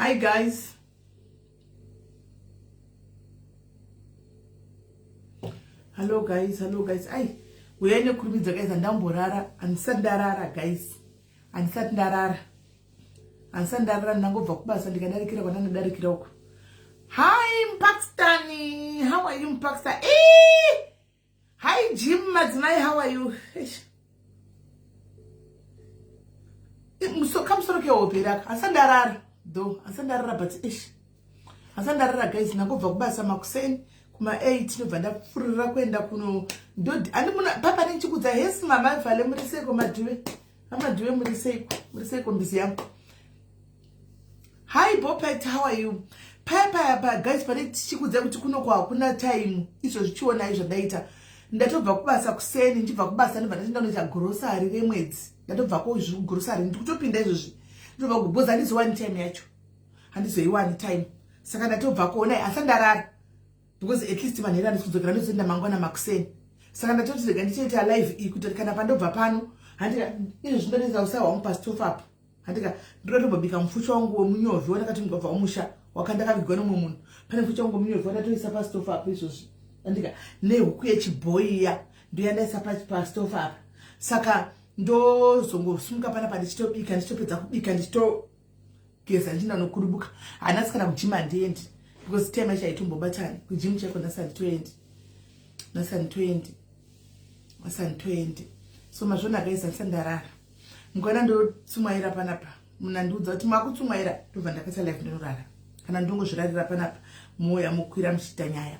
Hi guys. Hello guys, hello guys. Ai, uyai nekurumidza guys, andamborara, andisati ndarara guys. Andisati ndarara. Andisati ndarara ndangobva kubasa ndikadarikira kwandandadarikira uko. Hi Mpakistani, how are you Mpakistan? Eh! Hi Jim madzimai, how are you? Kamusoro kehope raka asi ndarara though asi ndarara but ish asi ndarara guys ndangobva kubasa makuseni kuma 8 ndobva ndapfurira kuenda kuno andimuna papa ndichikudza hesi mama vale muri seiko madhuve amadhuve muri seiko muri seiko mbizi yangu. Hi Bopet, how are you? Paya paya pa guys pane tichikudza kuti kuno kwa hakuna time izvo zvichionai zvandaita. Ndatobva kubasa kuseni ndichibva kubasa ndobva ndati ndanoita grocery remwedzi. Ndatobva ko grocery ndikutopinda izvozvi. Ndobva kuboza handizowani time yacho. Handizoiwani time. Saka ndatobva kuonai asi ndarara. Because at least manheru handisi kudzokera ndozoenda mangwana makuseni. Saka ndatoti rega ndichoita live iyi kuitira kana pandobva pano handika izvozvi ndotoita usawa wangu pastove apo. Handika ndoda tombobika mufucha wangu wemunyovhi wandakati ndikabva kumusha wakandakavigwa nomumwe munhu. Pane mufucha wangu wemunyovhi wandatoisa pastove apo izvozvi. Handika nehuku yechibhoyi iya ndoyandaisa pastove apa. Saka ndozongosimuka panapa ndichitobika ndichitopedza kubika ndichitogeza ndichienda nokurubuka. Hanasi kana kujim handiendi because time yacho haitombobatani. Kujim chaiko nhasi handitoendi. Nhasi handitoendi. Nhasi handitoendi. So mazvona guys handisati ndarara. Mukaona ndotsumwaira panapa munandiudza kuti makutsumwaira ndobva ndakaita live ndinorara kana ndongozvirarira panapa moya mokwira muchiita nyaya.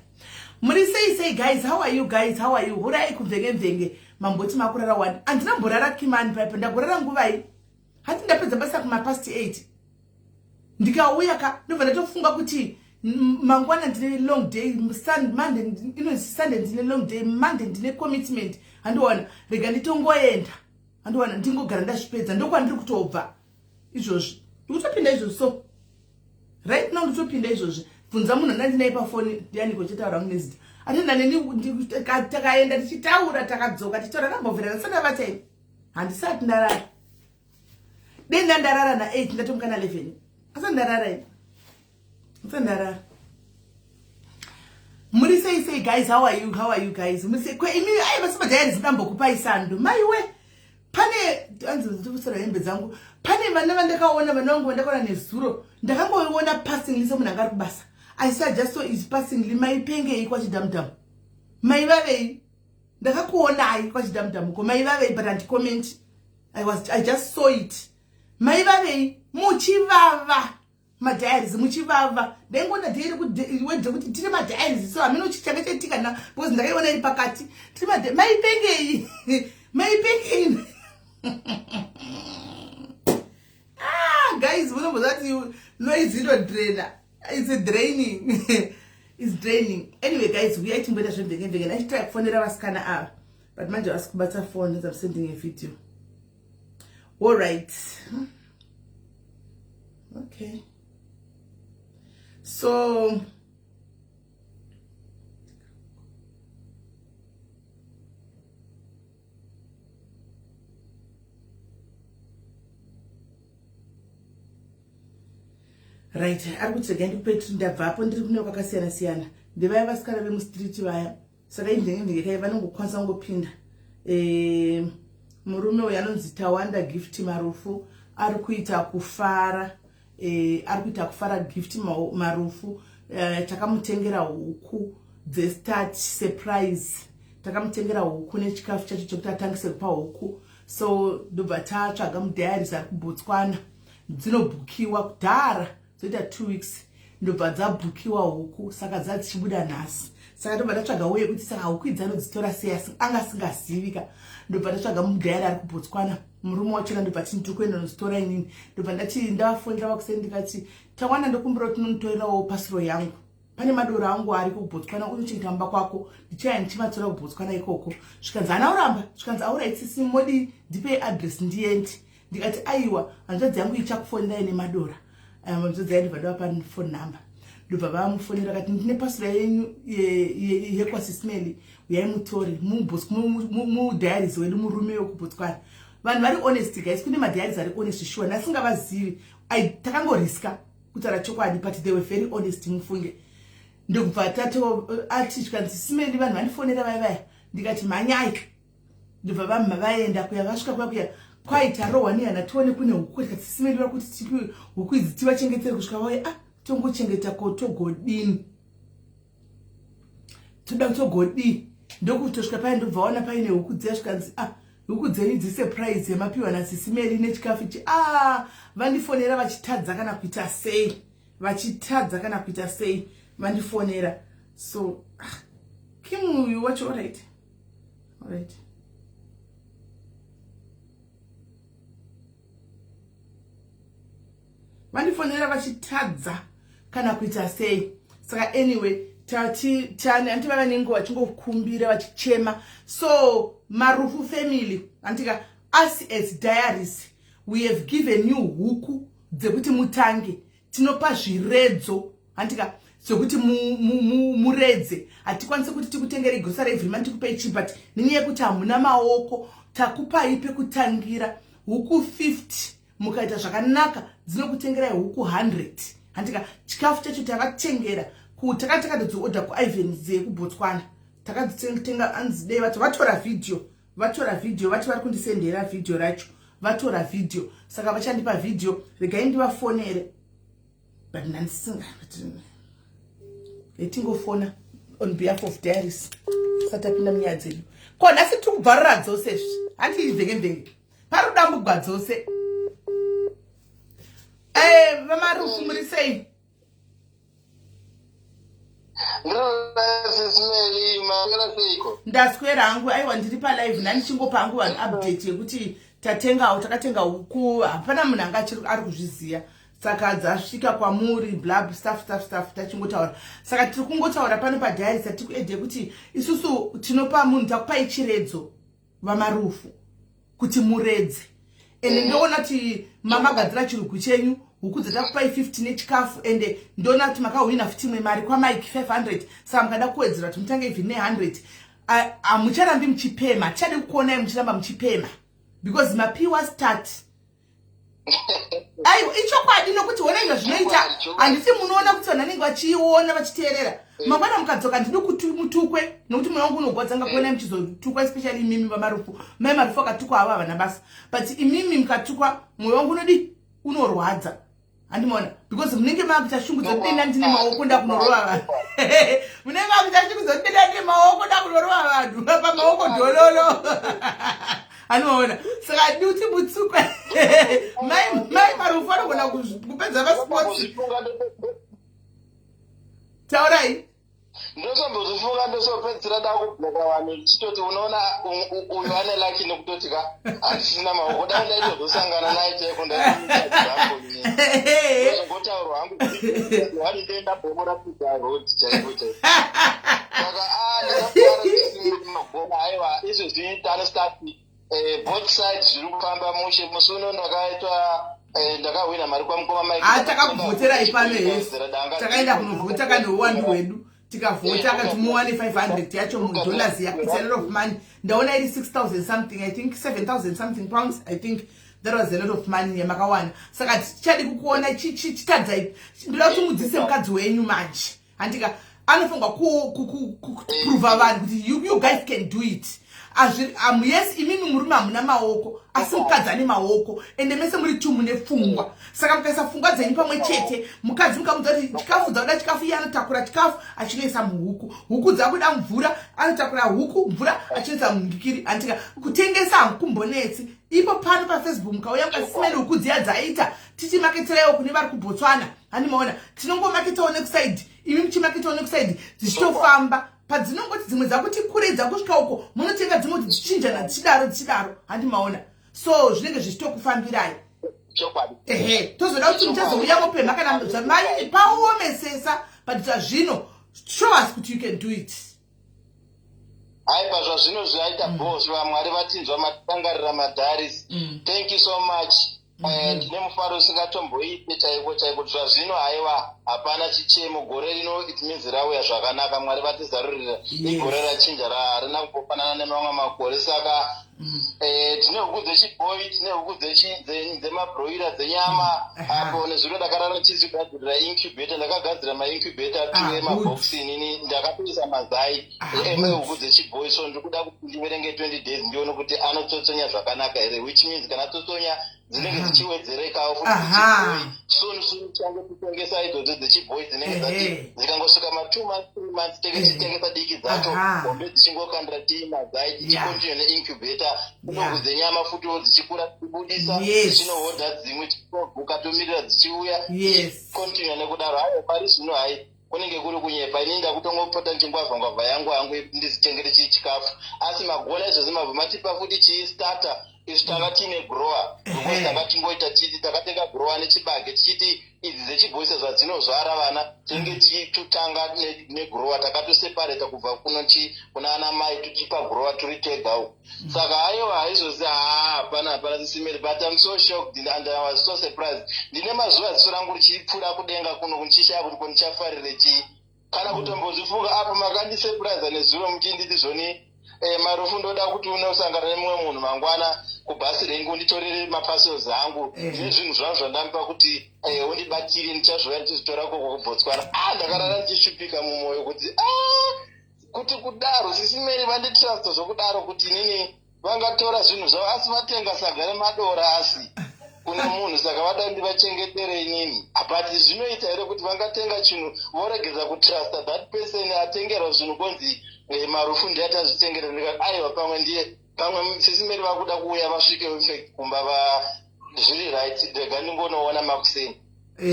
Muri sei sei guys, how are you guys, how are you? Hurai kumvenge mvenge mamboti makurara wani. Handina mborara kimani paipa ndagorara nguvai. Hati ndapedza basa kuma past 8. Ndikauya ka ndobva ndatofunga kuti mangwana ndine long day, Monday ino Sunday ndine long day, Monday ndine commitment. Handiona rega nditongoenda. Handiwana ndingogara ndazvipedza ndokwandiri kutobva izvozvi. Ndikutopinda izvozvi so. Right now ndikutopinda izvozvi. Bvunza munhu andandinaye pafoni ndianiko chetaura hangu nezita. Atenda neni takaenda tichitaura takadzoka tichitaura ndambobvira ndasati ndavata ini. Handisati ndarara. Dei ndandarara na 8 ndatomuka na 11. Asati ndarara ini. Asati ndarara. Muri sei sei guys, how are you? How are you guys? Muri sei? Kwe imi ai basi madiaries ndambokupai sando. Maiwe pane anzi ndikutsara hembe dzangu. Pane vana vandakaona vana vangu vandakaona nezuro. Ndakangoiona passingly semunhu anga ari kubasa. I said just so is passingly maipengei kwachidamudhamu. Maivavei? Ndakakuonai kwachidamudhamu ko maivavei but handicomment. I just saw it. Maivavei? Muchivava. Madiaries muchivava. Ndaingoona diary word rekuti tiri madiaries so hameno chii changa chaitika na because ndakaiona iri pakati. Tiri madiaries maipengei? Maipengei? Guys, munomboziva kuti noise inodraina. It's draining. It's draining. Anyway guys, uyai timboita zvemvenge mvenge. Ndachitry kufonera vasikana ava. But manje vasi kubata phone as I'm sending a video. All right. Okay. So right, ari kuti regai ndikupe ndabvapo ndiri kune kwakasiyana siyana. Ndevaya vasikana vemustreet vaya. Saka imvenge mvenge kai vanongokwanisa kungopinda. Murume uyu anonzi Tawanda Gift Marufu ari kuita kufara. Ari kuita kufara Gift Marufu. Takamutengera huku dzestart surprise. Takamutengera huku nechikafu chacho chekuti atangise kupa huku. So ndobva tatsvaga mudiaries ari kuBotswana. Dzinobhukiwa kudhara dzoita 2 weeks ndobva dzabhukiwa huku saka dzadzichibuda nhasi. Saka ndobva tatsvaga uye kuti saka huku idzi anodzitora sei asi anga asingazivika. Ndobva tatsvaga mudiary ari kuBotswana. Murume wachona ndobva tini tiri kuenda nozitora inini. Ndobva ndati ndavafonera vakuseni ndikati Tawanda ndokumbira kuti unomutorerawo pasiro yangu. Pane madoro angu ari kuBotswana unochengeta mumba kwako. Ndichaya ndichimatora kuBotswana ikoko. Zvikanzi haana kuramba. Zvikanzi aura tsitsi modi ndipei address ndiende. Ndikati aiwa hanzvadzi yangu ichakufonerai nemadora. Hanzvadzi yangu ndobva ndavapa phone number. Ndobva vamufonera vakati ndine pasiro yenyu yekwaSismeli uyai mutore mudiaries wedu murume wekuBotswana. Vanhu vari honest guys, kune madiaries ari honest sure ndasingavazivi. Takangoriska. kutaura chokwadi, but they were very honest mufunge. Ndokubva tato ati zvikanzi simeli vanhu vandifonera vaya vaya, ndikati mhanyai. Ndobva vamha vaenda kuya, vasvika kuya kuya kwai tarohwa nehana tione kune huku, tikati simeli vari kuti tipi huku idzi tivachengetere kusvika vauya. Ah, tongochengeta ko togodini, toda togodii. Ndokutosvika paye ndobva waona paine huku dziya, zvikanzi ah, huku dzenyu idzi surprise yamapiwa nasisimeli nechikafu ichi. Ah, vandifonera vachitadza kana kuita sei, vachitadza kana kuita sei, vandifonera. So ah, Kim uyu wacho, alright, alright. Vandifonera vachitadza kana kuita sei. Saka anyway, tati tani anti vava nenguva vachingokumbira vachichema. So Marufu family, antika us as diaries, we have given you huku dzekuti mutange. Tinopa zviredzo, handika, zvekuti muredze. Hatikwanisi kuti tikutengere grocery every month, tikupei chi, but nenyaya yekuti hamuna maoko, takupai pekutangira huku 50. Mukaita zvakanaka dzinokutengerai huku 100, handika. Chikafu chacho tavatengera, takati takatodziodha kuIvan dzekuBotswana, takadzitenga. Anzi dei vati vatora vhidhiyo, vatora vhidhiyo, vati vari kundisendera vhidhiyo racho, vatora vhidhiyo, saka vachandipa vhidhiyo. Regai ndivafonere, but ndandisinga tingofona on behalf of diaries tisati tapinda munyaya dzedu. Ko nhasi tiri kubvarura dzose izvi, handii mvenge mvenge pari kudambugwa dzose. Eh, vaMarufu, muri sei? Ndaswera hangu. Aiwa, ndiri palive, ndandichingopa hangu vanhu update yekuti tatengawo, takatenga huku. Hapana munhu anga ari kuzviziva, saka dzasvika kwamuri, blab stuff stuff stuff tachingotaura. Saka tiri kungotaura pano padiary, satiri kuedhe kuti isusu tinopa munhu, takupai chiredzo, vaMarufu, kuti muredze. Ende ndoona kuti mamagadzira chirugu chenyu, huku dzatakupai 50 nechikafu. Ende ndoona kuti makahwina futi imwe mari kwaMike 500, saka mukada kuwedzera kuti mutange even ne100, hamucharambi muchipema. Tichadi kukuonai muchiramba muchipema because mapiwa start. Aiwa, ichokwadi, nokuti ona izvo zvinoita, handisi munoona kuti vanhu vanenge vachiona vachiteerera. Mangwana mukadzoka, ndidi kuti mutukwe, nokuti mweya wangu unogwadza ngakuonai muchizotukwa, especially imimi vaMarufu. Mai Marufu akatukwa havo havana basa, but imimi mukatukwa mwoyo wangu unodi unorwadza, handimaona, because munenge makuita shungu dzekudenda ndine maoko ndakunorova vanhu. Munenge makuita shungu dzekudenda ndine maoko ndakunorova vanhu pamaoko dhololo, anoona. Saka di kuti mutsukwe. Mai Marufu anogona kupedza masports. Taurai. Ndotombozvifunga, ndosopedzisira dakubloka vanhu, ndichitoti unoona uyu ane lucky nekutoti ka handisina maoko, dai ndaitozosangana naye chaiko ndaizongotaurwa hangu wani ndoenda bhomora pizza road chaiko chaiko. Saka ndakafara, aiwa, izvezvi tane start both sides zviri kufamba mushe. Musi uno ndakaitwa ndakahwina mari kwamukoma Mike. Ah, takakuvhoterai pano hesi, takaenda kunovhota kaneuwandu hwedu, tikavhota akati muwane 500 yacho mudollars. It's a lot of money. Ndaona iri 6000 something, I think 7000 something pounds. I think that was a lot of money yamakawana. Saka tichadi kukuona chitadzai. Ndoda kuti mudzise mukadzi wenyu manje, handika, anofanirwa kuprova vanhu kuti you guys can do it. Yes, imimi murume hamuna maoko, asi mukadzi ane maoko, ende mese muri two mune pfungwa. Saka mukaisa pfungwa dzenyu pamwe chete, mukadzi mukamudza kuti chikafu dzakuda chikafu, iye anotakura chikafu achinoisa muhuku. Huku dzakuda mvura, anotakura huku mvura achinoisa mungikiri, handika. Kutengesa hakumbonetsi. Ipo pano paFacebook mukauya mukasimene huku dziya dzaita, tichimaketeraiwo kune vari kuBotswana, handimaona. Tinongomaketawo nekusaidi, imi muchimaketawo nekusaidi, dzichitofamba. Padzinongoti dzimwe dzakuti kurei dzakusvika uko, munotenga dzimwe kuti dzichinjana, dzichidaro dzichidaro, handimaona. So zvinenge zvichitokufambirai. Ehe, tozoda kuti muchazouya mopemha kana zvamai paomesesa, but zvazvino show us kuti you can do it. Aiwa, zvazvino zvaita bos. Vamwari vatinzwa, matangarira madiaries. Thank you so much. Ndine mufaro usingatomboite chaiko chaiko. Zvazvino, haiwa, hapana chichemo. Gore rino, it means rauya zvakanaka. Mwari vatizarurira. Igore rachinja, harina kumbofanana nemamwe makore. Saka tine huku dzechibhoi, tine huku dzemabroiler, dzenyama. Apo nezvino ndakarara ndichizvigadzirira incubator. Ndakagadzira maincubator two emabhoxi inini, ndakatoisa mazai ehuku dzechibhoi. So ndiri kuda kuti ndiverenge 20 days, ndione kuti anotsotsonya zvakanaka here, which means kana tsotsonya, dzinenge dzichiwedzerekawo futi dzechibhoi. Soon soon tichange kutengesa idzodzo dzechibhoi dzinenge dzati dzikangosvika ma2 months, 3 months, tenge tichitengesa diki dzacho, hombe dzichingokandira tii mazai, tichicontinue neincubator. Kunoku dzenyama futiwo dzichikura, tichibudisa, tichinohodha dzimwe, tichinoguka, tomirira dzichiuya, continue nekudaro. Hayo pari zvino, hai, kunenge kuri kunyepa. Inini ndakutongopota ndichingwavha ngwavha yangu hangu yekuti ndizitengere chii chikafu. Asi magona izvozvi, mabva matipa futi chii, starter. Isu tanga tiine grower because tanga tingoita titi takatenga grower nechibage, tichiti idzi dzechibhoisa zvadzinozvara vana, tinenge tichitotanga negrower. Takatoseparata kubva kunochi kuna ana mai, tichipa grower turi tega uku. Saka aiwa, haizvozi, haa, hapana, hapana, Sisi Mary. But I'm so shocked and I was so surprised. Ndine mazuva ziso rangu richipfuura kudenga kuno, kundichishaya kuti ko ndichafarire chii kana kutombozvifunga. Apo makandisurprise nezuro muchinditi zvoni, Marufu, ndoda kuti unosangana nemumwe munhu mangwana kubhasi rengu, unditorere maparcels angu nezvinhu zvangu zvandamupa kuti undibatire, ndichazouya ndichizvitora koko kuBotswana. Ah, ndakarara ndichishupika mumwoyo kuti ah, kuti kudaro Sisi Mary vanditrusta zvokudaro kuti inini vangatora zvinhu zvavo, asi vatenga saga remadora asi kune munhu, saka vada ndivachengetere inini. But zvinoita here kuti vangatenga chinhu voregedza kutrusta that person atengerwa zvinhu, konzi Marufu ndiye atazvitengera? Ndikati aiwa, pamwe ndiye, pamwe Sisi Mary vakuda kuuya vasvike infact kumba va zviri right. Rega ndingonoona makuseni.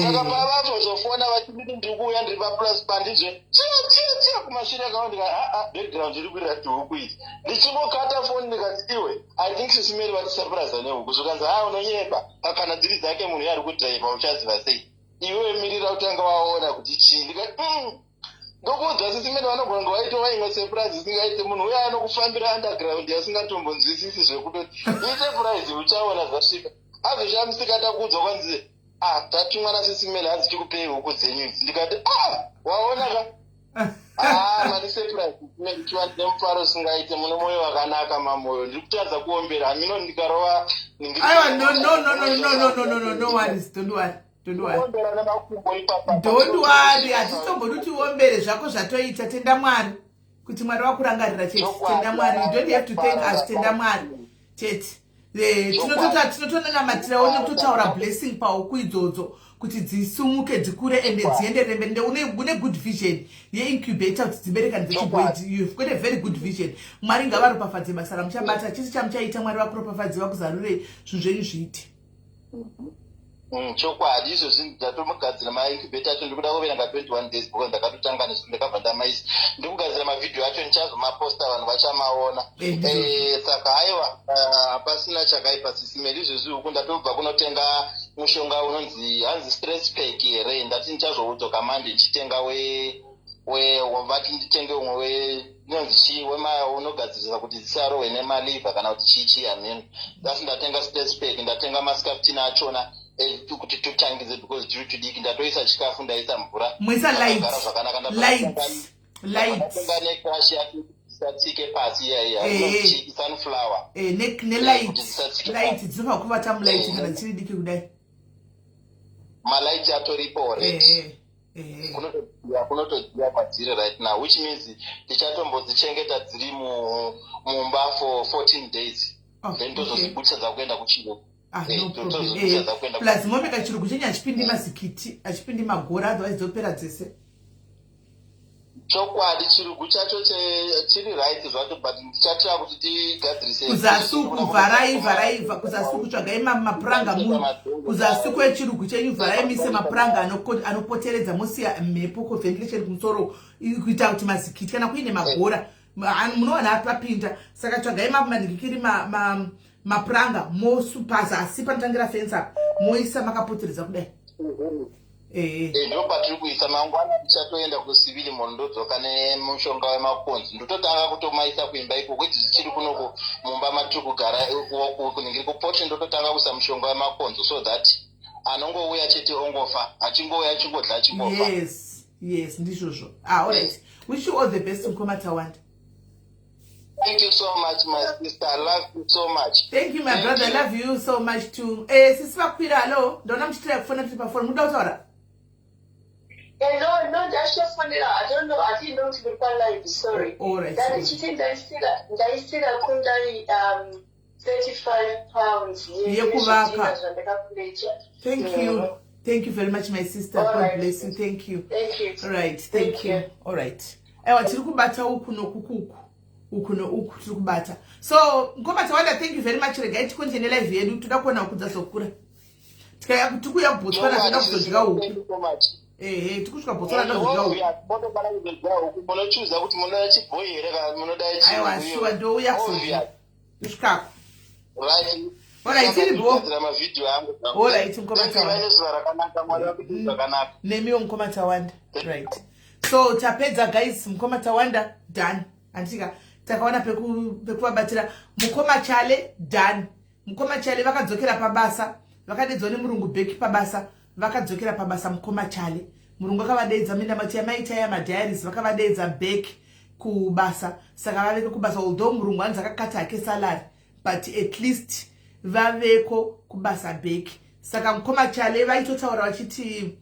Saka pavatozofona vachinditi ndiri kuuya, ndiri paplus pandizve chiya chiya chiya kumashure akao, ndikati aa, background iri kuirira tihuku idzi. Ndichingokata foni, ndikati iwe, I think Sisi Mary vatisurprise nehuku. Zvikanzi, haa, unonyepa, kana dziri dzake munhu iye ari kudhiraivha, uchaziva sei iwewe? Mirira utanga waona kuti chii. Ndikati ndokuudza Sisi Mary vanogona kunge vaitova imwe surprise isingaite. Munhu uye anokufambira underground yasingatombonzwisisi, zvekutoti isurprise, uchaona zvasvika. Azoshamisika takuudzwa kwanzi, ah, tatumwa naSisi Mary, hanzi tikupei huku dzenyu idzi. Ndikati, ah, waona ka. Ah, mandisurprise chiva, ndine mufaro usingaite. Mune mwoyo wakanaka, mamoyo. Ndiri kutadza kuombera hamino, ndikarova. Aiwa, no, no, no, no, no, no, no, no, no, no worries, don't worry, don't worry. Kuombera nemakumbo ipapa. Don't worry, hatitombodi kuti uombere zvako. Zvatoita, tenda Mwari kuti Mwari wakurangarira chete. Tenda Mwari, you don't have to thank us, tenda Mwari chete. Tinotonamatirawo nekutotaura blessing pahuku idzodzo kuti dzisumuke, dzikure ende dzienderere mberi. Ende une good vision yeincubator kuti dziberekane dzechibhoi. You've got a very good vision. Mwari ngavaropafadze basa ramuchabata, chisi chamuchaita. Mwari vakuropafadze, vakuzarurei, zvinhu zvenyu zviite. Chokwadi izvozvi ndatomugadzira maincubator acho. Ndikuda kuverenga 21 days because ndakatotanga nesu, ndakabva ndamaisa. Ndikugadzira mavhidhiyo acho, ndichazomaposta, vanhu vachamaona. Saka haiwa, hapasina chakaipa, Sisi Mary. Izvezvi huku ndatobva kunotenga mushonga unonzi, hanzi stress pack here. Ndati ndichazoudzoka mande ndichitenga we vati nditenge umwe we inonzi chii, wema unogadzirisa kuti dzisarohwe nemaliver kana kuti chii chii, hameno. Asi ndatenga stress pack, ndatenga mascaftin achona kuti tutangidze because tiri tudiki. Ndatoisa chikafu, ndaisa mvura. Muisa light. Zvakagara zvakanaka. Light. Light. Ndatenga necrush yacho isatsike pasi iya iya, inonzi sunflower. Nelight. Kuti dzisatsike. Light, dzinofanira kuvata mulight kana dzichiri diki kudai. Malight atoripo already. Kunotodziya kwadziri right now, which means tichatombodzichengeta dziri mumba for 14 days, then tozozibudisa dzakuenda kuchirungu. Ah, no problem. Tozozibudisa dzakuenda. Plus momeka chirugu chenyu hachipindi mazikiti, hachipindi magora, otherwise dzopera dzese. Chokwadi, chirugu chacho chiri right zvacho, but ndichatira kuti tigadzirise. Kuzasi uku vharai, vharai, kuzasi uku tsvagai mapuranga kuzasi kwechirugu chenyu, vharai, mise mapuranga anopoteredza, mosiya mhepo, ventilation kumusoro, kuita kuti mazikiti kana kuine magora munowana apapinda. Saka tsvagai manhikikiri, mapuranga, mosu pazasi panotangira fensi apa, moisa makapoteredza kudai. Ehe. Ndo patiri kuisa. Mangwana tichatoenda kusivili munhu, ndodzoka nemushonga wemakonzo, ndototanga kutomaisa kuimba ikoko. Idzi dzichiri kunoko mumba matiri kugara kuningiri kupoti, ndototanga kuisa mushonga wemakonzo so that anongouya chete ongofa, achingouya achingodla, achingofa. Yes, ndizvozvo. Ah, alright, wish you all the best, mukoma Tawanda. Thank you so much, my sister. I love you so much. Thank you, my Thank brother. you. Love you so much too. Sisi vakwira, hallo, ndaona muchitira kufona tiri pafoni, muda kutaura? No, ndachitofonera. I don't know, I didn't know kuti muri palive, sorry. All right. Ndandichiti ndaisira kundai £35 Yekuvaka. yezvidhina zvandakakulecha. Thank you, thank you very much, my sister. All God right. bless you. Thank you. Thank you. All right, thank Thank you. you. All right, aiwa, tiri kubata uku nokukuku, uku nouku tiri kubata. So mukoma Tawanda, thank you very much. Regai tikonje nelive yedu, toda kuona huku dzazokura. Tikaya tikuuya kuBotswana, toda kuzodya huku. Thank you so much. Ehe, tikusvika Botswana, toda kuzodya huku. Monobara kuzodya huku, munochuza kuti munoda chibhoi here kana munoda. Aiwa, sure, ndouya kuzodya ndosvikako. Right. Alright, tiri bo. Kugadzira mavhidhiyo angu. Alright, mukoma Thank you, Tawanda. vaine zuva rakanaka. Mwari vakuite zvakanaka. Nemiwo, mukoma Tawanda. Right, so tapedza, guys. Mukoma Tawanda, done. Handika takaona pekuvabatira. Mukoma Chale, done. Mukoma Chale vakadzokera pabasa, vakadedzwa nemurungu back pabasa, vakadzokera pabasa. Mukoma Chale, murungu akavadeedza minda mati yamaita yamadiaries, vakavadeedza back kubasa, saka vaveko kubasa. Although murungu anzi akakata hake salary, but at least vaveko kubasa back. Saka mukoma Chale vaitotaura vachiti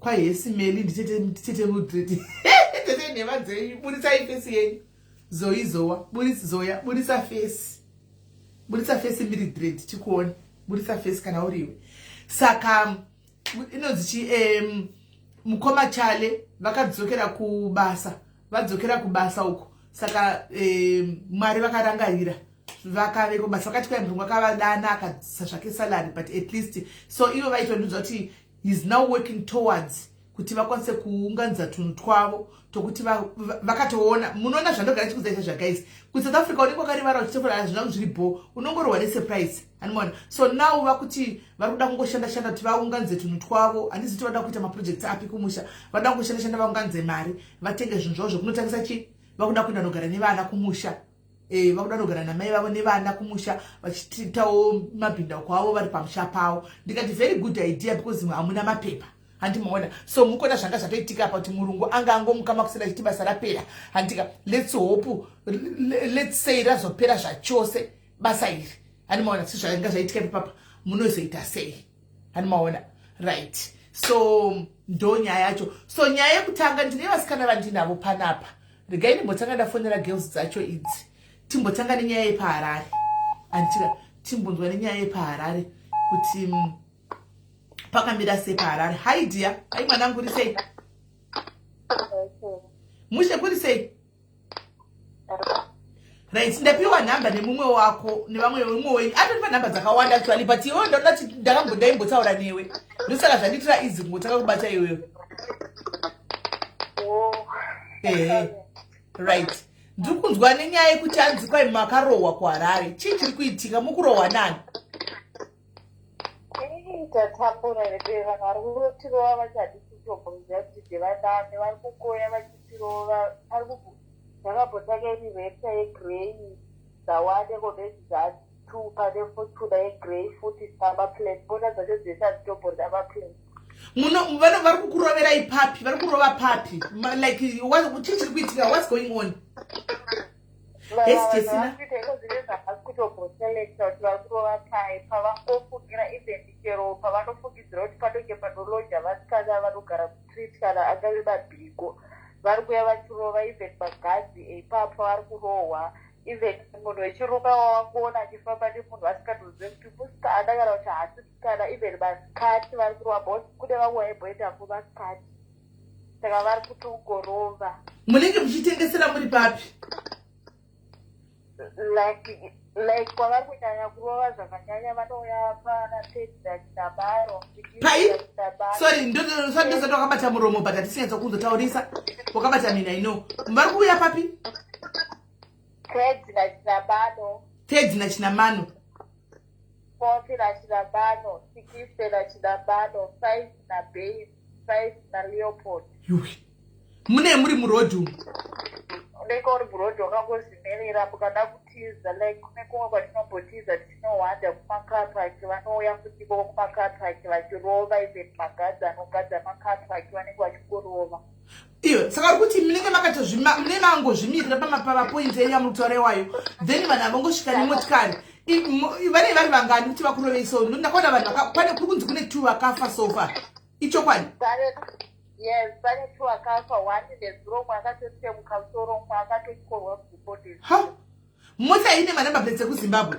kwahesimeli, nditete mudredi, tete nhema dzenyu, burisai face yenyu. Zoi zowa zoya, burisa face, burisa face mbiri dread tikuone, burisa face kana uriwe. Saka inonzi chi mukoma Chale vakadzokera kubasa, vadzokera kubasa uko. Saka Mwari vakarangarira, vakave kubasa. Vakati kwai murungu akavadana, akadzisa zvake salary, but at least. So ivo vaitondudza kuti he's now working towards kuti vakwanise kuunganidza tunhu twavo tokuti vakatoona. Munoona zvandogara chikudzaita zvaguys, kuSouth Africa unenge wakarivara uchitofora, hazvina zviri bo, unongorohwa nesurprise, hanimona? So now vakuti vari kuda kungoshanda shanda kuti vaunganidze tunhu twavo. Handizi kuti vada kuita maprojects api kumusha, vada kungoshanda shanda, vaunganidze mari, vatenge zvinhu zvavo zvekunotangisa chi vakuda kuenda nogara nevana kumusha. Vakuda nogara namai vavo nevana kumusha, vachiitawo mabhindauko avo vari pamusha pavo. Ndikati very good idea, because hamuna mapepa, handimaona? So mukona zvanga zvatoitika apa kuti murungu anga angomuka makuseni achiti basa rapera, handika? Let's hope, let's say razopera zvachose basa iri, handimaona? Sezvanga zvaitika ipapapa, munozoita sei, handimaona? Right, so ndo nyaya yacho. So nyaya yekutanga, ndine vasikana vandinavo panapa. Regai ndimbotanga ndafonera girls dzacho idzi. Timbotanga nenyaya yepaHarare, andika? Timbonzwa nenyaya yepaHarare kuti pakamira sei paHarare. Hi dear, hi mwanangu, uri sei? Mushe, kuri sei? Right, ndapiwa nhamba nemumwe wako, nevamwe, mumwe wenyu atondipa nhamba dzakawanda actually, but iwewe ndaona kuti ndakambodaimbotaura newe, ndosaka zvandiitira easy kungotanga kubata iwewe. Ehe, right, ndiri kunzwa nenyaya yekuti hanzi kwai makarohwa kuHarare. Chii chiri kuitika? Mukurohwa nani? Tatambura rebe. Vanhu vari kutirova vachadi kutombonziva kuti ndevanani. Vari kukoya vachitirova. Ari ndakambotanga iri Raptor yegrey, dzawande kodezi dzatu, pane Fortuner yegrey futi pamaplate. Mota dzacho dzese hadzitombori maplate. Muno vari kukuroverai papi? Vari kurova papi? Like chii chiri kuitika? What's going on? Yes, Jessina. Vakuita iko zvine zvavasi kutomboselecta kuti vari kurova pai pavangofungira, even chero pavanofungidzira kuti panenge panoloja vasikana vanogara kustreet kana angave mabhiko, vari kuuya vachirova. Even magadhi eipapo vari kurohwa. Even munhu wechirume wawangoona achifamba nemunhu asingatozive kuti musikana kana kuti haasi musikana, even masikati vari kurova bos. Kune vamwe vaimboendako masikati, saka vari kutongorova. Munenge muchitengesera muri papi? Like kwavari kunyanya kurova zvakanyanya, vanouya pana Tedza Chinamano. Pai? Sorry, ndosati wakabata muromo, but hatisinyatsa kunzotaurisa wakabata mina ino. Vari kuuya papi? Tedzi naChinamano. Tedzi naChinamano. 40 naChidambano, 60 naChidambano, 5 naBain, 5 naLeopold. Yuwi, mune muri murodhi umu? Unenge uri murodhi wakangozvimirira. Mukada kutiza, like kune kumwe kwatinombotiza tichinohwanda kumacar park, vanouya futi ikoko kumacar park vachirova. Even magadzi anogadza macar park vanenge vachingorova. Iyo, saka uri kuti munenge makatozvima, mune mangozvimirira pamapoint enyu amuri kutaura iwayo, then vanhu avongosvika nemotikari. Vanenge vari vangani kuti vakurovei? So ndakaona vanhu pane kuri kunzi kune two vakafa so far, ichokwadi? Yes, pane two vakafa. One nezuro, umwe akatotemuka musoro, umwe akatotyorwa gumbo. Ha, mota ine manumber plates ekuZimbabwe?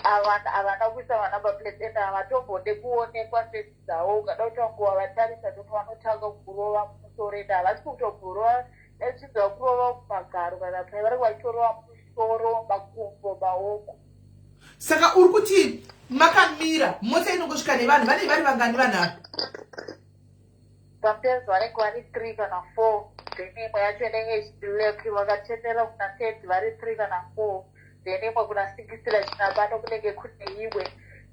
Havana kuisa manumber plates, ende havatombode kuonekwa face dzavo. Ukada kutanguva vatarisa, ndoto vanotanga kurova mumusoro, ende havasi kutokurova echinzwa kurova mumagaro kana pai, vari vachitorova musoro, makumbo, maoko. Saka uri kuti makamira, mota inongosvika nevanhu. Vanenge vari vangani vanhu ava? Sometimes vanenge vari three kana four, then imwe yacho inenge ichileki vakatendera kuna third vari three kana four, then imwe kuna 60 naChinabano kunenge kune imwe,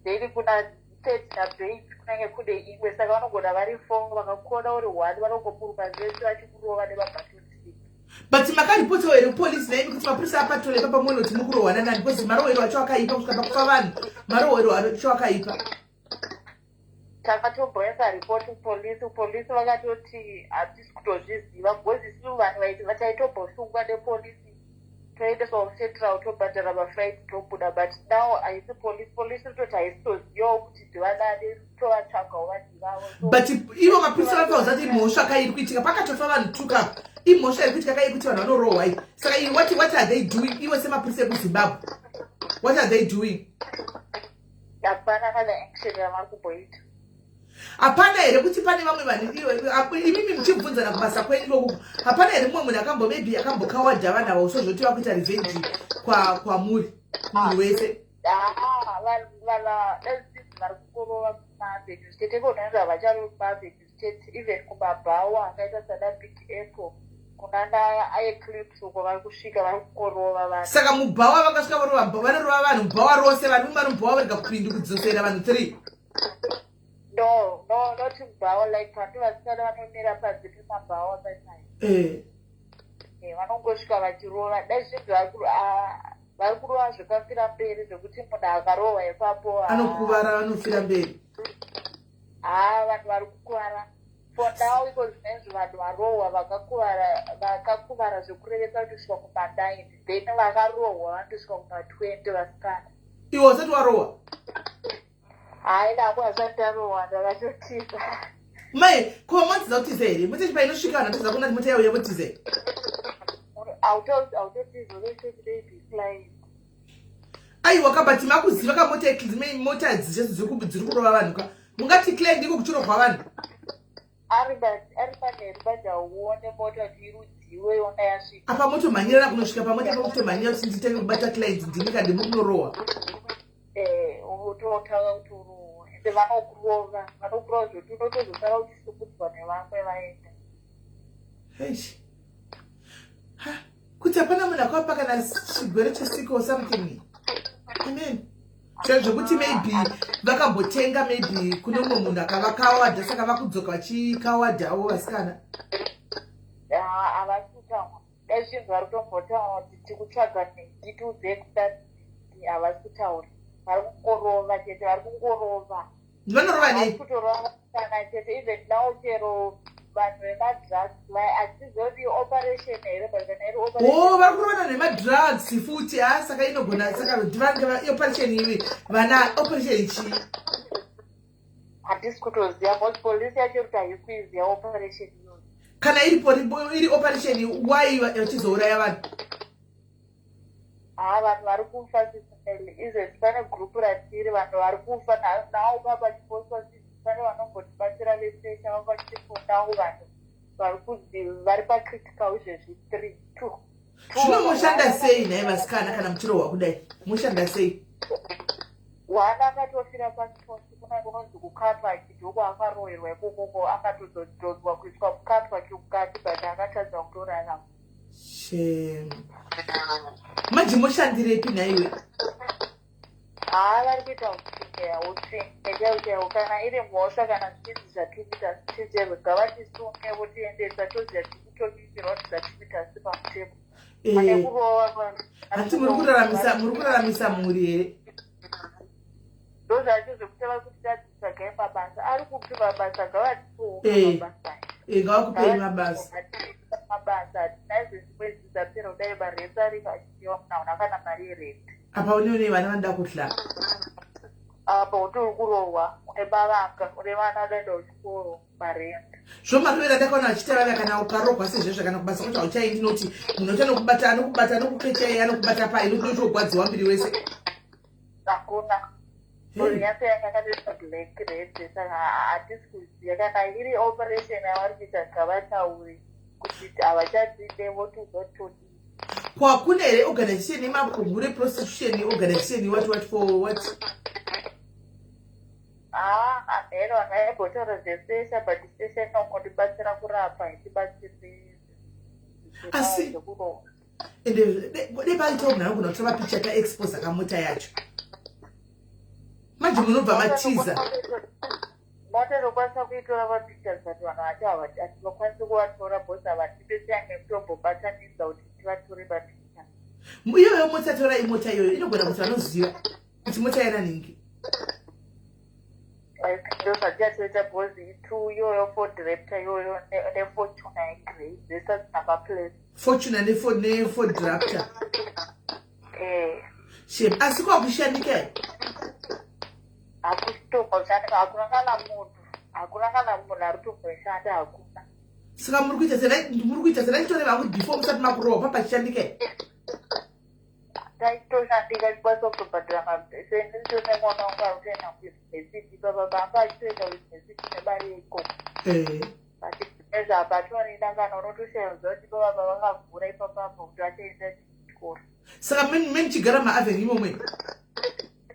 then kuna third nabait kunenge kune imwe. Saka vanogona vari four, vakakona uri one, vanongoburuka vese vachikurova nemabaton stick. But makaripotawo here kupolisi naimi, kuti mapurisa apatole papa muone kuti mukurohwa nanani? Because marohwero acho akaipa, kusvika pakufa vanhu, marohwero acho akaipa. Takatomboisa ripoti kupolisi. Kupolisi vakatoti hatisi kutozviziva, because isusu vanhu vaiti taitombosungwa nepolisi, toendeswa kuCentral, tobhadhara mafines, tobuda. But now haisi polisi, polisi ritoti haisi tozivawo kuti ndivanani, tovatsvagawo vanhu ivavo. But ivo mapurisa vakaudza kuti mhosva kai iri kuitika, pakatofa vanhu tuka, imhosva iri kuitika kai kuti vanhu vanorohwa i? Saka what are they doing ivo semapurisa ekuZimbabwe? What are they doing? Hapana kana action yavari kumboita. Hapana here kuti pane vamwe vanhu, imimi muchibvunzana kubasa kwenyu ikoko, hapana here mumwe munhu akambo maybe akambokawadha vanhu ava, usozvoti vakuita revenge kwamuri, munhu wese? Vanhu vari kungorova kumavenues chete. Ikonoinzi havacharovi kumavenues chete, even kumabhawa akaita sana Big Apple, kunana Eclipse uko vari kusvika, vari kungorova vanhu. Saka mubhawa vakasvika vorova, vanorova vanhu mubhawa rose? Vanhu vari mubhawa varega kupindi kudzosera vanhu three? No, not mubhawa, like vanhu vasikana vanomira panze pemabhawa paipai. Vanongosvika vachirova. Dai zvinzi vari kurova zvekafira mberi, zvekuti munhu akarohwa ipapo anokuvara, anofira mberi. Ha, vanhu vari kukuvara for now. Iko zvinezvi vanhu varohwa vakakuvara, vakakuvara zvekurevesa kutosvika kuma9, then vakarohwa vanotosvika kuma20 vasikana. Iwe usati warohwa? Hai, nako asati ndarohwa, ndakatotiza. Mai, ko motiza kutiza here? Mota chipa inosvika vanhu vatiza kuna mota yauya, votiza here? Autotiza, unototi baby flying. Aiwa ka, but makuziva ka mota, mota dzese dziri kurova vanhu ka, mungati clear ndiko kuchirohwa vanhu? Ari manheru manje, hauone mota kuti irudziwe yona yasvika. Apa motomhanyirana kunosvika pamota pakutomhanyira kuti nditenge kubata client, ndimi ka ndimi kunorohwa. Utotanga kuti urohwe, ende vanokurova, vanokurova zvekuti unotozosara uchisukudzwa nevamwe vaenda. Eish. Ha, kuti hapana munhu akavapa kana chigwere chesiko or something? Amen, zvekuti maybe vakambotenga maybe kune umwe munhu akavakawadha, saka vakudzoka vachikawadhawo vasikana. Havasi kutaura. Dai zvinhu vari kutombotaura kuti tikutsvaga nhingi, tiudze kuda, havasi kutaura. Vari kungorova chete, vari kungorova. Vanorova nei? Kutorova vasikana chete. Even now chero vanhu vemadrugs, hatizoti operation here, but kana iri O, vari kurovana nemadrugs futi? Ha, saka inogona, saka vange operation ivi vana operation chii? Hatisi kutoziva, because polisi yacho kuti haisi kuiziva operation iyoyo. Kana iripo iri operation, why vachizouraya vanhu? Ha, vanhu vari kufa seasonally. Izvezvi pane gurupu ratiri, vanhu vari kufa nawo papachipostwa. Pane vanombotibatsira vesesha, vanga vachitifondawo, vanhu vari kunzi vari pacritical izvezvi, three, two. Zvino moshanda sei nhai vasikana, kana muchirohwa kudai, moshanda sei? One akatofira pasipoti kuna kunonzi kucarpark, ndoko akarohwerwa ikokoko, akatozodhonzwa kuiswa mucarpark mukati, but akatadza kutorarama. Shame. Manje moshandirepi nhaiwe? Haa, vari kuita utsinye, utsinye chaiwo chaiwo. Kana iri mhosva, kana zvichinzi zvatikuita zvichizerwe, ngavatisunge, votiendesa, toziva tiri kutoningira kuti zvatikuita zvisi pamutemo. Pane kurova vanhu. Hanti muri kuraramisa mhuri here? Ndo zvacho zvekuti vari kuti tadzitsvagai mabasa. Ari kupi mabasa? Ngavatipowo mabasa. Ngavakupei mabasa. Mabasa hatina. Izvezvi mwedzi dzapera kudai, marents ariko achidiwa, munhu hauna kana mari yerent. Apa uneone vana vanoda kudla. Apa utori kurohwa, une mavanga, une vana vanoenda kuchikoro, marent. Zvomarovera ndakaona vachiita vava kana ukarohwa sezvezvo, kana kubasa kwacho hauchaendi, noti munhu uti anokubata, anokubata, anokupechai, anokubata pai, nokuti uchogwadziwa mbiri wese. Hakuna nyatso yanga yakatoita black, red, saka hatisi kuziva kana iri operation yavari kuita. Ngavataure kuti havachatide, votozotodii. Kwakune here organization yemakumhu reprostitution organization, what what for what? Haa, hamheno, vanhu vaimbotaura zvesesha, but sesha inongondibatsira kurapa, itibatsiri. Asi ende de paitawo munhu anogona kutora mapicha kaexposa kamota yacho, manje munobva matiza. Mota inokwanisa kuitora mapictures, but vanhu vacho hativakwanisi kuvatora because havatipesiyani nekutombobatanidza kuti tivatore mapicha. Iyoyo mota, torai mota iyoyo, inogona kuti vanoziva kuti mota yana nhingi. Ndo zvatichatoita because itu iyoyo Ford Raptor iyoyo neFortuner yegrey, dzese dzina maplates. Fortuner neFord Raptor? Eh. Shem, asi kwakushandika here? Hakusitomboshanda, hakuna kana munhu, hakuna kana munhu ari kutomboshanda, hakuna. Saka muri kuita senaitoreva kuti before musati makurohwa papachishandika here? Taitoshandika, chikwanisa kutobhadhara senditone mwana wangu ari kutoenda kuyunivhesiti papa, bamba achitoenda kuyunivhesiti nemari yeikoko. But nezvapatorina kana unotoshaya kuti baba vakavhura ipapapo kuti vachaenda chikoro. Saka memuchigara maavenue imomwe?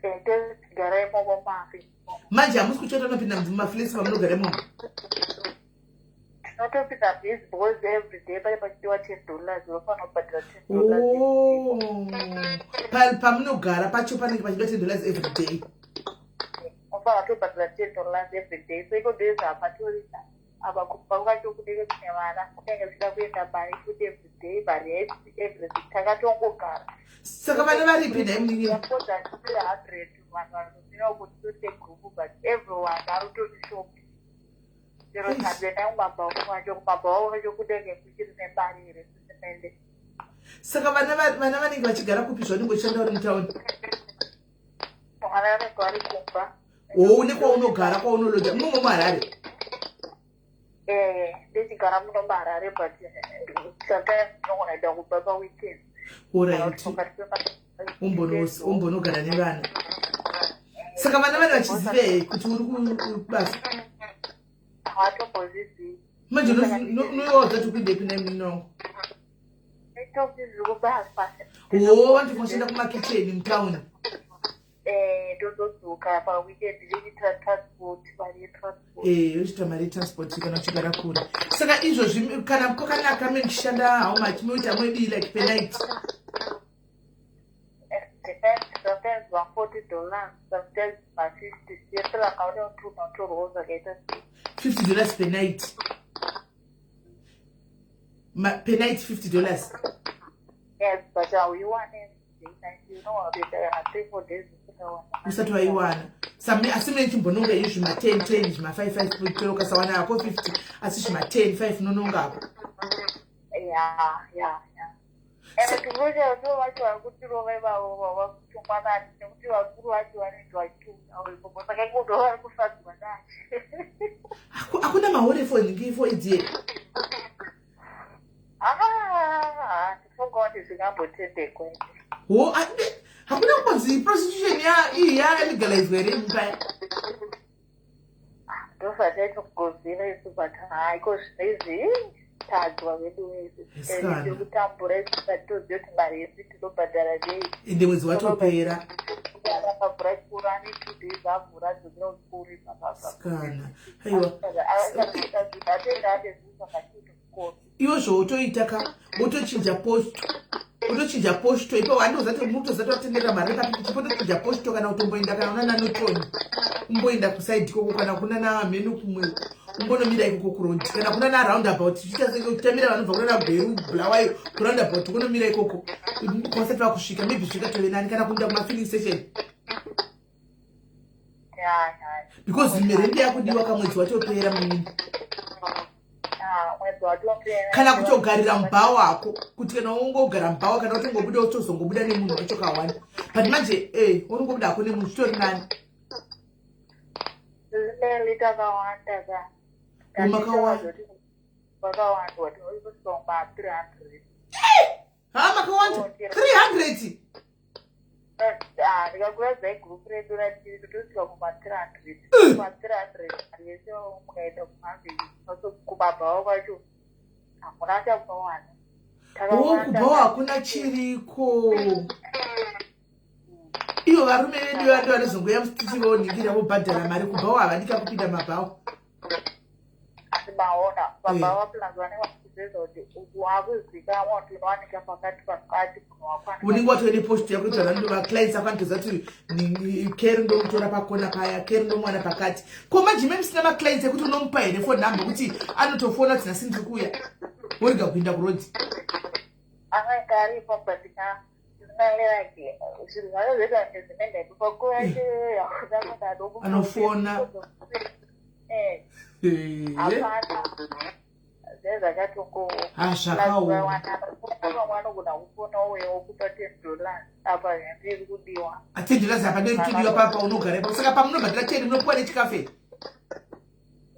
Totigara imomo maavenue. Manje hamusi kuchota unopinda mumaflats pamunogara imomo? Tinotopinda busy because every day pane pachidiwa $10, unofanira kubhadhara $10. Oh. Pamunogara pacho panenge pachidiwa $10 every day? Unofanira kutobhadhara $10 every day, so iko ndezvo hapatorina. Apa kumba kwacho kunenge kune vana, kunenge kuchida kuenda mari futi every day, marent, everything. Takatongogara. Saka vana varipi nhai munin'ina? 100 vanhu vanomira kuti toite group, but everyone ari kutoti shop chero tandoenda kumabhawa kwacho, kumabhawa kwacho kunenge kuchiri nemari here sisimende? Saka vana vanenge vachigara kupi zvaunenge uchishanda uri mutauni? Vana vanenge vari kumba. O, une kwaunogara, kwaunoloja munomo muHarare? Eh, ndichigara muno muHarare, but sometimes ndinogona kuenda kumba paweekend. Alright, umbonogara nevana. Saka vana vane vachiziva here kuti uri kubasa? Havatombozvizivi. Manje unoiwaudza kuti kuindepi nai munini wangu? Nditoti ndiri kubasa. O, vantu kumakicheni mutauni. Eh, ndozodzoka paweekend ndichiitira transport, mari yetransport. Eh, yochiita mari yetransport kana uchigara kure. Saka izvozvi kana kwakanaka, memuchishanda how much munoita, mwedii, like per night? Depends, sometimes ma$40, sometimes ma50, siyesera kaone kuti unotorwawo zvakaita sei. $50 per night? Per night $50? Yes, but hauiwane every day. Unowakuita kana 3-4 days usikawana. Usati waiwana. Asi mune chimbononga izvi zvima 10 10, zvima 5 5, chero ukasawana hako 50, asi zvima 10 5 unonongako. Ya, ende tikurocha ndo vacho vari kutirova ivavo vavakutongwa nani, nekuti vakuru vacho vanenge vachitunga ikoko, saka iko ndo vari kufadzwa nani. Hakuna mahure for nhingi, for idzi? Ndifunga kuti zvingambotendekwa. Ho, hakuna kumbonzi prostitution ya iyi yalegalizwa here mupaya? Ndozvataitogozira isu, but haiko zvino izvi tadzwa vedu isu. Sikana. Tiri kutambura isu, hatitozivi kuti mari yesu tinobhadhara nei. Ende mwedzi watopera. Akavhura chikoro ane 2 days avhura, adzokera kuchikoro ipapapa. Sikana, aiwa. Atenda ane zvinhu zvakachii kuchikoro. Iwo zvautoita ka, wotochinja post. Utochinja posto ipo wandozati mutozati watenderera mari papi chipotochinja posto kana kutomboenda kana unana Notoni, umboenda kusaidi ikoko, kana kunana mhenu kumwe, umbonomira ikoko kuroad, kana kunana roundabout, chitamira vanobva kunana Gweru, Bulawayo, kuroundabout kunomira ikoko kwasati vakusvika. Maybe zvingatove nani kana kuenda kumafilling station, because rent yakudiwa kamwedzi watopera, munini. Mwedzi watopera. Kana kutogarira mubha wako, kuti kana ungogara mubha wako, kana utongobuda, utozongobuda nemunhu wacho kawanda, but manje unongobuda hako nemunhu, zvitori nani. Zineli takawanda ka. Makawanda. Vakawanda, tinokusoma 300. Ha, makawanda, 300? Ndikakuratidza igroup redu ratiri, totosvika kuma 300, kuma 300 yese. Mukaenda kumavhiri, kumabhawa kwacho hakuna chamunowana. O, kubhawa hakuna chiriko. Ivo varume vedu vado vanozongoya mustreet, voningira, vobhadhara mari. Kubhawa havadika kupinda mabhawa. Asi maona mabhawa, plus vanenge vachizeza kuti uku wakuzikamwa kuti unowanika pakati pakati, munhu wakwana. Unenge watove nepost yako kuti vanhu vaclients ako anotoziva kuti keri ndomutora pakona paya, keri ndomuwana pakati. Ko manje me musina maclients ekuti unomupa here phone number kuti anotofona kuti nhasi ndiri kuuya, worega kuinda kuroad? Anenge aripo, but ka like zvinhu zvacho zvoita kunge zvine mhepo panguva yacho iyoyo, hakuna munhu anoku Anofona. Hapana, zvezvakatongo. Ha, zvakaoma. Vamwe anogona kufona uye wokupa $10, apa rent iri kudiwa. $10 apa ndiri kudiwa papa unogara ipapo. Saka pamunobhadhara 10 munopuwa nechikafe?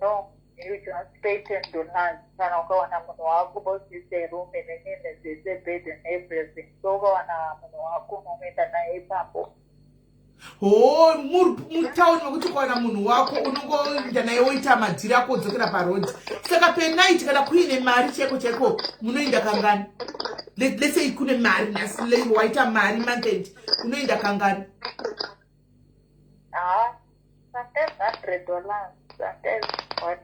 No, you just pay $10 kana ukawana munhu wako, bosise room nenene zvese, bed and everything. So ukawana munhu wako unoenda naye ipapo. Ho, mutauni mekuti ukawana munhu wako unongoenda naye, woita madhiri ako, wodzokera paroad. Saka penight, kana kuine mari chaiko chaiko, munoenda kangani? Let's say kune mari nhasi, waita mari month, unoenda kangani? Ah, sometimes $100, sometimes what.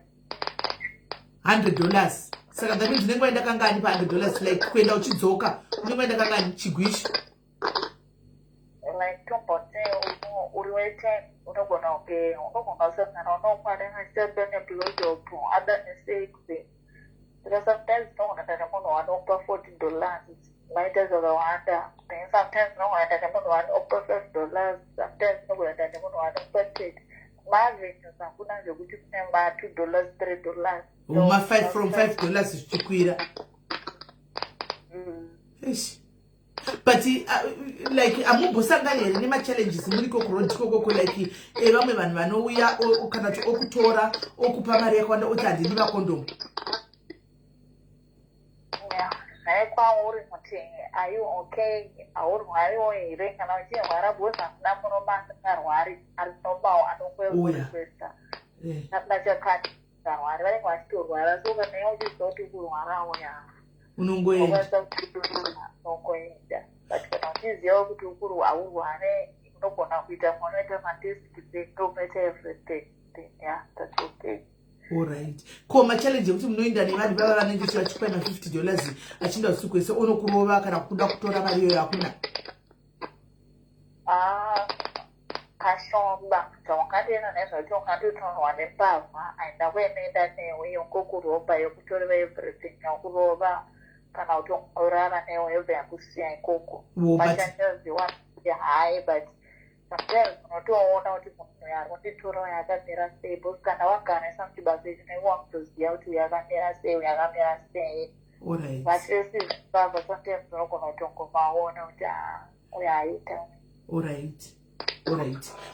$100. Saka that means unenge waenda kangani pa$100? Like kuenda uchidzoka unenge waenda kangani chigwishi? Like tomboti uri we10, unogona kunge unogona kusangana unokwana neseven neblowjob, ada ne6. Saka sometimes unogona kuenda nemunhu wanokupa $40, maita zvakawanda. Then sometimes unogona kuenda nemunhu wanokupa $5, sometimes unogona kuenda nemunhu wanokupa 30. Maavenues hakuna zvekuti kune ma$2, $3. Ma5, from $5 zvichikwira. Eish. But like hamumbosangani here nemachallenges muriko kuroad ikokoko, like vamwe vanhu vanouya kana kuti okutora, okupa mari yakawanda, oti handidi makondomu? Nhai, kwauri kuti are you okay, haurwariwo here? Kana uchirwara, because hakuna murume asingarwari, ari normal anongorequesta asina chakati arwari, vanenge vachitorwara. So kana iwe uchiziva kuti kurwarawo ya Unongoenda. Unokwanisa kuti unongoenda, but kana uchiziva kuti ukuru haurware, unogona kuita munoita matest kudzenge, unoita everything, then yeah, that's okay. Alright. Ko machallenge ekuti munoenda nevanhu vava vanenge vachipa ma$50, achinda usiku wese, onokurova kana kuda kutora mari iyoyo, hakuna? Ah, kashoma. Zvaungandienda nezvacho, ungandotorwa nembavha aenda kuenoenda newe, yongokuromba, yokutoreva everything, yokurova, kana kuti ongorara newe, yobva yakusiya ikoko. Wo, but Machanjaziwa hai, but sometimes unotoona kuti munhu uyu ari kunditora uyu akamira sei, because kana wagarisa muchibasa ichi unenge wakutoziva kuti uyu akamira sei, uyu akamira sei. Mafesi mbavha sometimes unogona kutongomaona kuti ah, uyu aita. Alright.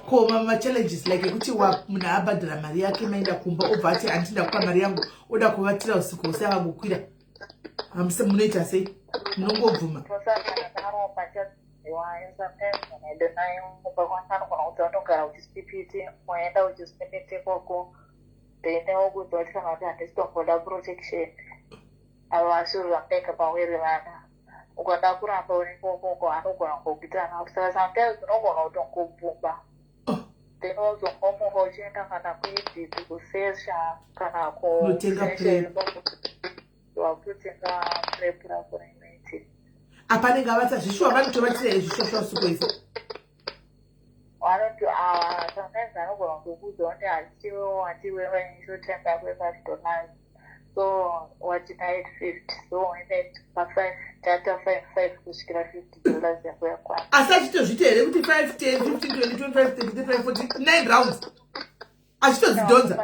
Ko machallenges like ekuti wa munhu abhadhara mari yake, maenda kumba, obva ati handina kupa mari yangu, oda kuvatira usiku hwose akakukwira, hamusi munoita sei? Munongobvuma? Tosangana naro machaziwayo. Sometimes unoenda naye kumba, anogona kuti anogara uchisipiti, moenda uchisipiti ikoko, then wokuudza kuti kana kuti handisi tomboda protection, ava vasiri zvamunenge mawirirana. Ukada kuramba uri ikokoko, anogona kungokuita napo. Saka sometimes unogona kutongobvuma, then wozongomuka uchienda kana kuEdith kusesha kana Kunotenga PrEP. Wakutotenga PrEP rako rinoiti. Apa anenge avatsa zvishuwa, vanotovatira here zvishuwa usiku wese? Vanoti, ah, sometimes anogona kukuudza kuti hatiwe watiwe vainitial yako ye$5, so wati 950, so ine pa5 tata 5 5 kusvikira $50 yako yakwana. Asi achitozviita here kuti 5, 10, 15, 20, 25, 30, 35, 40, 9 rounds achitodzidhonza?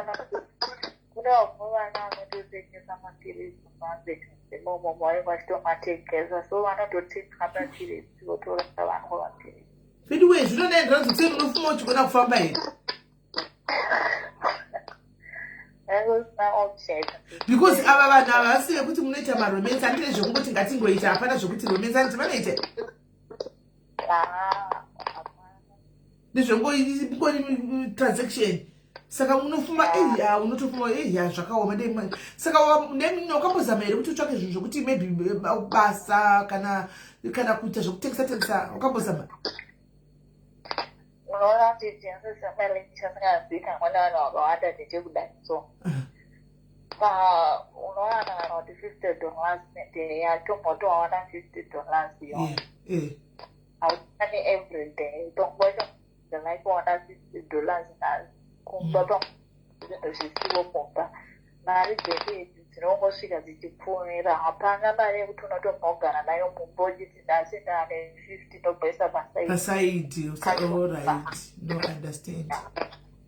Kune vamwe vana vanototengesa mapirizi mumavenues imomo, vanenge vachitomatengesa, so vanototenga mapirizi votora vanwa mapirizi. Anyway, zvino 9 rounds kuseni unofuma uchigona kufamba here? Usina option. Because ava vanhu ava vasi vekuti munoita maromance, handine zvekungoti ngatingoita, hapana zvokuti romance handiti vanoita. Ah, hapana. Ndezvengori transaction, saka unofuma eya, unotofuma eya, zvakaoma. Saka wakambozama here kuti utsvake zvinhu zvokuti maybe basa kana kuita zvokutengesa tengesa? Wakambozama? Unoona kuti tinosesamarini chasingazivikanwa nevanhu vakawanda ndechekudai, so pa unowana kana kuti $50 neday, atombotowana $50 iyo. Hautani every day, pamwe like kuwana $50 nhasi, kumba pamwe zvinhu zvisivo kumba, mari dzedu idzi dzinongosvika dzichipfuurira. Hapana mari yekuti unotombogara nayo mumba uchiti nhasi ndane 50, ndobhoisa pasaidi. Pasaidi, alright, no, understand,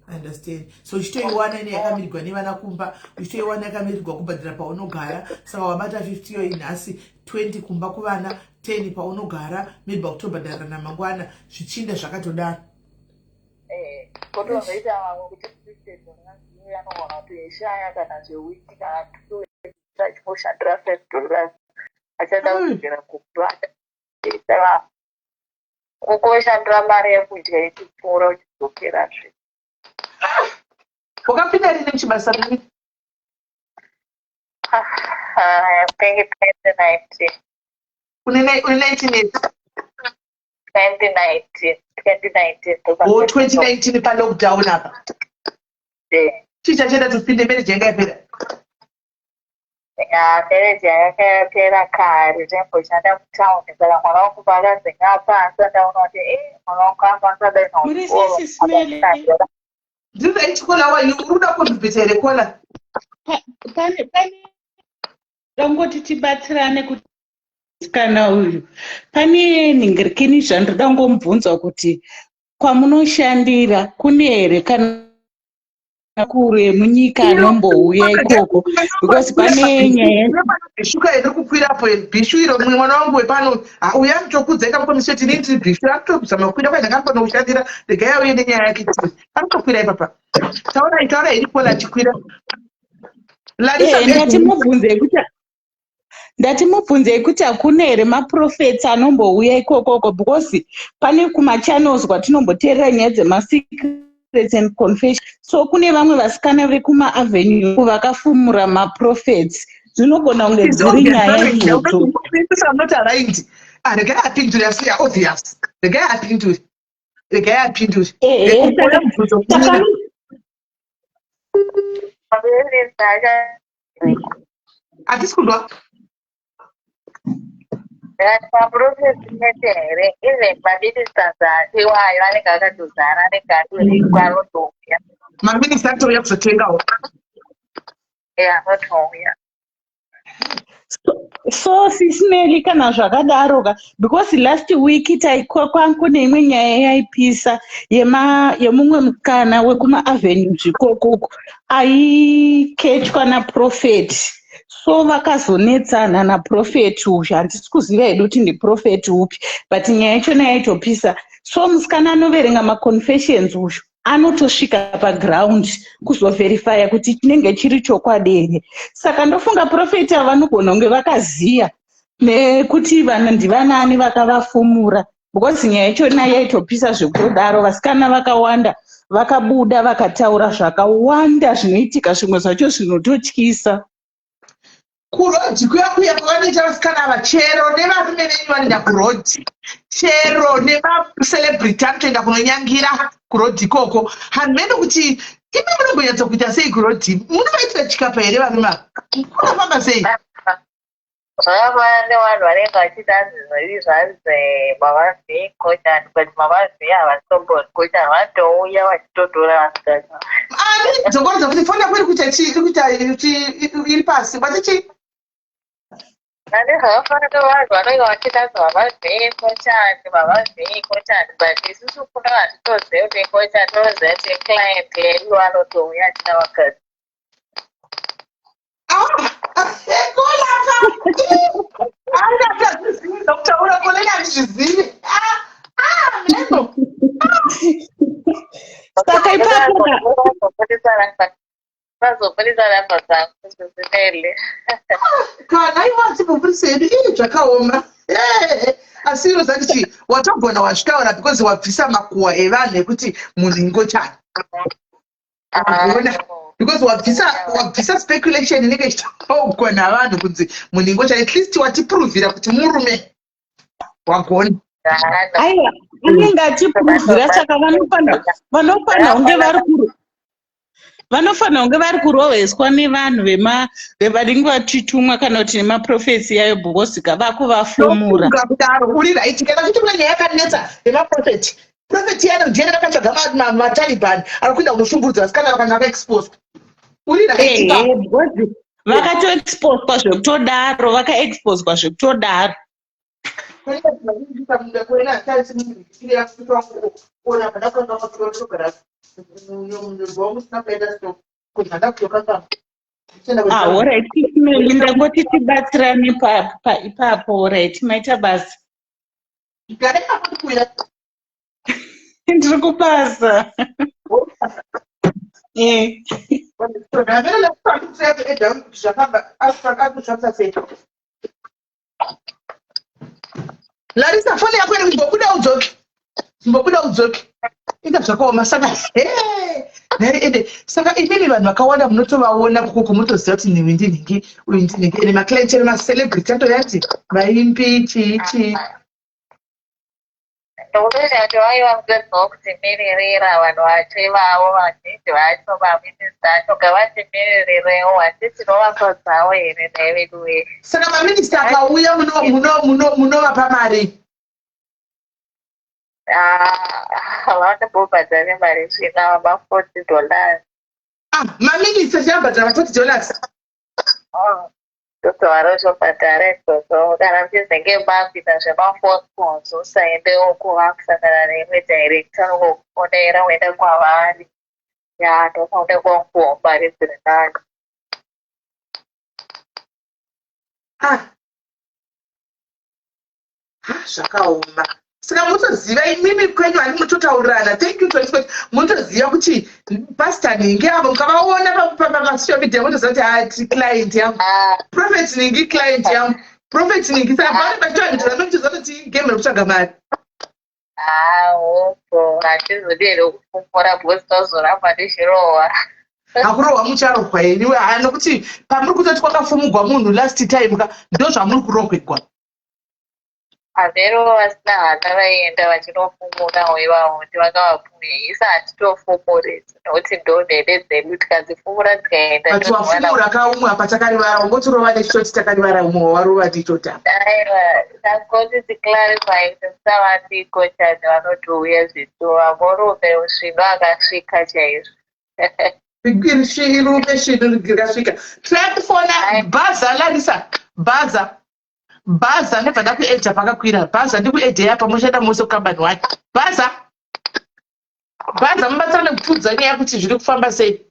understand. So uchitoiwana ine yakamirirwa nevana kumba, uchitoiwana yakamirirwa kubhadhira paunogara. Saka wabata 50 iyoyi nhasi, 20 kumba kuvana, 10 paunogara, maybe wakutobhadharana mangwana, zvichinda zvakatodaro. Eh, kotozoita vamwe kuti $50 iyo anogona kutoishaya kana zvewiki kana 2, achingoshandira $5, achada kudzokera kumba, saka kukoshandira mari yekudya ichipfuura, uchidzokerazve. Wakapinda rini muchibasa rini? I think 2019. Une 19 years? 2019, 2019. O 2019, palockdown apa? Chii chachaita topinde marriage yanga yapera? Ya, marriage yanga yapera kare, taimboshanda mutaundi, saka mwana wangu paakazi ngapasa, ndaona kuti e mwana wangu akwanisa dai. Muri sisi Smele. Ndiri chikola wayi, uri kuda kundibvisa here, kola? Pane dangoti tibatsirane kuti kana uyu pane nhingirikini zvandoda ngomubvunza kuti kwamunoshandira kune here kana kuru emunyika anombouya ikoko, because pane nyaya. Bhishu iri kukwirapo, bhishu iro, mumwe mwana wangu wepano uyo anotokudza ikamukomiseti, inini tiri bhishu, anotozama kukwira kwai ndakambanokushandira. Regai auye nenyaya yake tii anotokwira ipapa. Taurai, taurai, iri kola achikwira. Larisa. Ndatimubvunzei kuti hakuna here maprophets anombouya ikokoko, because pane kumachannels kwatinomboteerera nyaya dzemasecrets and confession, so kune vamwe vasikana vekumaavenue vakafumura maprophets, dzinogona kunge dziri nyaya idzodzo. Not aligned. Ah, regai apindure, asi obvious, regai apindure, regai apindure. Uya mubvunzo kumunhu. Saka Hatisi kunzwa. Maprophets chete here? Even maministers iwayo anenge akatozara, anenge atorikwa, anotouya. Maminista atouya kuzotengawo? Anotouya. So sisimeli, kana zvakadaro ka, because last week kune imwe nyaya yaipisa yemumwe mukana wekumaavenues ikokoko aiketchwa naprophet, so vakazonetsana naprophet uyu. Handisi kuziva hedu kuti ndiprophet upi, but nyaya yachona yaitopisa. So musikana anoverenga maconfessions uyu anotosvika paground kuzoverifya kuti chinenge chiri chokwadi here. Saka ndofunga prophet ava vanogona kunge vakaziya nekuti vanhu ndivanani vakavafumura, because nyaya yachona yaitopisa zvekutodaro. Vasikana vakawanda vakabuda vakataura zvakawanda zvinoitika, zvimwe zvacho zvinototyisa. Kurodhi kuya kuya kwavanoita vasikana ava, chero nevarume venyu vanoenda kurodhi, chero nemacelebrity anotoenda kunonyangira kurodhi ikoko. Handimene kuti imi munombonyatsa kuita sei kurodhi, munovaitira chikapa here varume ava? Kunofamba sei? Zvakafanana nevanhu vanenge vachiti hanzi zviri zvanzi mavavhii ngochani, but mavavhii havatombori ngochani, vanotouya vachitotora vasikana. Ani dzokorodza kuti foni yako iri kuita chii, iri kuita iri pasi wati chii? Ane zvakafanana nevanhu vanenge vachiti hanzi mavavhii ngochani, mavavhii ngochani, but isusu kuno hatitozivi kuti ngochani, tinoziva kuti client yedu anotouya achida vakadzi. Kutaura koleni handizvizivi. Saka ipapo Vazobudisa namba dzangu zvisinele. Kana ivo achibvubudisa hedu, ii zvakaoma. Asi iro zati chii, watogona wazvitaura because wabvisa makuhwa evanhu ekuti munhu ingochani. Wagona because wabvisa speculation inenge ichitaugwa navanhu kunzi munhu ingochani. At least watiprovira kuti murume, wagona. Aiwa, anenge achipuruzira, saka vanofanira kunge vari kuru vanofanira kunge vari kurohweswa nevanhu vanenge vachitumwa kana kuti nemaprofesi yayo, because vakuvafumura. Ndofunga kudaro, uri right. Kana kuti kune nyaya yakanetsa yemaprofeti, profeti yana ndiye akatsvaga maTaliban ari kuenda kunoshungurudza vasikana vakanga vakaexposed. Uri right. Ehe, because vakatoexposwa zvekutodaro, vakaexposwa zvekutodaro. Ah, alright, ndangoti tibatsirane ipapo. Alright, maita basa. Ndiri kubasa. Eh. Larisa, foni yako iri kumbobuda udzoke, kumbobuda udzoke. Inga zvakaoma. Saka nhai, ende saka imimi vanhu vakawanda munotovaona kukoko, munotoziva kuti nhingi ndinhingi, uyu ndinhingi, ende maclient ene macelebrity atoyati vaimbi, chii chii. Ndokutoita kuti vaiva mutedzawo kutimiririra vanhu vacho ivavo, vazhinji vacho maminista acho ngavatimirirewo, handiti tinovafadzawo here nhai vedu wee? Saka maminista akauya munovapa mari? Vanombobhadhare mari svina ma$40. Ah, maminista chiabhadhara ma$40? Ndozvavanotobhadhara izvozvo. Kana muchizenge makuita zvemaphone calls, usaende uko, vakusangana neimwe director, unongokufonera woenda kwavari. Ya, ndopaunenge wakupiwa mari dziri nani. Ah, ha, zvakaoma. Saka munotoziva imimi kwenyu hani, munototaurirana. Thank you, 20. Munotoziva kuti Pastor Ningi avo, mukavaona pasocial media munotoziva kuti hati client yangu. Ah. Prophet Ningi, client yangu, Prophet Ningi. Saka pane pachitoandiza, munotoziva kuti game rekutsvaga mari. Hopo hatizodi here kufumura, because tozoramba tichirohwa. Hakurohwa, mucharohwa henyu. Ha, nokuti pamuri kutoti kwakafumugwa munhu last time ka, ndo zvamuri kurohwegwa. Havero vasina hana vaienda vachinofumurawo ivavo kuti vakavapume. Isa hatitofumuri nokuti ndo nhede dzedu, tikadzifumura dzikaenda. But wafumura kaumwe apa, takarivara, ungotirova nechitoti takarivara, umwe wawarova ndichota. Aiwa, tangoti ticlarify kuti musavandiko chani, vanotouya zvituva murume svino akasvika chaizvo. Rume svino rikasvika, tiri kufona. Bhaza, Larisa, bhaza, bhaza, ndobva ndakuedha pakakwira bhaza, ndikuedhei apa, muchaenda mose kukambani wake. Bhaza, bhaza, mubatsirane kutiudza nyaya kuti zviri kufamba sei.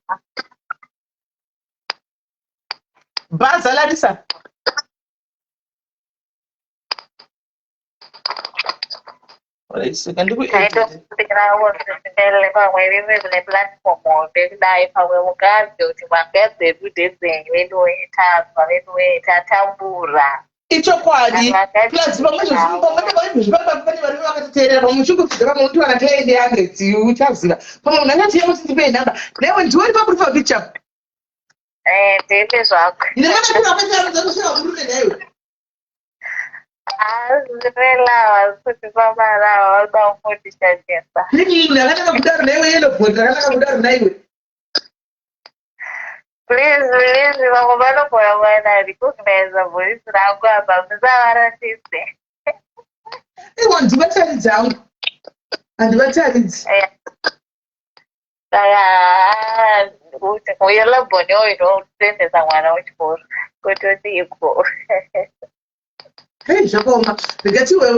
Bhaza, Larisa. Alright, saka ndikuedha. Taitokumbirawo zvisinele pamwe rimwe neplatform hombe kudai, pamwe munganzi kuti manga dzedu ndedzenyu veduwe, tazwa veduwe, tatambura. Ichokwadi. Plus pamwe zvozvipamwe pane varume vakatoteerera, pamwe uchingopfidza, pamwe unotowana client yehandreds, uchaziva pamwe munhu angati kuti ndipei nhamba newe, ndiwe uri paprofile picture. Eh, ndine zvako. Ndinakanakuaaanosvika murume naiwe. Zvinelawa kuti pamarawa vanoda kungondishandisa. Munhu akanaka kudaro naiwe, yellow bone rakanaka kudaro naiwe. Please, please, vamwe vanogona kuwana recognize voice rangu apa, musavarasise. Iwo ndivataridzi hangu, handivataridzi. Saka uyelabhoni oinokuendesa mwana wechikoro kutoti iko. Hei, zvakaoma. Rega tiwe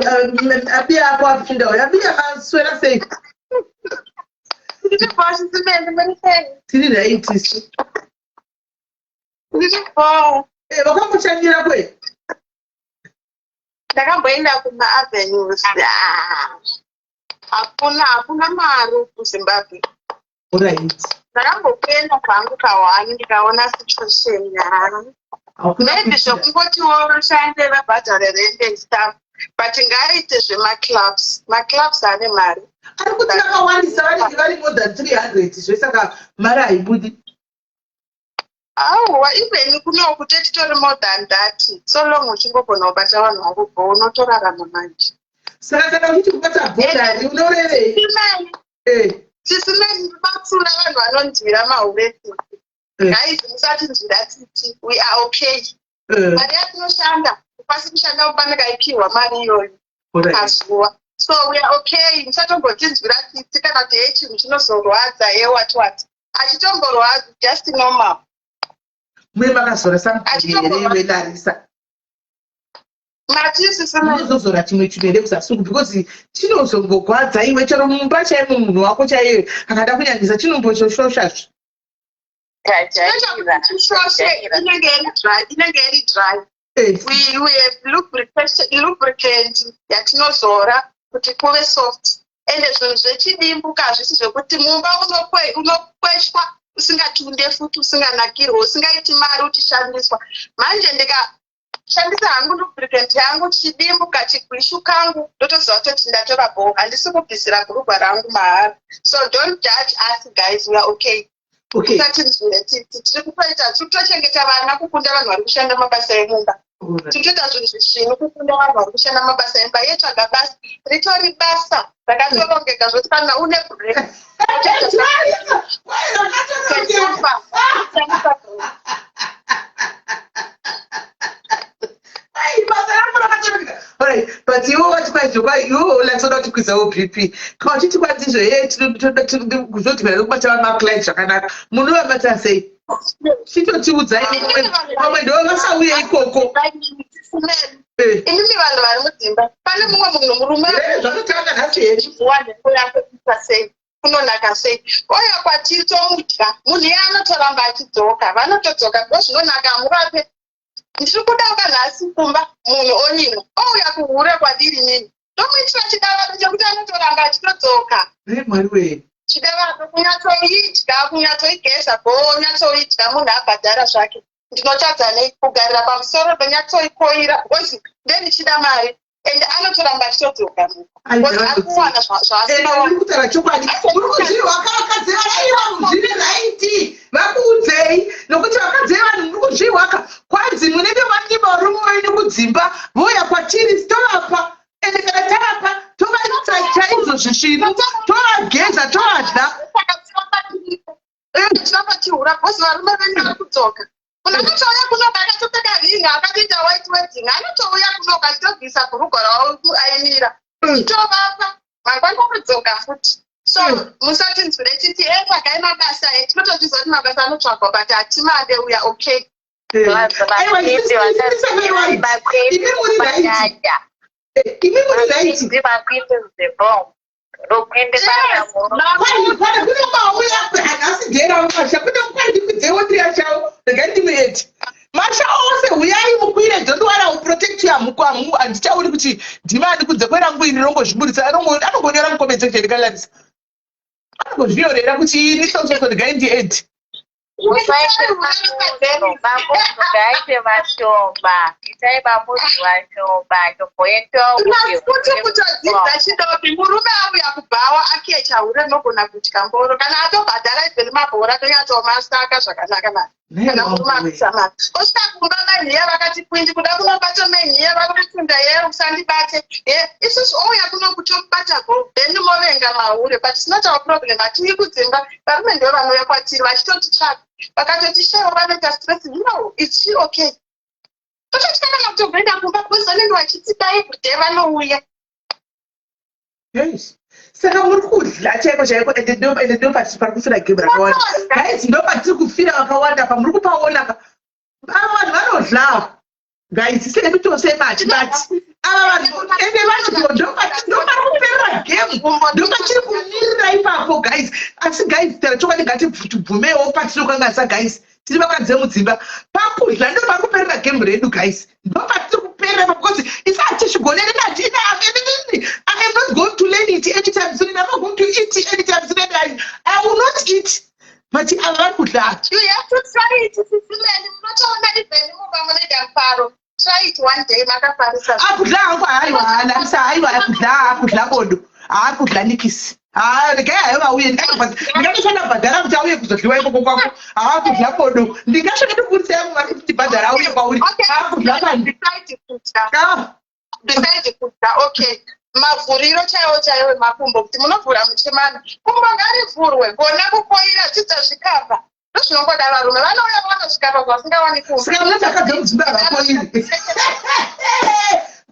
abiya ako apinda uyo. Abiya, akaswera sei? Ndiri bho, Sisimeni, muri sei? Tiri right isu. Ndiri bho. Wakamboshanyira kwe? Ndakamboenda kuma-avenues. Ah, hakuna mari kuZimbabwe. Ndakambokuenda kwangu kahwani, ndikaona situation ya Hakuna maybe kuitira. Zvokungotiwo shande vabhadhare rent and stuff, but ngaaite zvemaclubs. Maclubs ane mari. Ari kuti vakawandisa, vanenge vari more than 300 zve, saka mari haibudi. Auwa, even kunoku tetitori more than that. So long uchingogona kubata vanhu vako bho, unotorarama manje. Saka kana uchiti kubata bhodhari, unorevei? Simeni, Sisimeni, batsura vanhu vanonzwira mahure tsitsi. Guys, musatinzwira tsitsi, we are okay. Mari yatinoshanda, kwasi kushanda kupanikaipiwa mari iyoyo pazuva, so we are okay. Musatombotinzwira tsitsi kana kuti hei, chinhu chinozorwadza, he, what what, achitomborwadzi, just normal. Mune makazora something here iwe, Larisa? Mati, Sisimeni? Unozozora chimwe chinhu here kuzasuku? Because chinozongogwadza iwe, chero mumba chaimo, munhu wako chaiye akada kunyanyisa, chinombochoshosha. Tajaira. Chishoshe inenge iri dry, inenge iri dry. We have lubricant yatinozora kuti kuve soft. Ende zvinhu zvechidimbu hazvisi zvekuti mumba unokweshwa usingatunde futi, usinganakirwe, usingaiti mari uchishandiswa. Manje ndikashandisa hangu lubricant yangu, chidimbu kachigwishu kangu, ndotoziva kutoti ndatora bho, handisi kubvisira bhurugwa rangu mahara. So don't judge us, guys, we are okay. Usatinzwire tsitsi. Tiri kutoita, tiri kutochengeta vana kukunda vanhu vari kushanda mabasa emumba. Tiri kutoita zvinhu zvisvinu kukunda vanhu vari kushanda mabasa emumba. Iye tsvaga basa, ritori basa rakatorongeka zvoti kana une break. Kwai rakatorongeka. Ai, basa rangu rakatorongeka. Alright, but iwe wati kwaizvo, kwai iwe ulatsoda kuti kwidzawo BP. Kana uchiti kwandizvo, ye kuzoti vana kubata maclient zvakanaka, munovabata sei? Chitotiudzai, vamwe ndo vasauye ikoko. Imimi vanhu vari mudzimba, pane mumwe munhu murume Zvakatanga nhasi here? Wanhengo yako kuita sei, kunonaka sei, oya kwatiri, tomudya. Munhu iye anotoramba achidzoka, vanotodzoka ndo zvinonaka. Hamuvape ndiri kuda nhasi kumba, munhu onyimwa, ouya kuhure kwadiri nini, tomuitira chidavado chekuti anotoramba achitodzoka. Mwari wee! Chidavado kunyatsoidya, kunyatsoigeza bho, nyatsoidya, munhu abhadhara zvake. Ndinotadza nei kugarira pamusoro, ndonyatsoikoira because ndendichida mari, and anotoramba achitodzoka because ari kuwana zvaasina. Uri kutaura chokwadi, uri kuzvirwaka. Vakadzi vaiwa, zviri right, vakuudzei, nokuti vakadzi vevanhu muri kuzvirwaka. Kwanzi munenge manyima varume venyu kudzimba, vouya kwatiri, tovapa. Ende kana tavapa, tovaita chaizvo zvisvinu, tovageza, tovadya. Tiramba tihura because varume venyu vari kudzoka. Munhu anotouya kunoka akatopfeka ring, akatoita white wedding, anotouya kunoka achitobvisa bhurugwa ravo aimira, tovapa, mangwana kudzoka futi. So musatinzwire titi etsvagai mabasa. Tinotozviziva kuti mabasa anotsvagwa, but hatimade, we are okay. Aiwa, imi muri right, imi muri right. Pane kune mauya nhasi dhera masha kune kwandikudzewo ndiri yachawo, regai ndimueti masha ose, huyai mukwire. Don't worry, I will protect you. Hamuku hamu, handichauri kuti ndimani kunze kwerangu iri rongozviburitsa. Anongonyora mucomment section. Kalarisa anongozvinyorera kuti ini sososo, regai ndiedi. Musaite mamuzu, ngaite mashoma, itai mamuzu mashoma, tomboendawo. Futi kutodzidza chidobi, murume auya kubhawa akecha hure, nogona kudya mboro kana atobhadhara ibveni mabhora, tonyatsomasaka zvakanaka mani. Kana murume akuisa mari, osvika kumba, mainhiya vakati kwindi kuda kunobata mainhiya, vari kutunda, ye usandibate ye. Isusu ouya kuno kutomubata go, then movenga mahure. But it's not our problem, hatii kudzimba, varume ndo vanouya kwatiri vachitotitsvaga. Vakatoti shewa vanoita stress. No, is she okay? Tototya kana kutogoenda kumba because vanenge vachitida everyday vanouya. Yes, saka muri kudla chaiko chaiko, ende ndo pari kufira game rakawanda, guys. Ndo patiri kufira vakawanda, pamuri kupaona ka. Ava vanhu vanodla, guys, sedu tose mati, but ava vanhu ende vanodla. Ndo pari kuperera game, ndo patiri kumirira ipapo, guys. Asi guys, tara chokwadi, ngatibvumewo patinokanganisa, guys. Tiri vakadzi vemudzimba, pakudla ndo pari kuperera game redu, guys. Ndo patiri kuperera, because isi hatichigonere. Nati I am not going to learn it anytime soon. I'm not going to eat anytime soon. I will not eat, but ava vari kudla. You have to try it, Sis Melly. Munotoona even mumba munoita mufaro. Try it one day, makafarisa. Akudla hangu, haiwa, hanamisa, haiwa, akudla, akudla bodo, haakudla nikisi. Regai hayo vauye. Ndingatosvanda bhadhara kuti auye kuzodliwa ikoko kwako. Haakudla bodo. Ndingasvika ndikuburitsa yangu mari kuti tibhadhara auye kwauri. Haakudla kani. Besides kudya, besides kudya, okay, mavhuriro chaiwo chaiwo emakumbo, kuti munovhura muchimana, kumbo ngarivhurwe. Gona kukoira, dzidza zvikapa. Ndozvinongoda varume, vanouya vaona zvikapa zvavasingawani kumba. Saka munoti akadza mudzimba havakoiri?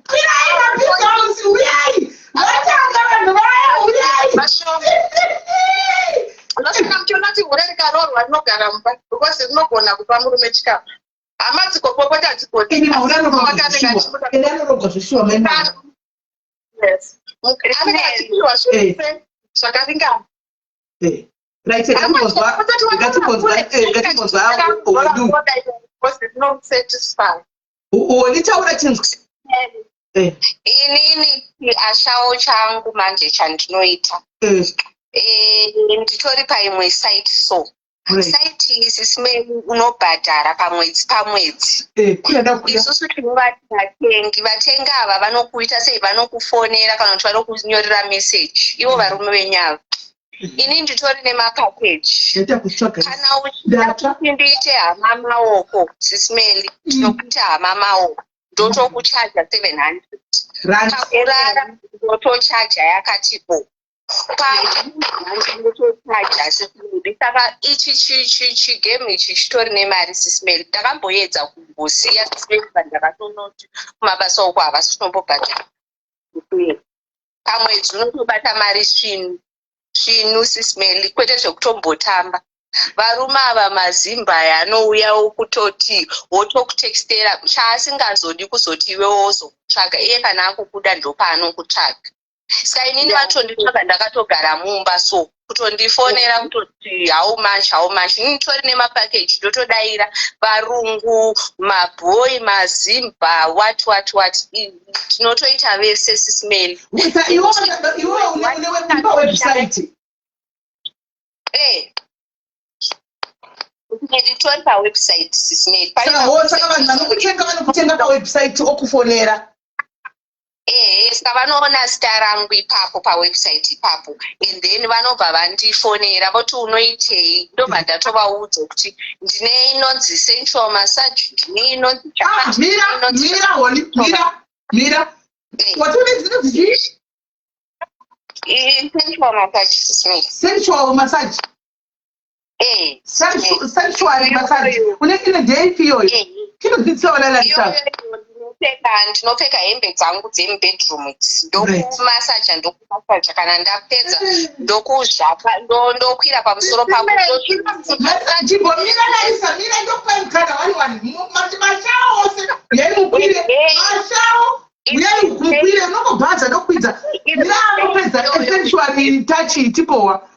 Kwirai mapizausi, uyai, vatanga vanhu vaya, uyai. Vashoma. Ndosaka muchiona kuti hure rikaroorwa rinogara mumba, because rinogona kupa murume chikapa. Hama dzikopopota dzigoti. Ende mahure anorogwa zveshuwa, ende anorogwa zveshuwa, maimana. Yes, anenge achipiwa zvese zvakaringana. Right, ngatimbonzwa wedu. Rinosatisfy. Wonitaura chinzwi. Inini ashawo changu manje chandinoita, nditori paimwe site. So site iyi, Sis Melly, unobhadhara pamwedzi pamwedzi. Kuda kuda. Isusu tinovati vatengi. Vatengi ava vanokuita sei? Vanokufonera kana kuti vanokunyorera meseji ivo varume venyava. Ini nditori nemapackage. Ndaita kutsvaga. Kana uchida Ndatsva. kuti ndiite hama maoko, Sis Melly, ndinokuita hama maoko, ndotokuchaja 700. Rand. Pakurara ndotochaja yakati bo, pakutochaja, Sis Melly. Saka ichi chigame ichi chitori nemari, Sis Melly. Ndakamboedza kumbosiya, Sis Melly, pandakatonoti kumabasa uko havasi kutombobhadhara. Pamwedzi unotobata mari svinu svinu, Sis Melly, kwete zvekutombotamba. Varume ava mazimba aya anouyawo kutoti wotokutextera, chaasingazodi kuzoti iwe wozokutsvaga iye. Kana akukuda, ndopaanokutsvaga. Saka inini vatonditsvaga ndakatogara mumba, so kutondifonera kutoti, "How much? How much?" Inini tori nemapackage, ndotodaira varungu, mabhoi, mazimba, what what what. Tinotoita vese, Sis Melly. Iwe une pawebsite? Eh, nditori pawebsite, Sis Melly. Saka vanhu vanokutenga pawebsite, okufonera? Ehe, saka vanoona zita rangu ipapo pawebsite ipapo, and then vanobva vandifonera voti, "Unoitei?" Ndobva ndatovaudza kuti ndine inonzi sensual massage, ndine inonzi chakati. Mira, mira, holi, mira, mira. Watone dzinonzi chii? Sensual massage, Sis Melly. Sensual massage? Eh. Sensual massage une ine ndeipi iyoyo? Chinodzidzisa vana lalisa. Ndinopfeka hembe dzangu dzemubedroom idzi, ndokumasaja, ndokumasaja. Kana ndapedza, ndokuzvapa, ndokwira pamusoro pako. Chimbomira, Laisa, mira, ndokupa mukana wani wani. Mashawo ose, uyai mukwire mashawo, uyai mukwire. Unongobhaza, ndokwidza, mira, anopedza sensual touch, tipowa.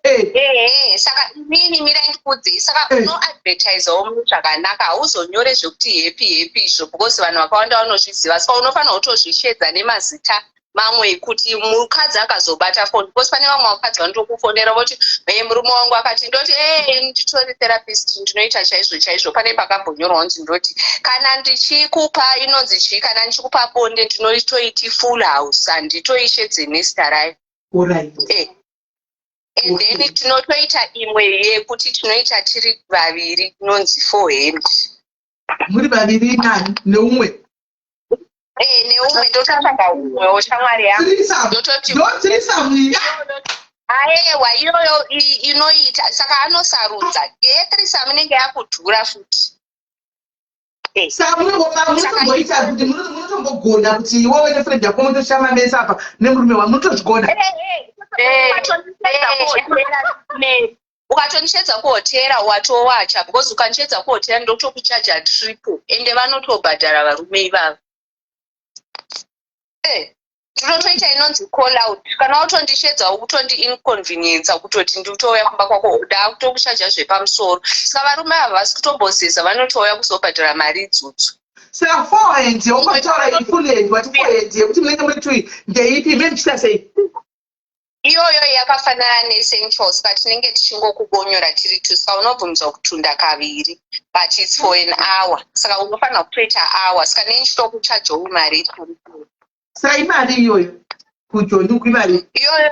Ehe, saka inini, mirai ndikuudzei. Saka unoadvertisawo munhu zvakanaka, hauzonyore zvekuti happy happy izvo, because vanhu vakawanda vanozviziva. Saka unofanira kutozvishedza nemazita mamwe ekuti mukadzi akazobata foni, because pane vamwe vakadzi vanotokufonera voti, "E, murume wangu akati." Ndoti, "E, nditori therapist, ndinoita chaizvo chaizvo." Pane pakambonyorwa kunzi, ndoti kana ndichikupa inonzi chii, kana ndichikupa bonde, ndinoitoiti full house, handitoishedze nezita rayo. And then tinotoita imwe yekuti tinoita tiri vaviri, inonzi four hand. Muri vaviri nani? Neumwe? Eh, neumwe. Ndototsvaga umwewo shamwari yangu. Ndototi. Aewa, iyoyo inoita. Saka anosarudza. Yethreesome inenge yakudhura futi. Saka munotomboita kuti munotombogona kuti iwewe nefriend yako mutoshama mese apa nemurume wa munotozvigona? Ukatondishedza kuhotera, watowacha, because ukandishedza kuhotera ndotokuchaja triple, ende vanotobhadhara varume ivava. Tinotoita inonzi call out. Kana watondishedza, ukutondi inconvenienca kutoti nditouya kumba kwako, ndakutokuchaja zvepamusoro. Saka varume ava vasi kutombozeza, vanotouya kuzobhadhara mari idzodzo. Saka forehand yaungataura iyi, full hand, wati forehand yekuti munenge muri two, ndeipi? Mune muchiita sei? Iyoyo yakafanana nesensual, saka tinenge tichingokubonyora tiri two. Saka unobvumidzwa kutunda kaviri, but it's for an hour, saka unofanira kutoita hour. Saka nenchitokuchajawo mari iri pamusoro. Saka imari iyoyo kujoni uku imari? Iyoyo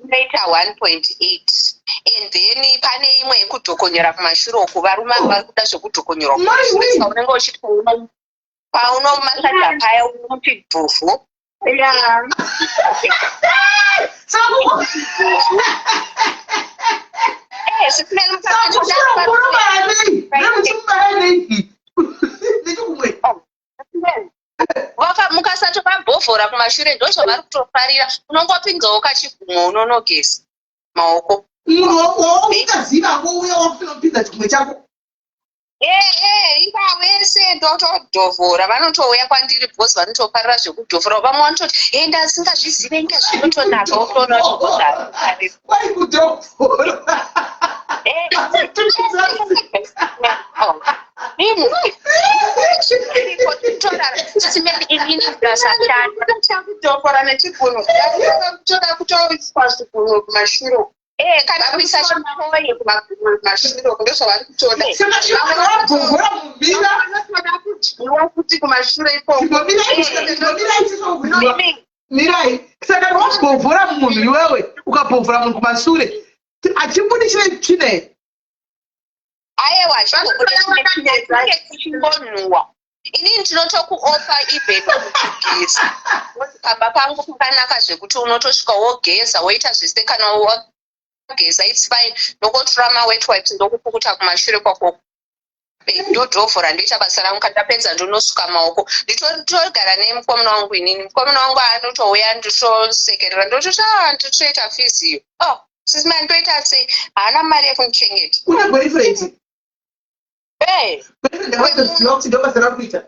inoita 1.8, and then pane imwe yekudhokonyora kumashure uku. Varume ava vari kuda zvekudhokonyorwa kumashure, saka unenge uchiti paunomasaja paya unoti dhuvhu. Saka munomara nei? Nemuchimubara nei nechikumwe? Mukasatovabhovhora kumashure, ndozvavari kutofarira. Unongopinzawo kachigumo, unonogeza maoko. Munhu wausingaziva angouya wakutonopinza chikumwe chako? Ehe, iva vese ndotodhovhora. Vanotouya kwandiri because vanotofarira zvekudhovhora. Vamwe vanototi, "E, ndasingazvizive inge zvinotonaka." Wotoona kuti Kwai kudhovhora. Chakudhofora nechigunwe, toda kutoiswa zvigunwe kumashure. Kana kuisa chitoyi. Kumashure ndozvavari kutoda. Saka wabhovhora mumira. Vanotoda kudyiwa futi kumashure ikoko. Mirai, mirai. Saka wabhovhora munhu iwewe, ukabhovhora munhu kumashure, achibudisire tsvine? Aiwa, chingonhuwa. Inini ndinotokuofa even kugeza. Pamba pangu pakanaka zvekuti unotosvika wogeza, woita zvese. Kana wageza, it's fine, ndokotora mawet wipes, ndokupukuta kumashure kwako. Ndodhovhora, ndoita basa rangu. Kana ndapedza, ndonosuka maoko. Nditogara nemukomana wangu inini. Mukomana wangu anotouya, nditosekerera, ndototi, "A, nditoita physio." Oh, sisima, ndoita sei? Haana mari yekundichengeta. Une boyfriend? Eh. Boyfriend akatoziva kuti ndo basa rari kuita?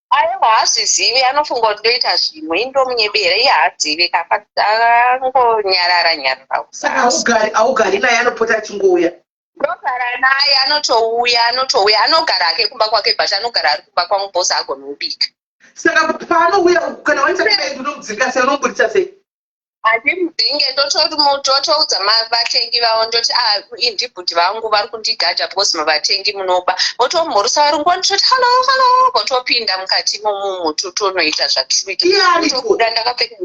Aiwa, haazvizivi. Anofunga kuti ndoita zvimwe. Indomunyebera, iye haazivi, akangonyarara nyarara. Saka haugari naye? Anopota achingouya? Ndogara naye. Anotouya, anotouya, anogara ake kumba kwake, but anogara ari kumba kwangu bhosi agona kubika. Saka paanouya, kana waita kudai, unomudzinga sei? Unomubudisa sei? Handimudzinge. Ndotoudza vatengi vavo, ndoti, "Ah, indibhudhi vangu vari kundigadha because mavatengi munoba." Votomhoresa varungu, vanototi, "Hello, hello," votopinda mukati momumu, totonoita zvatiri Iye aripo? kuita. Ndakapfeka.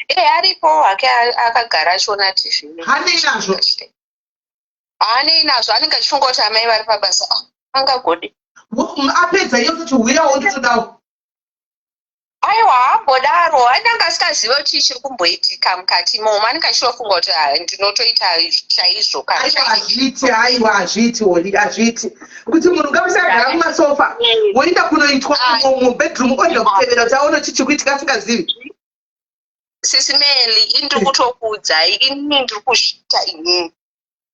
E, aripo hake, akagara achiona TV. Hanei nazvo? Haanei nazvo. Anenge achifunga kuti amai vari pabasa. Ah, angagodi. Apedza iyo toti, "Huyawo, ndotodawo"? Aiwa, haambodaro. Anenge asingazive kuti chii chiri kumboitika mukati imomo. Anenge achitofunga kuti, "Ah, ndinotoita chaizvo kana Aiwa, chaizvo." hazviiti. Aiwa, hazviiti, Oli, hazviiti kuti munhu ngavisagara mumasofa, woenda kunoitwa mubedroom, oenda kutevera kuti aone chichi kuitika asingazivi. Sisimeli, indiri kutokuudzai, inini ndiri kuzviita inini.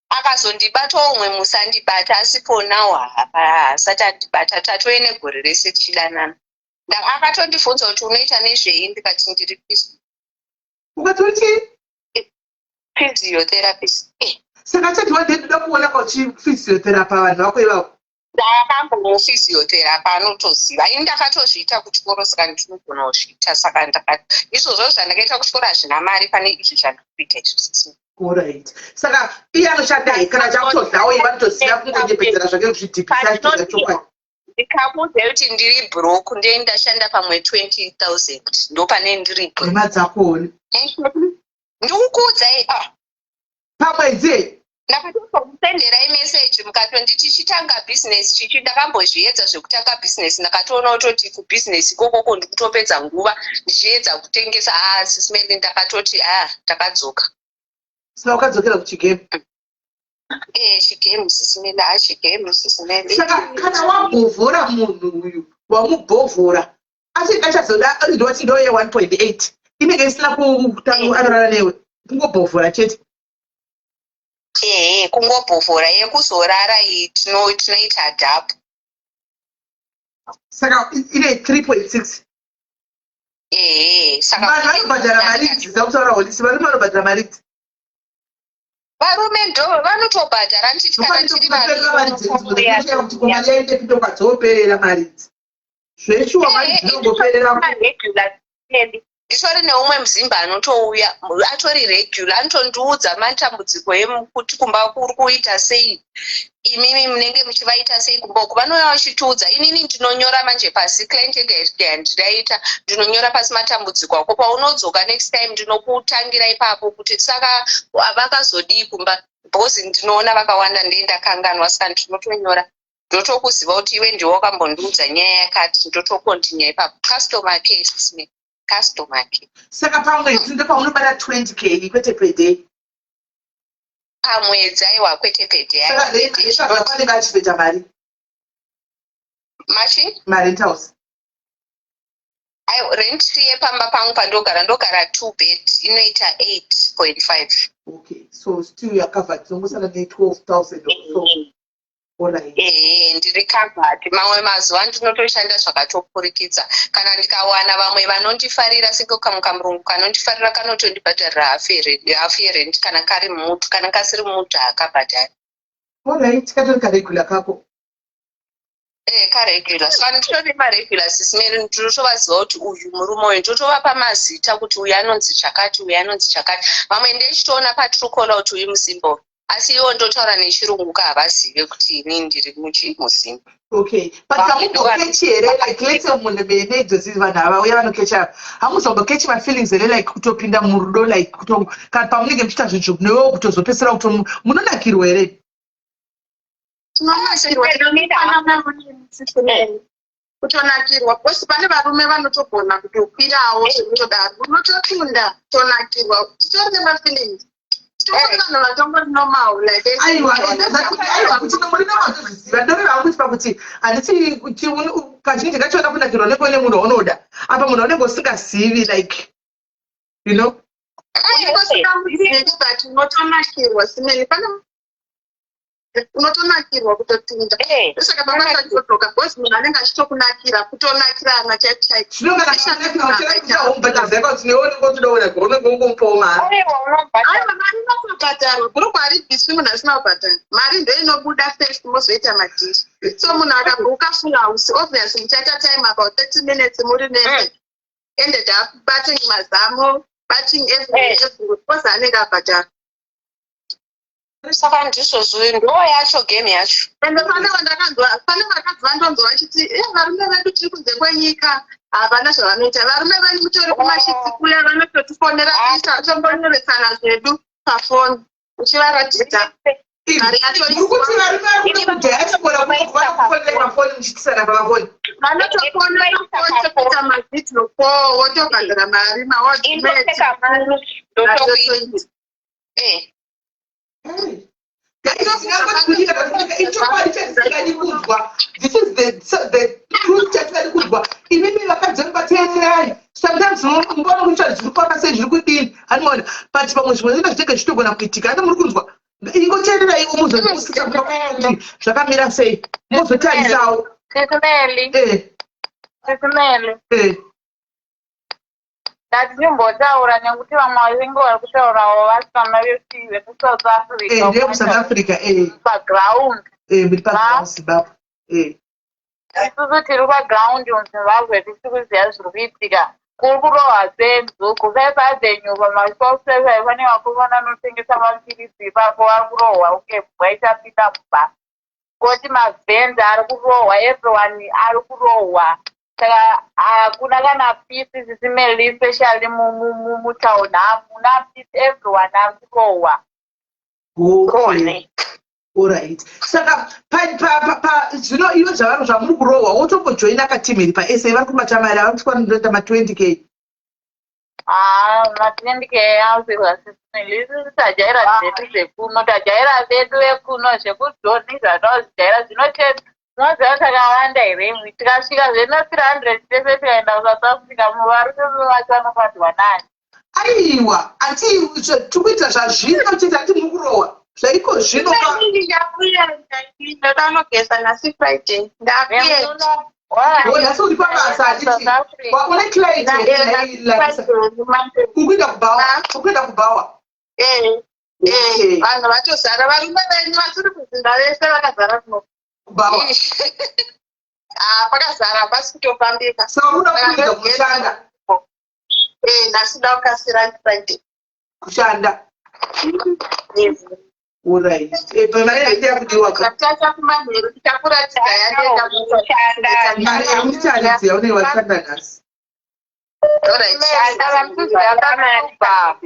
Akazondibata umwe, musandibata, asi for now haasati andibata. Tatove negore rese tichidanana. Akatondibvunza kuti, "Unoita nezvei?" Ndikati, "Ndiri Ukati uri chii? physiotherapist." Saka chati wadendoda kuona kauchiphysiotherapa vanhu vako ivavo? Ndakambomuphysiotherapa, anotoziva. Ini ndakatozviita kuchikoro, saka ndinogona kuzviita. Saka ndakati izvozvo zvandakaita kuchikoro hazvina mari pane izvi zvandiri kuita izvo. Alright, saka iye anoshanda kana chakutodawo, iye vanotoziva kungonyepedzera zvake, kuzvidhipisa achitoziva chokwadi. Ndikakuudza kuti ndiri broke, ndee ndashanda pamwe 20 000, ndo pane ndiri broke. Nhema dzakoni. Ndikukuudzai, ah. Pamwedzi? Ndakatozokusenderai meseji mukatonditi chitanga bhizinesi chichi. Ndakambozviedza zvekutanga bhizinesi, ndakatoona kutoti kubhizinesi ikokoko ndikutopedza nguva ndichiedza kutengesa. A, sisimeli, ndakatoti, a, ndakadzoka. Saka wakadzokera kuchigame? Eh, chigame, Sis Melly, achigame, Sis Melly. Saka kana wabhovhora munhu uyu, wamubhovhora, asi achazoda ndoti ndoye 1.8 inenge isina kutanga anorara newe, kungobhovhora chete? Ehe, kungobhovhora. Yekuzorara iyi tinoita double. Saka ine 3.6? Ehe, saka Vanhu vanobhadhara mari idzi dzakutaura holisi, varume vanobhadhara mari idzi? Varume ndo vanotobhadhara, nditi kana tiri Mari kuti mari yaende pindokwadzoperera mari idzi zveshuwa, mari dzinongoperera. Nditori neumwe muzimba anotouya atori regular, anotondiudza matambudziko ekuti kumba kuri kuita sei, imimi munenge muchivaita sei kumba uku. Vanouya vachitiudza. Inini ndinonyora manje pasi, client yega yandidaita, ndinonyora pasi matambudziko ako. Paunodzoka next time, ndinokutangira ipapo kuti saka vakazodii kumba, because ndinoona vakawanda, ndee ndakanganwa. Saka ndinotonyora, ndotokuziva kuti iwe ndiwe wakambondiudza nyaya yakati, ndotocontinue ipapo. Customer care, Sis, customer care. Saka pamwedzi ndopaunobata 20 K, kwete per day? Pamwedzi, aiwa, kwete per day. Saka rent vanenge vachipeta mari? Machi? Marentals. Aiwa, rent yepamba pangu pandogara, ndogara two bed, inoita 8.5. Okay, so still you are covered, tinongosana ne12 000 or so. Alright. Ehe, ndiri covered. Mamwe mazuva ndinotoshanda zvakatopfurikidza kana ndikawana vamwe vanondifarira, senge kamwe kamurungu kanondifarira, kanotondibhadharira hafu yerent kana kari mutu. Kana kasiri mutu, haakabhadhari. Alright, katori karegular kako. Eh, karegular. Saka nditori maregular, Sis Melly. Ndinotovaziva kuti uyu murume uyu, ndotovapa mazita kuti uyu anonzi chakati, uyu anonzi chakati. Vamwe ndechitoona paTruecaller kuti uyu muzimbo, asi ivo ndotaura nechirungu ka, havazive kuti inini ndiri muchi muzimba. Okay, but hamumbokechi here? Like, let's say munhu mene idzozi, vanhu ava uya vanokecha, hamuzombokechi mafeelings here, like kutopinda murudo, like kuto kana pamunenge muchiita zvinhu newewo kutozopedzisira kuto munonakirwa here? Tinonakirwa, tinofanana, kutonakirwa, because pane varume vanotogona kutokwirawo zvekutodaro, unototunda, tonakirwa, titori nemafeelings, tongori vanhu vatongori normal like. Aiwa, aiwa, kuti muri namatozviziva, ndoreva hangu kuti pakuti handiti kazhinji kachona kunakirwa nekuone munhu waunoda, apa munhu waunenge usingazivi, like Unenge usingamuzivi, but unotonakirwa simeni, pane unotonakirwa kutotunda. Ndosaka pamwe pachotoka, because munhu anenge achitokunakira, kutonakirana chaiko chaiko. Zvino kana homubhadharisa kuti newe unenge uchida kunakirwa, unenge ungomupawo mari. Aiwa, mari inotobhadharwa. Bhurukwa haribviswi munhu asina kubhadhara. Mari ndo inobuda first, mozoita madhiri. So munhu akabhuka full house, obviously muchaita time about 30 minutes muri nese, ended up batting mazamo, batting everywhere, everywhere, because anenge abhadhara. Saka ndizvozvo, ndo yacho game yacho. Ende pane vandakanzwa, pane vakadzi vandonzwa vachiti, "E, varume vedu tiri kunze kwenyika, havana zvavanoita." Varume venyu mutori kumashitsi kuya, vanototifonera isa, tombonyoresana zvedu pafoni, uchivaratidza mari yacho. Muri kuti varume vari kuno kudiaspora vanokufonera pafoni, muchitisana pamafoni? Vanotofonera foni, tokuita mavideo call, wotobhadhara mari. Indopfeka mari, ndotokuita. Ichokwadi chatisingadi kunzwa. This is the truth chatisingadi kunzwa. Imimi vakadzi vateererai. Sometimes mumbona kuita zviri kufamba sei, zviri kudini, anoona, but pamwe zvimwe zvinenge zvinenge zvichitogona kuitika. Ane muri kunzwa, ingoteereraiwo, muzosisa kuti zvakamira sei, mozotarisawo. Sis Melly. Sis Melly. Ndatichimbotaura nekuti vamwe vanenge vari kutaurawo vasikana vekuSouth Africa. NdeyekuSouth Africa. Paground. Muri paground, Zimbabwe. Isusu tiri paground muZimbabwe, tisi kuziva zviri kuitika. Kuri kurohwa senzu kuFifth Avenue, pamashops, pane vakomana vanotengesa mapiritsi ipapo, vari kurohwa kunge mbwa ichapinda mumba. Koti mavhenda ari kurohwa, everyone ari kurohwa. Saka hakuna kana peace, Sis Melly, especially mutown hamuna peace, everyone ari kurohwa. Okay, alright. Saka zvino iwe zvavanhu zvamuri kurohwa, wotombojoina kateam iri paSA vari kubata mari, vari kusvika ma20 K? Haa, matendike ausirwa sisili. Isusu tajaira zvedu zvekuno, tajaira vedu vekuno zvekudhoni zvatazvijaira zvinotenda. Munoziva takawanda here imwi? Tikasvika zveno 300 tese tikaenda kuSouth Africa, muvarume vacho vanofanirwa nani? Aiwa, ati tikuita zvazvino chete, ati muri kurohwa zvaiko zvino ka. Ndoda unogeza nhasi Friday. Ndakuenda. Oh, nhasi uri pabasa handiti? Une client here nhai, Larissa? Ukuenda kubhawa? Ukuenda kubhawa? Eh, eh, vanhu vatozara, varume venyu vasiri kuzinda vese vakazara kuno. Kubhawa. Ah, pakazara, hapasi kutofambika. Saka unoda kuenda kushanda? Eh, nhasi da kukasira Friday. Kushanda. Yes. Alright. Eh, pamari haidi yakudiwa ka. Zvatichaita kumanheru tichakuratidza yandoenda. Kushanda. Mari yaundicharidzi yaunenge washanda nhasi. Alright. Shanda vamutizvakabva.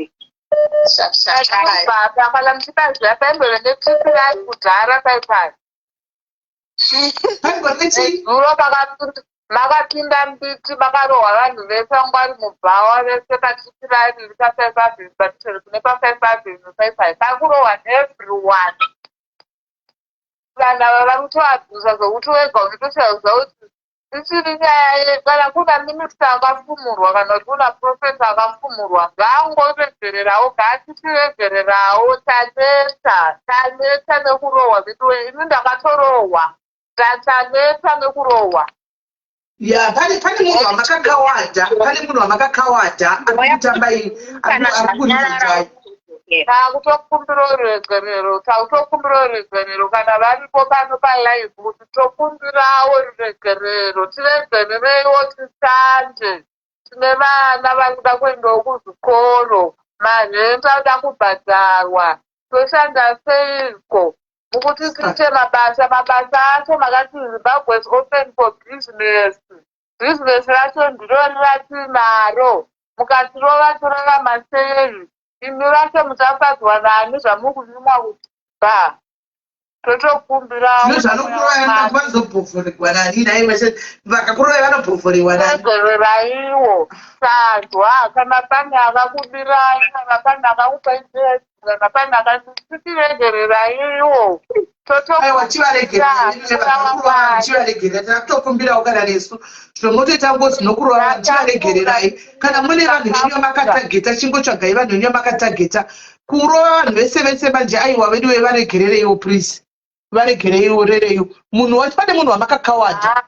Sharp, sharp, sharp. Baba kana muchipaziva paimbove netrip kudhara paipai. Paingwa nechi? Zuro makapinda mbiti, makarohwa vanhu vese vanga vari mubhawa vese patrip iri pa5 Avenue, padhuze kune pa5 Avenue 55 pakurohwa neeveryone. Vanhu ava vari kutoabhusa zvokuti wega unotoshaziva kuti ichiri nyaya kana kuna minista akafumurwa kana kuti kuna profesa akafumurwa, ngaangoregererawo, ngaatitiregererawo. Taneta, taneta nekurohwa veduwe. Ini ndakatorohwa, taneta nekurohwa. Ya, pane munhu wamakakawadha, pane munhu wamakakawadha ari kutamba iyi, ari kuridzai. Takutokumbira ruregerero, takutokumbira ruregerero kana varipo pano palive kuti tokumbirawo ruregerero, tiregerereiwo tishande. Tine vana vari kuda kuendawo kuzvikoro, marent anoda kubhadharwa, toshanda seiko? Mukuti tiite mabasa, mabasa acho makati Zimbabwe is open for business, business racho ndirori ratinaro. Mukatirova torarama sei? Imi vacho muchafadzwa nani zvamuri kunyumwa kuti ba? Totokumbirawo. Zvino zvanokurovai vanozobhovhoregwa nani nai? Vakakurovai vanobhovhorewa nani? Regereraiwo, tanzwa. Kana pane akakubirai, kana pane akakupai, kana pane akatitiregereraiwo. Aiwa, chivaregererai, chivaregererai. Takutokumbirawo kana nesu zvinomotoita ngozi nokurova vanhu, chivaregererai. Kana mune vanhu venyu vamakatageta, chingotsvagai vanhu venyu vamakatageta. Kurova vanhu vese vese manje, aiwa vedu varegerereiwo, please, varegereiwo rereiwo munhu wacho. Pane munhu wamakakawadha.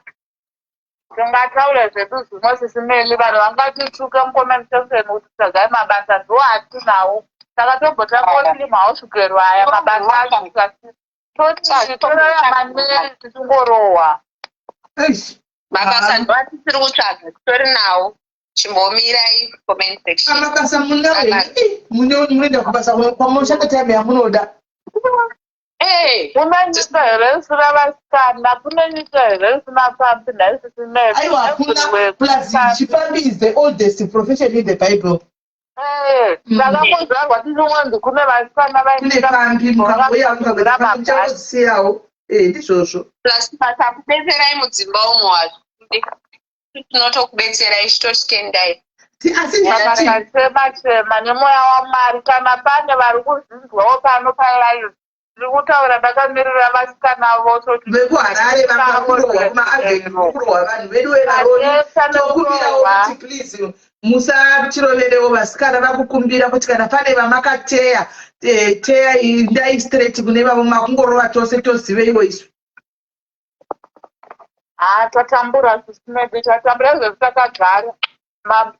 Tingataura zvedu zvimwe sisimeli, vanhu vangatituke mucomment section kuti tsvagai mabasa, ndo atinawo. Saka tombotangoti mahouse-girl aya mabasa acho toti torarama nei tichingorohwa? Eish. Mabasa ndo atisiri kutsvaga, titori nawo. Chimbomirai comment section. Mabasa munawo. Munoenda kubasa kwamunoshanda time yamunoda. Kune nyika here isina vasikana? Kune nyika here isina pfambi nhai sisimeli? Aiwa, hakuna. Plus chipfambi is the oldest profession in the Bible. Takangozvarwa tichingonzi kune vasikana. Kune pfambi, mukangoya mukangochangosiyawo, ndizvozvo. Plus takubetserai mudzimba umo, hazvo tinotokubetserai, chitotitendai. Asi ndinati Chema chema nemweya waMwari. Kana pane vari kuzvinzwawo pano palive, ndiri kutaura ndakamirira vasikana vose kuti vekuHarare vakakurohwa kumaavenue, kurohwa vanhu vedu vevaroni, tokumbirawo kuti please musatiroverewo vasikana. Vakukumbira kuti kana pane vamakateya, teya, ndai straight kune vavo, makungorova tose toziveiwo isu. Ha, tatambura sisimedi, tatambura izvezvi takagara.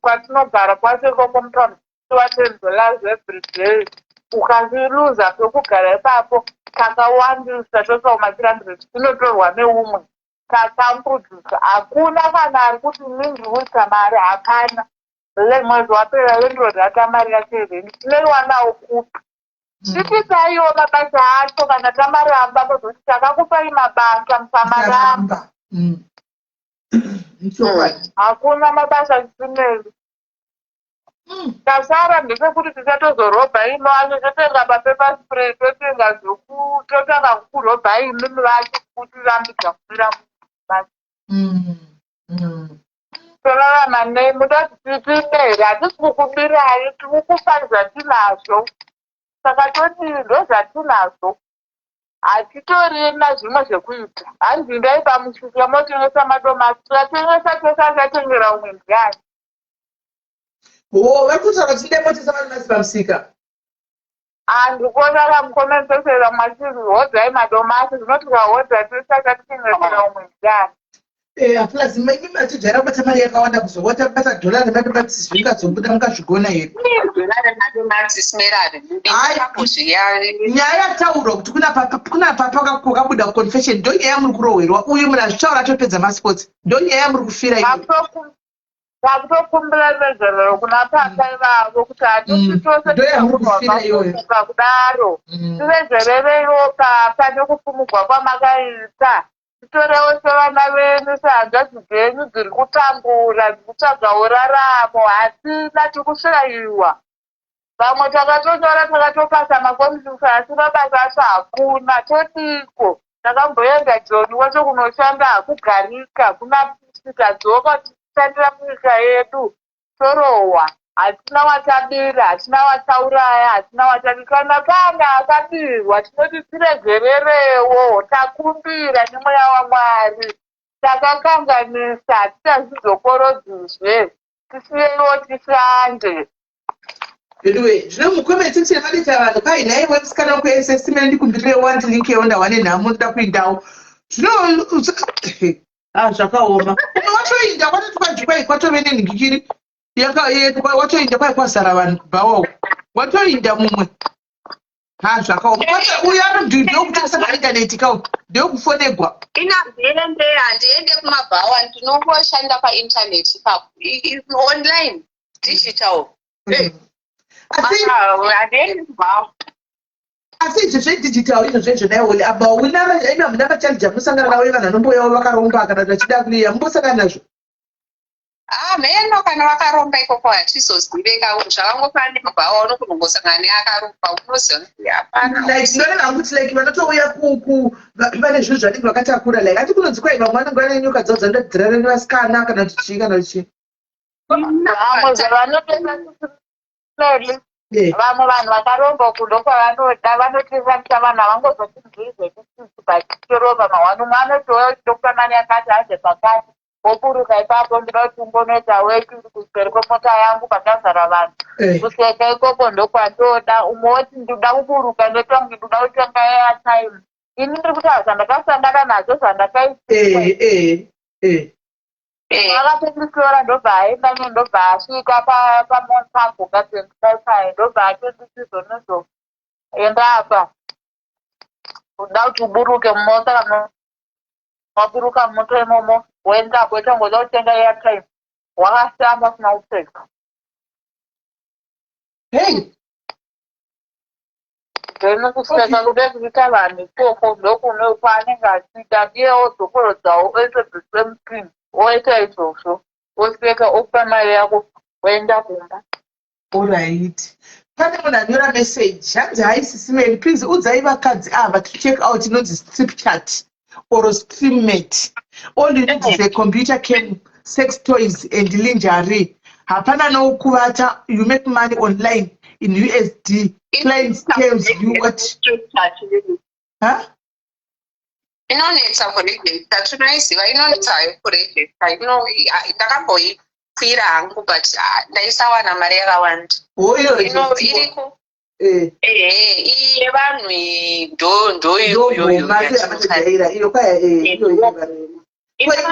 Kwatinogara kwacho ikoko mutauni wa $10 every day. Ukaziluza pekugara ipapo, kakawandisa tosauma 300 inotorwa neumwe. Tatambudzika, hakuna kana ari kuti mingi kuita mari, hapana. Mwedzi wapera landlord ata mari yacho yerent, tinoiwanawo kupi? Tipipaiwo mabasa acho. Kana tamaramba, kuzoti takakupai mabasa, musamaramba. Ichokwadi. Hakuna mabasa chisimeri. Tasara ndechekuti tichatozorobha ino acho, totenga mapepper spray, totenga zvoku, totanga kukurobha imimi vacho kutirambidza kumira mubasa. Torarama nei? Muda kuti tiite here? Hatisi kukubirai, tiri kukupai zvatinazvo. Saka todii? Ndozvatinazvo. Hatitorina zvimwe zvekuita. Hanzi indai pamusika motengesa madomasi. Tikatengesa tese achatengera umwe ndiani? Ho, vari kutaura kuti indai motengesa madomasi pamusika. Handikuona kamucomment section vamwe vachiti hodhai madomasi zvino tikahodha tese achatitengesera umwe ndiani? Eh, plus imi matijaira kubata mari yakawanda kuzobata bata dhola remadomasi zvingazobuda mukazvigona here? Dhola remadomasi smera haribudi. Hayi. Nyaya yataurwa kuti kuna papa kuna papa kwakabuda confession ndo nyaya yamuri kurohwerwa uyu munhu azvitaura atopedza masports ndo nyaya yamuri kufira iyo. Takutokumbira regerero kuna papa ivavo kuti hatisi tose Ndo yamuri kufira iyoyo. tinokuka kudaro. Tiregerereiwo papa nekufumugwa kwamakaita. Titorewo sevana venyu sehanzvadzi dzenyu dziri kutambura dziri kutsvagawo raramo. Hatina tiri kushaiwa. Vamwe takatonyora takatopasa makombiyuta asi mabasa acho hakuna. Todiiko? Takamboenda Joni wacho kunoshanda hakugarika hakuna peace. Tadzoka tichishandira munyika yedu torohwa. Hatina watabira, hatina watauraya, hatina watadi. Kana pane akabirwa tinoti tiregererewo. Takumbira nemweya waMwari. Takakanganisa hatichazvidzokorodzizve. Tisiyeiwo tishande. Anyway, zvino mucomment section madita vanhu kwai nhaiwe musikana wekuSS mene ndikumbirire want link yewo ndawane nhamo ndoda kuindawo. Zvino ah zvakaoma. Umwe watoinda kwatoti kwanzi kwai kwatove nenhingikiri watoinda kwai kwazara vanhu kubhawa uko. Watoinda mumwe. Ha zvakaoma. Uyu anodii ndokutengesa paintaneti ka uyu ndokufonegwa. Ini handiende handiende kumabhawa ndinongoshanda paintaneti ipapo online digital. Asi handiende kubhawa. Asi izvi zvedigital izvo zvezvo naiwoli apa una imi hamuna machallenge amunosangana nawo evanhu vanombouyawo vakaromba kana kuti vachida kuiya mumbosangana nazvo? Ah, mheno kana vakaromba ikoko hatizozive ka zvakangofanana nemabhawa unogona neakaromba unoziva kuti hapana. Like ndinoona hangu kuti like vanotouya ku vane zvinhu zvanenge vakatakura like hati kunonzi kwai vamwe vanenge vane nyoka dzavo dzanoda kudzirara nevasikana kana kuti chii kana kuti chii. Vamwe zvavanotoita Meli, vamwe vanhu vakaromba uku ndokwavanoda vanotisanisa vanhu havangozoti ndizvechitsitsi but titoromba mahwani umwe anotouya uchitokupa mari yakati hanze pakati woburuka ipapo ndoda kuti ungonoita weti uri kuseri kwemota yangu pakazara vanhu kuseka ikoko ndokwandoda umwe woti ndoda kuburuka ndoita kunge ndoda kutenga airtime ini ndiri kutaura zvandakasangana nazvo zvandakaitika Akatonditora ndobva aenda ne ndobva asvika paMontago Gardens pai ndobva atonditi zvonizvo enda apa uda kuti uburuke mumota kana waburuka mumota imomo woendapo woita kutenga airtime wakashama usina kupfeka. Hey. Then kuseka kuda kuita vanhu ikoko ndokune kwaanenge achiita ndiye odzokorodzawo oita the same thing oita izvozvo oseka okupa mari yako woenda kumba. Alright. Pane munhu anyora message hanzi hi Sisi Melly please udzai vakadzi ava to check out inonzi strip chat or streammate. All you need is a computer cam, sex toys and lingerie. Hapana nokuvata you make money online in USD. Clients tells you what. Huh? Inonetsa kurejista tinoiziva inonetsa hayo kurejista ndakamboikwira hangu but ndaisawana mari yakawanda. Iriko ehe iyi yevanhu iyi ndoyoyoyoyaira iyo kwaya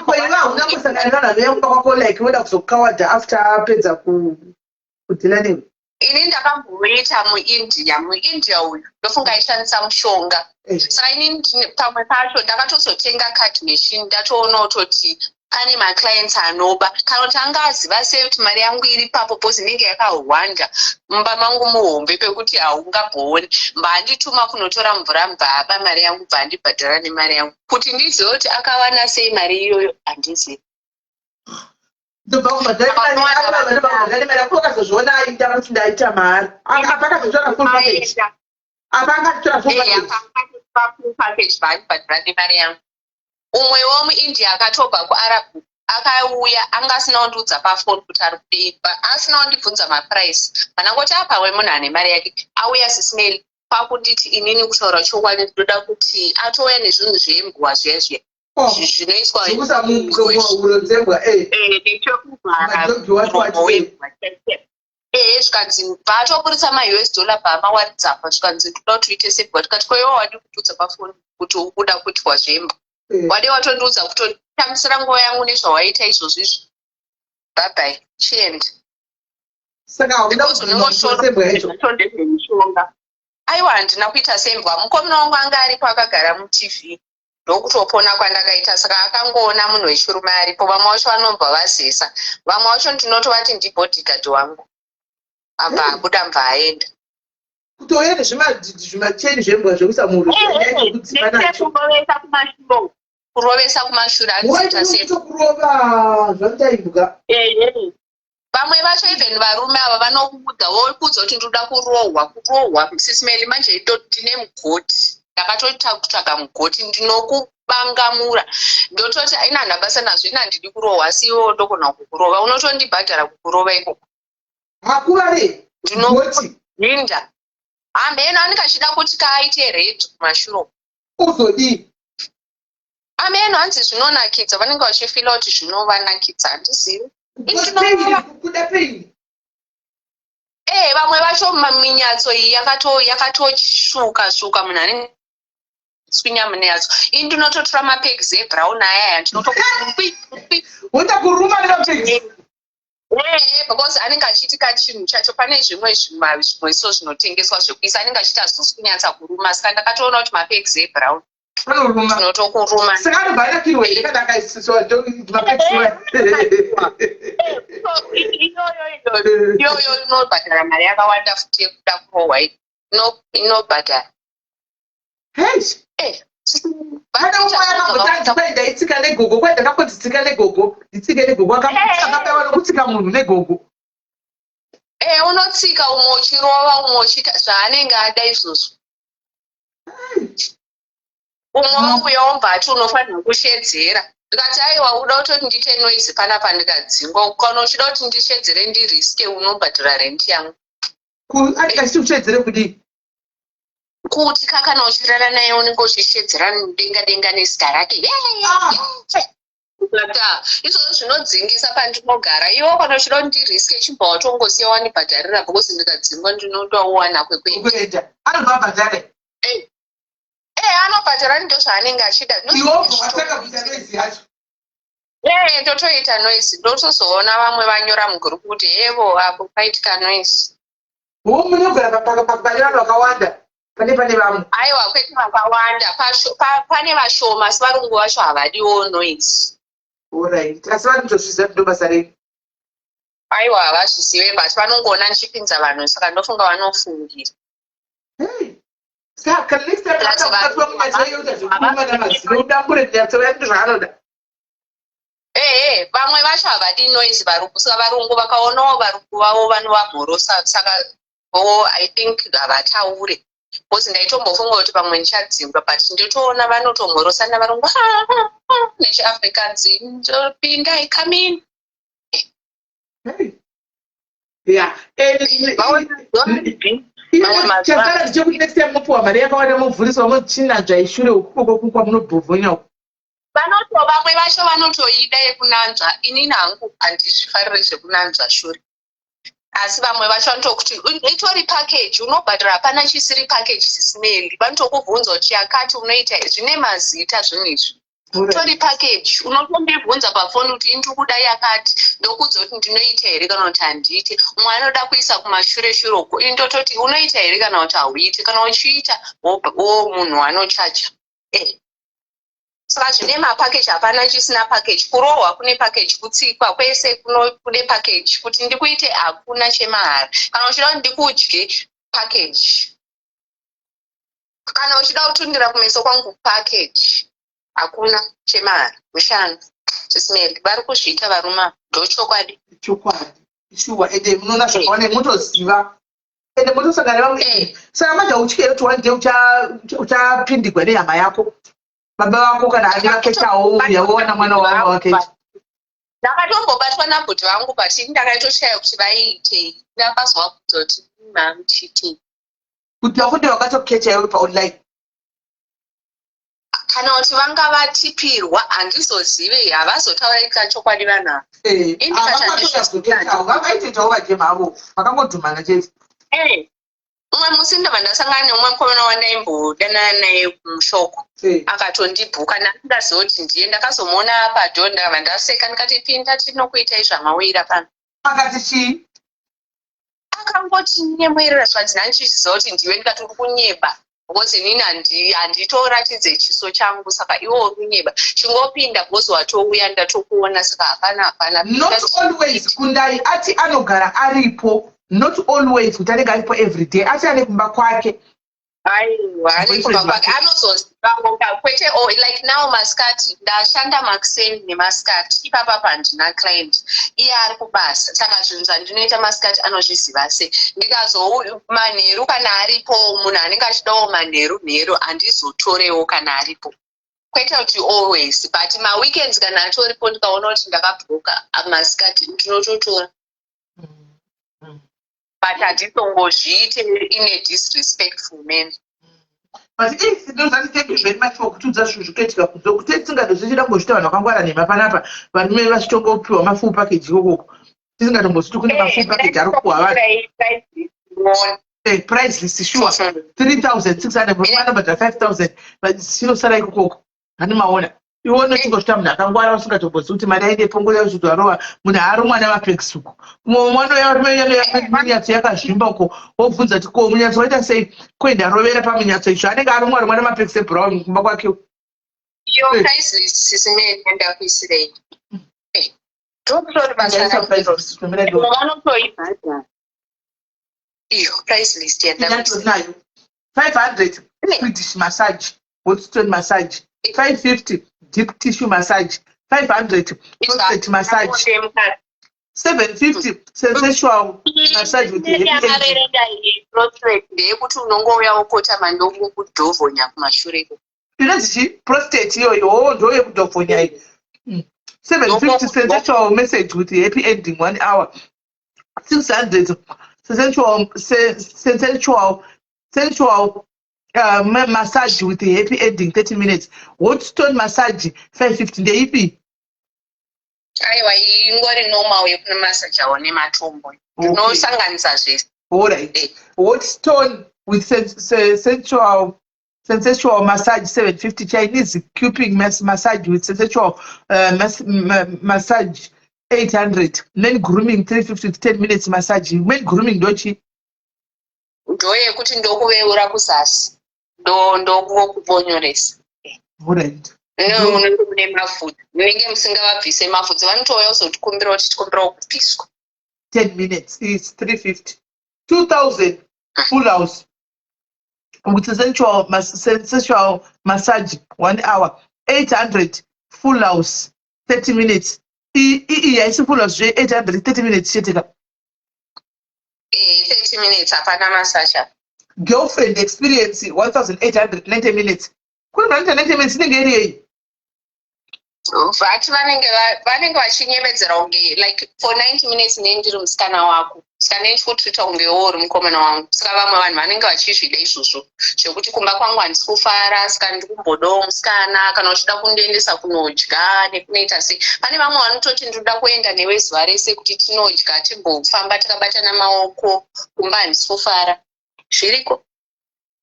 ko iwe hauna kusangana nevanhu vanouya kumba kwako like voda kuzokukawadha after apedza kudhila newe? Ini ndakamboita muIndia, muIndia uyu ndofunga aishandisa mushonga saka ini pamwe pacho ndakatozotenga card machine ndatoona kutoti pane maclients anoba kana kuti anga aziva sei kuti mari yangu iri papo bcause inenge yakahwanda mumba mangu muhombe pekuti haungambooni mbaandituma kunotora mvura mbvaaba mari yangu bvaandibhadhara nemari yangu kuti ndizive kuti akawana sei mari iyoyo handizivi. Ndobva kubhadhara mari yako akazozviona aita kuti ndaita mari apa akazotora full package apa akatotora full package full package bvaandibhadhara nemari yangu. Umwewo muIndia akatobva kuArab Akauya, anga asina kundiudza pafoni kuti ari kudei, asina kundibvunza maprice. Panangoti apamwe munhu ane mari yake auya, Sis Melly, kwakunditi, "Inini, kutaura chokwadi, ndoda kuti," atouya nezvinhu zvembwa zviya zviya zvinoiswa Zvekuisa muhuro dzembwa. Nechekuvhara Madhogi wacho muromo wacho. wembwa. Ehe, zvikanzi paatoburitsa maUS dollar paamawaridza apa, zvikanzi, "Ndoda kuti uite sembwa." Tikati, "Koiwa wadi kutiudza pafoni kuti ukuda kuitwa zvembwa? Wade watondiudza kutotambisira nguva yangu nezvawaita izvozvo izvi. Bye bye, chienda." Saka hauna Because kubvuma kuitwa sembwa yacho? Unongosora. Aiwa, handina kuita sembwa. Mukomana wangu anga aripo, akagara muTV, ndokutopona kwandakaita. Saka akangoona munhu wechirume aripo, vamwe vacho vanobva vazesa. Vamwe vacho ndinotovati ndibodyguard wangu, abva abuda, mva aenda. Kutouya nezvimacheni zvembwa zvekuisa muhuro zvekudzipa nacho? Kurovesa kumashure, kurovesa kumashure, handizoita sembwa. Waitokurova zvakuita imbwa. Vamwe vacho, even varume ava, vanokuudza, vokuudza kuti, "Ndoda kurohwa, kurohwa." Sis Melly, manje ndine mugoti, ndakatoita kutsvaga mugoti, ndinokubangamura. Ndototi, "Aina, handina basa nazvo, ina handidi kurohwa, asi iwewo ndogona kukurova, unotondibhadhara kukurova ikoko." Hakuvare goti? Ndinopinda hameno, anenge achida kuti kaaite red kumashure uko. Uzodii? Ameno, hanzi zvinonakidza, vanenge vachifeela kuti zvinovanakidza, handizivi. Pain, kuda pain. Vamwe vacho minyatso iyi yakatosvuka svuka, munhu anenge swinya munyatso. Ini ndinototora mapegs ebrown ayaya, ndinoto Woita kuruma nemapegs? Ehe, because anenge achiti kachinhu chacho, pane zvimwe zvimwe so zvinotengeswa zvekuisa, anenge achiti hazvisi kunyatsa kuruma. Saka ndakatoona kuti mapegs ebrown Anoruma. Tinotokuruma. Saka anobva anakirwa here kana akaisiswa mapegs? Iyoyo inobhadhara mari yakawanda futi yekuda kurohwa iyi. Inobhadhara. Hei. Pane umwe akamboti, "Kwai ndaitsika negogo, kwai ndakamboti tsika negogo, nditsike negogo." Akabaiwa nokutsika munhu negogo. Unotsika umwe uchirova, umwe uchiita zvaanenge ada izvozvo. Umwe wauya wombva ati, "Unofanira kushedzera." Ndikati, "Aiwa, uda kutoti ndiite noise panapa ndikadzingwa? Kana uchida kuti ndishedzere, ndiriske, unobhadhara rent yangu." Anenge achiti kushedzere kudii? Kuti kakana uchirara naye unenge uchishedzera denga denga nezita rake. Ah. Ata izvozvo zvinodzingisa pandinogara. Iwo kana uchida kuti ndiriske, chibva watongosiya wandibhadharira, because ndikadzingwa ndinotowana kwekuenda. Kuenda anobva abhadhare? Anobhadhara, ndo zvaanenge achida. Iwe wobva watanga kuita noise yacho? Ndotoita noise, ndotozoona vamwe vanyora mugroup kuti, "Hevo, apo paitika noise." Ho, munogara pane vanhu vakawanda, pane vamwe? Aiwa, kwete vakawanda. Pane vashoma, asi varungu vacho havadiwo noise. Alright, asi vanotozviziva kuti ndo basa renyu? Aiwa, havazvizive, but vanongoona ndichipinza vanhu, saka ndofunga vanofungira. Hey. Saka next time Plus akabatwa munyatso yoita zvekuruma namazino, udambure minyatso yake, ndozvaanoda. Ehe, vamwe vacho havadi noise, varungu. Saka varungu vakaonawo varungu vavo vanovamhorosa, saka vo I think havataure, because ndaitombofunga kuti pamwe ndichadzingwa, but ndotoona vanotomhorosana varungu nechiAfrikaans, "Ndopindai, come in." Hey. Ya. Mamwe mazuva- Chasara ndechekuti next time mopiwa mari yakawanda, mobvuriswa, mochinanzva ishure ukoko kwamunobhovhonya uko. Vanoto, vamwe vacho vanotoida yekunanzva. Inini hangu handizvifariri zvekunanzva shure, asi vamwe vacho vanotokuti itori package, unobhadhara. Hapana chisiri package, Sis Melly. Vanotokubvunza kuti yakati unoita, zvine mazita zvinhu izvi, tori package. Unotondibvunza pafoni kuti, "Indiri kuda yakati," ndokudza kuti ndinoita here kana kuti handiite. Umwe anoda kuisa kumashure shure uko, indototi, "Unoita here kana kuti hauiti? Kana uchiita, wo munhu anochaja." Saka zvine mapackage, hapana chisina package. Kurohwa kune package, kutsikwa kwese kune package. Kuti ndikuite, hakuna chemahara. Kana uchida kuti ndikudye, package. Kana uchida kutundira kumeso kwangu, package. Hakuna chemahara mushando, Sis Melly. Vari kuzviita varume ava, ndochokwadi. Chokwadi, shuwa. Ende munoona zvakaona, mutoziva, ende motosangana nevamwe. Saka manje hautyi here kuti one day uchapindigwa nehama yako, baba vako, kana ani vaketawo, uya wowana mwana wavo vaketa? Ndakatombobatwa nabhuti vangu, but ini ndakaitoshaya kuti vaiitei. Ndakazwa kuti mamuchitei. Kuti vakunde vakatokecha iwe paonline. Kana kuti vanga vatipirwa, handizozive. Havazotaurika chokwadi vanhu ava. Ini ndikati Havakatoyazokechawo, vakaitoitawo vajema avo, vakangodhumana chete. Umwe musi ndabva ndasangana neumwe mukomana wandaimbodanana naye kumushoko. Akatondibhuka, ndasingazivi kuti ndiye. Ndakazomuona padho, ndakabva ndaseka, ndikati, "Pinda, tinokuitai zvamawira pano." Akati chii? Akangoti nyemwerera, zvanzi, "Ndandichiziva kuti ndiwe." Ndikati, "Uri kunyeba, because inini handitoratidze chiso changu, saka iwe uri kunyeba. Chingopinda because watouya, ndatokuona, saka hapana, hapana." Not always, Kundai ati anogara aripo. Not always kuti anenge aripo every day. Ati ane kumba kwake. Aiwa, ane kumba kwake, anozoziva kwete. Oh, like now masikati ndashanda makuseni nemasikati ipapa pandina client, iye ari kubasa, saka zvinhu zvandinoita masikati anozviziva sei? Ndikazo manheru kana aripo munhu anenge achidawo manheru nheru, handizotorewo kana aripo, kwete kuti always, but maweekends kana atoripo, ndikaona kuti ndakabhuka masikati, ndinototora, but handizongozviite in a disrespectful manner. But if ndozvati, thank you very much for kutiudza zvinhu zvikuitika kunze, kuti tisingandozvichida kumbozviita vanhu vakangwara nhema panapa, varume vachitongopiwa mafull package ikokoko, tisingatombozviti kune mafull package ari kupiwa vanhu. Price list, sure, 3600, murume anobhadhara 5000, chinosara ikokoko. Hani maona, iwe unochingotsvita munhu akangwara, usingatombozivi kuti mari aendepo, nguva yacho arova munhu arumwa nemapex uko, mumwe mwana minyatso yakazvimba uko, wobvunza kuti, "Ko munyatso waita sei?" Kuenda rovera pamunyatso icho, anenge arumwa rumwa nemapex ebrown kumba kwake. Iyo price list, sisimene, ndakuisirei ndokutori basa vanotoibhadhara iyo price list. Yandakuisirei 500 Swedish massage, hot stone massage, 550 deep tissue massage, 500 prostate massage, 750 sensual massage with happy ending. Prostate ndeyekuti unongouya wokotama, ndokudhovhonya kumashure iko. Inonzi chi prostate iyoyo? Oh, ndo yekudhovhonya iyi. 750 sensual massage with happy ending, one hour. 600 sensual massage with happy ending, 30 minutes. Hot stone massage 550, ndeipi? Aiwa, iyi ingori normal yekumasajawo nematombo, ndinosanganisa zvese. Alright. Hot stone with sensual massage 750. Chinese cupping massage with sensual massage 800. Men grooming 350 to 10 minutes massage. Men grooming ndochi? Ndoyekuti ndokuveura kuzasi, ndokubonyoresa. Alright. Munenge mune mafudzi, munenge musingavabvise mafudzi, vanotouya kuzotikumbira kuti tikumbirawo kubviswa. 10 minutes is 350. 2000 full house with sensual massage, one hour. 800 full house, 30 minutes. Iyi haisi full house zve, 800, 30 minutes chete ka? 30 minutes, hapana massage apa. Girlfriend experience 1800, 90 minutes. Kune vanoita 90 minutes, inenge iri yei? Vati vanenge vachinyemedzera kunge like for 90 minutes ne ndiri musikana wako, saka ndechikutreata kunge iwe uri mukomana wangu. Saka vamwe vanhu vanenge vachizvida izvozvo zvekuti kumba kwangu handisi kufara, saka ndiri kumbodawo musikana, kana uchida kundiendesa kunodya nekunoita sei. Pane vamwe vanototi, "Ndinoda kuenda newe zuva rese kuti tinodya, timbofamba takabatana maoko, kumba handisi kufara." Zviriko.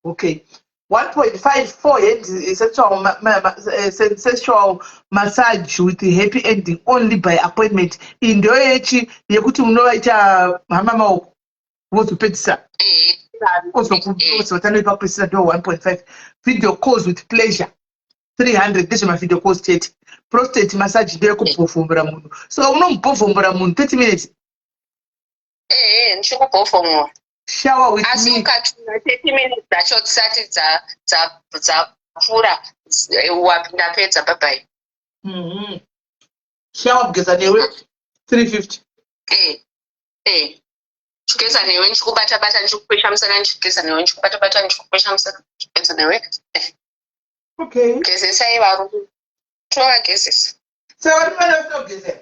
Okay, 1.5 hand sensual massage with happy ending, only by appointment. Iyi ndo yechi yekuti unovaita hama maoko, wozopedzisa ozotanoipa kupedzisira, ndo 1.5. Video calls with pleasure 300, ndezvemavideo calls chete. Prostate massage ndeyekubhovhombora munhu, so unomubhovhombora munhu 30 minutes. Ehe, ndichikubhovhomora. Shower with Asi me. Ukatura 30 minutes dzacho dzisati dzapfuura, ndapedza, bye bye. Shower, kugeza newe 350. Eh, chigeza newe, ndichikubata bata, ndichikukwesha musana, ndichigeza newe, ndichikubata bata, ndichikukwesha musana, ndichigeza newe. Okay. Gezesai varume, tovagezesa. Saka varume vana vasina kugezera?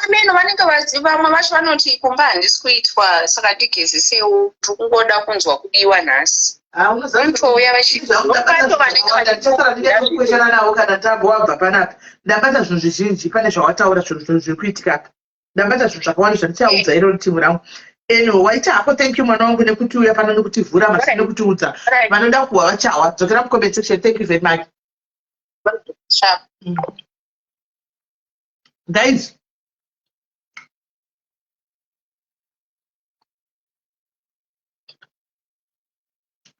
Ameno vanenge vamwe vacho vanoti kumba handisi kuitwa, saka ndigezisewo, tiri kungoda kunzwa kudiwa nhasi. Vanotouya vachivacho vanenge vachikweshana navo kana tambo wabva panapa. Ndabata zvinhu zvizhinji pane zvawataura, zvinhu zviri kuitika apa. Ndabata zvinhu zvakawanda zvandichaudza iro timu rangu. Anyway, waita hako, thank you mwana wangu nekuti uya pano, nekutivhura masi, nekutiudza. Vanoda kuhwa vachawa, dzokera mucomment section. Thank you very much. Guys,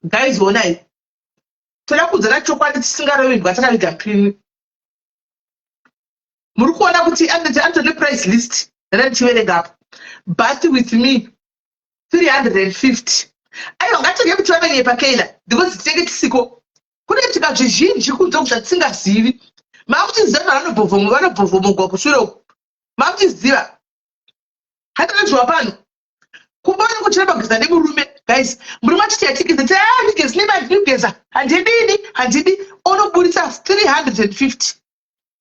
guys, onai, toda kuudzana chokwadi tisingarovimbwa takaviga pini. Muri kuona kuti anotone price list rana ndichiverenga apo. Bath with me 350. Aiwa, ngatenge kuti vanonyepa keila, because tinenge tisiko. Kunoitika zvizhinji kunze zvatisingazivi. Makuchiziva vanobhovhomogwa kushure uku, makuchiziva hatanazviwa pano kumba unenge uchiramba kugeza nemurume. Guys, murume achiti atigeze, ti ndigezi nemari, ndikugeza handidini, handidi. Onoburitsa 350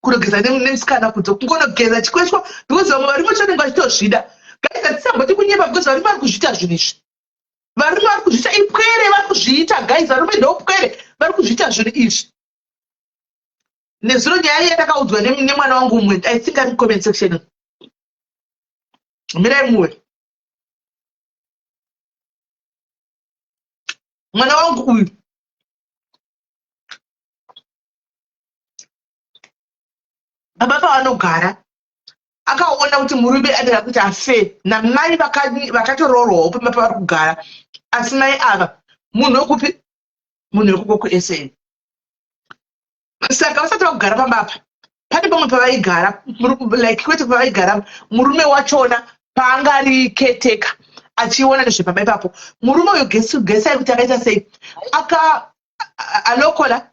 kunogeza nemusikana kunze, kungonogeza chikweshwa, because vamwe varume chanenge vachitozvida. Guys, hatisamboti kunyepa, because varume vari kuzviita zvinhu izvi. Varume vari kuzviita, ipwere vari kuzviita. Guys, varume ndopwere vari kuzviita zvinhu izvi. Nezuro nyaya yandakaudzwa nemwana wangu umwe, I think ari mucomment section, mirai muwe. Mwana wangu uyu, baba pavanogara, akaona kuti murume anoda kuti afe namai vakatoroorwawo pamba pavari kugara, asi mai ava munhu wekupi? Munhu wekuko kuSA. Saka vasati vakugara pamba apa, pane pamwe pavaigara, like kwete pavaigara, murume wachona paanga ari caretaker achiona nezvepamba ipapo. Murume uyu, gesai kuti akaita sei? Aka alokola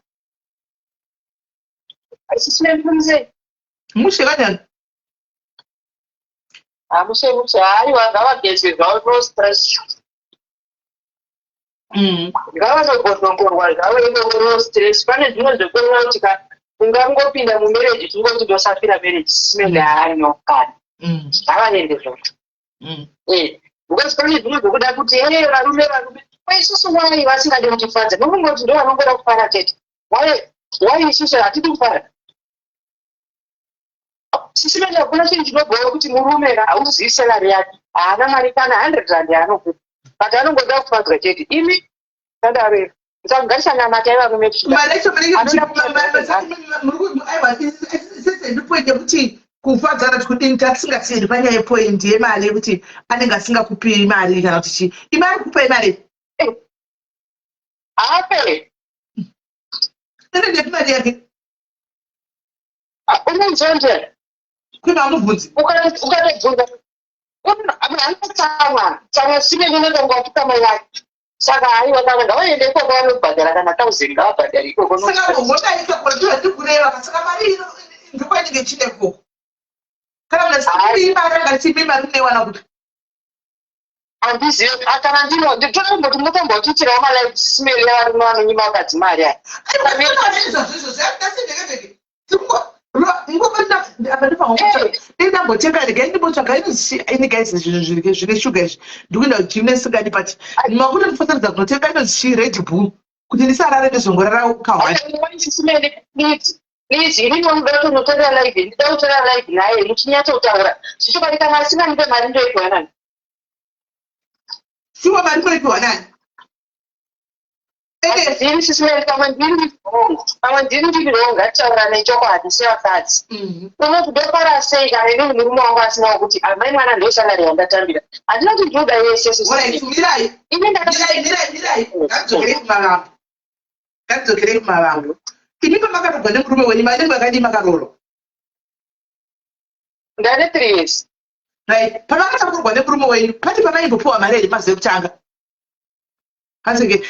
mushe kanyani. Hamushe mushe, haiwa, ngavageze zvavo, no stress. Ngavanogodongorwa zvavo ikoko, no stress. Pane zvimwe zvekuona kuti ka ungangopinda mumarriage tingoti ndosafira marriage smell haano kana ngavaende zvavo. Because pane zvimwe zvokuda kuti e varume, varume isusu, wai vasingadi kutifadza? Nokungoti ndo vanongoda kufara chete. Wai isusu hatidi kufara? Sisi mene, hakuna chinhu chinobhowa kuti murume hauzivi salary yake, haana mari kana R100 yaanokupa, but anongoda kufadzwa chete. Imi sadaro ngatisanamata varume. Mari yacho munenge point yekuti kufadzana tikudini, tatisingasiyeri panyaya yepoint yemari, yekuti anenge asingakupi mari kana kuti chii. Imi ari kukupai mari? Hape. Inoendepi mari yake? Unonzonje. Kwima amubvunzi? Ukatobvunza anotsamwa tsamwa simene, unenge watuka mai vake. Saka haiwa, kana ngavaende ikoko vanobhadhara kana 1000, ngavabhadhare ikoko. Saka ngodaika ndikureva, saka mari ndokwainenge ichienda ikoko? Kana munhu asingakupii mari, angatipi mari, unoiwana kuti? Handizivi kana ndino totomboti mutombotiitirawo malive simeri yevarume vanonyima vakadzi mari aya. Izvozvo ndambotenga, regai ndimbotsvaga ini guys, zvinhu zvine shuga izvi. Ndikuenda kugym nesingadi, but makuti ndifoseredza kunotenga inonzi chi Red Bull kuti ndisarare, ndizongorara kahwani. Please, inini unoda kunotora live, ndida kutora live naye muchinyatsotaura zvichokwadi. Kana asinganipe mari, ndoipiwa nani? Shuwa, mari munoipiwa nani? Ndiri sisimeni, pamwe ndiri wrong, pamwe ndiri wrong. Ngatitaura nechokwadi sevakadzi. Unoti ndofara sei kana inini murume wangu asinawo kuti amai mwana ndo salary yandatambira? Handina kuti ndinoda yese. Mirai. Ini Mirai, mirai, ngatidzokerei kumavambo, ngatidzokerei kumavambo. Imi pamakarogwa nemurume wenyu, manenge makadii makaroorwa? Ndane 3 years. Right, pamakaroorwa nemurume wenyu, pati pamaimbopiwa mari here mazuva ekutanga? But manje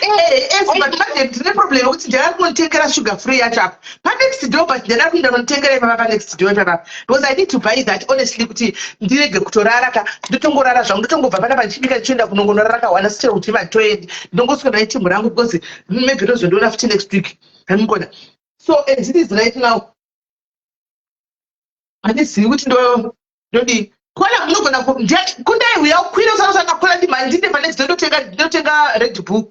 ndine problem yekuti ndada kunotengera sugar free yacho apa panext door, but ndada kuenda kunotengera ipapa panext door ipapa, because I need to buy that honestly, kuti ndirege kutorara ka. Ndotongorara zvangu, ndotongobva panapa ndichibika, ndichienda kunongonorara kawana sitero kuti matoendi. Ndongoswera netimu rangu, because maybe ndozondiona futi next week hamukona. So as it is right now, handizivi kuti ndo Ndodii kola munogona kundai uya ukwire usarosana kola ndimhanye ndinde pane ndinotenga ndinotenga Red Bull.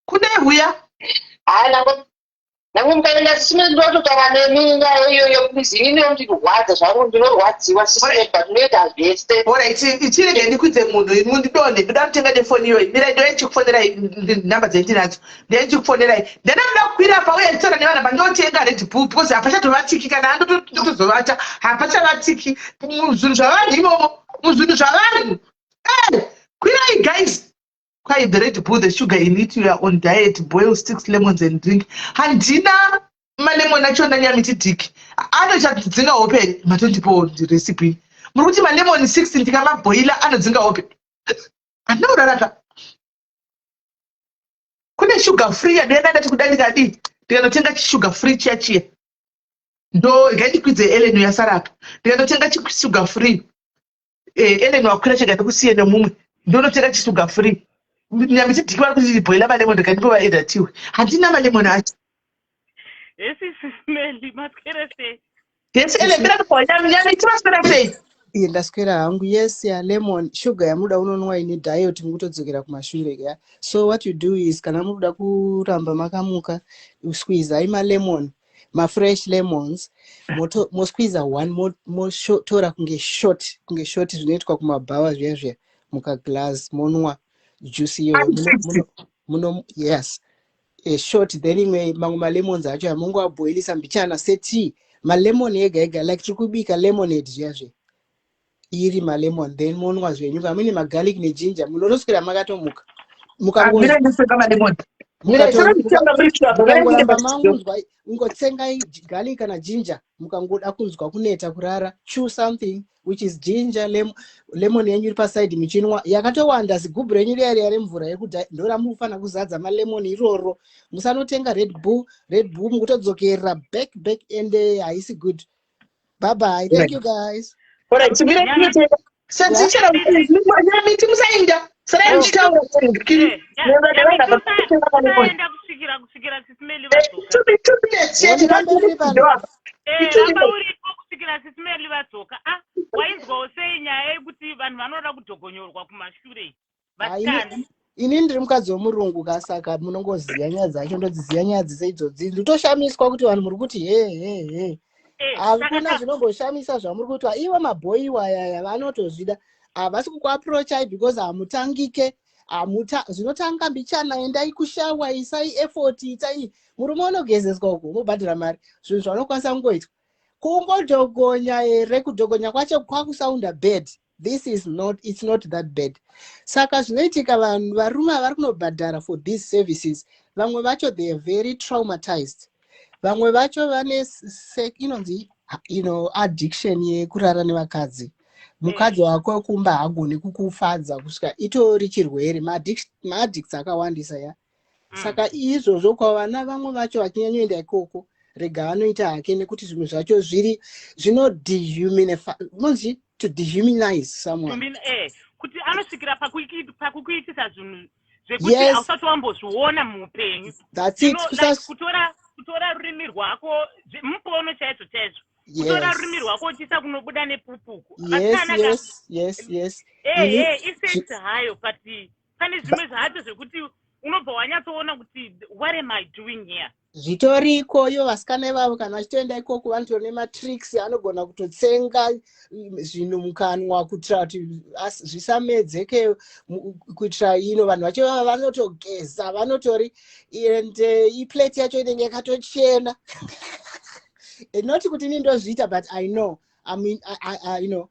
Kundai uya. Hayi, nangwe mukaenda sisime, ndototaura nemi nyaya iyoyo. Please, inini yondirwadza zvangu, ndinorwadziwa, sisime, but ndinoita zvese. Alright, ichirege ndikwidze munhu mundidonhe. Ndoda kutenga nefoni iyoyi. Mirai, ndoya ndichikufonerai. Nhamba dzendinadzo, ndoya ndichikufonerai. Ndana ndoda kukwira pa uya nditaura nevanhu apa. Ndotenga Red Bull because hapachatovatiki kana andotozovata, hapachavatiki muzvinhu zvavanhu imomo, muzvinhu zvavanhu. Kwirai guys. Kwai the Red Bull, the sugar in it, you are on diet. Boil six lemons and drink. Handina malemon achona, Nyamiti dhiki anochadzinga hope. Matondipo recipe, muri kuti malemon 6 ndikamabhoila anodzinga hope? Handina kuraraka. Kune sugar free yandoenda, ndati kuda ndikadii, ndikanotenga chisugar free chiya chiya. Ndo ngaindikwidze Ellen yasarapa, ndikanotenga chisugar free. Ellen wakwira, chega ndikusiye nemumwe. Ndonotenga chisugar free. Nyamiti dhiki vari kuti bhoila malemon, ndikandipo vaedatiwe. Handina malemon acho. Hesi Sisimeli, maswere sei? Yes, Ellen, ndira Nyamiti, maswera sei? Iye, ndaswera hangu. Yes, ya lemon sugar yamuda unonwa ine diet, mukutodzokera kumashure ya. So what you do is, kana mukuda kuramba makamuka, squeezai malemon, mafresh lemons, mosqueeza one, motora kunge shot zvinoitwa kumabhawa zviya zviya, mukaglass, monwa juice iyoyo. Muno, yes, a shot. Then imwe, mamwe malemons acho amungoabhoilisa mbichana setea, malemon ega ega, like tiri kubika lemonade zviya zviya, iri malemon, then monwa zvenyu. Kana muine magarlic neginger, munonoswera makatomuka. Malemon. Mukangoramba mangunzwa, ingotsengai garlic kana ginger. Mukangoda kunzwa kuneta kurara, chew something which is ginger, lemon yenyu iri paside, muchinwa yakatowanda. Zigubhu renyu riya riya remvura yekudhaya ndoramunofanira kuzadza malemon iroro. Musanotenga Red Bull. Red Bull mukutodzokerera back back, and haisi good. Bye bye, thank you guys. Alright, satichera Nyamiti, musainda, sarai muchitaura. Usaenda kusvikira Sisimeli vadzoka. Ramba uripo kusvikira Sisimeli vadzoka. Ah, wainzwawo sei nyaya yekuti vanhu vanoda kudhogonyorwa kumashure, vasikana? Ini ndiri mukadzi womurungu ka, saka munongoziva nyaya dzacho, ndodziziva nyaya dzese idzodzi. Nditoshamiswa kuti vanhu muri kuti he he he. Hakuna zvinomboshamisa zvamuri kuti. Ivo mabhoyiwa yaya vanotozvida, havasi kukuapproachai because hamutangike. Hamuta zvinotanga mbichana. Endai kushawa, isai effort, itai murume unogezeswa uko, mobhadhara mari, zvinhu zvanokwanisa kungoitwa. Kungodhogonya here? Kudhogonya kwacho kwakusounda bad. This is not, it's not that bad. Saka zvinoitika, vanhu varume vari kunobhadhara for these services, vamwe vacho they are very traumatized. Vamwe vacho vane inonzi addiction yekurara nevakadzi. Mukadzi wako kumba haagoni kukufadza kusvika itori chirwere. Maaddicts akawandisa ya. Saka izvozvo kwavana vamwe vacho vachinyanyoenda ikoko, rega vanoita hake, nekuti zvimwe zvacho zviri zvinodehumanonzi to dehumanize someone. Kuti anosvikira pakukuitisa zvinhu zvekuti hausati wambozviona muupenyu. That's it. Kutora rurimi rwako, mupono chaizvo chaizvo, kutora rurimi rwako uchiisa kunobuda nepupuku. Ehe, isex hayo, but pane zvimwe zvacho zvekuti unobva wanyatsoona kuti what am I doing here? Zvitoriko ivo vasikana ivavo, kana vachitoenda ikoko vanotori nematricks, anogona kutotsenga zvinhu mukanwa kuitira kuti zvisamedzeke, kuitira ino vanhu vacho vava vanotogeza, vanotori and iplate yacho inenge yakatochena. Not kuti ini ndozviita, but I know, I mean, I, you know,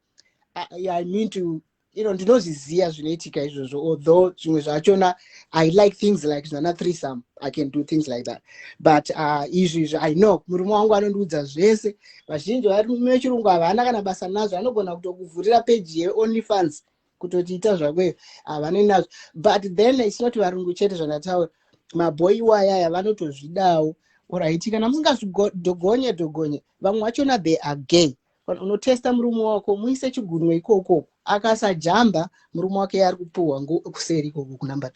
I mean to ndinozviziva zvinoitika izvozvo, although zvimwe zvachona I like things like zvana threesome, I can do things like that, but izvi izvi I know murume wangu anondiudza zvese. Vazhinji varume vechirungu havana kana basa nazvo, anogona kutokuvhurira peji yeOnlyFans kutoti ita zvakweyo, havanei nazvo. But then it's not varungu chete zvandataura, mabhoi iwayaya vanotozvidawo. Alright, kana musingazvidhogonye dhogonye, vamwe vachona they are gay. Unotesta murume wako, muise chigunwe ikoko, akasajamba, murume wake ari kupuhwa kuseri ikoko kunumber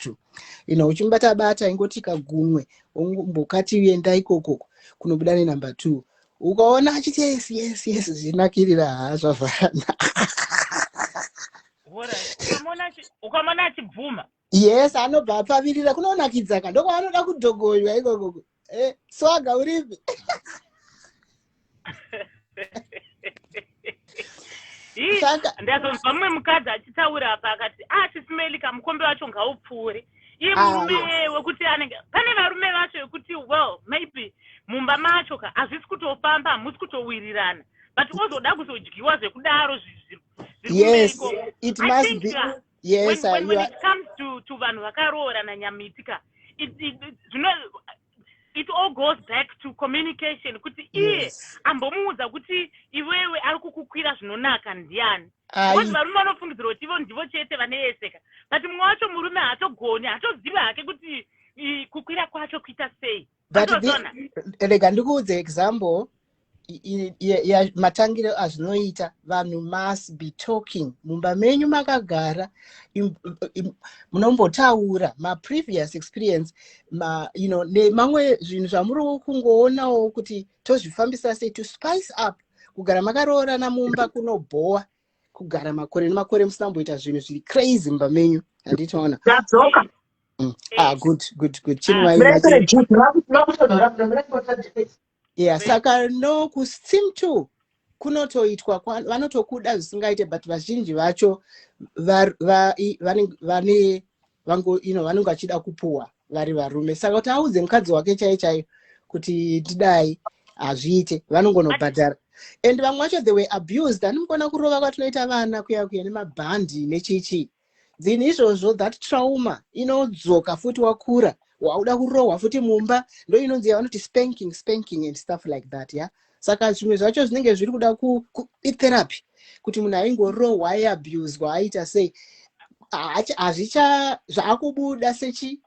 2. Uchimubata bata, ingoti kagunwe, mbokati enda ikoko kunobuda nenumber 2. Ukaona achiti yes, yes, yes, zvinakirira, haa, zvavharana. Ukamona achibvuma. Yes, anobva apavirira, kunonakidza ka, ndokwaanoda kudhogonywa ikokoko. Swaga uripi? Ndazonzwa mumwe mukadzi achitaura apa akati, ah, Sis Melly, kamukombe wacho ngaupfuure. Iye murume wekuti anenge pane varume vacho vekuti, well, maybe mumba macho ka hazvisi kutofamba, hamusi kutowirirana, but ozoda kuzodyiwa zvekudaro zviri. Yes, it must be, yes. When it comes to vanhu vakaroorana, Nyamiti ka, zvino it all goes back to communication, kuti iye ambomuudza kuti iwewe ari kukukwira zvinonaka ndiani, because varume vanofungidzira kuti ivo ndivo chete vane yeseka, but mumwe wacho murume haatogoni, haatozivi hake kuti kukwira kwacho kuita sei. But rega ndikuudze example matangiro azvinoita. Vanhu must be talking mumba menyu makagara, munombotaura maprevious experience ma, you know, nemamwe zvinhu zvamuri kungoonawo kuti tozvifambisa sei to spice up kugara makaroorana mumba. Kunobhowa kugara makore nemakore musina kumboita zvinhu zviri crazy mumba menyu, handitoona? Ndadzoka. Ah, good, good, good. Chinwai. Yeah, saka no, kusteam two kunotoitwa, vanotokuda zvisingaite, but vazhinji vacho vane vango vanenge vachida kupuhwa vari varume. Saka kuti audze mukadzi wake chaiyo chaiyo kuti ndidai, hazviite, vanongonobhadhara. And vamwe vacho, they were abused. Hanimukona kurova kwatinoita vana kuya kuya nemabhandi nechichi dzinhu izvozvo, that trauma inodzoka futi wakura, wauda kurohwa futi mumba. Ndo inonzi yavanoti spanking, spanking and stuff like that, yeah. Saka zvimwe zvacho zvinenge zviri kuda itherapy, kuti munhu aingorohwa, aiabuswa, aita sei, hazvicha zvaakubuda sechi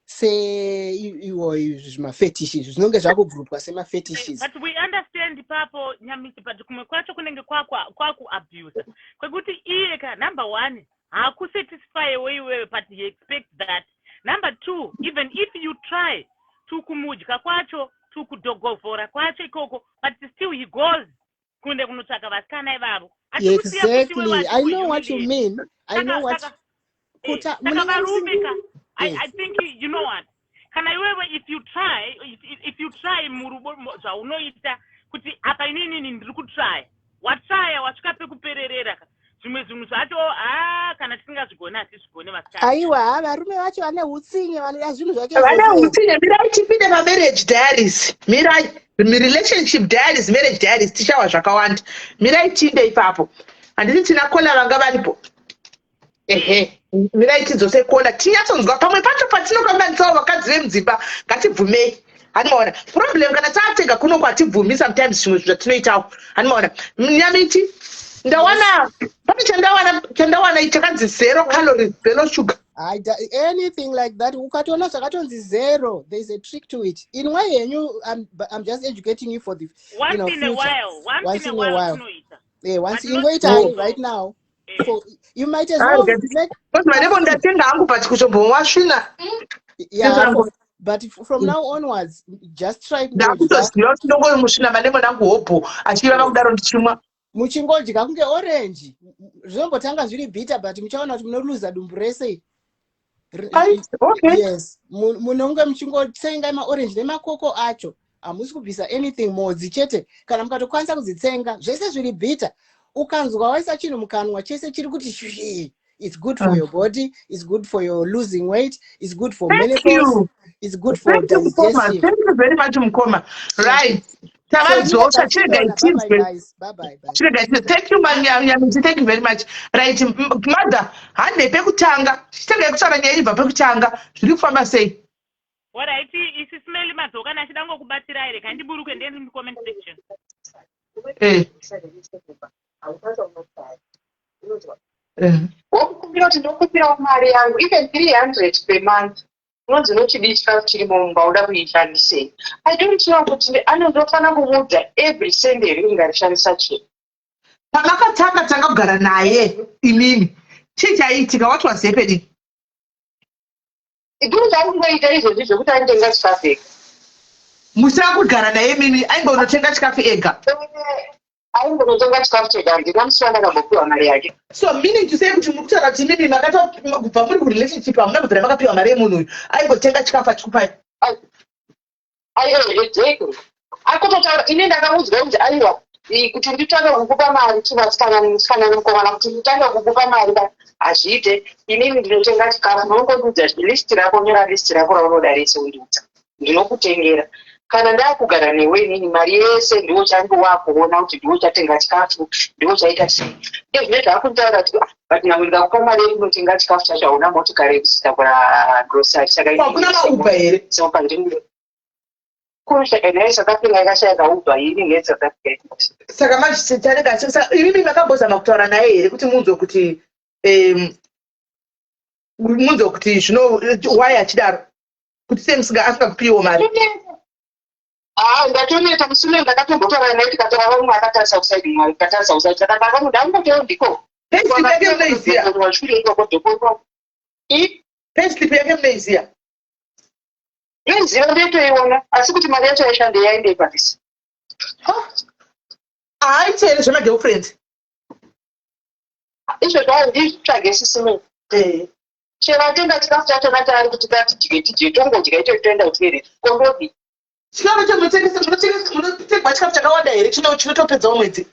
seiwo zvimafetish izvi zvinonge zvakugroupwa semafetishes. But we understand ipapo, Nyamisi, but kumwe kwacho kunenge kwakuabusa, kwekuti iye ka, number one, haakusatisfyewo iwewe, but he expects that. Number two, even if you try to kumudya kwacho, to kudhogovhora kwacho ikoko, but still he goes kunde kunotsvaka vasikana ivavo. Exactly, I know what you mean, I know what Kuta saka varume ka, I think, you know what, kana iwewe if you try murubo zvaunoita kuti apa ininini ndiri kutrya, watrya, wasvika pekupererera ka, zvimwe zvinhu zvacho, ha, kana tisingazvigoni, hatizvigoni, vasikana. Aiwa, ha, varume vacho vane utsinye, vanoda zvinhu zvacho. Vane utsinye. Mirai tipinde mamarriage diaries, mirai, relationship diaries, marriage diaries, tichawa zvakawanda. Mirai tinde ipapo. Handiti tina caller vanga varipo? Ehe, mirai tidzose caller, tinyatsonzwa pamwe pacho patinokanganisawo vakadzi vemudzimba. Ngatibvumei, hanimaona problem kana taatega kuno kwatibvumi sometimes zvimwe zvinhu zvatinoitawo, hanimaona? Nyamiti, ndawana pane chandawana chakanzi zero calories, zero sugar. Anything like that, ukatoona zvakatonzi zero, there is a trick to it. Inwa henyu. I'm just educating you for the Once in a future. while, once, Once in a in a while, while. tinoita. Yeah, once But not ingoita Oh. right now. For you might as Ah, well make because malemon ndatenga hangu, but kutombomwa svina. Yeah, but from now onwards, just try kungodya. Ndakutoziva kuti ndongomusvina malemon angu hobho achivava kudaro, ndichimwa. Muchingodya kunge orange, zvinombotanga zviri bitter, but muchaona kuti munoluza dumbu rese. Ai, okay. Yes, munonge muchingotsenga maorange nemakoko acho, hamusi kubvisa anything, modzi chete. Kana mukatokwanisa kudzitsenga, zvese zviri bitter, ukanzwa waisa chinhu mukanwa, chese chiri kuti shwi. It's good for your body, it's good for your losing weight, it's good for Thank menopause, you. it's good for Thank you, mukoma. digestive. Thank you very much, mukoma. Right, tavadzosa. Chiregai tinzwe. Chiregai tinzwe. Thank you, Manyamiti, thank you very much. Right, mother, hande pekutanga, chitengai kutaura nyaya inobva pekutanga. Zviri kufamba sei? Alright, iSis Melly madzoka, nachida ngokubatsirai, rega ndiburuke ndiende mucomment section. Wokukumbira kuti ndokumbirawo mari yangu, even 300 per month, unonzi unochidii? Chikafu chirimo mumba, uda kuishandisei? I don't know kuti anondofanira kumuudza every cent here kuti ngarishandisa chii. Pamakatanga tanga kugara naye imimi, chii chaiitika? What was happening? Idhuri zvaari kungoita izvozvi zvekuti anitenga chikafu ega. Musina kugara naye mimi, aingonotenga chikafu ega? Aingonotenga chikafu chega, handina musi wandakambopiwa mari yake. So meaning to say kuti muri kutaura kuti mimi makatobva muri kurelationship, hamuna kubvira makapiwa mari yemunhu uyu, aingotenga chikafu achikupai? Exactly. Akutotaura, ini ndakaudzwa kuti aiwa, kuti nditange kukupa mari, chivasikana musikana nemukomana, kuti nditange kukupa mari ba hazviite. Inini ndinotenga chikafu, unongondiudza list rako, nyora list rako raunoda rese, undiudza, ndinokutengera. Kana ndakugara newe inini, mari yese ndiwo change wakuona kuti ndiwo chatenga chikafu, ndiwo chaita sei. Ndezvine zvakunditaura kuti, "Ah, but nyange ndikakupa mari yekunotenga chikafu chacho, hauna motikari yekutakura grocery." Saka Hakuna maUber here? Saka ndini kushaya South Africa, yakashaya kaUber ini ngeSouth Africa. Saka manje chanenge saka imimi makambozama kutaura naye here kuti munzwe kuti zvino why achidaro, kuti sei musinga asingakupiwo mari? Ah, ndatoneta musune. Ndakatombotaura naye, tikataura vamwe, akatarisa kuside mwari, tikatarisa kuside. Saka ndakamu ndangotewo ndiko. Payslip yake munoiziya? Washure ikoko dhokoro. Payslip yake munoiziya? Inoziva, ndoitoiona, asi kuti mari yacho yaishande yaendei pabvisa. Haaiti here zvemagirlfriend? Izvozvo handitsvage, sisime. Chero atenga chikafu chachona chaari kuti tatidye, tidye, tongodya icho, toenda kutoilet kondodi. Chikafu cho munotengwa chikafu chakawanda here chinotopedzawo mwedzi?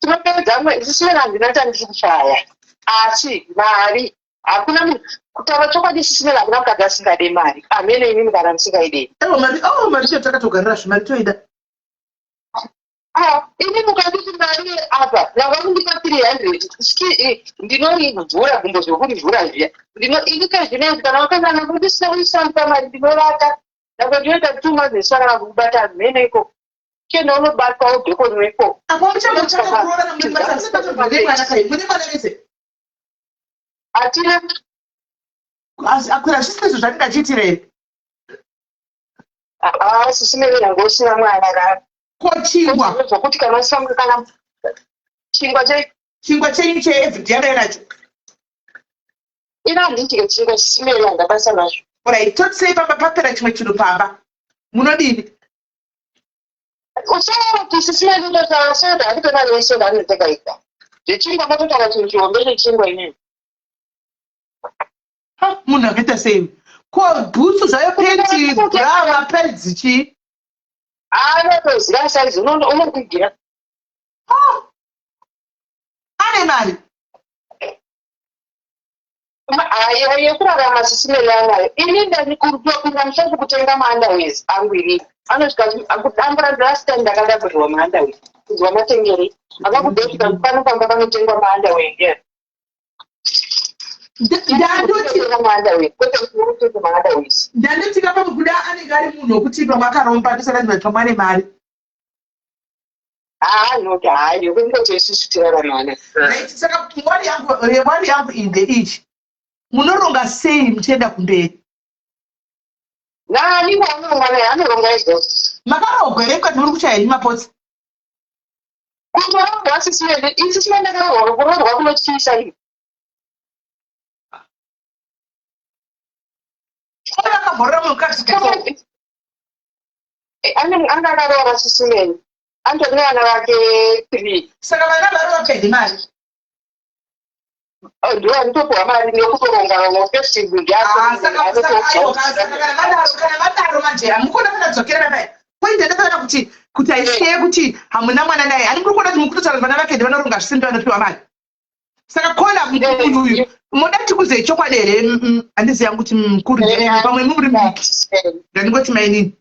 Tinopedza mwedzi, sisime. Handina chandiri kushaya, asi mari hakuna munhu. Kutaura chokwadi, sisime, hakuna mukadzi asingade mari. Amene inini kana ndisingaidei. Aiwa, mari, oh, mari cho takatogarira zvimari, toida. Ah, ini mukanditi mari apa, nanga kundipa 300, ndinorivhura gumbo zvekurivhura zviya. Ini kazvinezvi kana wakangana ndisina kuishandisa mari, ndinovata nanga ndinoita 2 months ndisina kubata mhene iko chienda unobatwa wobhekonweko. Apo muchambotanga kuroorana mune mwana kai? Mune mwana vese? Hatina. Akwira zvisizvo zvandinge achiitira here? Ah, sisime, nyange usina mwana ka. Ko chingwa? Zvokuti kana usina kana chingwa che Chingwa chenyu cheeveryday yanga nacho? Ina handidye chingwa, sisimeri, handabasa nazvo. Alright, totisei pamba papera chimwe chinhu pamba, munodini? Usaura kuti sisimeri ndotaura soda, handike mari yesoda anotenga ika zvechingwa, mototaura chinhu chihombe chechingwa inini. Ha, munhu akaita sei? Ko bhutsu zvayo, penti, bra, mapads, chii? Anotoziva saizi, unokugira. Ane mari? Ayo yekurarama, sisimeri, anayo. Ini ndakupinda mushopu kutenga maunderwears angu inini, anosvika kudambura. Last time ndakadamburirwa maunderwears, kunzwa matengeri akakudosvika pano pamba panotengwa maunderwear ndiani? Ndandoti Maunderwear, kwete kuti unotenga maunderwears. Ndandoti pamwe kuda anenge ari munhu wekuti pamwe akaromba, ndosaka ndati pamwe ane mari. Haa, noti hayi, kungoti isusu tiraramana. Right, saka worry yangu iyi ndeichi: munoronga sei muchienda kumberi? Nani kwaanoronga naye? Anoronga izvozvo. Makarogwa here mukati muri kuchaya henyu mapotsi? Kutoroorwa, sisime, isisime, ndakaroorwa, kuroorwa kunotyisa ini. Oi, vakamborora mukadzi before? Anga akaroora, sisimeni, antori nevana vake three. Saka vana vari vapedhi mari? Ndiwo anotopiwa mari nekutoronga mafestival. Ah, saka aiwa, saka kana vadaro manje hamukona kana dzokera naye point. Ndakaona kuti haisiye kuti hamuna mwana naye, hani muri kuona kuti mukutotaura kuti vana vake ndivanoronga zvisindu, vanopiwa mari. Saka kona munhu uyu moda tikuzei chokwadi here? Handizivi yangu kuti mukuru ndiani, pamwe muri mudiki, ndandingoti mainini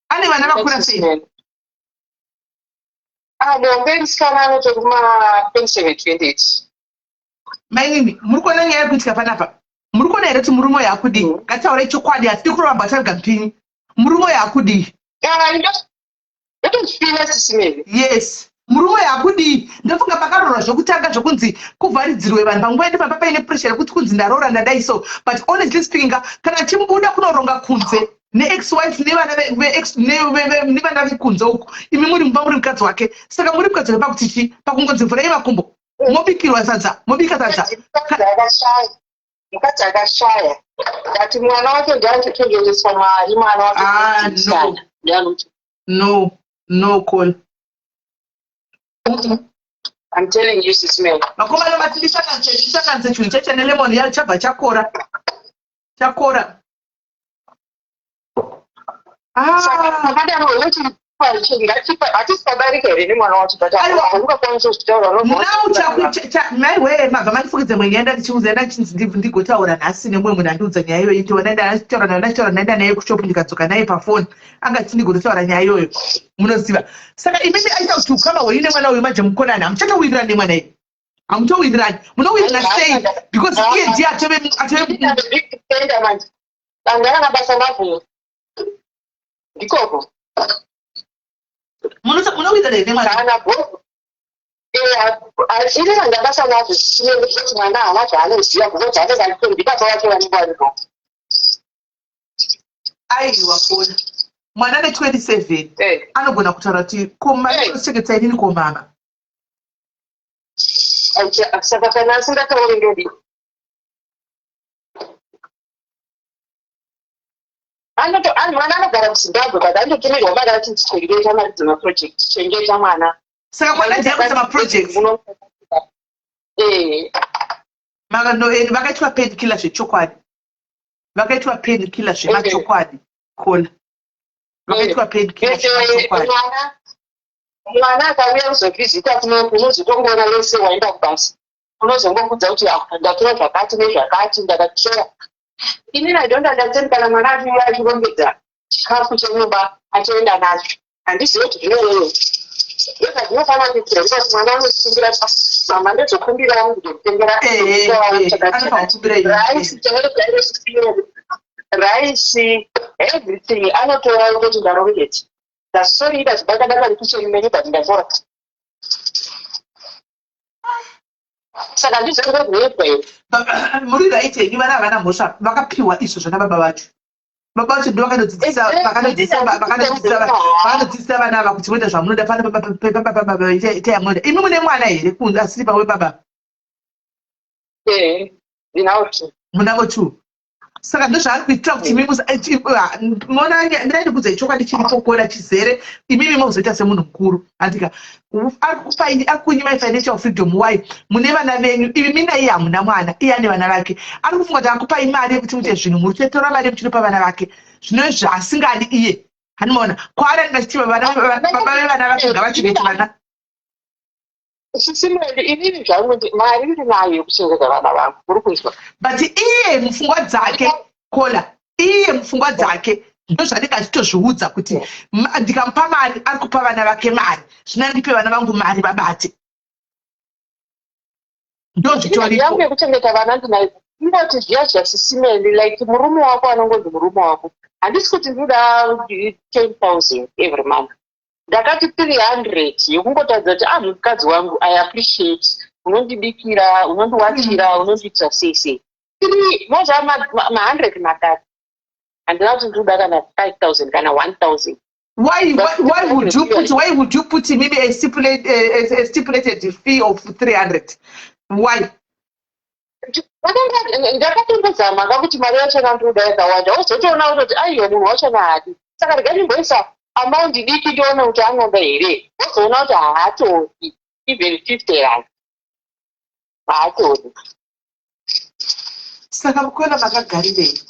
ane vana vakura sei? Mombe musikana anotori kuma 27 28. Mainini, muri kuona nyaya iri kuitika panapa? Muri kuona here kuti murume uyu akudii? Ngatitaurei chokwadi, hatidi kuramba targa mpinyi. Murume uyu akudii? Ndotozvifila, sisimeni. Yes, murume uyu akudii? Ndofunga pakarorwa zvokutanga zvokunzi kuvharidzirwe vanhu, panguva yedu pamba paine pressure yekuti kunzi ndaroora, ndadai so. But honestly speaking, kana chimubuda kunoronga kunze neex wife nevana nevana vekunze uku, imi muri mumba, muri mukadzi wake. Saka muri mukadzi wake pakuti chi pakungonzi vhurai makumbo, mobikirwa sadza, mobika sadza. Mukadzi akashaya, mukadzi akashaya. But mwana wacho ndiye anotochengeteswa mari, mwana wacho. Ah, no. Ndiye anoti. No, no call. I'm telling you, Sis Mel. Vakomana vati ndisanganise ndisanganise chinhu chacha nelemon ya chabva chakora. Chakora. Saka Ah. pakadaro unoti ngatipa hatisi pabarika here nemwana wacho, but Aiwa. haungakwanisi kuzvitaura unobva Now watotaura. maiwe mabva mandifukidze mwenyaya ndandichiudza ndachinzi ndigotaura nhasi nemumwe munhu andiudza nyaya iyoyo ndiona ndachitaura naye ndachitaura ndaenda naye kushop ndikadzoka naye pafoni anga achiti ndigototaura nyaya iyoyo munoziva. Saka imimi aita kuti ukama hwenyu nemwana uyu manje mukonana, hamuchatowirirani nemwana iyi, hamutowirirani. Munowirirana sei? Because iye ndiye atove atove manje angana basa navo ndikoko. Munowirirana here nemwana? Kana bho ini ranga basa nazvo zvisinei kuti mwana haana zvaanoziva because anenge achito ndibaba vake vanenge varipo. Aiwa, kona mwana ane 27 anogona kutaura kuti ko mari inochengeta inini, ko mama? Saka kana asingatauri ndodi mwana anogara kuZimbabwe, but anototumirwa mari ati chengeta mari dzemaproject, chengeta mwana. Saka mwana ndiye akuita maprojects? Eh. No, vakaitwa painkiller zvechokwadi, vakaitwa painkiller zvemachokwadi, kona vakaitwa painkiller zvemachokwadi. Mwana akauya kuzovhizita kuno, unozotongona wese waenda kubasa, unozongokudza kuti, "Ah, ndatora zvakati nezvakati, ndakatora." Inini I don't understand kana mwana achiuya achirongedza chikafu chemumba achienda nacho, handizivi kuti zvinorevei. Ega zvinofanira kuitira kuti mwana anokumbira, "Mama, ndozokumbirawo kuzotengera Anofanira kukumbira iye. Rice, rice, everything." Anotora kuti, "Ndarongedza, ndasori ndazvibata kukicheni menyu, but ndatora." Saka ndizvozvoitwa here? Muri right henyu, vana havana mhosva, vakapiwa izvo zvana baba vacho. Baba vacho ndo vakanodzidzisa vana ava kuti voita zvamunoda pano pababa, itai yamunoda. Imi mune mwana here kunze asiri pawe baba? Eh, ndinawo two. Munavo two. Saka ndozvaari kuitira kuti imimi mona ndaindikudzai chokwadi chiripo kona chizere. Imimi mozoita semunhu mukuru, andika ari kunyimai financial freedom. Why? Mune vana venyu imi, mina iye hamuna mwana, iye ane vana vake. Ari kufunga kuti akupai mari yekuti muite zvinhu, muri kutotora mari muchinopa vana vake zvino zvaasingadi iye. Hanimaona kwaari anenge achiti baba vevana vake ngavachengete vana. Sis Meli, inini zvangu mari ndinayo yekuchengeta vana vangu, uri kunzwa? But iye mupfungwa dzake, kola, iye mupfungwa dzake ndozvanenge achitozviudza kuti ndikamupa mari ari kupa vana vake mari, zvino ndipe vana vangu mari vabate, ndozvitoripo. Yangu yekuchengeta vana ndinayo. Ingoti zviya zviya, Sis Meli, like murume wako anongonzi murume wako. Handisi kuti ndinoda 10,000 every month, ndakati 300 yekungotaridza kuti, "Ah, mukadzi wangu, I appreciate, unondibikira, unondiwachira, unondiitira sei sei." Three moza ma100 matatu, handina kuti ndinoda kana 5000 kana 1000. Why would you put maybe a stipulated fee of 300? Why? Ndakatombozama kakuti mari yachona ndinoda yakawanda, wozotoona kutoti aiwa, munhu wachona haadi. Saka rega ndimboisa amount diki ndione kuti anoda here. Wozoona kuti haatodi, even R50 haatodi. Saka mukona makagarirei?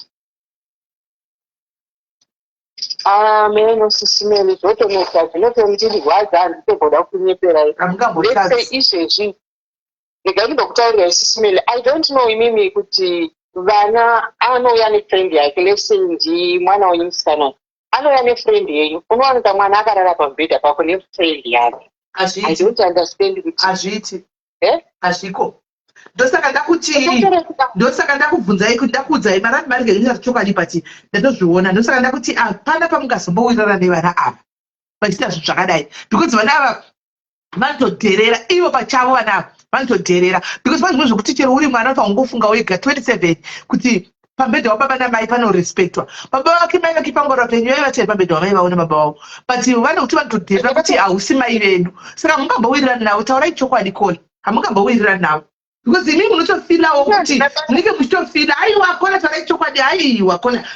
Ameno, Sis Meli, zvotonetsa, zvinotondirwadza, handitomboda kunyeperai. Hamungambotadzi. Izvezvi rega ndimbokutaurirai, Sis Meli, I don't know imimi kuti vana anouya nefriend yake, let's say ndi mwana wenyu musikana anouya nefriend yenyu, unowanika mwana akarara pamubhedha pako nefriend yake. I Hazviiti. don't understand kuti Hazviiti. Eh? Hazviko. Ndosaka ndakubvunzai kuti ndakuudzai mari mari ngenyaya chokwadi, but ndatozviona. Ndosaka ndakuti hapana pamungazombowirirana nevana ava vachiita zvinhu zvakadai, because vana ava vanotodherera ivo pachavo. Vana ava vanotodherera because pane zvimwe zvekuti chero uri mwana paungofunga wega 27 kuti pambedha wababa namai panorespectwa. Baba vake, mai vake pangora penyu vaivatei pambedha wamai vavo nababa vavo, but vanokuti vanotodherera kuti hausi mai vedu. Saka hamungambowirirani navo. Taurai chokwadi, kona hamungambowirirani navo. Because imi munotofeelawo kuti munenge muchitofeela, aiwa kona, taurai chokwadi, aiwa kona,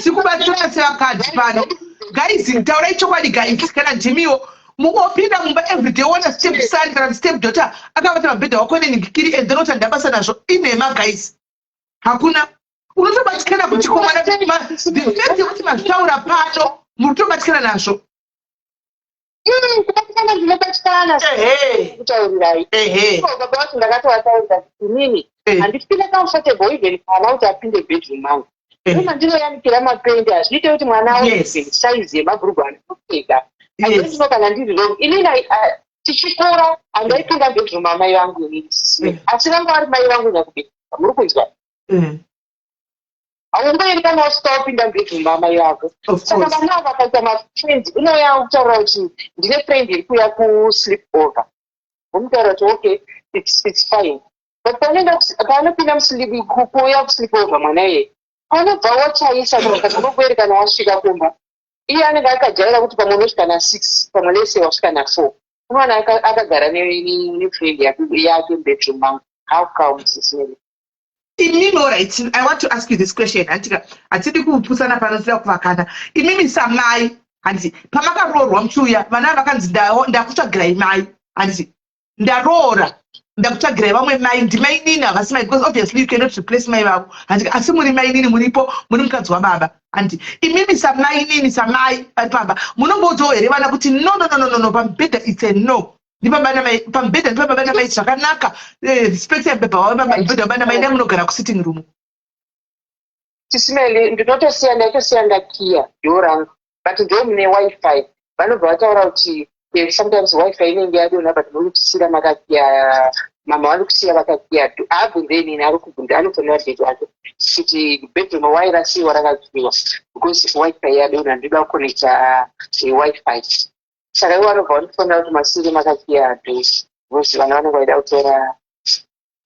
tikubatsira sevakadzi pano. Guys, taurai chokwadi, guys. Kana ndimiwo, mungopinda mumba everyday, wona step son kana step daughter akavata mabhedha wako nenhingikiri, and then oti handabasa nazvo, inhema, guys. Hakuna unotobatikana kuti komana, the fact yekuti mazvitaura pano, muri kutobatikana nazvo. Kubatikana ndinobatikana. Kutaurirai baba vacho, ndakatovataurira kuti inini handifeele comfortable even mwana kuti apinde bedroom mangu. Ima ndinoyanikira mapendi, hazviite kuti mwana aone even size yemabhurugwa andinopfeka. I don't know kana ndiri wrong. Inini tichikura handaipinda bedroom amai vangu inini, asi vanga vari mai vangu nyakubereka, muri kunzwa? Haungoeri kana wasvika wapinda bedroom amai vako. Saka vana ava vakaita mafriends, unouya kutaura kuti ndine friend iri kuuya kusleep over, vomutaura kuti okay, it's fine, but paanopinda kuuya kusleep over, mwana iye anobva wachaisa kana kana wasvika kumba, iye anenge akajaira kuti pamwe unosvika na6, pamwe lese wasvika na4, unowana akagara nefriend yake mubedroom mangu. How come, Sis Melly? Imimi, alright, I want to ask you this question. Handika hatidi kupusana pano, tida kuvakana. Imimi samai, handiti pamakaroorwa muchiuya, vana vakanzi ndakutsvagirai mai, handiti ndaroora, ndakutsvagirai vamwe mai, ndimainini, havasi mai, because obviously you cannot replace mai vavo, handika? Asi muri mainini, muripo, muri mukadzi wababa, handiti? Imimi samainini, samai vari pamba, munomboudzawo here vana kuti no, no, no, no, no, no, pamubhedha it's a no, ndibaba namai, pamubhedha ndibaba namai, zvakanaka, respect yababa, mubhedha wababa namai, ndai munogara kusitting room? Sis Melly, ndinotosiya, ndaitosiya ndakiya door rangu, but ndo mune WiFi. Vanobva vataura kuti sometimes WiFi inenge yadonha, but muri kutisira makakiya, mama vari kusiya vakakiya. Haabvunze inini, ari kubvunza, anofonera daddy wake kuti bedroom wairasiyiwa rakakiyiwa because WiFi yadonha, ndoda kuconnecta WiFi. Saka ivo vanobva vandifonera kuti masiri makakiya door because vana vanenge vaida kutora,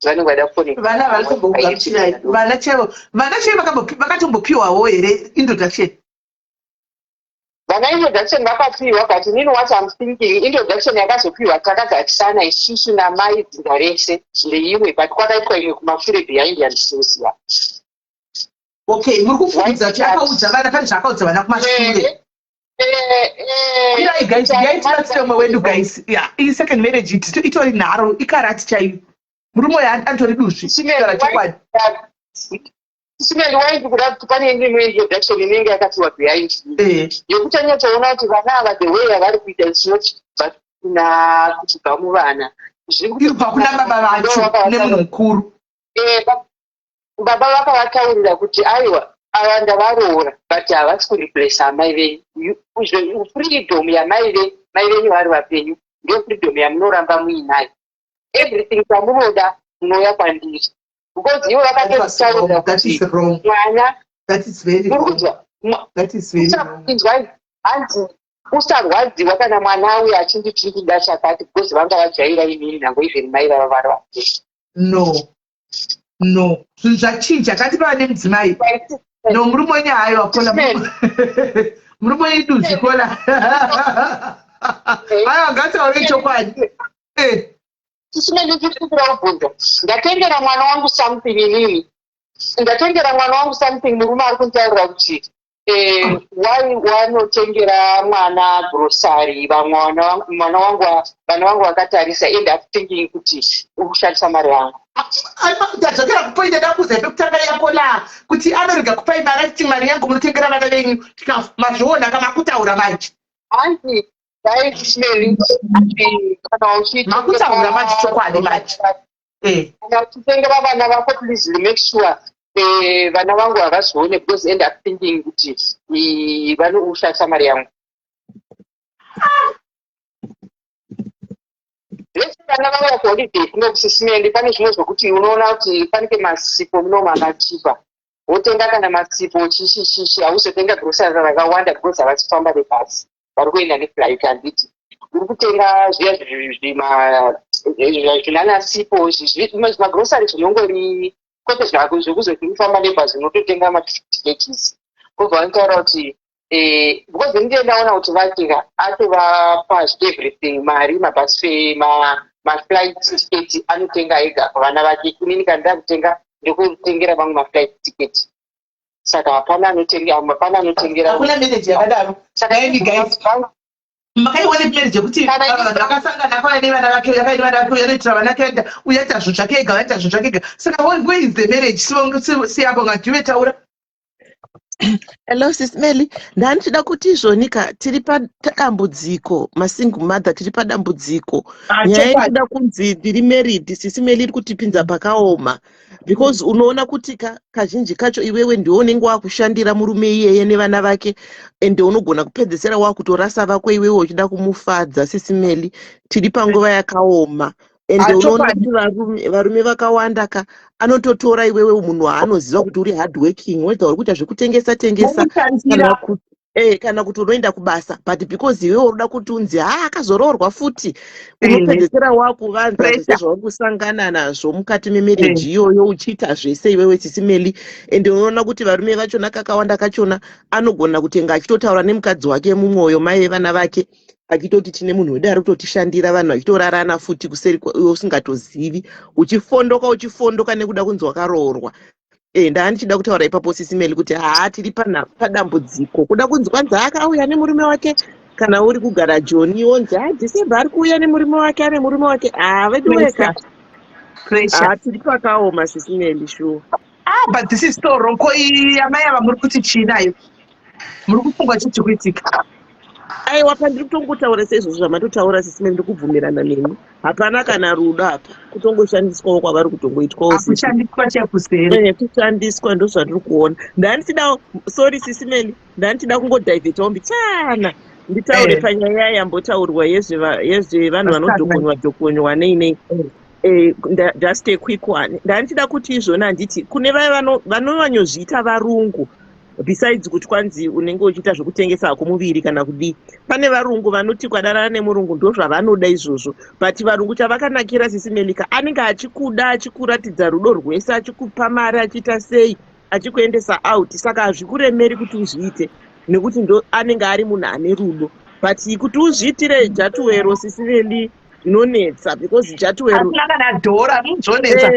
vanenge vaida kuconnecta. Vana varikumbokugamuchirai, vana chaivo, vana chaivo vakatombopiwawo here introduction? Vana introduction vakapiwa, but inini what I'm thinking, introduction yakazopiwa takagarisana isusu namai dzinza rese ndeimwe, but kwakaitwa imwe kumashure behind yandisiuziva. Okay, muri kufungidzira kuti akaudza vana, pane zvaakaudza vana kumashure. Irai guys, yaitibatsire umwe wedu, guys. Ya, iyi second marriage itori nharo, ikarati chaiyo. Murume uyu anotori duzvi, taura chokwadi. Sis Melly, waindi kuda kuti pane imwe introduction inenge yakapiwa behind yekuti anyatsoona kuti vana ava, the way yavari kuita is not but kuna kuchibva muvana. Zviri kubva kuna baba vacho nemunhu mukuru. Baba vakavataurira kuti aiwa, ava ndavaroora, but havasi kureplace amai venyu. Freedom yamai mai venyu vari vapenyu ndio freedom yamunoramba muinayo. Everything chamunoda munouya kwandiri, because ivo vakatotaurira kuti mwana inzwai, hanzi usarwadziwa kana mwana auya achinditi ndida chakati, because vanga vajaira inini nango even mai vava vari vapenyu. No, no, zvinhu zvachinja. Kati pava nemudzimai, no, murume wenyu haiwa kola, murume wenyu duzvi kola, aiwa, ngataure chokwadi. Sis Melly, ndichikumbira kubvunza, ndatengera mwana wangu something inini, ndatengera mwana wangu something, murume ari kunditaurira kuti wai wanotengera mwana grocery, vamwe mwana wangu, vana vangu vakatarisa, end up thinking kuti uri kushandisa mari yangu. Ndadzokera kupoint ndakuza pekutanga yako la kuti anorega kupai mari achiti mari yangu munotengera vana venyu chikafu. Mazviona kamakutaura manje? Hanzi dai, Sis Melly, kana Makutaura manje chokwadi manje. Kana uchitengera vana vako, please make sure vana vangu havazvione, because end up thinking kuti vanoushandisa mari yangu. Vese vana vauya kuholiday kuno, Sis Melly, pane zvimwe zvokuti unoona kuti panenge masipo munomu akachipa, wotenga kana masipo chichi chichi, hauzotenga grocery rakawanda because havasi kufamba nebhasi, vari kuenda neflight, handiti? Uri kutenga zviya zvinana sipo, zvimagrocery zvinongori, kwete zvako zvekuzoti ufamba nebhazi, unototenga ma50 kgs. Obva vanotaura kuti because ndinge ndaona kuti vatenga, atovapa everything, mari, mabus fare. Maflight ticket anotenga ega kuvana vake. Inini kana ndida kutenga, ndokutengera vamwe maflight ticket. Saka hapana anotenga, hapana anotengera. Hakuna marriage yakadaro. Saka Naimi guys, makaiona marriage yekuti vanhu vakasangana, akauya nevana vake, akaita vana vake, anoitira vana vake, aita uyu aita zvinhu zvake ega, aita zvinhu zvake ega. Saka where is the marriage? Siyabonga Juve, taura. Hello, Sis Melly. Ndandichida kuti izvonika tiri padambudziko, masingle mother tiri padambudziko. Nyaya yekuda kunzi ndiri married, Sis Melly, iri kutipinza pakaoma, because unoona kuti kazhinji kacho iwewe ndiwe unenge wakushandira murume iyeye nevana vake, ende unogona kupedzesera wakutorasa vako iwewe uchida kumufadza. Sis Melly, tiri panguva yakaoma, ende unoona kuti varume vakawanda ka anototora iwewe munhu waanoziva kuti uri hard working, whether uri kuita zvekutengesa tengesa kana kuti unoenda kubasa, but because iwewe unoda kuti unzi ha akazoroorwa futi, unopedzesera wakuvanza zvese zvauri kusangana nazvo mukati memarriage iyoyo, uchiita zvese iwewe, Sis Melly. Ende unoona kuti varume vachona kakawanda kachona anogona kutenga achitotaura nemukadzi wake mumwoyo, mai vevana vake, achitoti tine munhu wedu ari kutotishandira, vanhu vachitorarana futi kuseri, iwe usingatozivi, uchifondoka uchifondoka nekuda kunzi wakaroorwa. Ndaa ndichida kutaura ipapo, Sis Melly, kuti haa, tiri padambudziko kuda kunzi kwanzi akauya nemurume wake. Kana uri kugara Joni, wonzi ha, December ari kuuya nemurume wake, ane murume wake. Haa, veduweka, haa, tiri pakaoma, Sis Melly, sure. Ah, but this is so wrong. Ko iyi amai ava muri kuti chii nayo? Muri kufunga chii kuitika? Aiwa, pandiri kutongotaura seizvozvo zvamatotaura, Sis Melly, ndikubvumirana nemi. Hapana kana rudo apa, kutongoshandiswawo kwavari kutongoitwawo. Kushandiswa chekuseri. Kushandiswa, ndo zvandiri kuona. Ndandichida, sorry, Sis Melly, ndandichida kungodivhetawo mbichana nditaure panyaya yambotaurwa yezvevanhu vanodhokonywa dhokonywa nei nei. Just a quick one. Ndandichida kuti izvona, handiti kune vaya vanonyanyozviita varungu, besides kuti kwanzi unenge uchiita zvekutengesa hako muviri kana kudii, pane varungu vanoti kwadarana nemurungu, ndo zvavanoda izvozvo. But varungu chavakanakira, Sis Melly ka, anenge achikuda, achikuratidza rudo rwese, achikupa mari, achiita sei, achikuendesa out. Saka hazvikuremeri kuti uzviite nekuti ndo anenge ari munhu ane rudo. But kuti uzviitire jatuwero, Sis Melly, zvinonetsa, because jatuwero Asina kana dhora, zvonetsa.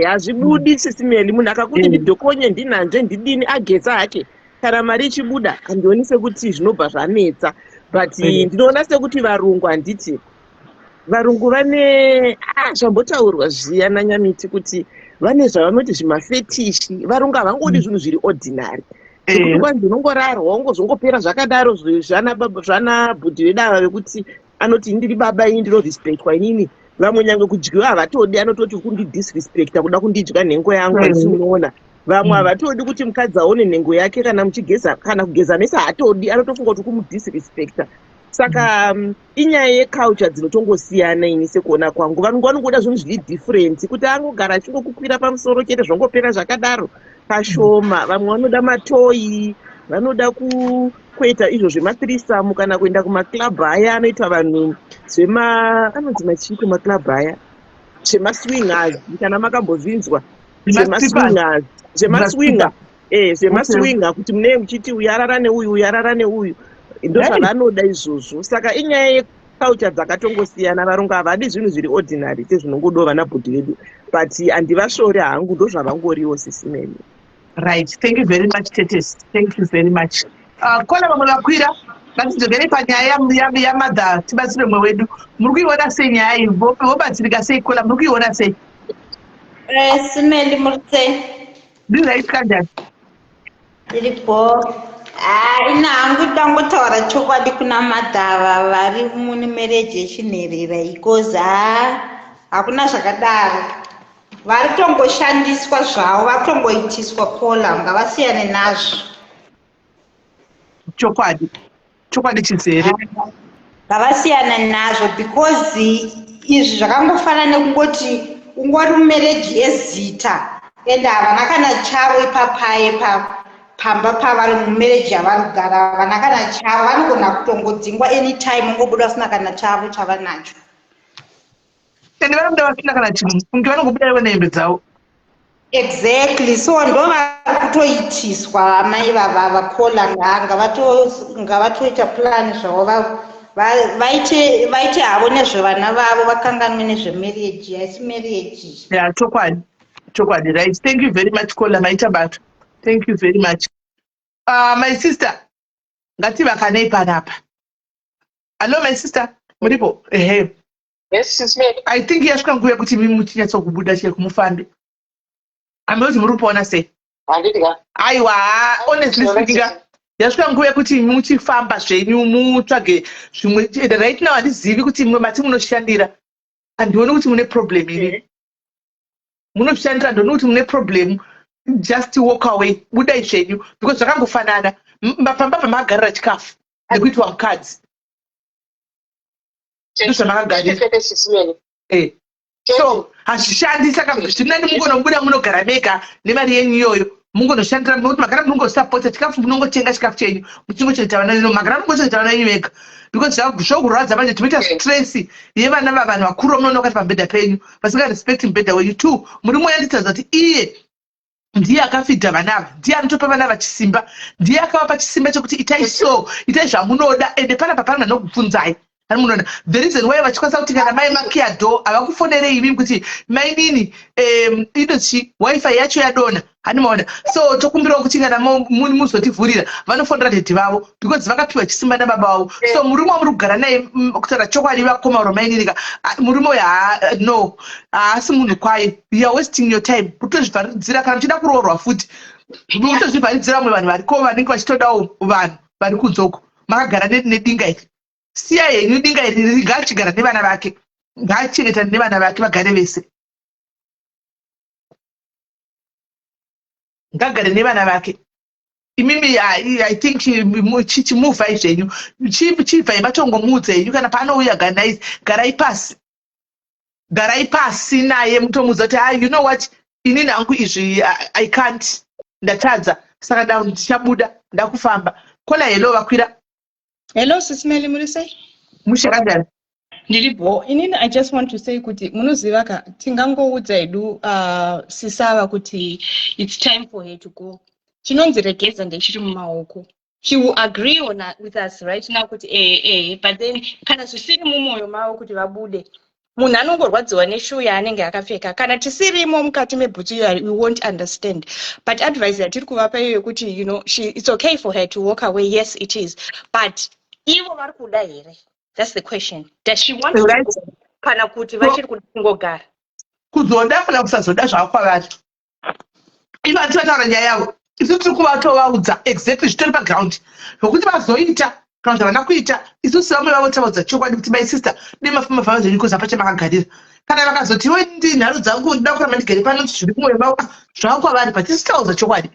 Hazvibudi, Sis Melly. Munhu akakuti ndidhokonye, ndinhanzve, ndidini, ageza hake, kana mari ichibuda, handioni sekuti zvinobva zvanetsa. But ndinoona sekuti varungu, handiti varungu vane zvambotaurwa zviya nanyamiti kuti vane zvavanoti zvimafetish. Varungu havangodi zvinhu zviri ordinary, zvekuti kwanzi unongorarwa ungozongopera zvakadaro. Zvana bhudhi vedu ava vekuti anoti ndiri baba, ini ndinorespectwa inini. Vamwe nyange kudyiwa havatodi, anototi kundidisrespecta kuda kundidya nhengo yangu. Handisi munoona vamwe havatodi kuti mukadzi aone nhengo yake kana muchigeza, kana kugeza mese haatodi, anotofunga kuti kumudisrespecta. Saka inyaya yeculture dzinotongosiyana. Ini sekuona kwangu, vanhu vanongoda zvinhu zviri different, kuti angogara achingokukwira pamusoro chete zvongopera zvakadaro kashoma. Vamwe vanoda matoys, vanoda kuita izvo zvemathreesome, kana kuenda kumaclub aya anoita vanhu zvema, anonzi machiiko maclub aya, zvemaswingers, kana makambozvinzwa zvemaswingers, zvemaswinger, zvemaswinger, kuti munee muchiti uyu arara neuyu, uyu arara neuyu, ndo zvavanoda izvozvo. Saka inyaya yeculture dzakatongosiyana. Varungu havadi zvinhu zviri ordinary sezvinongodiwa vana bhudhi vedu, but handivasvori hangu, ndo zvavangoriwo, Sis Melly. Right, thank you very much, tetes, thank you very much. Kona vamwe vakwira, ngatidzokerei panyaya yamadha, tibatsire mumwe wedu. Muri kuiona sei nyaya iyi? Vobatsirika sei? Kola, muri kuiona sei? Sis Melly, muri sei? Ndiright, kanjani? Iripo. Ina hangu dangotaura chokwadi kuna madhava vari mune marriage yechinherera, because ha, hakuna zvakadaro. Vari kutongoshandiswa zvavo, vari kutongoitiswa kola, ngavasiyane nazvo. Chokwadi, chokwadi chizere. Ngavasiyane nazvo, because izvi zvakangofanana nekungoti ungori mumarriage yezita, ende havana kana chavo ipapaye pamba pavari mumarriage yavari kugara. Havana kana chavo, vanogona kutongodzingwa anytime, ungobuda vasina kana chavo chavanacho. Ende vanobuda vasina kana chinhu, kunge vanongobuda ivo nehembe dzavo. Exactly, so ndo vari kutoitiswa amai vava vakola. Ngavatoita plan zvavo. Vaite vaite havo nezvevana vavo vakanganwe nezvemarriage haisi marriage. Ya, chokwadi, chokwadi. Right, thank you very much, caller. Maita basa, thank you very much. My sister, ngativakanei panapa. Hallo, my sister, muripo? Ehe. Yes, Sis Mary. I think yasvika nguva yekuti imi muchinyatsokubuda chero kumufambe. Ambe kuti muri kupaona sei? Handiti ka? Aiwa, honestly speaking, yasvika nguva yekuti imi muchifamba zvenyu, mutsvage zvimwe. And right now handizivi kuti imwe mati munoshandira, handioni kuti mune problem. Ini munoshandira, handioni kuti mune problem. Just walk away, budai zvenyu, because zvakangofanana. Pamba pamakagarira chikafu nekuitwa mukadzi, ndozvamakagarira. Kwete, Sis Mary. So hazvishandi. Saka zvirinani mungonobuda, munogara mega nemari yenyu iyoyo, mungonoshandira, nokuti magara munongosapota chikafu, munongotenga chikafu chenyu, muchingochengeta vana venyu, magara mungochengeta vana venyu vega, because zvokurwadza manje. Tinoita stress yevana vavanhu vakuru vamunoona vakati pamubhedha penyu, vasingarespecti mubhedha wenyu. Two, murume uyanditaridza kuti iye ndiye akafidha vana ava, ndiye anotopa vana ava chisimba, ndiye akavapa chisimba chekuti itai so, itai zvamunoda. Ende panapa pana nokubvunzai ani munoona the reason why vachikwanisa kuti kana mai makiya door, havakufonerei imimi kuti mainini, inochi WiFi yacho yadona, hani maona? So tokumbirawo kuti kana muzotivhurira. Vanofonera daddy vavo because vakapiwa chisimba nababa vavo. So murume wamuri kugara naye, kutaura chokwadi, vakoma ro mainini ka, murume uyu no, haasi munhu kwaye. You are wasting your time kutozvivharidzira. Kana muchida kuroorwa futi, kutozvivharidzira vamwe vanhu variko vanenge vachitodawo vanhu vari kunzoko. Makagara nedinga iri, siya henyu dinga iri, ngaachigara nevana vake, ngaachengetane nevana vake, vagare vese, ngagare nevana vake. Imimi, I think chimuvhai zvenyu, chibvai matongomuudza henyu kana paanouya. Ganai, garai pasi, garai pasi naye, mutomuudza kuti, ah, you know what, inini hangu izvi I can't, ndatadza, saka ndichabuda, ndakufamba. Caller, hello, vakwira. Hello, Sis Meli, muri sei? Mushe kanjani? Ndiri bo. Inini I just want to say kuti munoziva ka, tingangoudza hedu sisava kuti it's time for her to go. Chinonzi regeza ndechiri mumaoko. She will agree on with us right now kuti eh, but then kana zvisiri mumwoyo mavo kuti vabude, munhu anongorwadziwa neshoe yaanenge akapfeka. Kana tisirimo mukati mebhutsu iyo, we won't understand. But advice yatiri kuvapa iyo yekuti it's okay for her to walk away, yes it is, but ivo vari kuda here? That's the question. Does she want to go kana kuti vachiri kuda kungogara? Kuzoda kana kusazoda zvavo kwavari. Ivo handiti vataura nyaya yavo, isu tiri kuvatovaudza exactly zvitori paground zvokuti vazoita kana kuti havana kuita. Isu sevamwe vavo tavaudza chokwadi kuti, my sister, nemafamba famba zvenyu kozi apa chamakagarira. Kana vakazoti iwe ndi nharo dzangu, ndida kuramba ndigere pano, zviri kumwoyo mavo, zvava kwavari, but isu taudza chokwadi.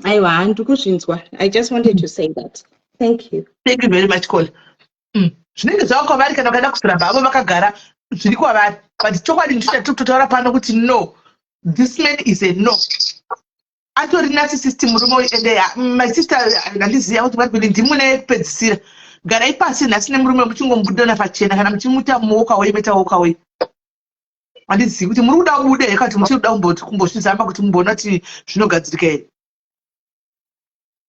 Aiwa, handiri kuzvinzwa. I just wanted to say that. Thank you. Thank you very much, caller. Zvinenge zvava kwavari kana vakada kuzoramba havo vakagara, zviri kwavari, but chokwadi ndicho chatiri kutotaura pano kuti no, this man is a no, atori narcissist murume uyu. Ende my sister, handiziva kuti vari kuti ndimune kupedzisira. Garai pasi nhasi nemurume, muchingomubudana pachena. Kana muchimuta muwalk away, meta walk away. Handizivi kuti muri kuda kubuda here kana kuti muchiri kuda kumbozvizama kuti mumboona kuti zvinogadzirika here.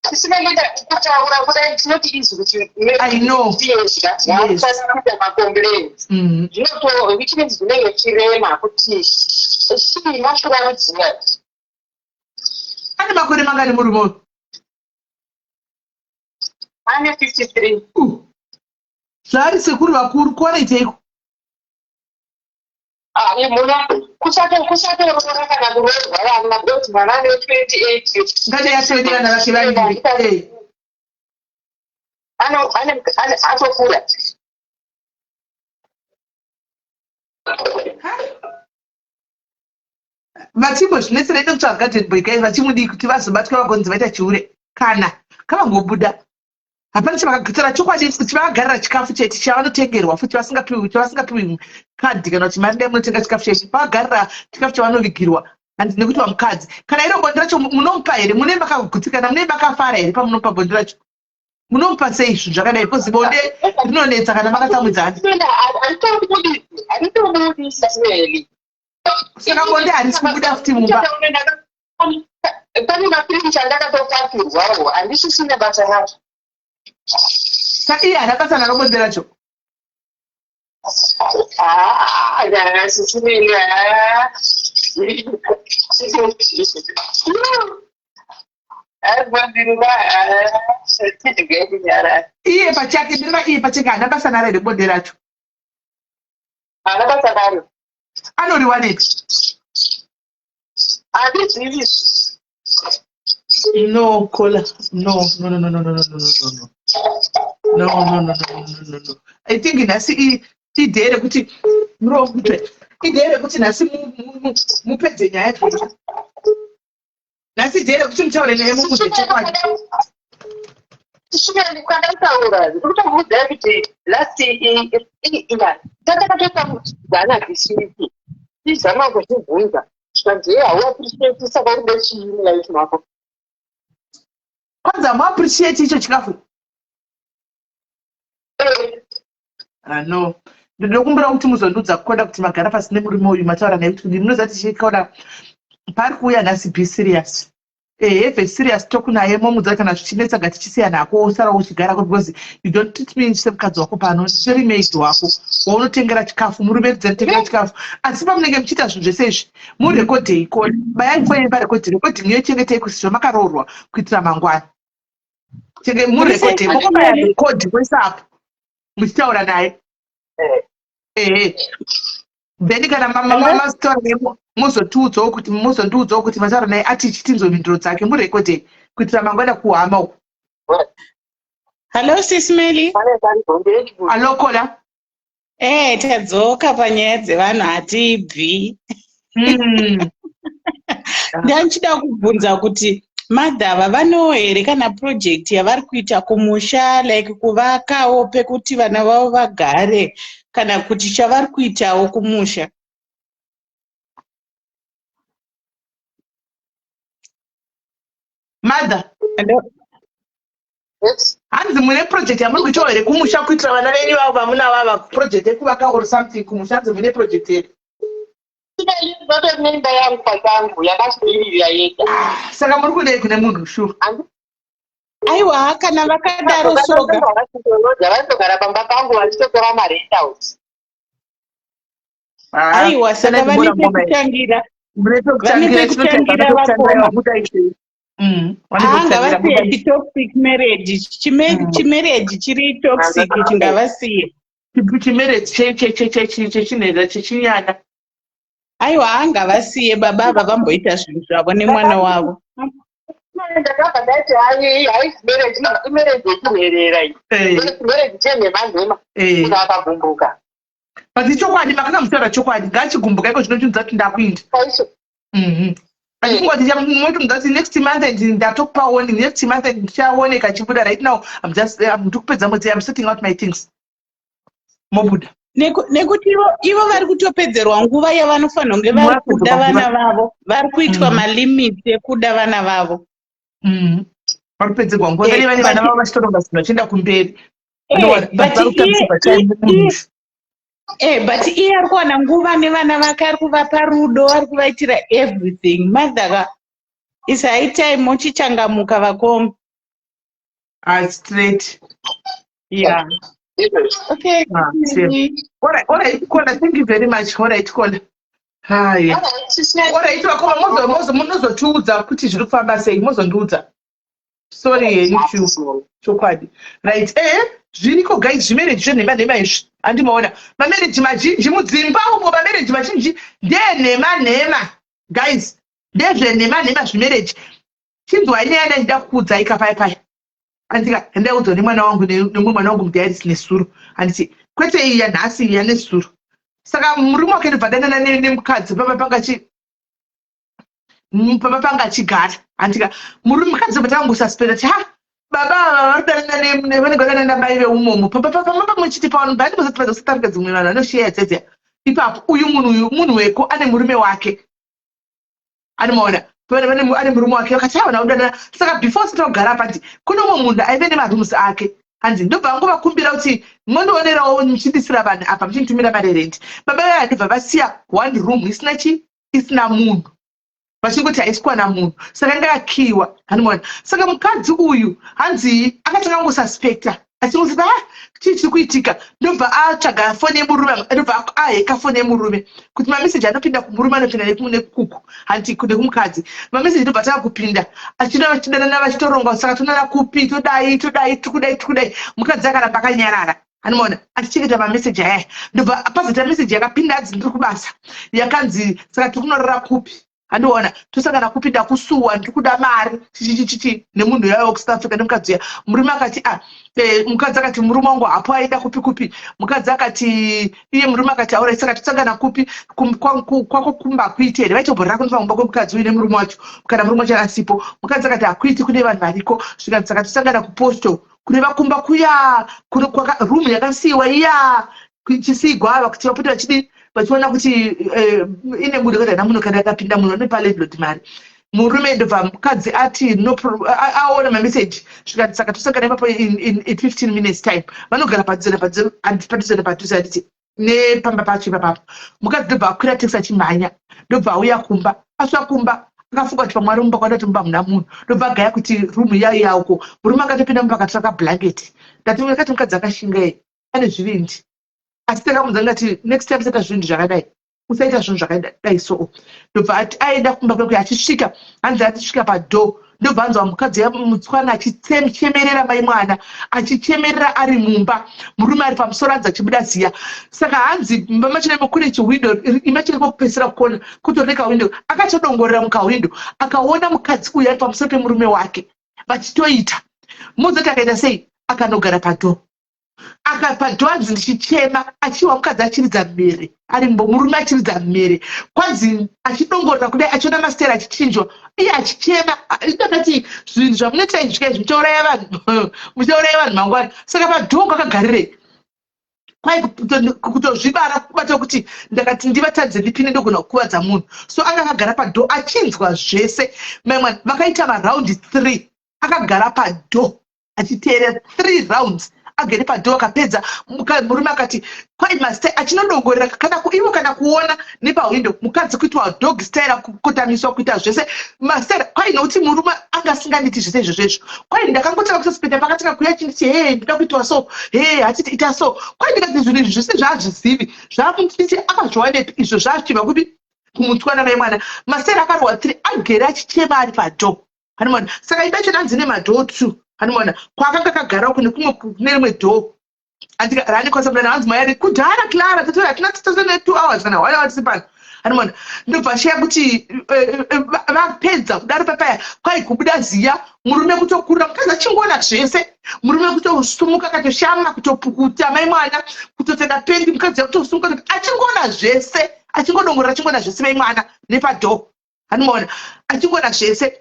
Tisingangoita kutaura kudai, tinoti izvi kuti I know. Kuita macomplaints zvinoto, which means zvinenge chirema kuti chii mashurarudziva. Ane makore mangani murume uyu? Ane 53. Zvaari sekuru vakuru, kuwanaiteiko? Muna kusatoroora kana kuroorwa vana, because mwana ane 28. Ngati yatoni vana vake vaviri. Atokura. Vachimbozvinetsera ide kutsvaga garden boy guys, vachimudii kuti vazobatwa vagonzi vaita chiure. Kana kavangobuda, hapana chavakagitsara chokwadi kuti vakagarira chikafu chete chavanotengerwa futi, vasingapiwi, chavasingapiwi kadhi kana kuti mari, dai munotenga chikafu chete, vakagarira chikafu chavanovigirwa. Handi nekuti vamukadzi, kana iro bonde racho munomupa here? Mune makagutsikana, mune makafara here pamunomupa bonde racho? Munomupa sei zvinhu zvakadai? Because bonde rinonetsa kana makatsamwidzana. Handitobudi, Sis Meli. Saka bonde harisi kubuda futi mumba? Pane mafirimu chandakatopakirwawo, handisisine basa nazvo. Saka iye haana basa naro bonde racho. Ah, nyaya sisimeli Iye pachake ndireva iye pachake haana basa naro here bonde racho? Haana basa naro. Anoriwanepi? Handizivi. No, Kola. No, no, no, no, no, no, no, no, no, no. No, no, no, no, no, no, no. I think nhasi idee rekuti murombe. Idee rekuti nhasi mupedze nyaya dzenyu. Nhasi idee rekuti mutaure naye mumuudze chokwadi. Tisvike kwandataura ndikutokuudzai kuti last inga tanga tatoita this week tizama kuzvibvunza zvikanzi ye hauappreciate saka uri kuda chii mulife mako. Kwanzi hamuappreciate icho chikafu? Ah, no. Ndinokumbira kuti muzondiudza kukoda kuti magara pasi nemurume uyu mataura naye kuti munoziva kuti chikoda pari kuuya nhasi be serious. Eh, have a serious talk naye momudza kana zvichinetsa ngatichisiyana hako wosara uchigara ko because you don't treat me semukadzi wako pano nditori maid wako waunotengera chikafu murume kudzanitengera chikafu asi pamunenge muchiita zvinhu zvese izvi murekodhei ko bayai foni parekodhi rekodhingi yochengetei kusizvo makaroorwa kuitira mangwana chenge murekodhei mokobaya rekodhi moisa apo muchitaura naye ehe then kana mataura naye mozotiudzawo kuti mozondiudzawo kuti mataura naye ati chitinzwe mhinduro dzake murekodhei kuitira mangwana kuhama uku. Hello sis Melly. Hello Kola. Eh, tadzoka panyaya dzevanhu hatibvi. Ndandichida kubvunza kuti madhava vanewo here kana project yavari kuita kumusha like kuvakawo pekuti vana vavo vagare kana kuti chavari kuitawo kumusha. Mother. Hello. Yes. Hanzi mune project yamuri kuitawo here kumusha kuitira vana venyu vavo vamuna vava project yekuvaka or something kumusha hanzi mune project here? Ndotori neimba yangu pachangu yakazvimirira yega. Ah, saka muri kudei kune munhu sure? Aiwa kana vakadaro soga. Vanotogara pamba pangu vachitotora marentals. Ah, Aiwa saka vane pekutangira. Vane pekutangira vakoma. Ah, ngavasiye chitoxic marriage. Chimarriage chiri toxic chingavasiye. Chimarriage chechinheza chechinyana. Aiwa ngavasiye baba ava vamboita zvinhu zvavo nemwana wavo. Ndakabva ndati hayi haisi marriage imarriage yechinherera iyi. Marriage chenhema nhema. Munhu akagumbuka. But ichokwadi makanga muchitaura chokwadi ngachigumbuka iko zvino chinhu dzati ndakuinda. Andikungoti motomudza kuti next month and ndatokupa warning next month and ndichaoneka chibuda right now I'm just ndiri kupedza mwedzi I'm sorting out my things. Mobuda. Nekuti ivo vari kutopedzerwa nguva yavanofanira kunge vari kuda vana vavo vari kuitwa malimits ekuda vana vavo. Vari kupedzerwa nguva vane vane vana vavo vachitoronga zvinhu vachienda kumberi. But iye ari kuwana nguva nevana vake ari kuvapa rudo ari kuvaitira everything. Mother ka is high time mochichangamuka vakoma. Straight. Yeah. Okay. All right, all right, Kola, thank you very much. All right, Kola. Hi. All right, vakoma mozo munozotiudza kuti zviri kufamba sei, mozondiudza. Sorry henyu shu. Chokwadi. Right, zviriko guys zvimarriage zvenhema nhema izvi. Andimaona. Mamarriage mazhinji mudzimba umo mamarriage mazhinji ndenhema nhema. Guys, ndezvenhema nhema zvimarriage. Chinzwai nyaya ndandida kukuudzai kapaya paya. Andika ndaudzwa nemwana wangu nemumwe mwana wangu mudiaris nesuro. Handiti kwete iyi yanhasi iyi yanesuro. Saka murume wake ndobva danana nemukadzi pamba panga chi pamba panga achigara. Handika murume mukadzi ndobva tangosuspenda ti ha baba ava vari kudanana vanenge vadanana namai veumomo. Pamba pamba pamwe chete pano bva ndibozoti vaza South Africa dzimwe vanhu vanosheya dzedzeya. Ipapo uyu munhu uyu munhu weko ane murume wake. Anomaona ane murume wake vakati havana kudanana. Saka before sati kugara apa ndi kune umwe munhu aive nemarooms ake. Hanzi ndobva vangovakumbira kuti mondionerawo muchindisira vanhu apa muchinditumira mari rent. Baba vaya ndobva vasiya one room isina chi isina munhu. Vachingoti haisi kuwana munhu. Saka yanga yakiwa. Anomaona. Saka mukadzi uyu hanzi akatanga kungosuspecta. Achingosati, "Ah, chii chiri kuitika?" Ndobva atsvaga foni yemurume, ndobva aheka foni yemurume kuti mameseji anopinda kumurume anopinda nekukuku, hanti nekumukadzi mameseji. Ndobva tava kupinda achida, vachidanana, vachitoronga, "Saka tonana kupi? Todai, todai, tikudai, tikudai." Mukadzi akaramba akanyarara, anomaona achichengeta mameseji ayaya. Ndobva pazoita meseji yakapinda, adzi, "Ndiri kubasa," yakanzi, "Saka tiri kunorara kupi? Handiona tosangana kupi? Ndakusuwa, ndiri kuda mari," chichichichichi, nemunhu yaiva kuSouth Africa, nemukadzi uya. Murume akati, "A ah," mukadzi akati, "Murume wangu hapo, aenda kupi kupi?" Mukadzi akati, iye murume akati, "Aurai, saka tosangana kupi? Kwako kumba hakuiti here?" Vaitomborera kunofa kumba kwemukadzi uyu nemurume wacho kana murume wacho asipo. Mukadzi akati, "Hakuiti, kune vanhu variko." Zvikanzi, "Saka tosangana kuposto," kureva kumba kuya rumu yakasiyiwa iya ichisigwa ava kuti vapote vachidi vachiona kuti ine munhu kana haina munhu. Kana akapinda munhu, anopa landlord mari. Murume ndobva mukadzi ati no, aona mameseji, zvikati, "Saka tosangana ipapo in 15 minutes time." Vanogara padhuze napadhuze napadhuze, handiti, nepamba pacho ipapapo. Mukadzi ndobva akwira taxi achimhanya, ndobva auya kumba. Asvika kumba, akafunga kuti pamwe ari mumba, kwada kuti mumba muna munhu. Ndobva agaya kuti rumu iya iyauko. Murume akatopinda mumba, akatora kablanketi. Ndati akati mukadzi akashinga, ane zvivindi, asi takamuudza ngati, "Next time usaita zvinhu zvakadai, usaita zvinhu zvakadai." So ndobva aenda kumba kwekwe. Achisvika, hanzi achisvika padoor, ndobva anzwa mukadzi mutswana achichemerera mai mwana, achichemerera ari mumba, murume ari pamusoro, hanzi achibuda ziya. Saka hanzi mumba machona kune chiwindo, imba chiri kwokupedzisira kukona, kutori nekawindo. Akatodongorera mukawindo, akaona mukadzi uyu ari pamusoro pemurume wake vachitoita. Muzoti akaita sei? Akanogara padoor. Akapadoor, hanzi ndichichema, achiwa mukadzi achiridza mhere ari murume achiridza mhere. Kwanzi achidongorera kudai, achiona masitera achichinjwa, iye achichema. Ndakati zvinhu zvamunoita izvi kai, muchauraya vanhu, muchauraya vanhu mangwana. Saka padoor kakagarirei? Kwai kutozvibara kubata kuti ndakati ndivatadze ndipinde, ndogona kukuvadza munhu. So anga akagara padoor achinzwa zvese. Maimwana vakaita maraundi 3, akagara padoor achiteerera three rounds, agere padoor. Akapedza, murume akati kwai master achinodongorera kana ivo kana kuona nepahwindo, mukadzi kuitwa dog style, kukotamiswa, kuita zvese master. Kwai nokuti murume anga asinganditi zvese izvozvo izvo. Kwai ndakangotanga kususpecta pakatanga kuya chinditi, "He, ndinoda kuitwa so, he, hatiti ita so." Kwai ndikati zvinhu izvi zvese zvaazvizivi, zvaakunditi akazviwanepi izvo, zvaachibva kupi kumutswana mai mwana? Master akarohwa three, agere achichema ari padoor, hanimona. Saka imba yacho nanzi nemadoor two, hanimona. Kwaakanga kagara kune kumwe, kune rimwe door raanekwanisa kudana. Hanzi mayari kudhara Clara tatora, hatina tatone 2 hours kana one hour tisi pano, hanimona. Ndobva shaya kuti vapedza kudaro papaya, kwai kubuda ziya, murume kutokurira mukadzi achingoona zvese. Murume kutosumuka, akatoshama, kutopukuta mai mwana, kutopfeka pendi. Mukadzi akutosumuka achingoona zvese, achingodongorera, achingoona zvese mai mwana nepadoor, hanimona, achingoona zvese.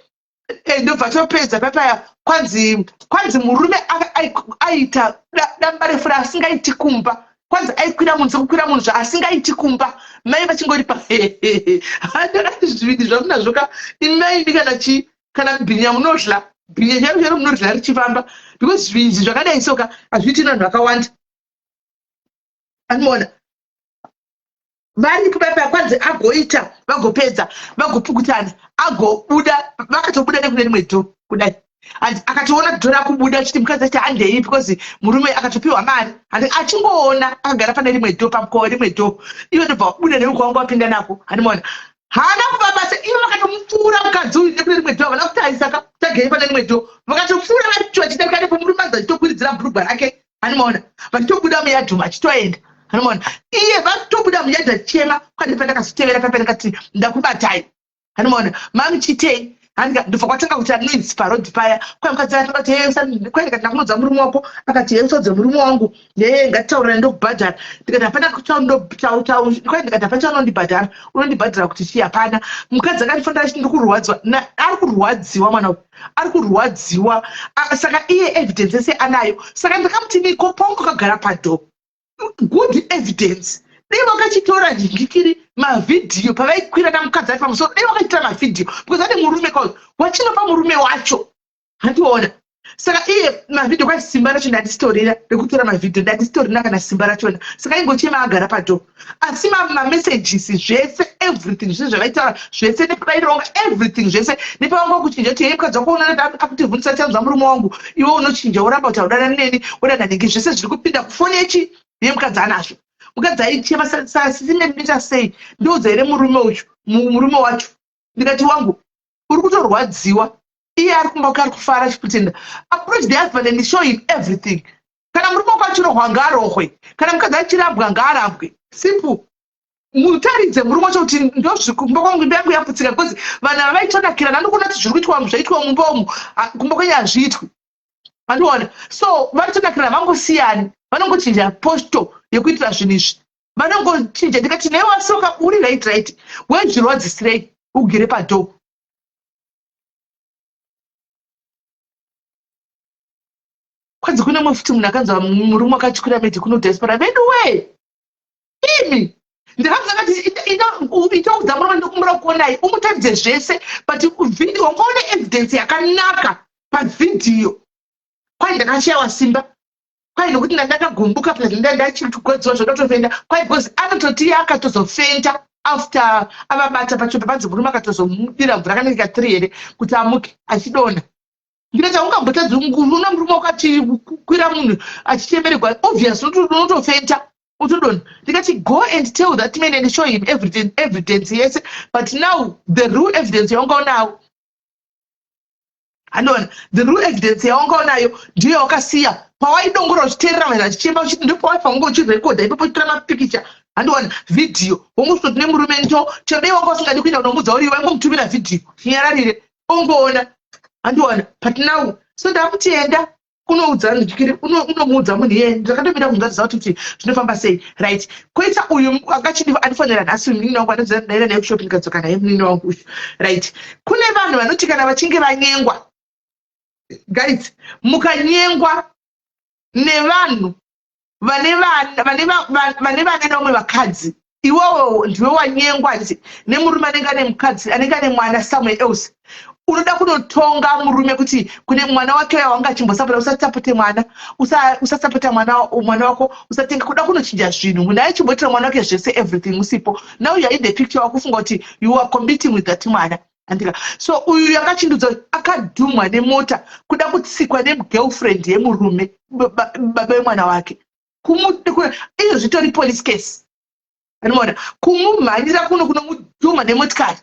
Ndobva topedza papaya. Kwanzi murume aita damba refu raasingaiti kumba. Kwanzi aikwira munhu sekukwira munhu zvaasingaiti kumba, mai vachingori pa. Ndakati zvivindi zvamunazvo ka imaini, kana chi kana bhinya munodla bhinya chairo chairo, munodla richifamba, because zvivindi zvakadai soka hazviiti vanhu vakawanda, anoona varipo papa. Kwanzi agoita, vagopedza, vagopukutana, agobuda. Vakatobuda nekune rimwe door kudai, and akatoona door rakubuda achiti mukadzi achiti, "Handei," because murume akatopiwa mari. Handi achingoona akagara pane rimwe door, pamukova rimwe door, ivo ndobva wabuda neuko wangu wapinda nako, handimaona. Haana kuvabasa ivo, vakatomupfuura mukadzi uyu nekune rimwe door. Havana kutarisa tagei pane rimwe door, vakatopfuura vachidarika nepo. Murume anzi achitokwiridzira bhurugwa rake, handimaona, vachitobuda muyadhi umu achitoenda, handimaona. Iye vatobuda muyadhi achichema. Kwandi pandakazotevera papa, ndakati, "Ndakubatai," handimaona, "mamuchitei?" Ndobva kwatanga kuita noise parodhi paya. Kwai mukadzi akati, "Kwai," ndikati, "Ndakunodza murume wako." Akati, "He, usaudze murume wangu. Ye, ngatitaurira, ndokubhadhara." Ndikati, "Hapana." Kwai ndikati, "Hapana chaunondibhadhara. Unondibhadhara kuti chii? Hapana." Mukadzi akandifonera achiti, "Ndiri kurwadziwa." Ari kurwadziwa, mwana uyu ari kurwadziwa. Saka iye evidence yese anayo. Saka ndakamuti, "Niko paunga wakagara padoor, good evidence. Dai wakachitora nhingikiri mavhidhiyo pavaikwira namukadzi ari pamusoro. Dai wakachitora mavhidhiyo, because ane murume kauyu, wachinopa murume wacho." Handiona. Saka iye mavhidhiyo kwai simba racho ndandisitorina rekutora mavhidhiyo, ndandisitorina kana simba rachona. Saka ingochema agara padhoo, asi mamessages zvese, everything zvese zvavaitaura zvese nepavaironga everything zvese nepavanga kuchinja kuti hei mukadzi wako unoona akutivhundisa chanzwa murume wangu, iwe unochinja woramba kuti haudana neni wodana nhingi, zvese zviri kupinda kufoni yechi yemukadzi anazvo. Mukadzi aichema sasisimemita sei, ndiudza here murume uyu, murume wacho. Ndikati wangu uri kutorwadziwa, iye ari kumba kwake ari kufara achipretenda. Approach the husband and show him everything. Kana murume wako achirohwa ngaarohwe, kana mukadzi achirambwa ngaarambwe, simple. Mutaridze murume wacho kuti ndozvikumba kwangu, imba yangu yaputsika, because vanhu ava vaitonakirana. Andikuona kuti zviri kuitwa zvaitwa mumba umu, kumba kwenyu hazviitwi, andiona. So varitonakirana, vangosiyani, vanongochinja posto yekuitira zvinhu izvi, vanongochinja. Ndikati newe wasoka uri right right, wezvirwadzisirei ugere padhoo? Kwanzi kune mumwe futi munhu akanzi murume akatyira medi kuno diaspora. Vedu wee imi, ndakamuza kati itoudza murume ndokumbura kuonai umutaridze zvese, but video wangaone evidence yakanaka pavhidhiyo. Kwai ndakashayiwa simba, kwai nokuti ndandakagumbuka, plus ndachigwadziwa zvandotofenda, kwai because anototi iye akatozofenta after avabata pachope. Panzi murume akatozomudira mvura kanenge ka 3 here kuti amuke achidonha. Ndikati haungambotadzi, una murume wako achikwira munhu achichemeregwa, obvious unotofenta utodonha. Ndikati go and tell that man and show him everything, evidence yese. But now the real evidence yaungaonawo, handiona the real evidence yawangaonayo ndiyo yawakasiya pawaidongora uchiteerera vanhu vachichema, uchiti ndopawaifa unge uchirekodha ipapo, uchitora mapikicha, handiona vhidhiyo, wongosvoti nemurume ndo chero dei wanga usingadi kuenda unomudza uri waingomutumira vhidhiyo chinyararire ongoona, handiona. But now so ndakutienda unoudza ndikiri unomuudza munhu iyeye. Ndakatomira kunzwa kuti zvinofamba sei, right? Koita uyu angachidi andifonera nhasi, munin'ina wangu anonzi naye kushopi, ndikadzoka naye munin'ina wangu uyu, right? Kune vanhu vanoti kana vachinge vanyengwa, guys, mukanyengwa nevanhu vane vana vane vana nevamwe vakadzi, iwewe ndiwe wanyengwa, handiti, nemurume anenge ane mukadzi, anenge ane mwana somewhere else, unoda kunotonga murume kuti kune mwana wake wanga achimbosapota, usasapote mwana, usasapota mwana, mwana wako usatenga, kuda kunochinja zvinhu. Munhu aichimboitira mwana wake zvese everything usipo, now you are in the picture, wakufunga kuti you are competing with that mwana, andika. So uyu yakachindudza akadhumwa nemota kuda kutsikwa nemugirlfriend yemurume, baba vemwana wake. Izvo zvitori police case, anoona kumumhanyira kuno kunomudhuma nemotikari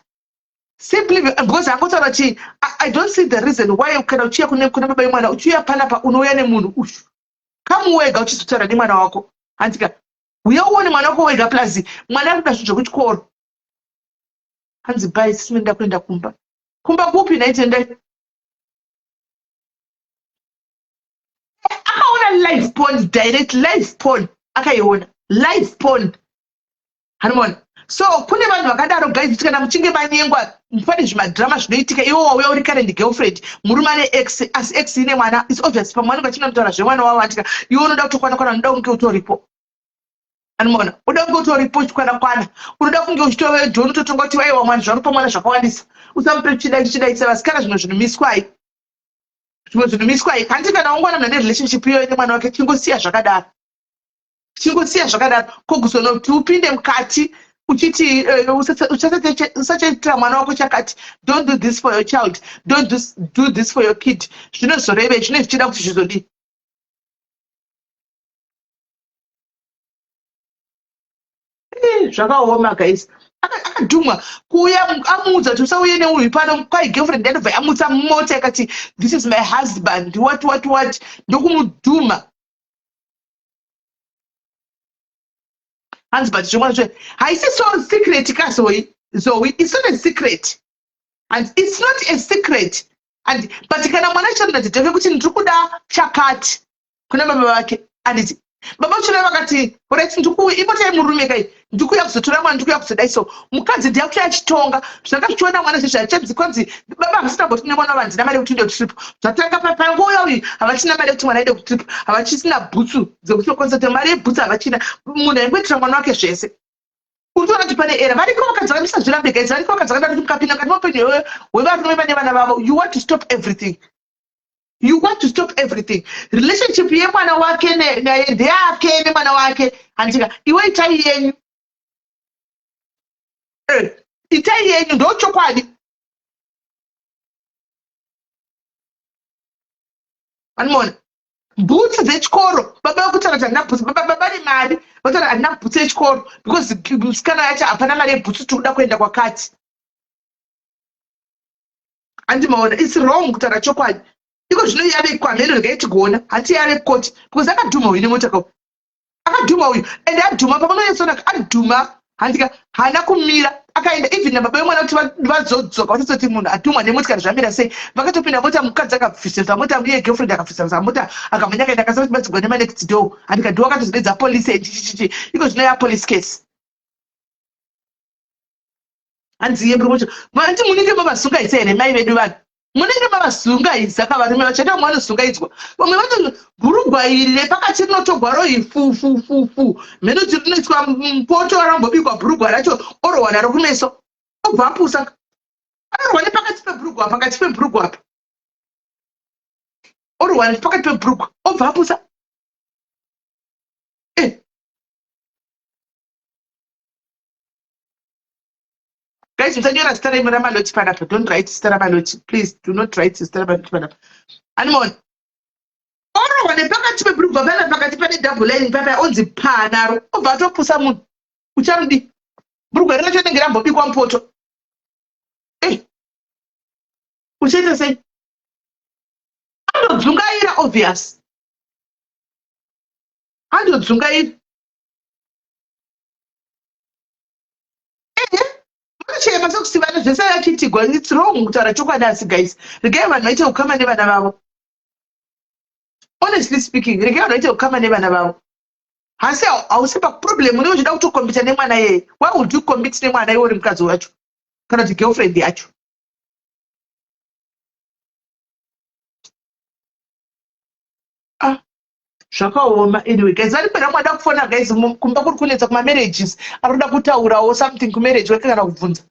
simply because angotaura kuti I don't see the reason why kana uchiya kune baba vemwana, uchiuya panapa unouya nemunhu uyu, kamu wega uchizotaura nemwana wako, handika. Uya uone mwana wako wega, plus mwana ari kuda zvinhu zvekuchikoro. Hanzi bai sisi, kuenda kumba. Kumba kupi naitendai? Akaona live porn, direct live porn, akaiona live porn, hanimona. So kune vanhu vakadaro guys, kuti kana muchinge manyengwa pane zvimadhirama zvinoitika. Iwe wauya uri current girlfriend, murume ane ex, asi ex ine mwana, it's obvious pamwe vanenge vachinotaura zvemwana wavo, andika. Iwe unoda kutokwana kwana, unoda kunge utoripo, anomaona, unoda kunge utoripo uchikwana kwana, unoda kunge uchitove john, utotonga kuti aiwa mwana zvarupa mwana zvakawandisa, usamupe chidai chidai. Sevasikana zvimwe zvinhu miswai, zvimwe zvinhu miswai. Hanti kana ungoona munhu ane relationship iyoyo nemwana wake, chingosiya zvakadaro, chingosiya zvakadaro. Koguzonoti upinde mukati uchiti usachaitira mwana wako chakati, don't do this for your child, don't do this for your kid, zvinozorevei? Zvinenge zvichida kuti zvizodii? Zvakaoma guys. Akadhumwa kuuya amuudza kuti usauye neuyu pano, kwai girlfriend yatobva yamutsa mota ikati this is my husband, what what what, ndokumudhuma. Hanzi but zvemwana zve haisi so secret ka Zoe, Zoe, it's not a secret and it's not a secret and but kana mwana achitaura tete kuti ndiri kuda chakati kuna baba vake, anditi baba vachona vakati right, imota yemurume kai, ndikuuya kuzotora mwana, ndikuuya kuzodai. So mukadzi ndiye kuti achitonga zvanga zvichiona mwana zvezvo achanzi kwanzi baba havasina mboti nemwana wavo handina mari yekuti uende kutrip. Zvatanga panguva uyu havachina mari yekuti mwana aende kutrip, havachisina bhutsu dzekuti vakwanisa kuti mari yebhutsu havachina. Munhu aingoitira mwana wake zvese. Uri kutoona kuti pane era variko vakadzi vakamisa zvirambe guys, variko vakadzi vakada kuti mukapinda mukati meupenyu hwevarume vane vana vavo, you want to stop everything. You want to stop everything. Relationship yemwana wake naye ndeyake nemwana wake. Handika iwe itai yenyu. Eh, itai yenyu ndochokwadi. Animoona bhutsu dzechikoro baba vakutaura kuti handina bhutsu baba baba nemari vataura handina bhutsu yechikoro because musikana yacho hapana mari yebhutsu tiri kuda kuenda kwakati. Andimaona its wrong kutaura chokwadi. Iko zvino yave kwamheno regai tigoona hanti yave koti because akadhuma uyu nemota kau akadhuma uyu and adhuma pamunonyatsonaka adhuma handika haana kumira akaenda even nababa vemwana kuti vazodzoka vatozoti munhu adhumwa nemotikari zvamira sei vakatopinda mota mukadzi akabvisisa mota iye girlfriend akabvisisa mota akamhanya akaenda akasati batsigwa nemanext door handika ndiwo akatozodedza police chichichichi iko zvino yapolice case hanzi iye murume wacho hanti munenge mavazungaisa here mai vedu vanhu munenge mavazungaisa ka varume vacho vamwe vanozungaidzwa vamwe vacho bhurugwa iri repakati rinotogwa rohi fu fu fu fu mheno kuti rinoitwa mupoto rambobikwa bhurugwa racho orohwa naro kumeso obva apusa anorohwa nepakati pebhurugwa pakati pebhurugwa apa orohwa nepakati pebhurugwa obva apusa eh. Guys, musanyora zita renyu raMaloti panapa. Don't write zita raMaloti. Please, do not write zita raMaloti panapa. Animon. Orohwa nepakati pebhurugwa pana pakati pane double line papa onzi panaro. Obva atopusa munhu. Uchamudi. Bhurugwa racho rinenge rambobikwa mupoto. Eh. Uchaita sei? Anodzungaira obvious. Anodzungaira. Ehe, vanochema sekusivana zvese achiitigwa. It's wrong kutaura chokwadi asi guys, regai vanhu vaite ukama nevana vavo. Honestly speaking, regai vanhu vaite ukama nevana vavo. Hasi hausi pa problem unenge uchida kutokombita nemwana yeye. Why would you compete nemwana iwe uri mukadzi wacho? Kana kuti girlfriend yacho? Ah. Zvakaoma anyway guys vari pera mwada kufona guys kumba kuri kunetsa kuma marriages ari kuda kutaurawo something kumarriage wake kana kubvunza.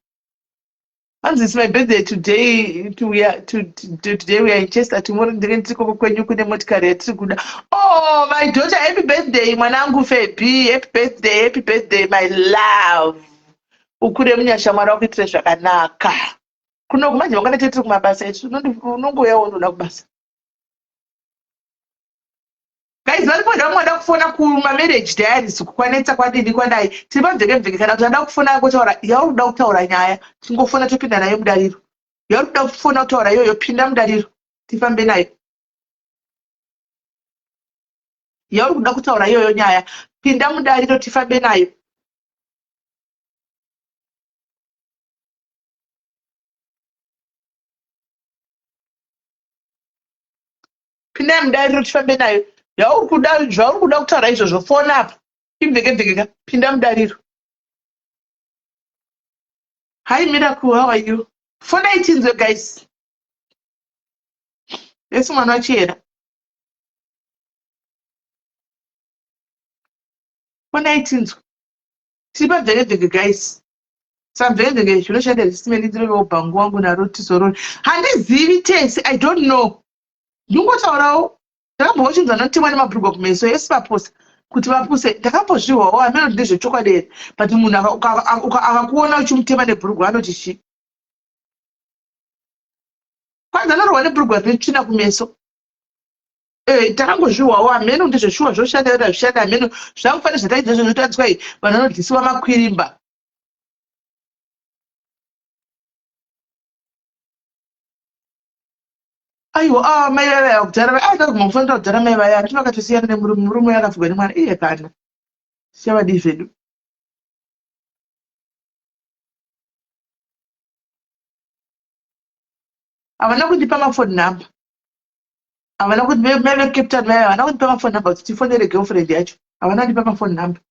Hanzi it's my birthday today to, we are, to, to, today we are in Chester tomorrow ndinenge ndiri koko kwenyu kune motikari yatiri kuda. Oh my daughter happy birthday mwanangu Febi happy birthday happy birthday my love. Ukure munyasha Mwari wakuitire zvakanaka. Kuno manje mangwana tiri kumabasa esu unongouya wondoda kubasa. Guys varipo here vamwe vada kufona kuma marriage diaries uku kwanetsa kwadini kwadai tiri pamveke mveke kana kuti vada kufona kutaura yauri kuda kutaura nyaya tingofona topinda nayo mudariro yauri kuda kufona kutaura iyoyo pinda mudariro tifambe nayo yauri kuda kutaura iyoyo nyaya pinda mudariro tifambe nayo Pindai mudariro tifambe nayo. Yauri kuda zvauri kuda kutaura izvozvo fona apa. Imveke mveke ka. Pinda mudariro. Hi Miracle, how are you? Fonai tinzwe guys. Yesu mwana wachiyera. Fonai tinzwe. Tiri pamveke mveke guys. Samveke mveke zvinoshanda zvisimeni ndirovewo bhangu wangu naro tizorore. Handizivi tese, I don't know. Ndingotaurawo ndakambochinzwa notimwa nemabhurugwa kumeso yes vapusa kuti vapuse ndakambozvihwawo hameno kuti ndezvechokwadi here but munhu akakuona uchimutema nebhurugwa anoti chii kwanzi anorohwa nebhurugwa rine tsvina kumeso eh, takangozvihwawo hameno ndezveshuwa zvoshanda here hazvishanda hameno zvakufanira zvataita izvozvo zvotanzwa i vanhu vanodyisiwa makwirimba Aiwa ah mai vaya vaya kudhara vaya ah ndakaguma kufanira kudhara mai vaya ati vakatosiyana nemurume murume uya akafigwa nemwana iye kana tichavadii zvedu havana kundipa mafoni number havana kuti mai vecape town vaya havana kundipa mafoni number kuti tifonere girlfriend yacho havana kundipa mafoni number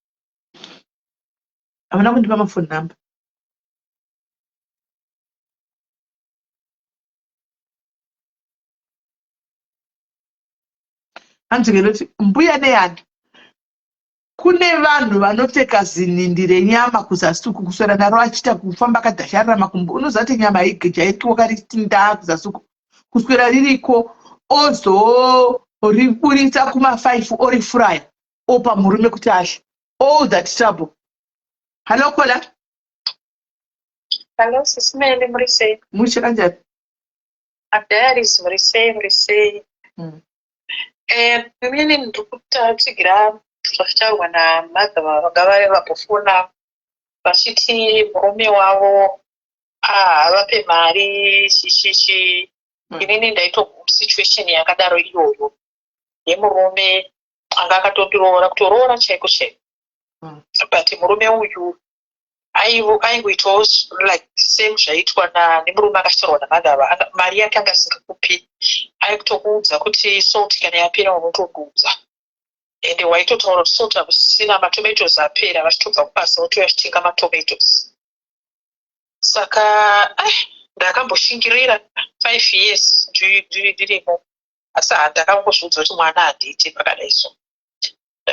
havana kundipa mafoni number Hanzi ngenoti mbuya neyani kune vanhu vanopfeka zinhindi renyama kuzasi uku kuswera naro achiita kufamba akadhasharira makumbo unoziva kuti nyama haijairiki wakariti ndaa kuzasi uku kuswera ririko Ozoriburitsa kuma5, orifuraya, opa murume kuti adye. All that trouble. Hallo, caller. Hello, Sis Melly, muri sei? Mushe, kanjani? Adiaries, muri sei, muri sei? Inini ndiri kutatsigira zvachitaurwa namadha vanga vari vambofona vachiti murume wavo havape mari chichichi. Inini ndaito situation yakadaro iyoyo yemurume anga akatondiroora, kutoroora chaiko chaiko, but murume uyu aingoitawo like same zvaiitwa nemurume akachitaurwa namadhava. Mari yake anga asingakupi, aikutokuudza kuti salt kana yapera unotondiudza, ende waitotaura kuti salt hakusisina, matomatoes apera, vachitobva kubasa votouya vachitenga matomatoes. Saka ndakamboshingirira 5 years ndirimo, asi handakangozviudza kuti mwana handiiti pakadai. So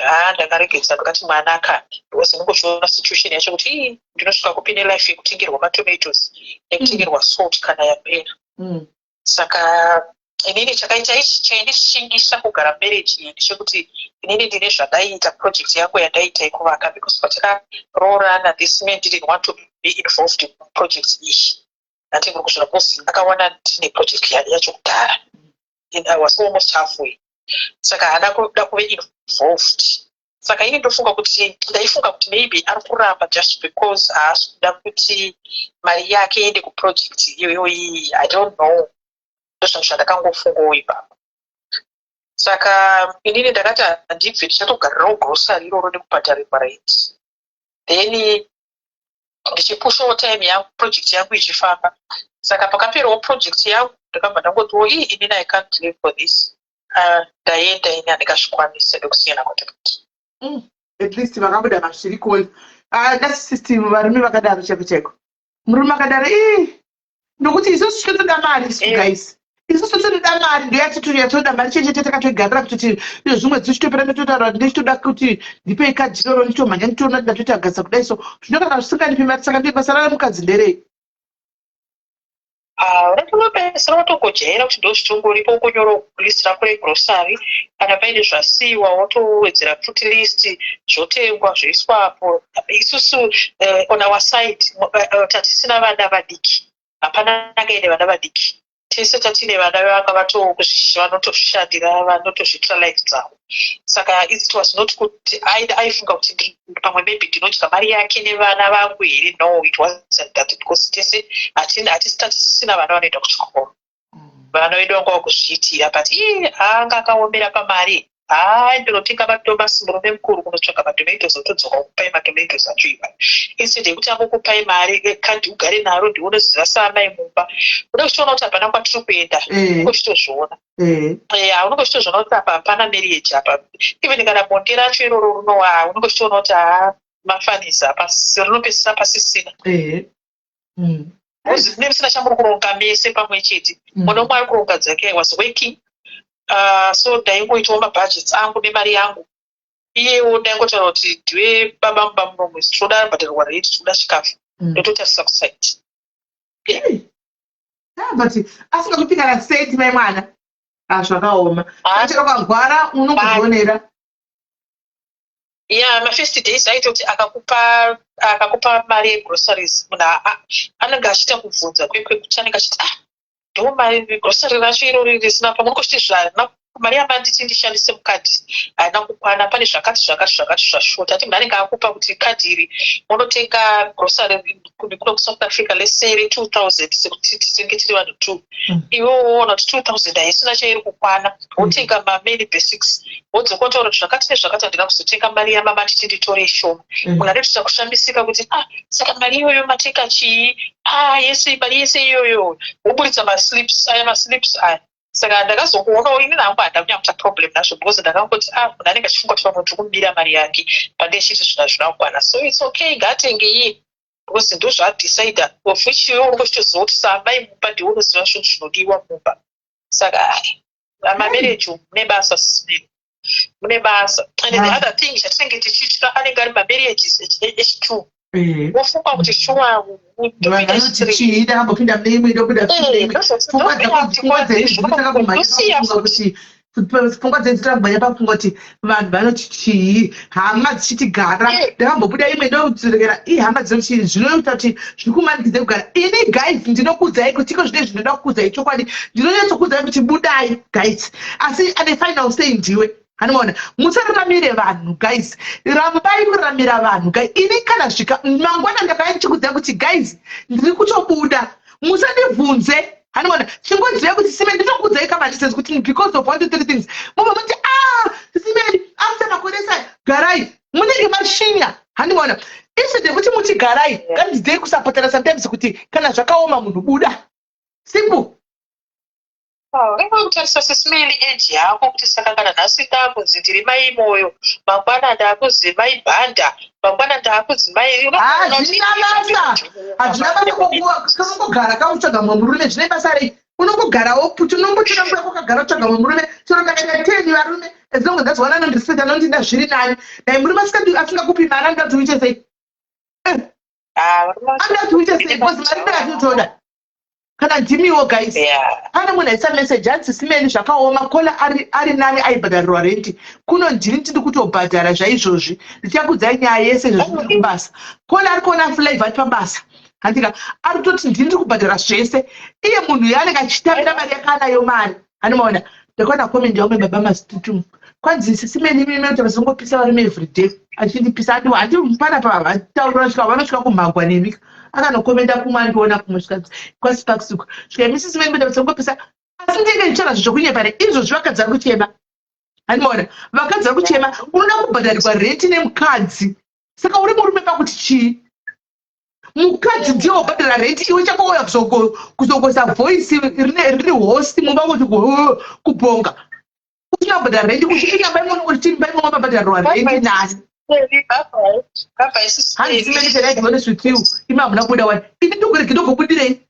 ha, ndakaregedza, ndakati mwana kani, because ndingochiona situation yacho kuti ii, ndinosvika kupi nelife yekutengerwa matomatoes nekutengerwa salt kana yapera? Saka inini chakaita ichi chaindishingisa kugara marriage iyi ndechekuti inini ndine zvandaiita, project yangu yandaiita yekuvaka, because patakaroorana this man didn't want to be involved in project iyi. Ndati muri kuzvira, because akawana ndine project yacho kudhara and I was almost halfway, saka haana kuda kuve involved. Saka ini ndofunga kuti, ndaifunga kuti maybe ari kuramba just because haasi kuda kuti mari yake iende kuproject iyoyo iyi. I don't know, ndozvinhu zvandakangofungawo ipapo. Saka inini ndakati handibve, ndichatogarirawo grocery iroro nekubhadharirwa rent, then ndichipushawo time yangu, project yangu ichifamba. Saka pakaperawo project yangu, ndakabva ndangotiwo ii, inini I can't live for this. Ndaenda ini, handingazvikwanise, ndokusiyana kwatakaita. At least vakabuda masvirikoli. Ah, that system, varume vakadaro chaiko chaiko, murume akadaro ii, nokuti isusu tinotoda mari isu. Guys, isusu tinoda mari, ndoyatitoda, yatoda mari chete. Takatoigarira kutoti izvo zvimwe dzichitopera, ndototaura kuti ndichitoda kuti ndipei kadhi iroro, nditomhanya, nditoona ndatoita gasa kudai. So zvino kana zvisingandipi mari, saka ndi basa ramukadzi nderei? Unotongopedzisira watongojaira kuti ndozvitongoripo, ukonyora list rako regrocery, kana paine zvasiyiwa wotowedzera futi list, zvotengwa, zvoiswapo. Isusu on our side tatisina vana vadiki, hapana angaine vana vadiki. Tese tatine vana vanga vanotozvishandira, vanotozviitira life dzavo. Saka it was not kuti aifunga kuti pamwe maybe ndinodya mari yake nevana vangu here. No, it wasn't that, because tese hatisi tatisina vana vanoenda kuchikoro, vana vedu vanga vakuzviitira. But ii, anga akaomera pamari. Hai, ndinotenga madomasi, murume mukuru, kunotsvaga matomatoes, otodzoka kupai matomatoes acho iwa, instead yekuti angokupai mari, kandi ugare naro, ndiunoziva saamai mumba uda kuchiona kuti hapana kwatiri kuenda. Unenge uchitozviona. Unenge uchitozviona kuti apa hapana marriage apa. Even kana bonde racho iroro rinowa, unenge uchitoona kuti haa, mafanisa rinopedzisira pasisina. Mune musina chamuri kuronga mese pamwe chete. Mwana umwe ari kuronga dzake. I was working, so ndaingoitawo mabudgets angu nemari yangu. Iyewo ndaingotaura kuti ndiwe baba mumba muno mwedzi, tinoda bhadharwa rent, tinoda chikafu, ndototarisa kusaiti. Ah, but asingakupi kana senti mai mwana, ah, zvakaoma. Chero ukagwara unongozvionera. Ya, mafirst days aitoti akakupa mari yegroceries, munhu anenge achiita kubvunza kwekuti anenge achiti, "Ah, ndo mari grocery racho irori risina pamwe unongochiti zvarina mari yamanditi ndishandise mukadhi haina kukwana, pane zvakati zvakati zvakati zvashota." Ati munhu anenge akupa kuti kadhi iri munotenga grocery kuno kuSouth Africa, let's say re2000, sekuti tinenge tiri vanhu two. Iwe woona kuti 2000 haisina chairi kukwana, wotenga mamany basics, wodzoka wotaura kuti zvakati nezvakati handina kuzotenga, mari yamama nditi nditore shoma. Munhu anotoita kushamisika kuti, "Ah, saka mari iyoyo matenga chii?" "Ah, yese mari yese iyoyo." Woburitsa maslips aya, maslips aya. Saka ndakazongoonawo ini hangu handina kunyanya kuita problem nazvo, because ndakangoti, ah, munhu anenge achifunga kuti pamwe ndiri kumubira mari yake pandechiti zvinhu hazvina kukwana, so it's okay, ngaatenge iye, because ndo zvaadecida, of which iwe unenge uchitoziva kuti saamai mumba ndiwe unoziva zvinhu zvinodiwa mumba. Saka ai, mamarriage mune basa, sisinei, mune basa. And the other thing chatinenge tichitya, anenge ari mamarriages echi2. Wofunga kuti shuwa vanoti chii, ndakambopinda mune imwe, ndobuda mune imwe. Pfungwa dzako, pfungwa dzenyu dzinotanga kumhanya pakufunga kuti, pfungwa dzenyu dzinotanga kumhanya pakufunga kuti vanhu vanoti chii, hama dzichiti gara. Ndakambobuda imwe, ndodzokera, ii, hama dzinoti chii, zvinoita kuti zvikumanikidze kugara. Ini guys, ndinokuudzai kuti iko zvine zvinoda kukuudzai chokwadi, ndinonyatsokuudzai kuti budai guys, asi ane final say ndiwe. Hanomaona, musararamire vanhu guys, rambai kuraramira vanhu guys. Ini kana svika mangwana ndakaya ndichikuudzai kuti guys, ndiri kutobuda, musandibvunze. Hanomaona, chingoziva kuti sime ndinokuudzai kama kuti because of one, two, three things, mobva muti, "Ah, simeni, after makore sai, garai." Munenge mashinya. Handimaona, instead yekuti muti garai, ngadzidzei kusapotana sometimes, kuti kana zvakaoma munhu buda, simple. Unenge kutarisa sesimeli age yako kuti saka kana nhasi ndakunzi ndiri mai Moyo, mangwana ndakunzi mai Bhanda, mangwana ndakunzi mai Hazvina basa, hazvina basa. Unongogara kautsvaga mumwe murume, zvine basa rei? Unongogarawo kuti unombotora nguva yako ukagara utsvaga mumwe murume. Chero ndakaita 10 varume, as long as that's one anondirespect, anondida, zviri nani. Dai murume asingakupi mari, anoda kuti uite sei? Anoda kuti uite sei? Because mari ndo yatinotoda. Kana ndimiwo guys, pane munhu aisa message, hanzi, "Simeni, zvakaoma, kola ari nani, aibhadharirwa renti. Kuno ndini tiri kutobhadhara zvaizvozvi." Ndichakudzai nyaya yese izvozvi, ndiri kubasa. Kola ari kuona flavor ari pabasa, handika ari kutoti ndini ndiri kubhadhara zvese. Iye munhu yaanenge achitambira mari yakaanayo mari. Anomaona, ndakaona comment yamwe baba Masitutum, kwanzi, "Sisimeni, imi mazongopisa varume everyday." Achindipisa, andiwa handi panapa vataura, svika vanosvika kumhagwa nemi. Akanokomenda kumwe, andiona kumwe, svika kwaSparks uko, svika, "Imi sisimeni, mita mazongopisa." Asi ndinge ndichitaura zvo zvokunyepa re izvozvi, vakadzi vari kuchema. Handimaona, vakadzi vari kuchema. Unoda kubhadharirwa renti nemukadzi, saka uri murume pakuti chii? Mukadzi ndiye wobhadhara renti, iwe chakouya kuzongoisa voice riri hoarse mumba kuti kubhonga, usina kubhadhara renti. Uchipinda mba imomo, mabhadharirwa renti nani? Hanzi, "Simeni, can I be honest with you? Imi hamuna kubuda wani." Ini ndogorege, ndogobudirei?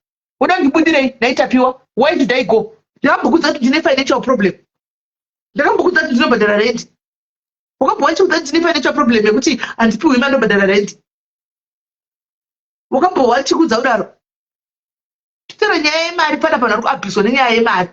Uda ndibudirei? Ndaitapiwa, why did I go? Ndakambokudza kuti ndine financial problem? Ndakambokudza kuti ndinobhadhara renti? Wakambova chikudza kuti ndine financial problem yekuti handipiwi mari, ndobhadhara renti? Wakambova chikudza kudaro? Titaura nyaya yemari pana vanhu vari kuabhuswa nenyaya yemari,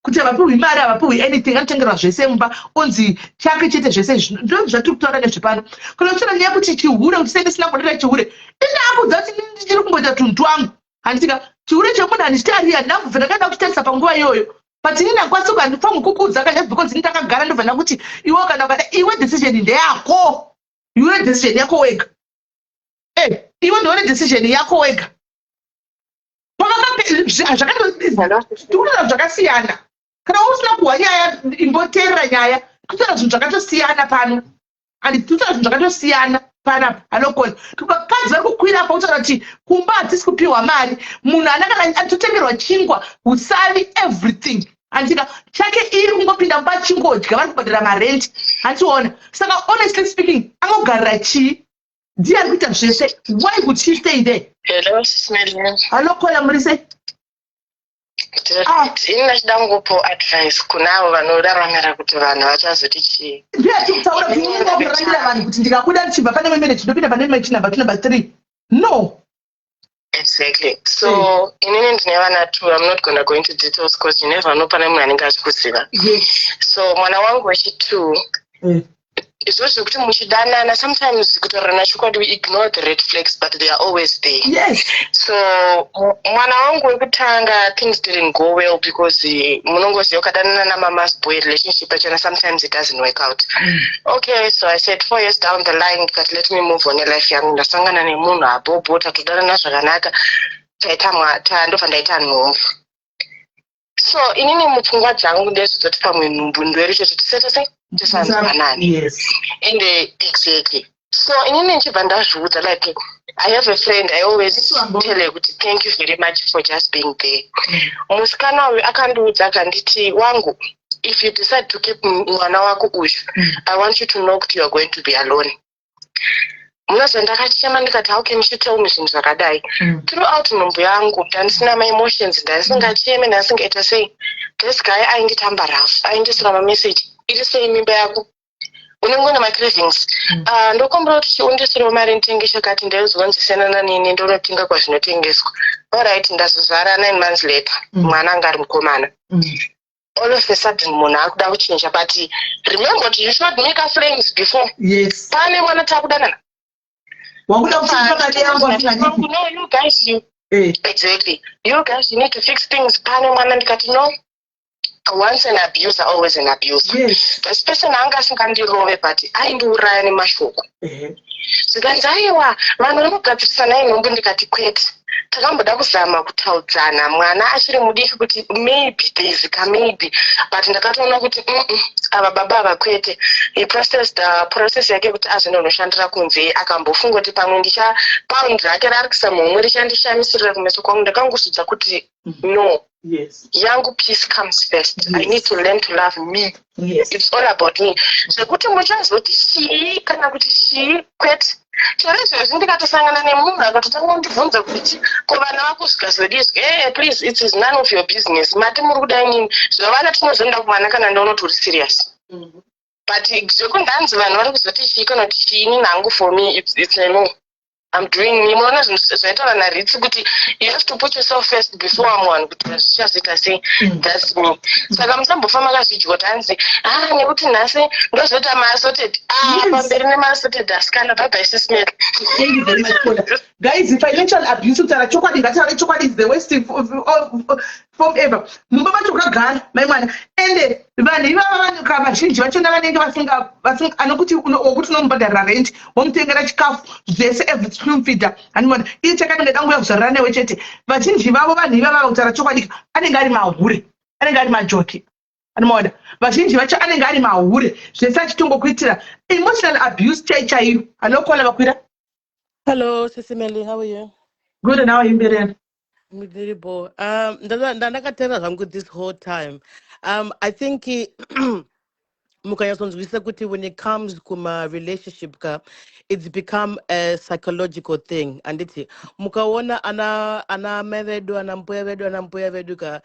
kuti havapiwi mari, havapiwi anything, anotengerwa zvese mumba, onzi chake chete zvese. Ndo zvatiri kutaura nezvepano. Kana uchitaura nyaya yekuti chihure, kuti sei ndisina kudira chihure, ine akudza kuti ndichiri kumboita tunhu twangu, handitika chihure chemunhu handichitari, handina kubva ndakaenda kuchitarisa panguva iyoyo. But inini handikwanisi, handifanwi kukuudza ka, just because ini ndakagara, ndobva ndakuti iwe kana ukada, iwe decision ndeyako, iwe decision yako wega. Iwe ndione decision yako wega. Tikutoura zvakasiyana. Kana usina kuhwa nyaya, imboteerera nyaya. Kutaura zvinhu zvakatosiyana pano, and tikutoura zvinhu zvakatosiyana panapa. Anokona vakadzi vari kukwira pa kutaura kuti kumba hatisi kupiwa mari, munhu ana kana atotengerwa chingwa, usavi, everything, handika chake iri kungopinda mumba chingodya, vari kubhadhara marenti, handiona. Saka honestly speaking, angogarira chii? Ndiye ari kuita zvese, why would she stay there? Hello, Sis Melina. Hello Kola, muri sei? Ini ndachida kungopo advice kune avo vanoraramira kuti vanhu vachazoti chii. Ndiye achikutaura kuti inini ndakuraramira vanhu kuti ndikabuda ndichibva pane imwe marriage ndopinda pane imwe number two, number three, no. Exactly. So inini ndine vana two. I'm not gonna go into details because you never know, pane munhu anenge achikuziva. So mwana wangu wechi2, izvozvo zvekuti muchidanana, sometimes kutaurana chokwadi, we ignore the red flags, but they are always there. So mwana wangu wekutanga, things didn't go well because munongoziva ukadanana namama's boy, relationship yachona sometimes it doesn't work out. Okay, so I said 4 years down the line, ndikati let me move on nelife yangu. Ndasangana nemunhu abhobho, tatodanana zvakanaka, taita ndobva ndaita nhumbu. So inini mupfungwa dzangu ndezvedzoti pamwe nhumbu ndoerichoti tisete sei tisanzwanani. Ende exactly, so inini ndichibva ndazviudza, like I have a friend, I always tell her kuti thank you very much for just being there. Musikana uyu akandiudza akanditi, "Wangu, if you decide to keep mwana wako uyu, I want you to know kuti you are going to be alone." Munoziva ndakachema, ndikati, "How can you tell me zvinhu zvakadai?" Throughout nhumbu yangu ndandisina maemotions, ndandisingacheme, ndandisingaita sei. This guy ainditamba rough, aindisira mameseji, "Iri sei mimba yako? Unenge une macravings. Ah, ndokumbira kuti chiundisirewo mari nditenge chakati. Ndaizonzi siyana neni, ndonotenga kwazvinotengeswa. Alright, ndazozvara 9 months later. Mwana anga ari mukomana. All of a sudden munhu akuda kuchinja, but remember kuti you showed me ka-flames before. Pane mwana takudanana. Wakuda kuchinja mari yangu asingandipi. No, you guys, you exactly, you guys, you need to fix things. Pane mwana. Ndikati no, once an abuser, always an abuser. This person anga asingandirove, but aindiuraya nemashoko. Zvikanzi aiwa, vanhu vanogadzirisa nai nhumbu. Ndikati kwete, takamboda kuzama kutaudzana mwana achiri mudiki kuti maybe there is ka maybe, but ndakatoona kuti ava baba ava kwete. He processed process yake kuti azononoshandira kunze. Akambofunga kuti pamwe ndicha paundi rake rari kuisa muhomwe richandishamisirira kumeso kwangu. Ndakangosudza kuti no, yangu peace comes first. I need to learn to love me. It's all about me. Zvekuti muchazoti chii kana kuti chii, kwete. Chero izvezvi ndikatosangana nemunhu akatotanga kundibvunza kuti ko vana vako zvikazodizwi, please, it is none of your business. Mati muri kuda inini zvavana, tinozoenda kuvana kana ndaona kuti uri serious. But zvekundanzi vanhu vari kuzoti chii kana kuti chii, inini hangu, for me it's a no. I'm doing me. Munoona zvinhu zvaitaura naRitsi kuti you have to put yourself first before vamwe vanhu kuti zvichazoita sei. That's me. Saka musambofa makazvidya kuti hanzi ah, nekuti nhasi ndozoita maassorted. Ah, pamberi nemaassorted asikana. Bye bye, Sis Mel. Thank you very much, Paula. Guys, financial abuse, kutaura chokwadi, ngataure chokwadi, is the worst form ever. Mumba macho ukagara mai mwana, ende vanhu ivava vanhu vazhinji vachona vanenge vasinga anokuti wokuti unomubhadharira rent, womutengera chikafu zvese, everything unomufidha, hanimona iye chakanenge danguya kuzvarira newe chete. Vazhinji vavo vanhu ivava, kutaura chokwadi, anenge ari mahure, anenge ari majoki, anomaona vazhinji vacho anenge ari mahure zvese, achitongokuitira emotional abuse chai chaiyo. Hello caller, vakwira. Hello, Sisi Melly, how are you? Good, and how are you, Miriam? I'm very poor. Ndandakateerera zvangu this whole time. I think mukanyatsonzwisisa kuti when it comes kuma relationship ka, it's become a psychological thing. Anditi mukaona ana mai vedu, ana mbuya vedu, ana mbuya vedu ka,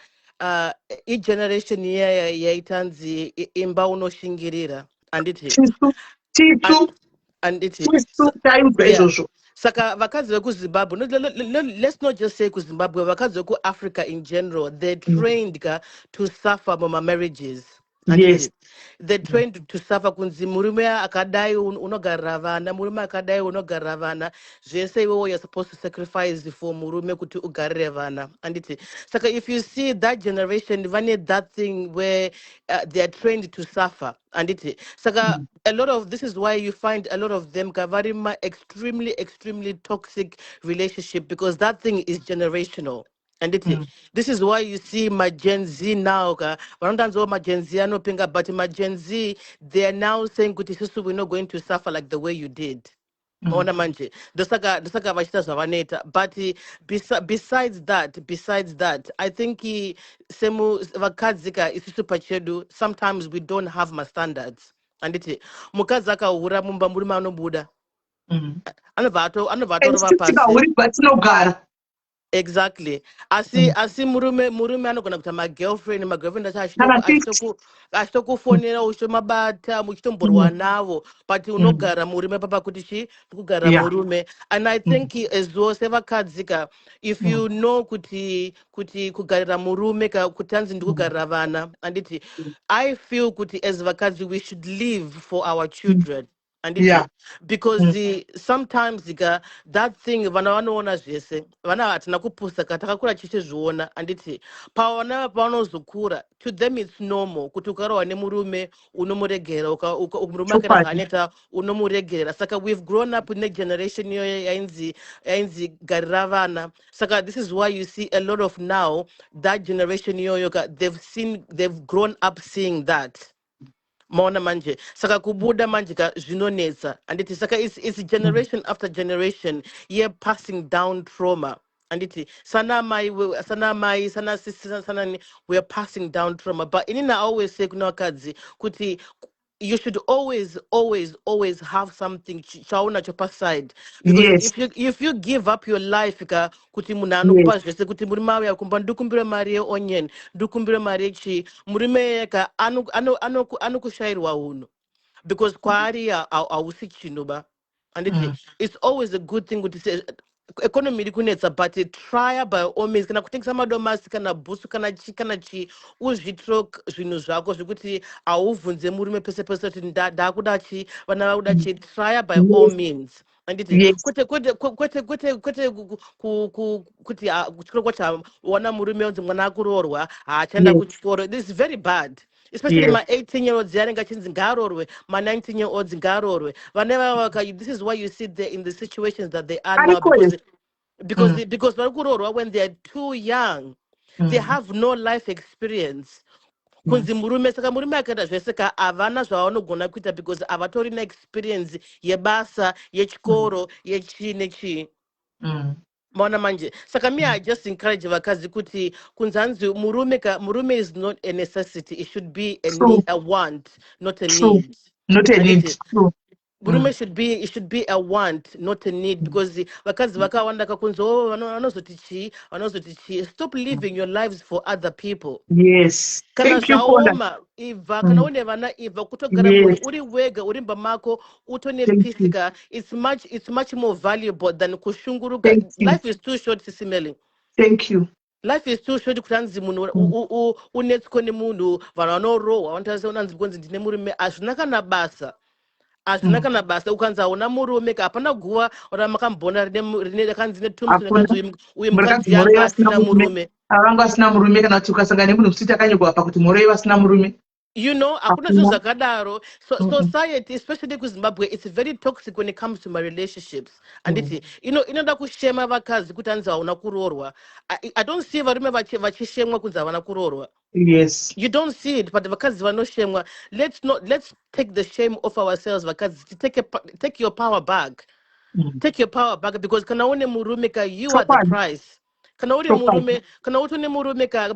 igeneration iya yaitanzi imba unoshingirira, anditi? Tisu tisu. Anditi? Tisu taiudzwa izvozvo. Saka vakadzi vekuZimbabwe, no, let's not just say kuZimbabwe, vakadzi vekuAfrica in general, they're trained ka to suffer mumamarriages. Anditi they're trained to suffer, kunzi murume akadai unogarira vana, murume akadai unogarira vana zvese, iwewo you're supposed to sacrifice for murume kuti ugarire vana, anditi? Saka if you see that generation, vane that thing where they are trained to suffer, anditi? Saka a lot of this is why you find a lot of them ka vari ma extremely, extremely toxic relationship, because that thing is generational, anditi? This is why you see maGen Z now ka, vanondanziwo maGen Z anopinga, but maGen Z, they are now saying kuti isusu we're not going to suffer like the way you did. Maona manje, ndosaka vachiita zvavanoita. But besides that, I think semu vakadzi ka, isusu pachedu sometimes we don't have mastandards, anditi? Mukadzi akahura mumba, murume anobuda, anobva atorova pasi. Tikahuri kwatinogara. Exactly. Asi asi murume anogona kuita magirlfriend acho Kana 50. Achitokufonera, uchitomabata, muchitomborwa navo, but unogara murume papa kuti chi kugara murume. And I think as well sevakadzi ka, if you know kuti kugarira murume ka, kuti hanzi ndikugarira vana, anditi? I feel kuti as vakadzi we should live for our children, anditi? Because sometimes ka, that thing, vana vanoona zvese. Vana hatina kupusa ka, takakura tichizviona, anditi? Pavana pavanozokura, to them it's normal kuti ukarohwa nemurume unomuregera, murume akaita zvaanoita unomuregerera. Saka we've grown up negeneration iyoyo yainzi garira vana. Saka this is why you see a lot of now that generation iyoyo ka, they've grown up seeing that. Maona manje, saka kubuda manje ka zvinonetsa, anditi? Saka it's generation after generation ye passing down trauma, anditi? Sana mai sana mai, sana sisi, sanani, we are passing down trauma. But inini I always say kuna vakadzi kuti you should always, always, always have something chaunacho paside, because if you give up your life ka, kuti munhu anokupa zvese, kuti murume auya kumba, ndikumbire mari yeonion, ndikumbire mari yechii, murume ka anokushayirwa unhu. Because kwaari hausi chinhu ba, handiti? It's always a good thing kuti economy iri kunetsa, but try by all means, kana kutengesa madomasi, kana bhutsu, kana chi, kana chi, uzviitiro zvinhu zvako zvekuti haubvunze murume pese pese kuti ndakuda chi, vana vakuda chi. Try by all means, handiti? Yes. Kwete, kwete, kwete, kwete, kwete kuti kuchikoro kwacho wana murume unzi mwana akuroorwa, haachaenda kuchikoro. This is very bad, especially ma18 year olds anenge achinzi ngaarorwe, ma19 year olds ngaarorwe. Vana ivava this is why you see they in the situations that they are now Ariko. because because because vari kuroorwa when they are too young. They have no life experience. Kunzi murume, saka murume akaita zvese ka, havana zvavanogona kuita because havatorina experience yebasa, yechikoro, yechii nechii. Maona manje? Saka me, I just encourage vakadzi kuti kunzanzi murume ka, murume is not a necessity. It should be a True. need, a want, not a True. need. Not a need. Handiti? True. Murume should be, it should be a want, not a need, because vakadzi vakawanda kakunzi, oh, vanozoti chii, vanozoti chii. Stop living your lives for other people. Kana Thank you, Paula. zvaoma, ibva. Kana une vana, ibva. Kutogara munhu uri wega, uri mumba mako, utone Thank peace you. ka, it's much more valuable than kushunguruka. Thank you. Life is too short, Sis Melly. Thank you. Life is too short kuti hanzi munhu unetswe nemunhu. Vanhu vanorohwa, vanotarisa, unanzi kunzi ndine murume. Hazvina kana basa, hazvina kana basa. Ukanzi hauna murume ka, hapana guva ramakambona rine rakanzi netombstone Hakuna. rakanzi uyu Murikadzi mukadzi mhoroi yanga vasina asina murume. murume. Avanga vasina murume, kana kuti ukasangana nemunhu kusiti akanyorwa pakuti mhoroi vasina murume. Hakuna zvinhu Hakuna. zvakadaro. So society, especially kuZimbabwe, it's very toxic when it comes to my relationships, handiti? Inoda kushema vakadzi kuti hanzi hauna kuroorwa. I don't see varume vachishemwa kunzi havana kuroorwa. You don't see it, but vakadzi vanoshemwa. Let's not, let's take the shame off ourselves, vakadzi. Take your power back. Take your power back, because kana une murume ka, you are the Chokwadi. prize. Kana uri Chokwadi. murume, kana utone murume ka,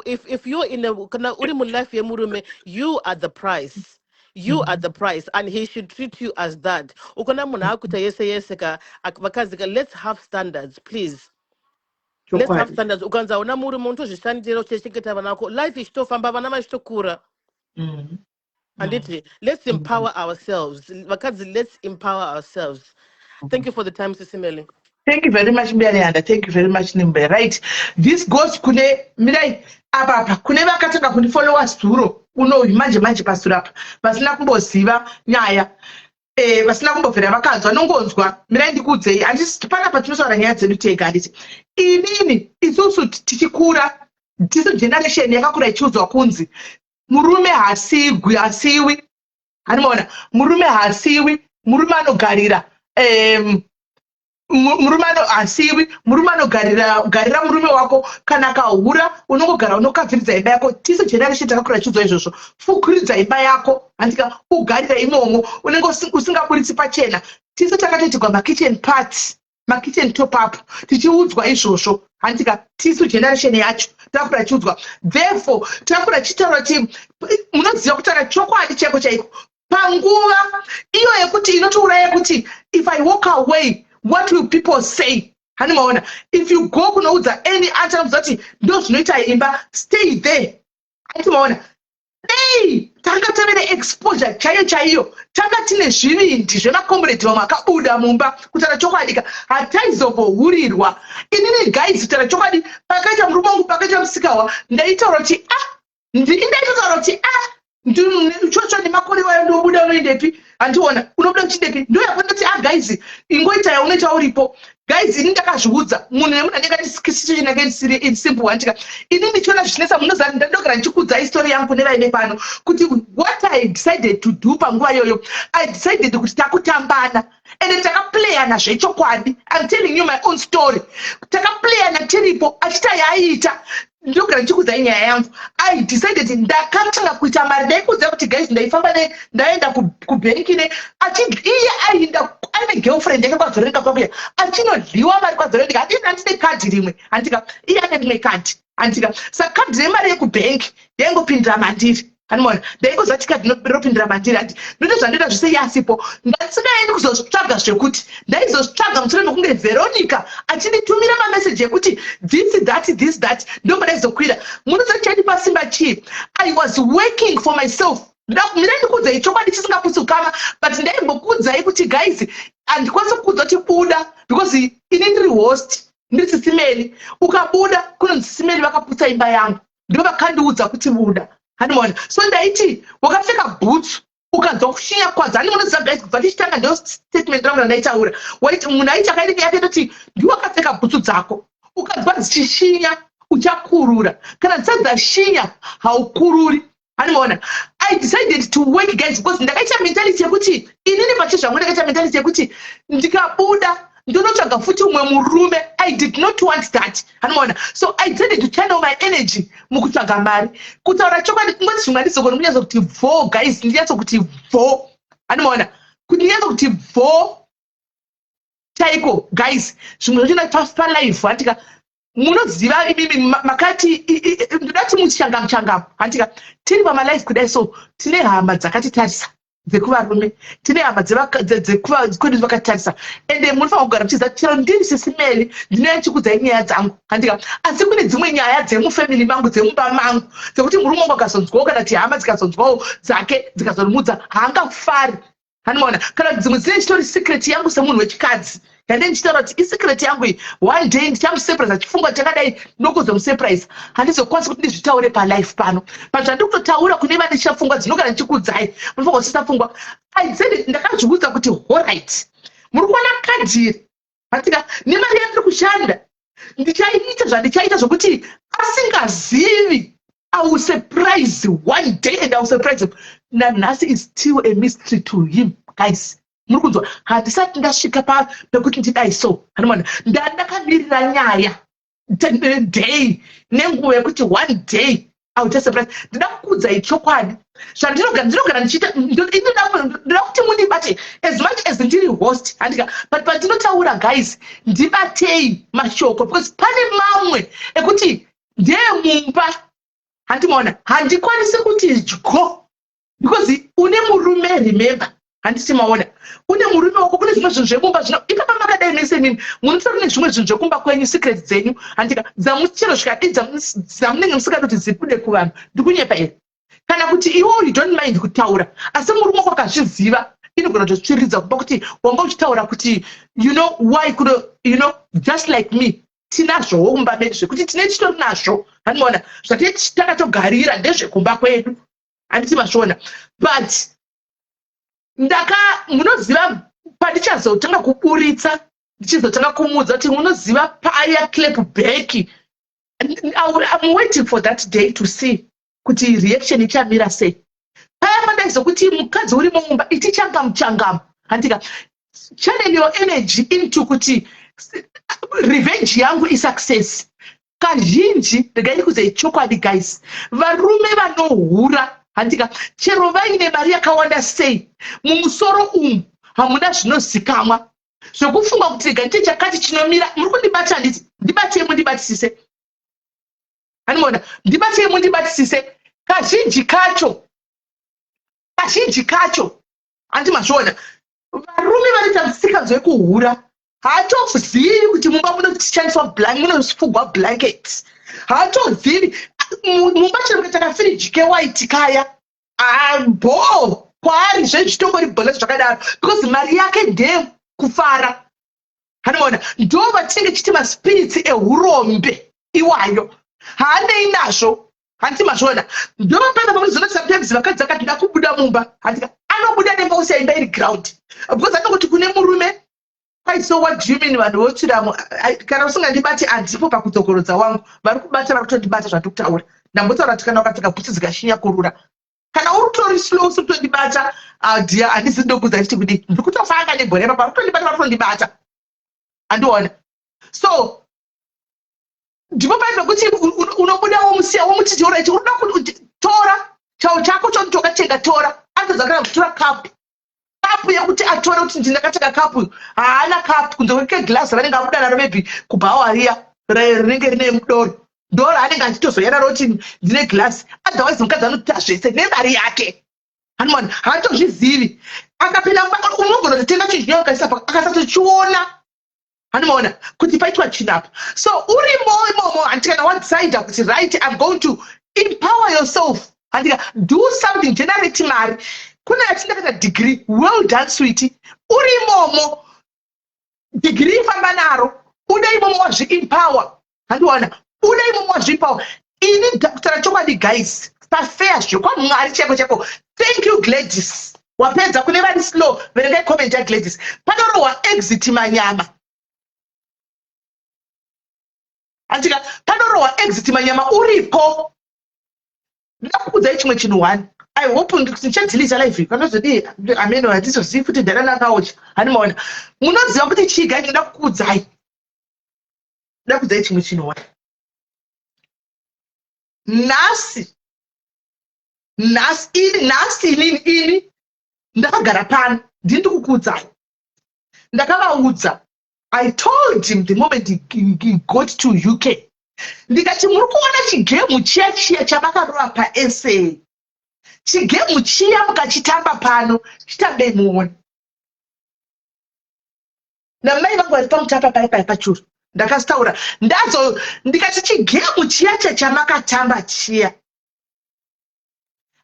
if you're in a, kana uri mulife yemurume, you are the prize. You are the prize, and he should treat you as that. Ukona munhu akuita yese yese ka, vakadzi ka, let's have standards, please. Let's have Chokwadi. standards. Ukanzi hauna murume, unotozvishandira, uchichengeta vana vako, life ichitofamba, vana vachitokura, handiti? Let's empower ourselves, vakadzi. Let's empower ourselves. Thank you for the time, Sis Melly. Thank you very much, Mbiya. Thank you very much, Nimbe. Right. This goes kune mirai apa apa kune vakatanga kundifollowa zuro unoyu, manje manje pasuro apa, vasina kumboziva nyaya, vasina kumbobvira vakanzwa, nongonzwa. Mirai ndikuudzei, handisi panapa tinotaura nyaya dzedu tega, handiti? Inini, isusu tichikura, tisu generation yakakura ichiudzwa kunzi murume hasigwi, hasiwi, handimaona? Murume hasiwi, murume anogarira, murume hasiwi, murume anogarira. Garira murume wako. Kana akahura, unongogara unokabviridza imba yako. Tisu generation takakura ichiudzwa izvozvo: fukuridza imba yako, handika? Ugarira imomo, unenge usingaburitsi pachena. Tisu takatoitirwa makitchen party, makitchen top up, tichiudzwa izvozvo, handika? Tisu generation yacho takakura ichiudzwa. Therefore takakura tichitaura kuti, munoziva, kutaura chokwadi chaiko chaiko, panguva iyo yekuti inotouraya kuti if I walk away, what will people say? Hani maona? If you go kunoudza any answer, anoudza kuti ndo zvinoita imba, stay there. Ati maona, dei tanga tave neexposure chaiyo chaiyo, tanga tine zvivindi zvemakomuredi vamwe akabuda mumba, kutaura chokwadi ka, hataizombohurirwa. Inini guys, kutaura chokwadi, pakaita murume wangu, pakaita musikawa, ndaitaura kuti, ah, ndaitotaura kuti, ah, chocho nemakore wayo ndobuda, unoendepi? Handiona unobuda uchindepi? Ndoyapandoti, ah guys, ingoita yaunoita uripo. Guys, ini ndakazviudza munhu nemunhu anenge ati situation yake isiri simple, handika? Ini ndichiona zvichinetsa, munoziva, ndandogara ndichikudza history yangu kune vaive pano kuti what I decided to do panguva iyoyo, I decided kuti takutambana, ende takaplayana zvechokwadi. I'm telling you my own story. Takaplayana tiripo, achita yaaiita. Ndinogara ndichikudzai nyaya yangu. I decided, ndakatanga kuita mari. Ndaikuudza kuti guys, ndaifamba, ndaenda kubhenki ne iye ainda aine girlfriend yake kwaVeronica kwakuya, achinodliwa mari kwaVeronica. Handini, handine kadhi rimwe, handika? Iye ane rimwe kadhi, handika? Saka kadhi remari yekubhenki yaingopindira mandiri, hanimona? Ndaingoziva kuti kadhi rinopindira mandiri, handi? Ndoto zvandoita zvese iye asipo. Ndasingaendi kuzozvitsvaga, zvekuti ndaizozvitsvaga mushure mekunge Veronica achinditumira mameseji ekuti this, that, this, that, ndomba ndaizokwira. Munoziva chandipa simba chii? I was working for myself. Ndoda kumira ndikuudzai chokwadi chisingaputsi ukama, but ndaimbokuudzai kuti guys, handikwanisi kukuudza kuti buda because ini ndiri host, ndiri Sisi Melly. Ukabuda kunonzi Sisi Melly vakaputsa imba yangu, ndivo vakandiudza kuti buda. Handimaona? So ndaiti wakapfeka bhutsu, ukanzwa kushinya kwadzo. Handi munoziva guys, kubva tichitanga ndo statement rangu randaitaura. Waiti munhu aiti akaita yake, toti ndiwe wakapfeka bhutsu dzako, ukanzwa dzichishinya uchakurura, kana dzisati dzashinya haukururi. Handimaona? I decided to work, guys, because ndakaita mentality yekuti inini pachizvangu ndakaita mentality yekuti ndikabuda ndonotsvaga futi umwe murume. I did not want that. Handimaona? So I decided to channel my energy mukutsvaga mari. Kutaura chokwadi, kungoti zvimwe handizogoni kunyatso kuti bvo, guys, ndinyatso kuti bvo. Handimaona? Kuti ndinyatso kuti bvo chaiko, guys, zvimwe zvachona palive, handika munoziva imimi makati ndoda kuti muchangamu changamu. Handika tiri pamalive kudai, so tine hama dzakatitarisa dzekuvarume, tine hama dzekwedu vakatarisa. Ende munofanira kugara muchiziva, chero ndiri Sisi Melly, ndinouya ndichikudzai nyaya dzangu, handika? Asi kune dzimwe nyaya dzemufamily mangu, dzemumba mangu, dzekuti murume wangu akazonzwawo, kana kuti hama dzikazonzwawo dzake dzikazomudza, haangafari. Handimaona? Kana kuti dzimwe dzine chitori secret yangu semunhu wechikadzi yande ndichitaura kuti isecret yangu iyi, one day ndichamusurprise chifungwa chakadai, nokuzomusurprise. Handizokwanisi kuti ndizvitaure palive pano, but zvandiri kutotaura kune vane chapfungwa dzinogara ndichikudzai, munofanira kusisa pfungwa. I said, ndakazviudza kuti alright, muri kuona kadhiri hatika nemari yandiri kushanda, ndichaita zvandichaita zvokuti asingazivi. I will surprise one day and I will surprise him. Nanhasi is still a mystery to him, guys. Muri kunzwa? Handisati ndasvika pekuti ndidai so. Hanimona? Ndandakamirira nyaya day nenguva yekuti one day I will just surprise. Ndida kukuudzai chokwadi zvandinogara, ndinogara ndichiita. Ndoda kuti mundibate as much as ndiri host, handika? But pandinotaura, guys, ndibatei mashoko, because pane mamwe ekuti ndeyemumba. Handimaona? Handikwanisi kuti dyo because une murume, remember, handiti maona? Une murume wako, kune zvimwe zvinhu zvemumba zvino ipapa makadai mese imimi munotori nezvimwe zvinhu zvekumba kwenyu, secret dzenyu, handika? Dzamuchero zvikadii, dzamunenge musingadi kuti dzibude kuvanhu. Ndikunyepa here? Kana kuti iwo you don't mind kutaura, asi murume wako akazviziva, inogona kutotsviridza kumba kuti wanga uchitaura kuti you know why kuno, just like me, tinazvowo mumba medu zvekuti tine titori nazvo. Handimaona? Zvatine takatogarira ndezvekumba kwedu, handiti mazviona? But ndaka munoziva pandichazotanga kuburitsa, ndichizotanga kumuudza kuti munoziva paya clap back. I'm waiting for that day to see kuti reaction ichamira sei. Paya pandaizokuti mukadzi uri mumba iti changamu changamu, handika? Channel your energy into kuti revenge yangu isuccess. Kazhinji, regai ndikudzai chokwadi, guys, varume vanohura, handika, chero vaine mari yakawanda sei, mumusoro umu hamuna zvinozikamwa zvekufunga kuti rega ndite chakati chinomira. Muri kundibata? Handiti? Ndibatei mundibatisise. Handimaona? Ndibatei mundibatisise. Kazhinji kacho, kazhinji kacho, handi mazviona, varume vanoita musikanzwa yekuhura haatozivi kuti mumba munoshandiswa, munofugwa blanket. Haatozivi mumba chero kuita kafiriji kewhite kaya bo kwaari zvezvitongori bhona zvakadaro, because mari yake ndeyekufara. Hanoona? Ndo vatinenge chiti maspirits ehurombe iwayo, haanei nazvo. Handiti mazviona? Ndo pana pamunozoona sometimes vakadzi akati nda kubuda mumba, handika, anobuda nemba usiya imba iri ground, because anongoti kune murume ai. So what do you mean vanhu votsviramo? Kana usingandibati, handipo pakudzokorodza wangu. Vari kubata, vari kutondibata zvandiri kutaura. Ndambotaura kuti kana ukapfeka bhutsu dzikashinya, kurura. Kana uri utori slow, usiri kutondibata, dear, handisi ndokudza ndichiti kudii. Ndiri kutofanga nebhora ipapa. Vari kutondibata, vari kutondibata. Handiona? So ndipo pai pekuti unobuda, womusiya, womuti alright, unoda kuti tora chao chako chonoti wakatenga, tora. Anotadza kana kutora kapu, kapu yekuti atore kuti ndinakatenga kapu. Haana kapu kunze kwekeglass ranenge abuda naro maybe kubhawa riya rinenge rine doro, ndo raanenge achitozoya naro kuti ndine glass. Otherwise mukadzi anoita zvese nemari yake. Hanimona? Haatozvizivi. Akapinda, unogona kutotenga chinhu chinenge akaisa, akasatochiona. Handimaona kuti paitwa chinhu apa? So urimo imomo, handiti? Kana wadecida kuti right, I'm going to empower yourself. Handika do something, generate mari. Kune ati ndakaita degree, well done sweetie. Uri imomo degree famba naro. Ude imomo wazviempower. Handiwana. Ude imomo wazviempower. Ini kutaura chokwadi guys, pafair zvekwamwari chaiko chaiko. Thank you Gladys. Wapedza kune vari slow, verengai comment yaGladys. Panorohwa exit manyama. Andika panorohwa exit manyama uripo. Ndakuudzai chimwe chinhu one. I hope ndichadhilita live panozodii ameno hatizozivi futi ndaranakaocha hanimaona. Munoziva kuti chii guys ndoda kukuudzai. Ndoda kuudzai chimwe chinhu one. Nhasi nhasi ini nhasi inini ini ndakagara pano ndini ndikukuudzai. Ndakavaudza I told him the moment he, he, he got to UK ndikati muri kuona chigemu chiya chiya chamakarova paSA chigemu chiya mukachitamba pano chitambei muone namai vangu vari pamutapa paya paya pachuru ndakazitaura ndazo ndikati chigemu chiya chachamakatamba chiya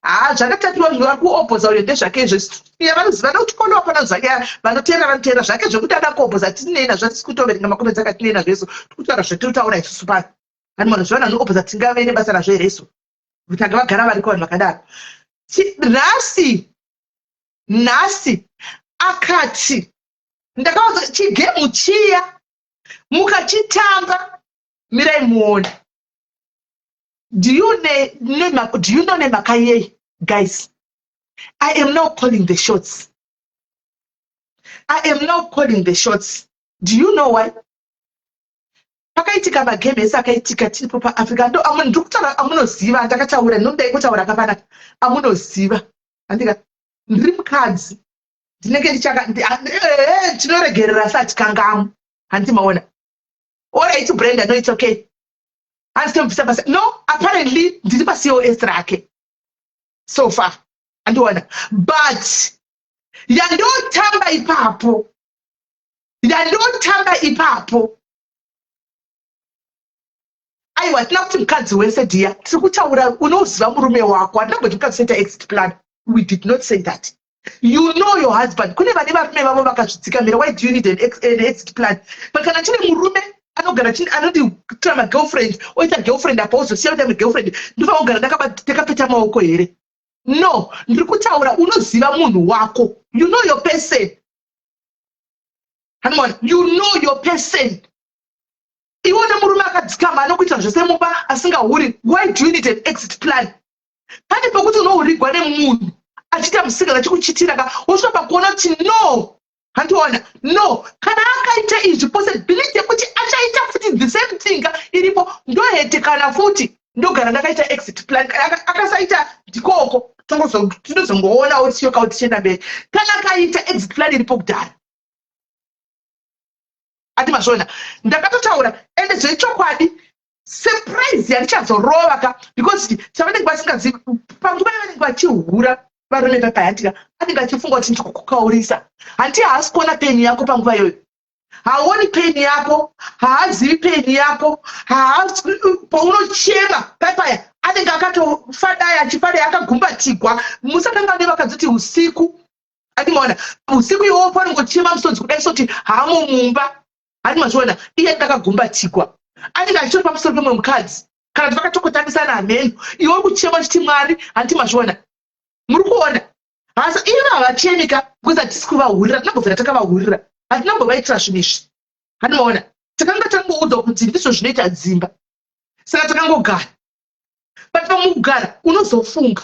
haa zvakatatiwa zviva kuopoza uyo ndezvake izvo iya vanoziva nokuti wapana zvake vanoteera vanoteera zvake zvekuti ada kuopoza tinei nazvo hatisi kutoverenga makomedzi akatinei nazvo isu tikutaura zvatinotaura isusu pano ani munhu zvavanhu vanokopoza tingave nebasa nazvo here isu tanga vagara variko vanhu vakadaro nhasi nhasi akati ndakaudza chigemu chiya mukachitamba mirai muone Do you, ne, ne, do you know nemhaka yei guys i am now calling the shots i am now calling the shots do you know why pakaitika magame ese akaitika tiripo paafrica ndo ndiri kutaura amunoziva ndakataura ndinodai kutaura kapanaka amunoziva andika ndiri mukadzi ndinenge ndichaka eh, tinoregerera satikangamwe handiti maona orit brenda no it's okay hanzi tomubvisa basa no apparently ndiri pacos rake so far andiona but yandotamba ipapo yandotamba ipapo aiwa hatina kuti mukadzi wese dhiya tiri kutaura unoziva murume wako hatina kumboti mukadzi soita exit plan we did not say that you know your husband kune vane varume vavo vakazvidzikamira why do you need an, ex, an exit plan but kana chine murume anogara anoti tora magirlfriend oita girlfriend apa ozosiya kuita magirlfriend ndofanira kugara ndakapeta maoko here no ndiri kutaura unoziva munhu wako you know your person hanimona you know your person iwe nemurume akadzikama anokuita zvese mumba asingahuri why do you need an exit plan pane pekuti unohurigwa nemunhu achiita musikana achikuchitira ka wosvika pakuona kuti no handiona no kana akaita izvi possibility yekuti achaita futi the same thing ka iripo ndohete kana futi ndogara ndakaita exit plan akasaita ndikoko tinozongoonawo tichiyokawo tichienda mberi kana akaita exit plan iripo kudhara ati mazviona ndakatotaura ende zvechokwadi surprise yandichazorova ka because chavanenge vasingazivi panguva yavanenge vachihura varume papayatika anenge achifunga kuti ndikukukaurisa hanti haasi kuona peni yako panguva iyoyo haaoni peni yako haazivi peni yako paunochema paipaya anenge akatofadaya achifadaya akagumbatigwa musakanga nevakadzi kuti usiku andimaona usiku iwowo panongochema musodzi kudai soti hamo mumba Handi mazviona iye ndakagumbatigwa anenge achitori pamusoro pemwe mukadzi kana kuti vakatokotamisana hameno iwe uri kuchema uchiti mwari handi mazviona muri kuona hasa ivo havachemi ka because hatisi kuvahurira tinambobvira takavahurira hatinambovaitira zvinhu izvi handi maona takanga tangoudzwa kuti ndizvo zvinoita dzimba saka takangogara but pamukugara unozofunga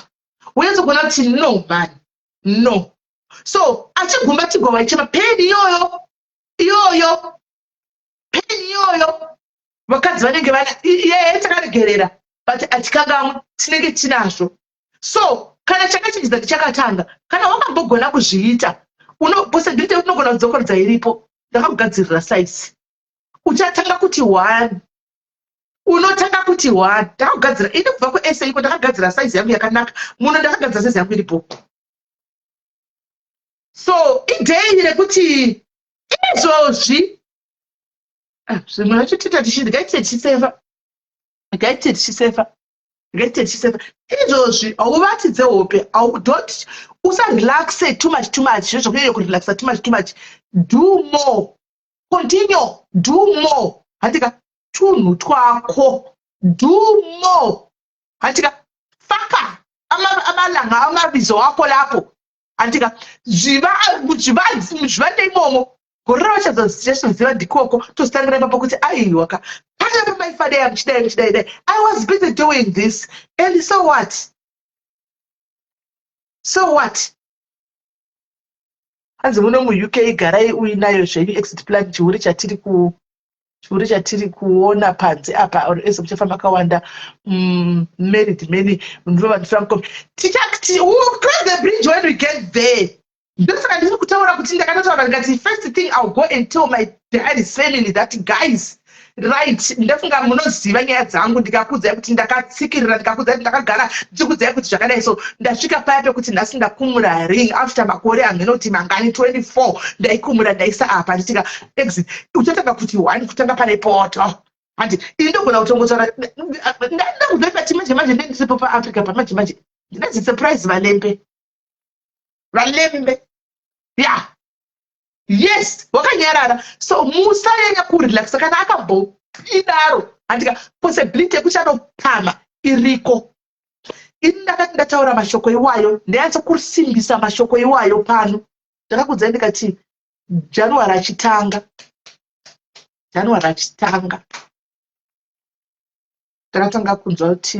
unyatsokuona kuti no man no so achigumbatigwa vaichema peni iyoyo iyoyo pain iyoyo vakadzi vanenge vana yeye takaregerera but atikangamwe tinenge tinazvo so kana chakachinjidza ndichakatanga kana wakambogona kuzviita possibility yekuti unogona kudzokorodza iripo ndakakugadzirira size uchatanga kuti one unotanga kuti one ndakakugadzira ini kubva kusa iko ndakagadzira size yangu yakanaka muno ndakagadzira size yangu iripo so idei rekuti izvozvi ah, zvimwe zvacho tiita tichidya ite tichisefa gaite tichisefa Ngeti tichisefa izvozvi hauvati dzehope don't usarelaxe too much too much zvezvo kunyanya kurelaxa too much too much do more continue do more handika tunhu twako do more handika faka amalanga amabizo ako lapho handika zvivande imomo gore ravachazoziva ndikoko tozitangira ipapo kuti aiwa ka panga pamaifadaya muchidai muchidai dai i was busy doing this and so what so what hanzi muno muUK garai uinayo zvenyu exit plan chihure chatiri ku chihure chatiri kuona panze apa or ese muchafamba kawanda married many ndovanhu tichati we'll cross the bridge when we get there ndosaka ndiri kutaura kuti ndakatotaura ndikati first thing ill go and tell my daddy's family that guys right ndafunga munoziva nyaya dzangu ndikakudzai kuti ndakatsikirira ndikakudzai kuti ndakagara ndichikudzai kuti zvakadai so ndasvika paya pekuti nhasi ndakumura ring after makore angenoti mangani 24 ndaikumura ndaisa apa nditika exit uchatanga kuti one kutanga pane poto handi ini ndogona kutongotaura ndakubvepati manje manje ndendisipo paafrica pamanje manje ndinanzi surprise valembe valembe ya yes wakanyarara so musanyanya kurelaxa kana akambodaro handika possibility yekuti anopama iriko ini ndakati ndataura mashoko iwayo ndanyatsa kusimbisa mashoko iwayo pano ndakakudzai ndikati january achitanga january achitanga ndakatanga kunzwa kuti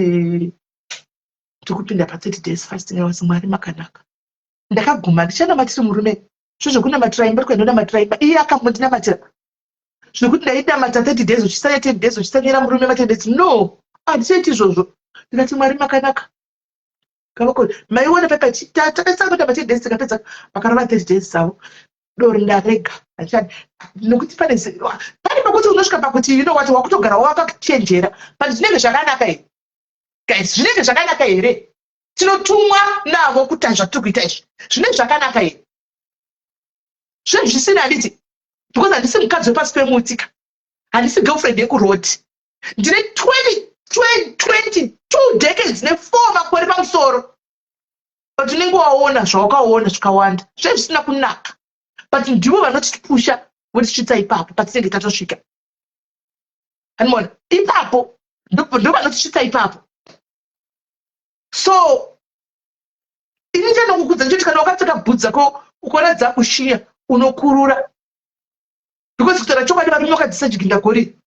tiri kupinda pa30 days fasting awasi mwari makanaka ndakaguma ndichanamatiri murume zvezvekunamatira imba rikuendonamatira imba iye akambondinamatira zvekuti ndainamata 30 days uchisanya 10 days uchisanyira murume ma 10 days no handichaiti izvozvo ndikati mwari makanaka kavako maiona pepa takatsanga ma 10 days tikapedza vakarova 30 days dzavo doro ndarega handichadi nokuti pane pane pakuti unosvika pakuti you know what wakutogara wakachenjera but zvinenge zvakanaka here guys zvinenge zvakanaka here tinotumwa navo kuti zvatiri kuita izvi zvinenge zvakanaka here zvinenge zvisina handiti because handisi mukadzi wepasi pemuti ka handisi girlfriend yekuroad ndine 22 decades ne4 makore pamusoro but unenge waona zvawakaona zvakawanda zvinenge zvisina kunaka but ndivo vanotipusha votisvitsa ipapo patinenge tatosvika hanimona ipapo ndo vanotisvitsa ipapo so ini chandokukudza ndechoti kana wakapfeka bhutsu dzako ukaona dzakushinya unokurura because kutaura chokwadi varume vakadzidzisa jigindagori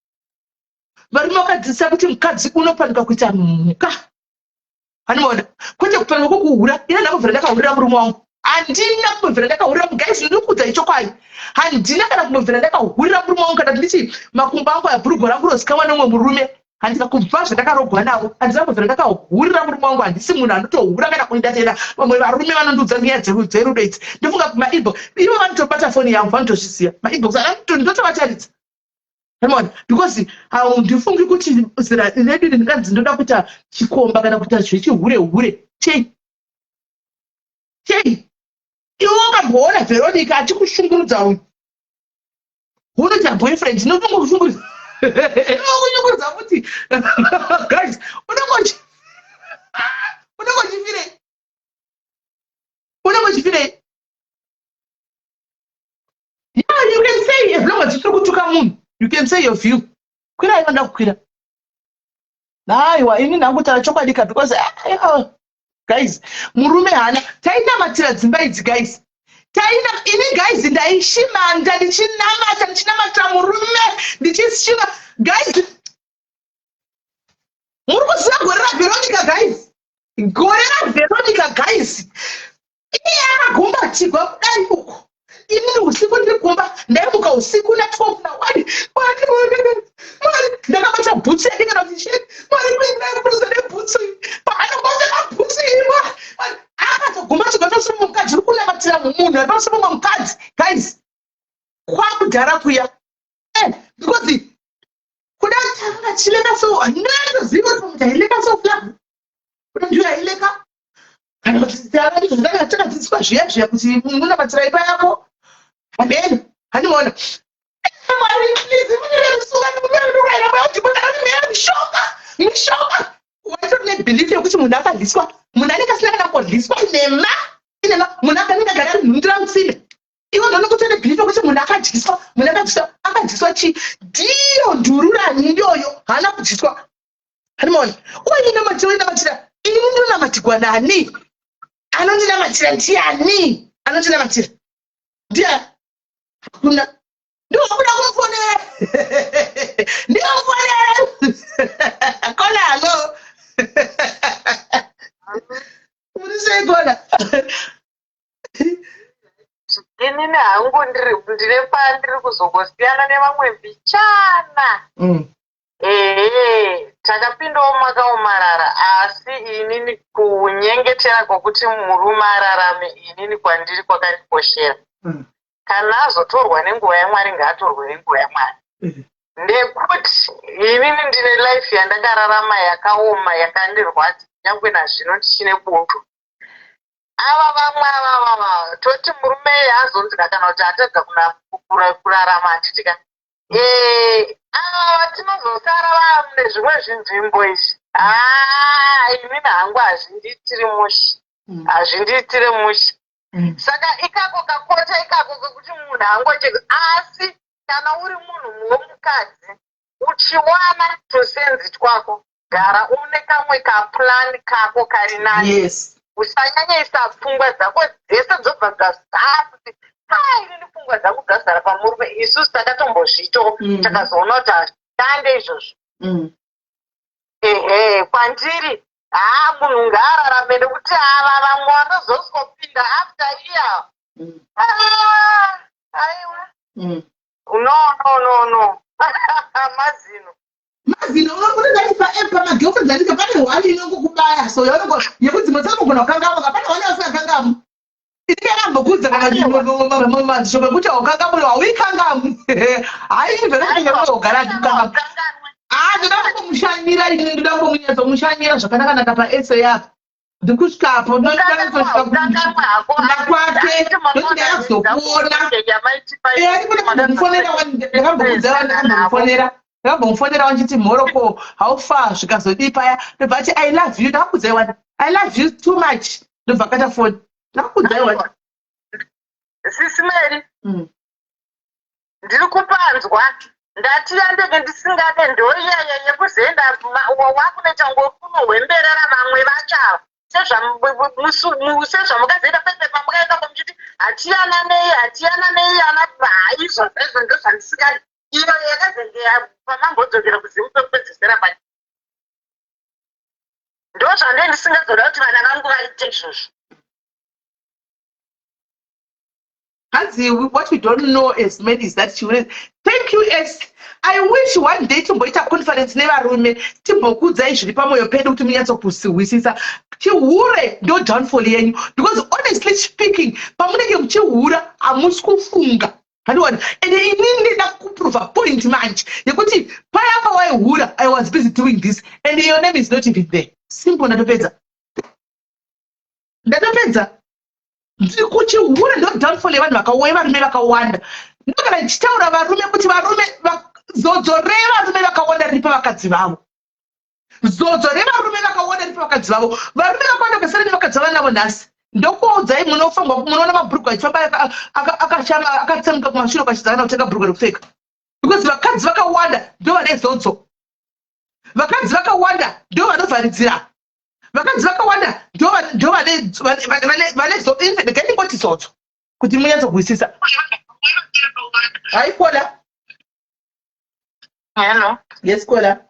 varume vakadzidzisa kuti mukadzi unopanika kuita mhuka hanimona kwete kupanika kwokuhura ina ndakubvira ndakahurira murume wangu handina kumbobvira ndakahurira guys ndinokuudza ichokwadi handina kana kumbobvira ndakahurira murume wangu kana nditi makumbo angu abhurugwa rangu rozikamwa nemumwe murume handina kubva zvandakarogwa navo handina kumbobvira ndakahurira murume wangu handisi munhu anotohura kana kundatenda vamwe varume vanondiudza nyaya dzerudo idzi ndofunga kumainbox ivo vanotobata foni yangu vanotozviziva mainbox ndotovataridza Amona because handifungi kuti zera redu ndinganzi ndoda kuita chikomba kana kuita zvechihure hure chei chei iwe wakamboona Veronica achikushungurudza uyu unoita boyfriend inotongokushungurudza inokushungurudza futi guys unongo unongochifirei unongochifirei yeah you can say as long as usiri kutuka munhu you can say your view kwira inoda kukwira aiwa ini nhangu taura chokwadi ka because ah, guys murume haana tainamatira dzimba idzi guys taina ini guys ndaishimanda ndichinamata ndichinamatira murume ndichishima guys muri kuziva gore raveronica guys gore raveronica guys iye akagumbatirwa kudai uku inini usiku ndiri kumba ndaimuka usiku na 12 na 1 mwari mwari mwari ndakabata bhutsu yake kana kuti chii mwari kuindakuruza nebhutsu paanobata bhutsu iyi mwari akatogumbatirwa pamusoro pemukadzi uri kunamatira munhu ari pamusoro pemumwe mukadzi guys kwakudhara kuya eh, because kuda tanga chileka so ndinotoziva kuti pamuti aileka so flag kuda ndiyo aileka kana kuti takadzidziswa zviya zviya kuti unonamatira imba yako hameno handiona mishonga mishonga Waitori nebelief yekuti munhu akadyiswa, munhu anenge asina kana kudyiswa. Inema, inema. Munhu akanenge agara ari nhundira mutsime. Iwe ndonenge utori nebelief yekuti munhu akadyiswa, munhu akadyiswa. Akadyiswa chii? Ndiyo ndururani iyoyo, haana kudyiswa. Hanimona uinamatira, uinamatira. Ini ndinonamatirwa nani? Anondinamatira ndiani? Anondinamatira ndiani? Hakuna. Ndinokuda kumufonera, ndinomufonera. Kona, hello, muri sei, Kona? Inini hangu ndine pandiri kuzongosiyana nevamwe mbichana. Ehe, takapindawo makaomarara, asi inini kunyengetera kwokuti murume ararame inini kwandiri kwakandikoshera. Kana azotorwa nenguva yaMwari, ngaatorwe nenguva yaMwari, nekuti inini ndine life yandakararama yakaoma, yakandirwadza, nyangwe nazvino ndichine bundu. Ava vamwe ava vava toti murume azonzika kana kuti atadza kurarama, handiti ka? Ava vatinozosara vamune zvimwe zvinzvimbo izvi, haa, inini hangu hazvindiitiri mushe, hazvindiitiri mushe. Saka ikako kakota ikako kekuti munhu angocheka, asi kana uri munhu womukadzi uchiwana tusenzi twako, gara une kamwe kaplan kako kari nani. Usanyanyisa pfungwa dzako dzese dzobva dzazara kuti a inini pfungwa dzangu dzazara pamurume. Isusu takatombozviitawo, takazoona kuti hazvishande izvozvo. Ehe, kwandiri haa, munhu ngaararame, nekuti ava vamwe vanozosopinda after iya. Ah, aiwa, no, no, no, no, mazino. Mazino. Unozati pamagirlfriends andika pane one inongokubaya so yaunongo yekuti dzimwe dzinogona kukangamwa, pane one yausingakangami. Inenge yakambokudza kana mashoko ekuti haukangamwi, hauikangamwi. Hai, zvakaiogara achikangamwa. Ah, ndoda kumbomushanyira ini, ndoda kumbonyatsomushanyira zvakanaka-naka paesa apa. Ndikusvikapo, ndosvika kumba kwake, ndoti ndakazokuona. Ndakambomfonera, ndakambokudza, ndakambomufonera, ndakambomufonera wachiti mhoroko, how far, zvikazodii paya, ndobva ati, "I love you." Ndakakudzai wani, "I love you too much." Ndobva akata foni. Ndakakudzai wani. Sisi Mary, ndiri kupanzwa. Ndati yandege ndisingade ndoiyaya yekuzoenda wakunoita ngokunohwemberera vamwe vacho ava, sezvamukazoita pese pamukaenda muchiti hatiyananei, hatiyananei, ana haizvozvo izvo ndozvandisingadi. Iyo yakazenge pamambodzokera kuzimu pekupedzisira pacho, ndozvande ndisingazoda kuti vana vangu vaite izvozvo. Hanzi, what we don't know as men is that chihure. Thank you, S. I wish one day timboita conference nevarume, timbokuudzai zviri pamwoyo pedu kuti munyatsokuhwisisa. Chihure ndo downfall yenyu, because honestly speaking, pamunenge muchihura hamusi kufunga. Handiwani ende inini ndida kuprova point manje yekuti paya pawaihura, I was busy doing this and your name is not even there. Simple. Ndatopedza, ndatopedza. Kuchihure ndo downfall yevanhu vakauya, varume vakawanda. Ndogara ndichitaura varume kuti varume, zodzo revarume vakawanda riri pavakadzi vavo. Zodzo revarume vakawanda riri pavakadzi vavo. Varume vakawanda kasara nevakadzi vava navo nhasi, ndokuudzai, munofangwa munoona mabhurugwa achifamba akashama, akatsemuka kumashure, kwachidza kana kutenga bhurugwa rekupfeka, because vakadzi vakawanda ndo vane zodzo. Vakadzi vakawanda ndo vanovharidzira. Vakadzi vakawanda ndo vane, regai ndingoti zodzo kuti munyatsohwisisa. Hai, Kola. Hello. Yes, Kola.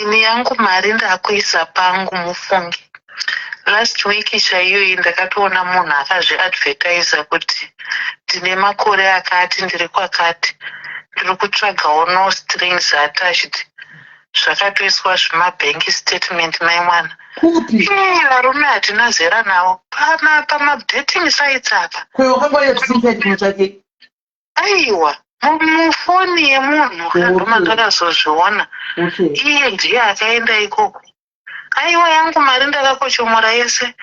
Ini yangu mari ndakuisa pangu, mufunge. Last week chaiyoyi ndakatoona munhu akazviadvertisa kuti ndine makore akati, ndiri kwakati, ndiri kutsvagawo, no strings attached. Zvakatoiswa zvimabank statement, mai mwana. Kupi? Varume hatina zera navo pamadating sites apa. Kwewakangwarira tusingaiti? Aiwa, mufoni yemunhu kandoma ndakazozviona. Iye ndiye akaenda ikoko. Aiwa, yangu mari ndakakochomora yese.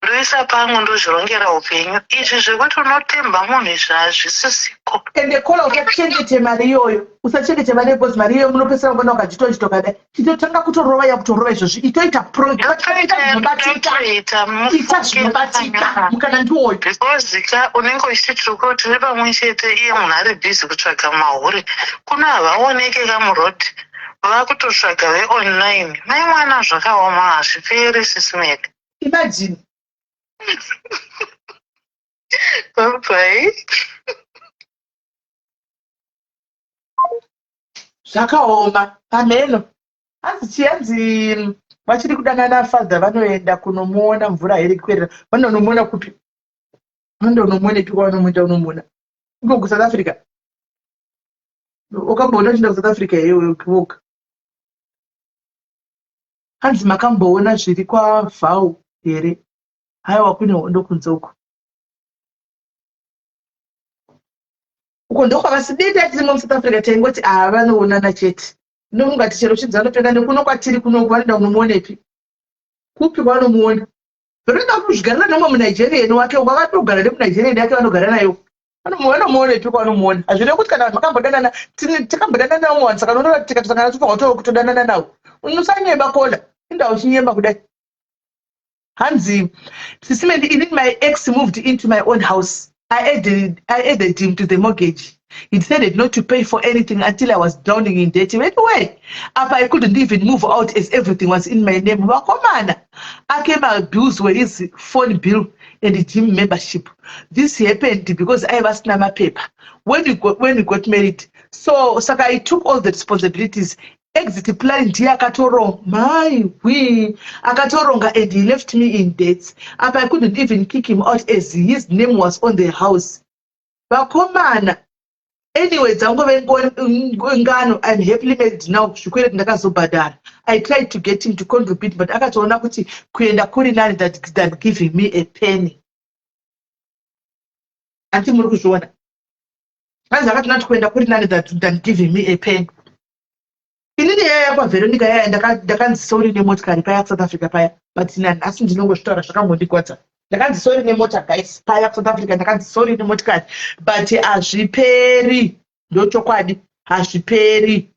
Ndoisa pangu ndozvirongera upenyu. Izvi zvekuti unotemba munhu izvi hazvisisiko. Ende kola usachengete mari iyoyo, usachengete mari iyoyo because mari iyoyo munopedzisira mangwana ukachitochito kadai. Chitotanga kutorova yakutorova izvozvi. Itoita pro ita zvinobatika. Ita zvinobatika. Mukana ndiwoyo. Because ka unenge uchiti tiri ko tiri pamwe chete iye munhu ari busy kutsvaga mahure. Kuno havaoneke ka muroad. Vakutotsvaga veonline. Mai mwana zvakaoma hazviperi sis Melly. Imagine. Bye bye. Zvakaoma pamheno. Hanzi chii hanzi vachiri kudanana father vanoenda kunomuona mvura here kuerera. Vanonomuona kupi? Vanonomuonepi kwavanomuenda unomuona? Iko kuSouth Africa. Ukamboona uchienda kuSouth Africa here iwe woga? Hanzi makamboona zviri kwaVhau here? Haiwa kune hondo kunze uko. Uko ndokwavasidida tirimo muSouth Africa taingoti ava vanoonana chete. Ndomungati chero chinzi vanopenga nekuno kwatiri kunoku vanoenda kunomuonepi? Kupi kwavanomuona? Vanoenda kuzvigarira nemumwe muNigerian wake uko akatogara nemuNigerian yake vanogara nayo. Vanomuonepi kwavanomuona? Hazvirevi kuti kana vanhu vakambodanana takambodanana navo vanhu saka unoona tikatosangana tofanirwa kutodanana navo. Usanyeba kola. Inda uchinyeba kudai. Hanzi Sisi Mandy, inini my ex moved into my own house. I added him to the mortgage. He decided not to pay for anything until I was drowning in debt. Anyway, apa I couldn't even move out as everything was in my name. Vakomana, ake my bills were his phone bill and gym membership. This happened because I was mapepa when we got married. So saka I took all the responsibilities. Exit plan ndiye akatoronga mai we akatoronga and he left me in debts. Apa I couldn't even kick him out as his name was on the house. Vakomana anyway dzangove ngano. I'm happily married now. Zvikwereti ndakazobhadhara. I tried to get him to contribute but akatoona kuti kuenda kuri nani than giving me a penny. Anti muri kuzviona? Hanzi akatoona kuti kuenda kuri nani than giving me a penny. Inini yaya kwaVeronica yaya ndakanzi sorry nemotikari paya kuSouth Africa paya, but nanhasi ndinongozvitaura zvakangondigwadza. Ndakanzi sorry nemota guys paya kuSouth Africa, ndakanzi sorry nemotikari, but hazviperi, ndochokwadi, hazviperi,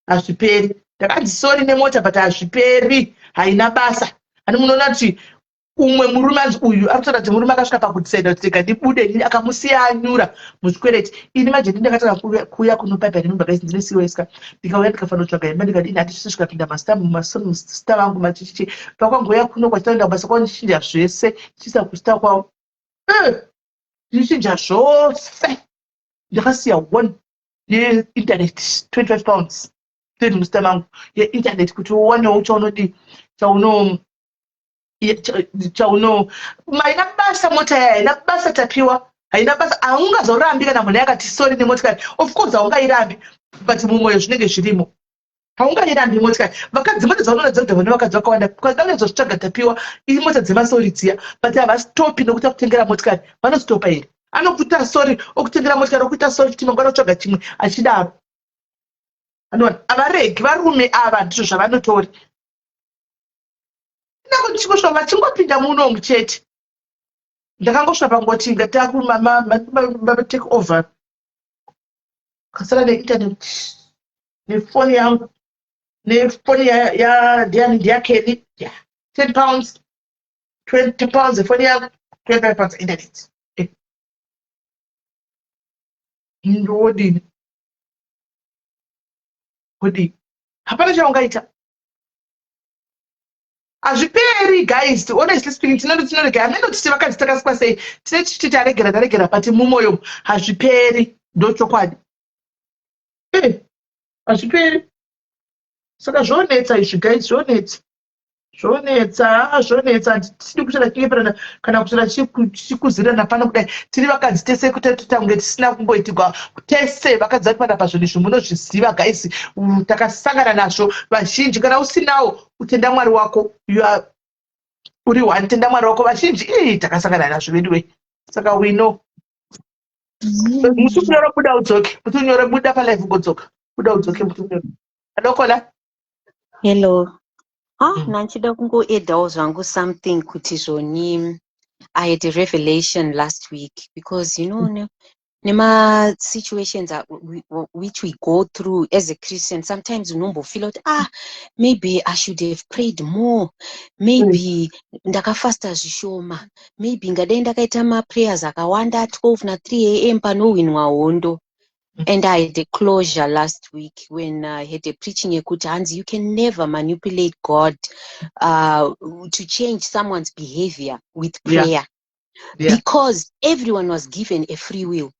hazviperi. Ndakanzi sorry nemota but hazviperi, haina basa. Ani munoona kuti umwe murume anzi uyu ari kutaura kuti murume akasvika pakudecida kuti rega ndibude ini, akamusiya anyura muzvikwereti. Ini manje ndi ndakatanga kuuya kuno paipa nemimba guys, ndine siweska, ndikauya ndikafanira kutsvaga imba, ndikati ini handisvise zvikapinda masita vangu machichichi pakwangouya kuno kwachitaenda kubasa kwavo, ndichinja zvese ndichiisa kusita kwavo, ndichinja zvose. Ndakasiya one yeinternet 25 pounds tiri musita mangu yeinternet kuti uwanewo chaunodii chauno chauno haina basa. Mota yaya haina basa, Tapiwa, haina basa. Haungazorambi kana munhu yakati sorry nemotikari, of course haungairambi, but mumwoyo zvinenge zvirimo. Haungairambi motikari. Vakadzi mota dzaunoona dzodhava nevakadzi vakawanda kanezvozvitsvaga, Tapiwa, imota dzemasorry dziya, but havastopi nokuti akutengera motikari vanostopa here? Anokuita sorry okutengera motikari, okuita sorry futi mangwana, otsvaga chimwe achidaro. Anoona havaregi varume ava, ndizvo zvavanotori. Ndakangosvika vachingopinda munomu chete, ndakangosvika pangoti ngataku take over, kasara neinternet nefoni yangu, nefoni ndiani, ndiyaKelly, yeah, £10, £20 efoni yangu, £25 internet. Ndodini kudii? Hapana chaungaita, hazviperi guys. Honestly speaking, tinorega hameno titi vakadzi takasikwa sei, tine tichiti taregera, taregera, but mumwoyo hazviperi, ndochokwadi. Hazviperi. Saka zvonetsa izvi guys, zvonetsa, zvonetsa, zvonetsa. Tisidi kusvira chinyeperana kana kusvira tichikuzirana pano kudai. Tiri vakadzi tese, kutoita kunge tisina kumboitigwa. Tese vakadzi vari panapa, zvinhu izvi munozviziva guys, takasangana nazvo vazhinji. Kana usinawo, utenda Mwari wako, you are uri one, tenda Mwari wako. Vazhinji ii takasangana nazvo vedu wei, saka we know. Mutunyoro, buda udzoke. Mutunyoro, buda palive ugodzoka, buda udzoke. Mutunyoro, adokola. Hello. Ah, nanchida kungoedhawo zvangu something kuti zvoni I had a revelation last week because nema-situations which we go through as a Christian, sometimes unombofeel kuti, ah, maybe I should have prayed more, maybe ndakafasta zvishoma, maybe ngadai ndakaita maprayers akawanda 12 na3 a.m. panowinwa hondo. And I had a closure last week when I had a preaching yekuti hanzi you can never manipulate God to change someone's behavior with prayer because everyone was given a free will.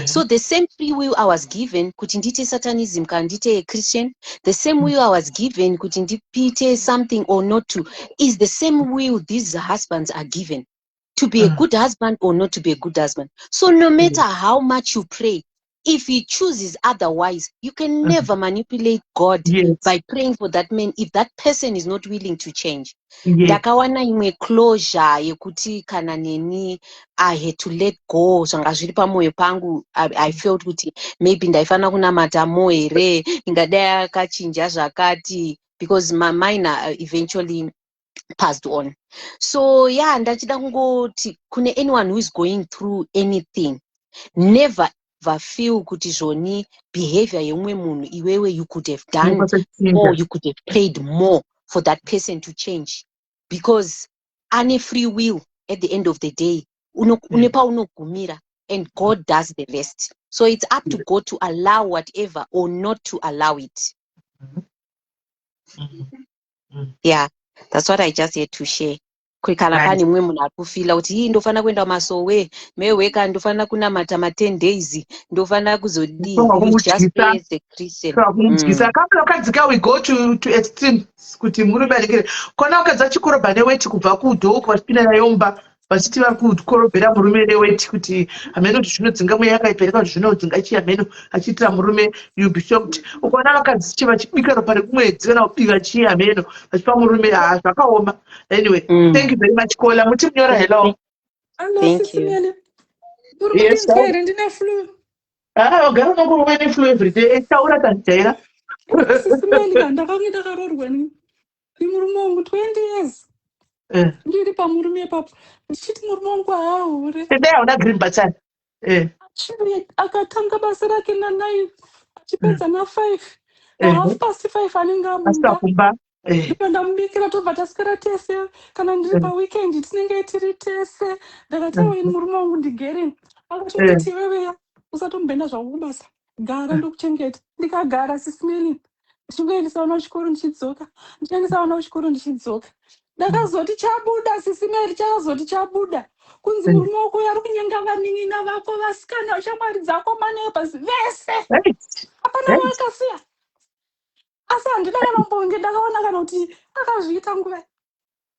So the same free will I was given kuti ndiite satanism kana ndiite a Christian, the same will I was given kuti ndiite something or not to, is the same will these husbands are given to be a good husband or not to be a good husband. So no matter how much you pray, if he chooses otherwise, you can never manipulate God by praying for that man if that person is not willing to change. Ndakawana imwe closure yekuti kana neni I had to let go zvanga zviri pamwoyo pangu. I felt kuti maybe ndaifanira kunamata more here, ingadai akachinja zvakati, because my mine eventually passed on. So yeah, ndachida kungoti kune anyone who is going through anything, never ever feel kuti zvoni behavior yeumwe munhu, iwewe you could have done Unokwanisa more, kuchinja. You could have prayed more for that person to change, because ane free will at the end of the day. Une paunogumira and God does the rest. So it's up to God to allow whatever or not to allow it. Yeah, that's what I just had to share. Kana pane mumwe munhu ari kufeela kuti ii ndofanira kuenda kumasowe mehweka, ndofanira kunamata ma10 days, ndofanira kuzodii, you just pray as a Christian. Kumudyisa kamwe vakadzika, we go to extreme kuti murume anengere kona vakadzi vachikorobha neweti kubva kudhoko vachipinda nayo mumba, vachiti vari kukorobhera murume neweti kuti hameno kuti zvinodzinga mweya yakaipereka, kuti zvinodzinga chii hameno, achiitira murume. You be shocked ukaona vakadzi chi vachibika ropa rekumwedzi kana kubika chii hameno vachipa murume. Ha, zvakaoma. Anyway, thank you very much, caller muti munyora. Hello. Hello, Thank Sisi you. Mele. Uri Yes. kundinzwa here? Ndine flu. Ah, ugara unongova neflu everyday. Taura, tandijaira. Sisi Mele, ka ndakange ndakaroorwa nemurume wangu 20 years. Ndiri pamurume ipapo. Ndichiti murume wangu haahure. Dai hauna green button. Achiri akatanga basa rake na9 achipedza na5. Na5:30 anenge Asvika amumba. kumba. Ndibva ndamubikira, tobva taswera tese. Kana ndiri paweekend tinenge tiri tese. Ndakati aiwa, ini murume wangu ndigere. Akatonditi, "Iweweya usatomboenda zvako kubasa, gara ndokuchengeta." Ndikagara, Sisi Meli, ndichingoendesa vana kuchikoro ndichidzoka, ndichiendesa vana kuchikoro ndichidzoka. Ndakazoti chabuda, Sisi Meli, chakazoti chabuda kunzi murume wako uyu ari kunyenga vanin'ina vako vasikana, shamwari dzako, maneighbors vese, hapana waakasiya. Asi handina kana kumbonge ndakaona kana kuti akazviita nguva.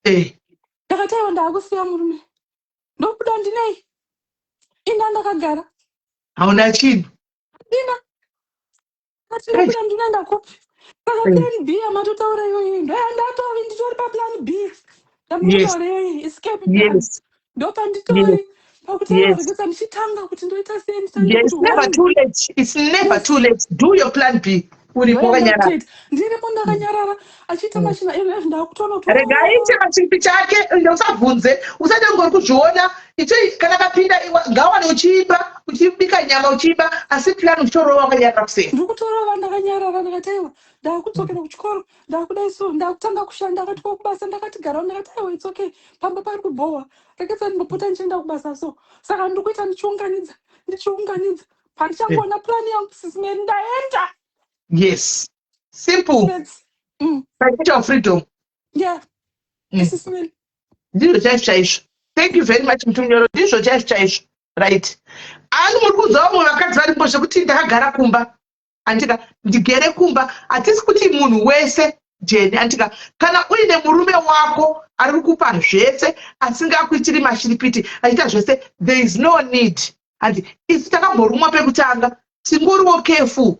Ndakati aiwa, ndaakusiya murume, ndobuda ndinei inda ndakagara? Hauna chinhu. Ndina kati ndobuda ndinoenda kupi? Saka plan B yamatotaura iyoyi ndoyandatovi, nditori paplan B yamatotaura iyoyi, escape plan. Ndopanditori pakuti aiwa, regedza ndichitanga kuti ndoita sei, nditange kuti Never one too late. It's never too late. Do your plan B. Uripo wakanyarara. Ndoyandakutoita, ndiripo ndakanyarara, achiita machina izvi, ndakutoona kuti Rega aite machipi chake, ende usabvunze, usati ngori kuzviona icho. Kana kapinda ngawane uchiimba, uchibika nyama uchiimba, asi plan uchitorova wakanyarara kuseri. Ndiri kutorova ndakanyarara. Ndakati aiwa, ndakudzokera kuchikoro, ndakudai, so ndakutanga kushanda. Akati kubasa, ndakati garawo. Ndakati aiwa, it's okay, pamba pari kubhowa, rekedza ndimbopota ndichienda kubasa. So saka ndiri kuita ndichiunganidza, ndichiunganidza, pandichangoona plan yangu, Sisi Meli, ndaenda. Yes, simple. Yes. Financial freedom. Yeah. Sisi Meli. Ndizvo chaizvo chaizvo. Thank you very much, Mutunyoro. Ndizvo chaizvo chaizvo, right? Ani muri kunzwa vamwe vakadzi varipo zvekuti ndakagara kumba, andika ndigere kumba. Hatisi kuti munhu wese jeni, andika kana uine murume wako ari kukupa zvese, asingakuitiri mashiripiti, achiita zvese, there is no need. Handi isu takamborumwa pekutanga, tingoriwo careful,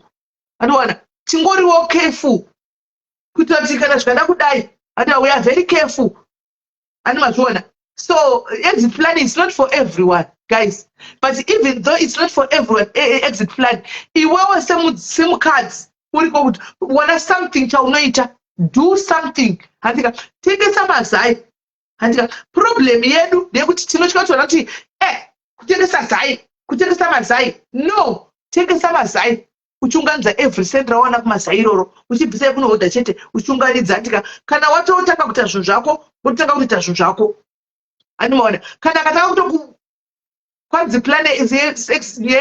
andiwana tingoriwo careful kuitira kuti kana zvikada kudai, andiwa we are very careful, ani mazviona. So exit plan is not for everyone, guys, but even though it's not for everyone, exit plan, iwewe semukadzi uriko kuti wana something chaunoita. Do something, handika? Tengesa mazai, handika? Problem yedu ndeyekuti tinotya kutoona kuti kutengesa zai, kutengesa mazai. No, tengesa mazai uchiunganidza every cent rawana kumazai iroro, uchibvisa kunohodha chete, uchiunganidza, handika? Kana watotanga kuita zvinhu zvako, wototanga kutoita zvinhu zvako, andimaona? Kana akatanga kutoku kwanzi plan is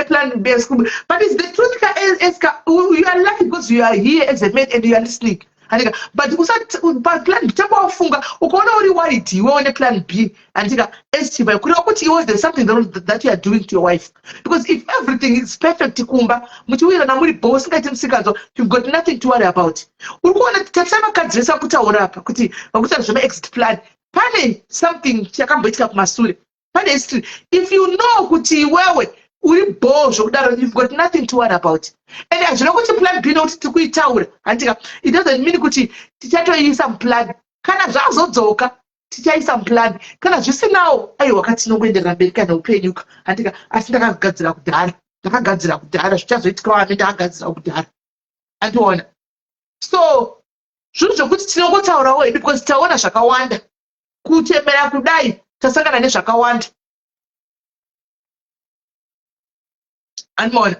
plan B, but it's the truth ka. Eska, you are lucky because you are here as a man and you are listening, handika? But usati plan B, tanga wafunga. Ukaona uri worried iwewo neplan B, handika, eschiva, kureva kuti iwe there's something that you are doing to your wife, because if everything is perfect kumba, muchiwirirana, muri bo, usingaiti musikanzwa, you've got nothing to worry about. Uri kuona, tarisa vakadzi vese vakutaura apa kuti vakutaura zvemaexit plan, pane something chakamboitika kumasure, pane history. If you know kuti iwewe uri bo zvokudaro, you've got nothing to worry about. And hazvina kuti plan B nokuti tiri kuitaura, handika, it doesn't mean kuti tichatoiisa muplan. Kana zvazodzoka, tichaisa muplan. Kana zvisinawo, aiwa, katinongoenderera mberi kana upenyuka, handika? Asi ndakagadzira kudhara, ndakagadzira kudhara zvichazoitikawo. Ame ndakagadzira kudhara, andiona? So zvinhu zvokuti tinongotaurawo hedu because taona zvakawanda. Kuchemera kudai, tasangana nezvakawanda, andimaona?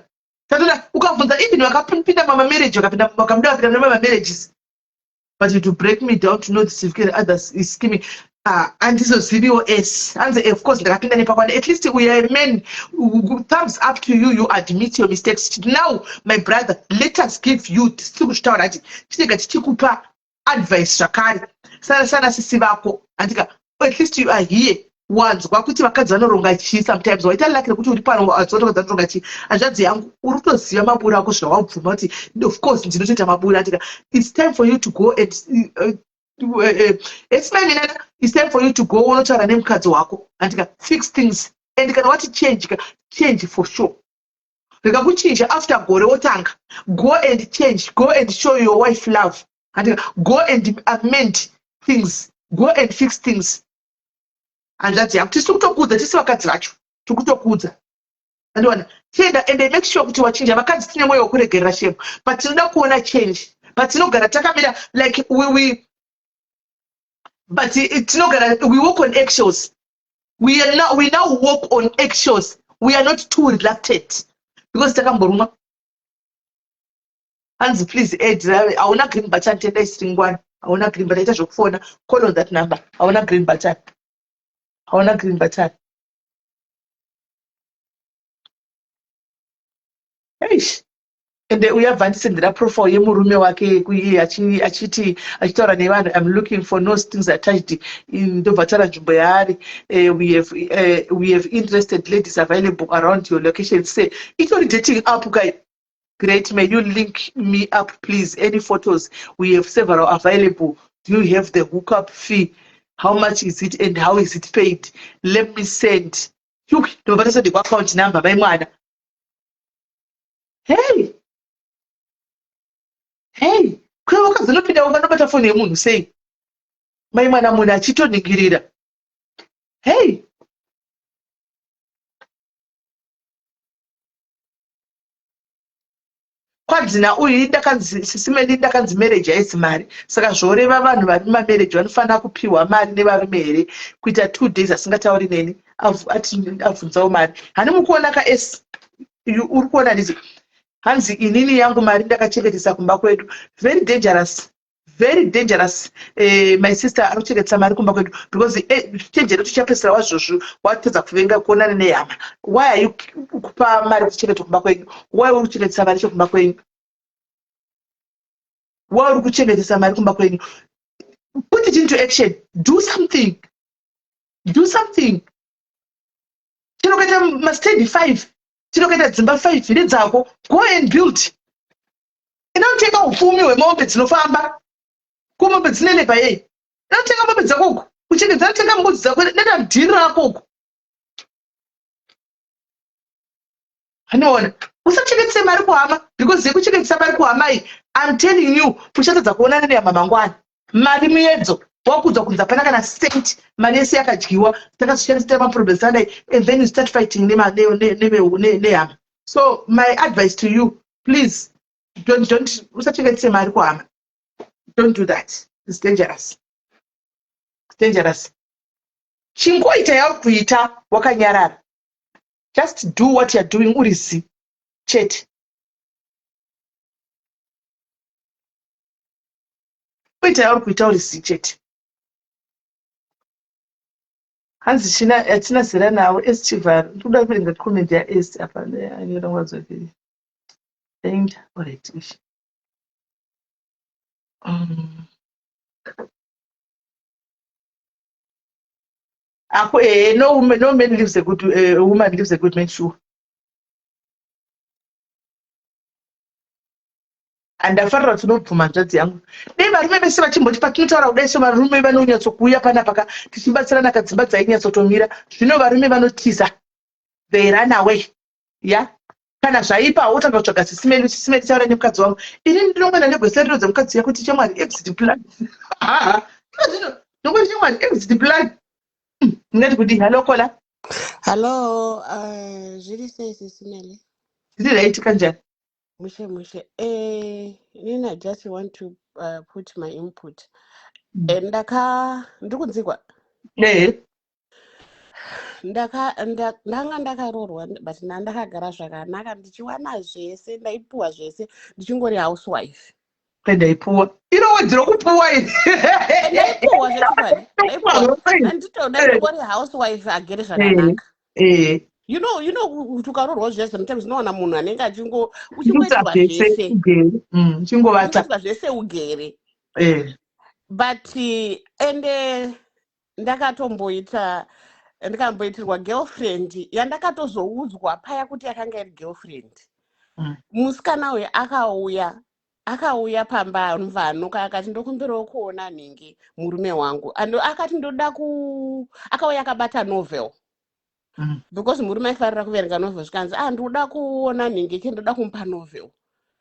Tatoda ukabvunza even vakapinda mamamarriage, vakapinda, vakabuda, vakapinda mamamarriages. But to break me down to know the significant others is scheming, ah, handizoziviwo s. Hanzi, of course ndakapinda nepakwanda. At least we are men. Thumbs up to you, you admit your mistakes. Now, my brother, let us give you, tiri kuzvitaura ati chinega tichikupa advice zvakare sana sana sisi vako, handika? At least you are here, wanzwa kuti vakadzi vanoronga chii. Sometimes waita lucky rekuti uri pano, wanzwa kuti vakadzi vanoronga chii. Hanzvadzi yangu, uri kutoziva maburi ako, zvawabvuma kuti of course ndinotoita maburi, handika? It's time for you to go and esimainenana, it's time for you to go unotaura nemukadzi wako, handika? Fix things. And kana wati change ka, change for sure. Rega kuchinja after gore wotanga. Go and change, go and show your wife love, handika? Go and amend things, go and fix things, hanzvadzi yangu. Tisi kutokuudza, tisi vakadzi vacho tiri kutokuudza, andiwana? Chienda and make sure kuti wachinja. Vakadzi tine mwoyo wekuregerera shemo, but tinoda kuona change. But tinogara takamira like we but tinogara, we walk on eggshells. We now walk on eggshells. We are not too reluctant because takamborumwa. Hanzi, please add, hauna green button. Tenda isiringwani, hauna green button. Ita zvekufona, call on that number. Hauna green button, hauna green button. Eish, ende uyabva andisendera profile yemurume wake iye achiti, achitaura nevanhu, "I'm looking for no strings attached." Ndobva taura nzvimbo yaari. We have interested ladies available around your location. Say itori dating app kai. "Great, may you link me up, please? Any photos? We have several available. Do you have the hookup fee? How much is it and how is it paid? Let me send." Ndobva tasende kuaccount number mai mwana. Hey hey, kwe wakazonopinda ukanobata foni yemunhu sei, mai mwana, munhu achitoningirira? Hey, kwanzi nauyu, ndakanzi, sisimeni, ndakanzi marriage haisi mari. Saka zvoreva vanhu vari mumamarriage vanofanira kupiwa mari nevarume here? Kuita 2 days asingatauri neni, ati abvunzawo mari. Hani mukuona ka s, uri kuona nditi hanzi inini yangu mari ndakachengetesa kumba kwedu. Very dangerous, very dangerous. My sister ari kuchengetesa mari kumba kwedu because chenjere tichapedzisira wazvozvo watedza kuvenga kuonana nehama. Why are you kupa mari kuchengeta kumba kwenyu? Why uri kuchengetesa mari chekumba kwenyu? Why uri kuchengetesa mari kumba kwenyu? Put it into action. Do something, do something. Chinokaita mastendi 5, chinokaita dzimba 5 ndedzako. Go and build. Inotenga upfumi hwemombe dzinofamba, kumombe dzine labour yei. Inotenga mombe dzako uku, uchengedza. Notenga mbudzi dzako neta dhiri rako uku. Anoona, usachengetese mari kuhama, because yekuchengetesa mari kuhama iyi, I'm telling you, uchatadza kuonana nehama mangwana. Mari muedzo wakudzwa kunzi hapana kana cent, mari yese yakadyiwa, takazoshandisa maproblems adai, and then you start fighting nehama. So my advice to you, please don't usachengetese mari kuhama. Don't do that, it's dangerous, it's dangerous. Chingoita yauri kuita wakanyarara. Just do what you're doing uri zi chete. Kuita yauri kuita uri zi chete. Hanzi china hatina zera navo esi chivharo. Ndikuda kuverenga comment yaesi apa anyora nguva dzake. And alright ishi. Ako no woman, no man leaves a good woman leaves a good man sure. Handafarira kuti unobvuma hanzvadzi yangu. Dai varume vese vachimboti patinotaura kudai so varume vanonyatsokuuya panapa ka tichibatsirana ka dzimba dzainyatsotomira. Zvino varume vanotiza. They run away. Ya. Kana zvaipa wotanga kutsvaga sisi Meli, sisi Meli taura nemukadzi wangu. Ini ndinongona negweserero dzemukadzi uya kuti shamwari exit plan. Zvino ndongoti shamwari exit plan. Ndingati kudii? Hello Kola. Hello, zviri sei sisi Meli? Zviri right kanjani? Mushe mushe. Inini I just want to put my input. Ndaka ndiri kunzikwa. Eh. Ndaka ndanga ndakaroorwa but ndandakagara zvakanaka ndichiwana zvese, ndaipuwa zvese ndichingori housewife. Ndaipuwa. Iro word rokupuwa iri. Ndaipuwa zvechokwadi. Ndaipuwa. Ndandito ndingori housewife agere zvakanaka. You know kuti ukaroorwa zviya sometimes unowana munhu anenge achingo uchingoitirwa zvese uchingovata. Uchingoitirwa zvese ugere. But ende ndakatomboita ndikamboitirwa girlfriend yandakatozoudzwa paya kuti yakanga iri girlfriend. Musikana uyu akauya pamba mvanuka akati ndokumbirawo kuona nhingi murume wangu. And akati ndoda ku akauya akabata novel. Because murume aifarira kuverenga novel zvikanzi ah ndoda kuona nhingi ke ndoda kumupa novel.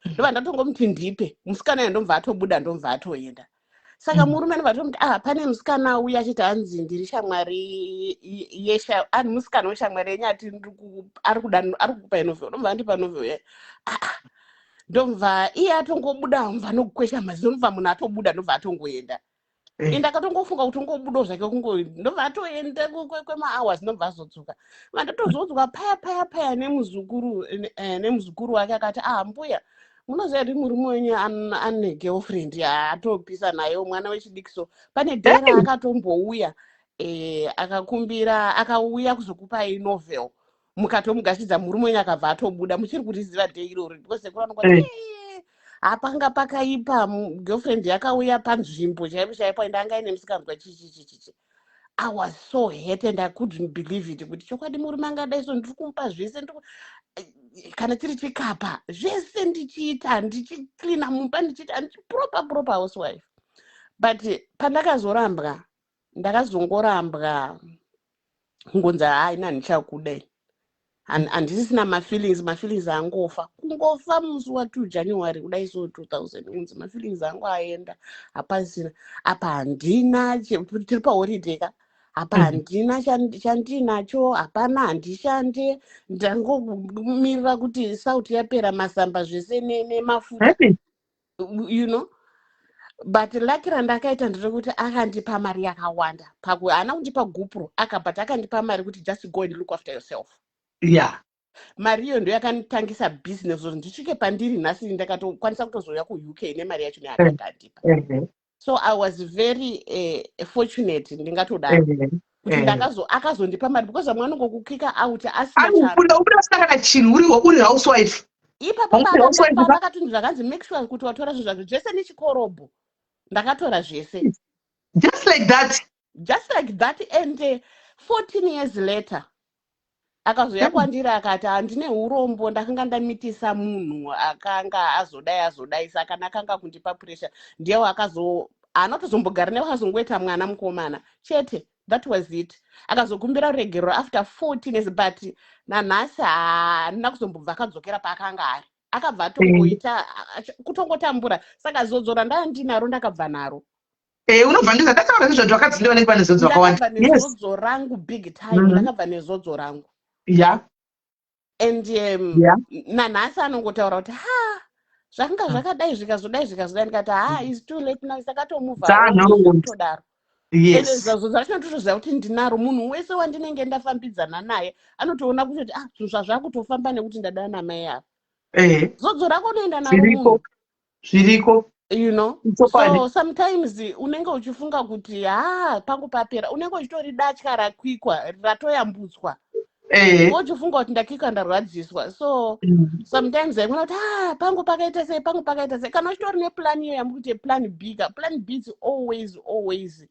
Ndobva ndatongomuti ndipe musikana uyu ndomva atobuda ndomva atoenda. Saka murume anobva atomuti ah pane musikana auya achiti hanzi ndiri shamwari yesha ani musikana weshamwari yenyu ati ari kuda ari kukupai novel ndomva andipa novel yayo. Ah ah ndomva iye atongobuda mva nokukwesha mazino ndobva munhu atobuda ndobva atongoenda. Ende akatongofunga kuti ungobudawo zvake kungo ndobva atoenda kwemahours ndobva azodzoka. Vandatozodzwa paya paya paya nemuzukuru nemuzukuru wake akati ah mbuya munoziva kuti murume wenyu ane girlfriend yaatopisa nayo mwana wechidiki so pane day raakatombouya akakumbira akauya kuzokupai novel mukatomugashidza murume wenyu akabva atobuda muchiri kuriziva day iroro because sekuru anongoti hapanga pakaipa girlfriend yakauya panzvimbo chaipo chaipo ende anga aine musikanzwa chichichichichi. I was so hurt and I couldn't believe it kuti chokwadi murume angadai so ndiri kumupa zvese kana chiri chikapa zvese ndichiita ndichiklina mumba ndichiita ndichiproper proper housewife. But pandakazorambwa ndakazongorambwa kungonzi hai ini handichakudai handisisina mafeelings, mafeelings angofa kungofa musi wa2 January kudai so 2000 kunzi mafeelings angu aenda hapasina apa handina tiri paholiday ka apa handina chandinacho hapana handishande ndangomirira kuti sauti yapera masamba zvese nemafuta but lucky randakaita nderekuti akandipa mari yakawanda paku haana kundipa gupuro aka but akandipa mari kuti just go and look after yourself. Mari iyo ndo yakanditangisa business kuti ndisvike pandiri nhasi ndakatokwanisa kutozouya kuUK nemari yacho neakanga andipa. So I was very fortunate ndingatodaro kuti ndakazo akazondipa mari because vamwe vanongokukika out asina Anobuda ubuda usina kana chinhu uri housewife. Ipapo Wangu housewife ka? Pandakatunzi zvakanzi make sure kuti watora zvinhu zvako zvese nechikorobho ndakatora zvese. Just like that. Just like that. And 14 years later akazouya kwandiri akati handine urombo ndakanga ndamitisa munhu akanga azodai azodai saka nakanga kundipa pressure ndiyewo akazo haana kutozombogara newe akazongoita mwana mukomana chete. That was it. Akazokumbira ruregerero after 14 years but nanhasi haana kuzombobva akadzokera paakanga ari akabva atongoita kutongotambura saka zodzo randaa ndinaro ndakabva naro. Unobva ndiza ndataura nezvacho vakadzi ndivanenge vane zodzo vakawanda. Ndakabva nezodzo rangu big time. Ndakabva nezodzo rangu. And nanhasi anongotaura kuti ha. Zvakanga zvakadai, zvikazodai, zvikazodai. Ndikati, "Ha, is too late now." Sakatomuvha. Dzanhoroondo. Todaro. Ende zvazo zvacho ndotoziva kuti ndinaro. Munhu wese wandinenge ndafambidzana naye anotoona kutoti, ah, zvinhu zvazvakutofamba nekuti ndadana namai ava. Zodzo rako unoenda naro Zviriko. munhu. Zviriko. Ichokwadi. So sometimes unenge uchifunga kuti, ha, pangu papera. Unenge uchitori datya rakwikwa, ratoyambutswa. Uchifunga kuti ndakikwa, ndarwadziswa. So sometimes aigona kuti, ah, pangu pakaita sei, pangu pakaita sei, kana uchitori neplan iyo yamukuti plan B ka. Plan B is always, always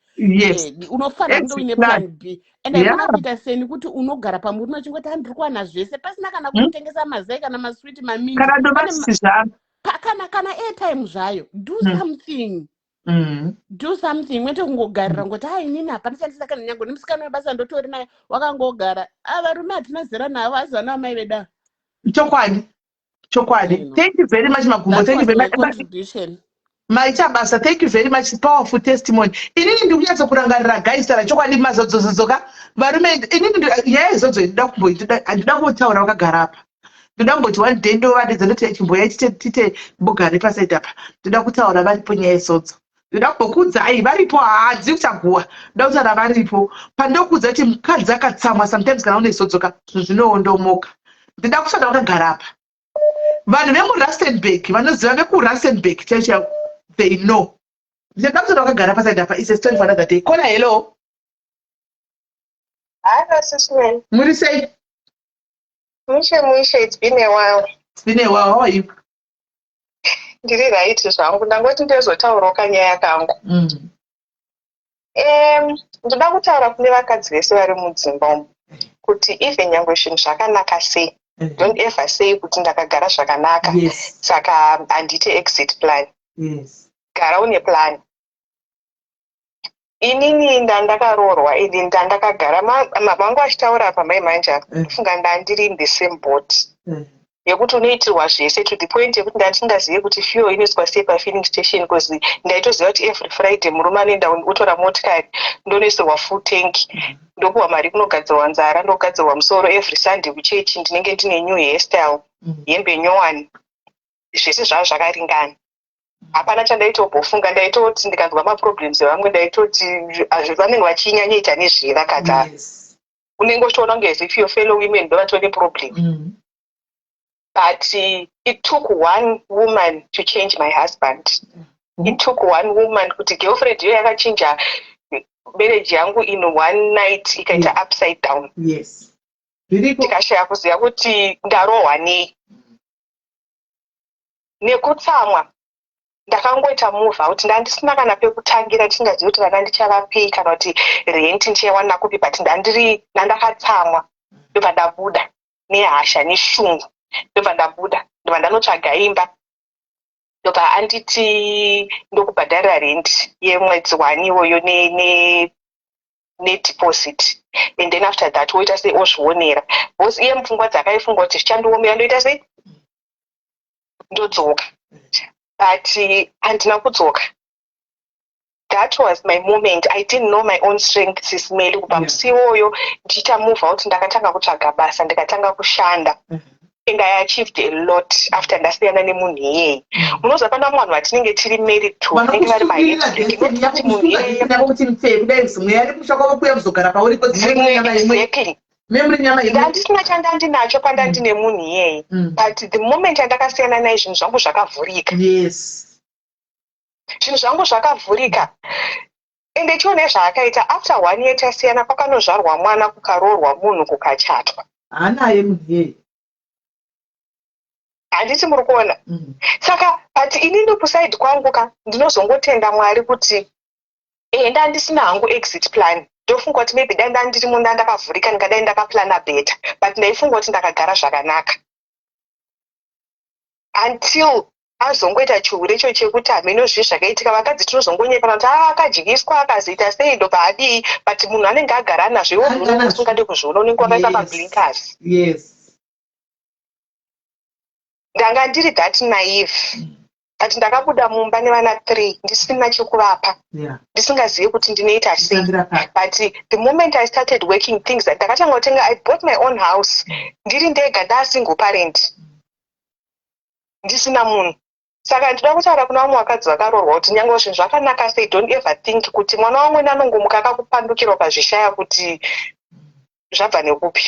unofanira kunge Exit uine plan. plan B. And haikona kuita seni kuti unogara pamurume uchingoti, handiri kuwana zvese, pasina kana kutengesa mazai kana maswiti, mamini. Kana Pane domasi zvaro. Kana airtime zvayo, do something. Do something, kwete kungogarira ngoti, hai, inini hapana chandisina. Kana nyange nemusikana webasa ndotori naye, wakangogara. A, varume hatina zera navo, asi vana vamai vedu ava. Chokwadi, chokwadi. Thank you very much, Magumbo. That Thank you was very my much. contribution. Maita basa, thank you very much. Powerful testimony. Inini ndiri kunyatsokurangarira, guys, tara chokwadi. Mazodzozodzoka varume, inini nyaya izodzo ndinoda kumboita, handida kumbotaura vakagara apa. Ndoda kumboti one day ndovadedza, ndoti, "Chimboya tite mbogare pasaidi apa." Ndoda kutaura varipo nyaya izodzo. Ndoda kumbokuudzai varipo, haadzi kuchaguwa. Ndoda kutaura varipo pandokuudza kuti mukadzi akatsamwa sometimes, kana une izodzoka, zvinhu zvinoondomoka. Ndoda kusada vakagara apa. Vanhu vemuRustenburg vanoziva, vekuRustenburg chaicho chaivo, they know. Ndichada kutaura vakagara pasaidi apa. Is a story for another day. Caller, hello. Hello, Sis Mel. Muri sei? Mushe mushe, it's been a while. It's been a while. How are you? Ndiri right zvangu, ndangoti ndezotaurawo kanyaya kangu. Ndoda kutaura kune vakadzi vese vari mudzimba umu kuti even nyangwe zvinhu zvakanaka sei, don't ever say kuti ndakagara zvakanaka, saka handite exit plan. Gara une plan. Inini ndandakaroorwa, ini ndandakagara, vangu vachitaura apa mai manje, ndofunga ndandiri in the same boat yekuti unoitirwa zvese to the point yekuti ndandisingazivi kuti fuel inoiswa sei pafilling station, because ndaitoziva kuti every Friday murume anoenda otora motikari, ndonoisirwa full tank, ndopuwa mari kunogadzirwa nzara, ndogadzirwa musoro. Every Sunday kuchechi ndinenge ndine new hairstyle, hembe nyowani, zvese zvava zvakaringana. Hapana chandaitobofunga. Ndaitoti ndikanzwa maproblems evamwe, ndaitoti vanenge vachinyanyoita nezvevakadzi ava. Unenge uchitoona kunge as if your fellow women ndovatone problem. But it took one woman to change my husband. It took one woman, kuti girlfriend iyo yakachinja marriage yangu in one night, ikaita upside down. Yes, zviriko. Tikashaya kuziva kuti ndarohwa nei nekutsamwa. Ndakangoita move out. Ndandisina kana pekutangira, ndisingazivi kuti vana ndichavapei kana kuti rent ndichaiwana kupi, but ndandiri ndandakatsamwa, ndobva ndabuda nehasha neshungu, ndobva ndabuda, ndobva ndanotsvaga imba. Ndobva anditi, "Ndokubhadharira rent yemwedzi one iwoyo nedeposit, and then after that woita sei, ozvionera," because iye mupfungwa dzakaifunga kuti zvichandiomera, ndoita sei, ndodzoka. But handina kudzoka. That was my moment. I didn't know my own strength, Sis Meli. Kubva musi iwoyo ndichiita move out, ndakatanga kutsvaga basa, ndikatanga kushanda, and I achieved a lot after ndasiyana nemunhu iyeye. Munoziva, pana vamwe vanhu vatinenge tiri married to, vanenge vari maheartbreak, munhu iyeye Kuti mupfee kudai, mweya nekusha kwavo kuya kuzogara pauri. Exactly. Memuri nyama imwe. Ndandisina chandandinacho pandandine munhu iyeye, but the moment yandakasiyana naye, zvinhu zvangu zvakavhurika. Zvinhu zvangu zvakavhurika. Ende chione zvaakaita: after one year tasiyana, kwakanozvarwa mwana, kukaroorwa munhu, kukachatwa. Haanaye munhu iyeye. Handiti muri kuona? Saka, but inini kuside kwangu ka, ndinozongotenda Mwari kuti ndandisina hangu exit plan. Ndofunga kuti maybe dai ndandiri munda ndakavhurika, ndingadai ndakaplana better, but ndaifunga kuti ndakagara zvakanaka until azongoita chihure icho chekuti hameno zvii zvakaitika. Vakadzi tinozongonyepa kuti a akadyiswa, akazoita sei, ndobva adii, but munhu anenge agara anazvo. Iwe munhu unenge usingade kuzviona, unenge wakaisa mablinkers. Ndanga ndiri that naive, but ndakabuda mumba nevana three, ndisina chekuvapa, ndisingazivi kuti ndinoita sei. But the moment I started working, things ndakatanga kutenga. I bought my own house ndiri ndega, ndaa single parent, ndisina munhu. Saka ndinoda kutaura kuna vamwe vakadzi vakaroorwa kuti nyange zvinhu zvakanaka sei, don't ever think kuti mwana wamwene anongomuka akakupandukira ukazvishaya kuti zvabva nekupi.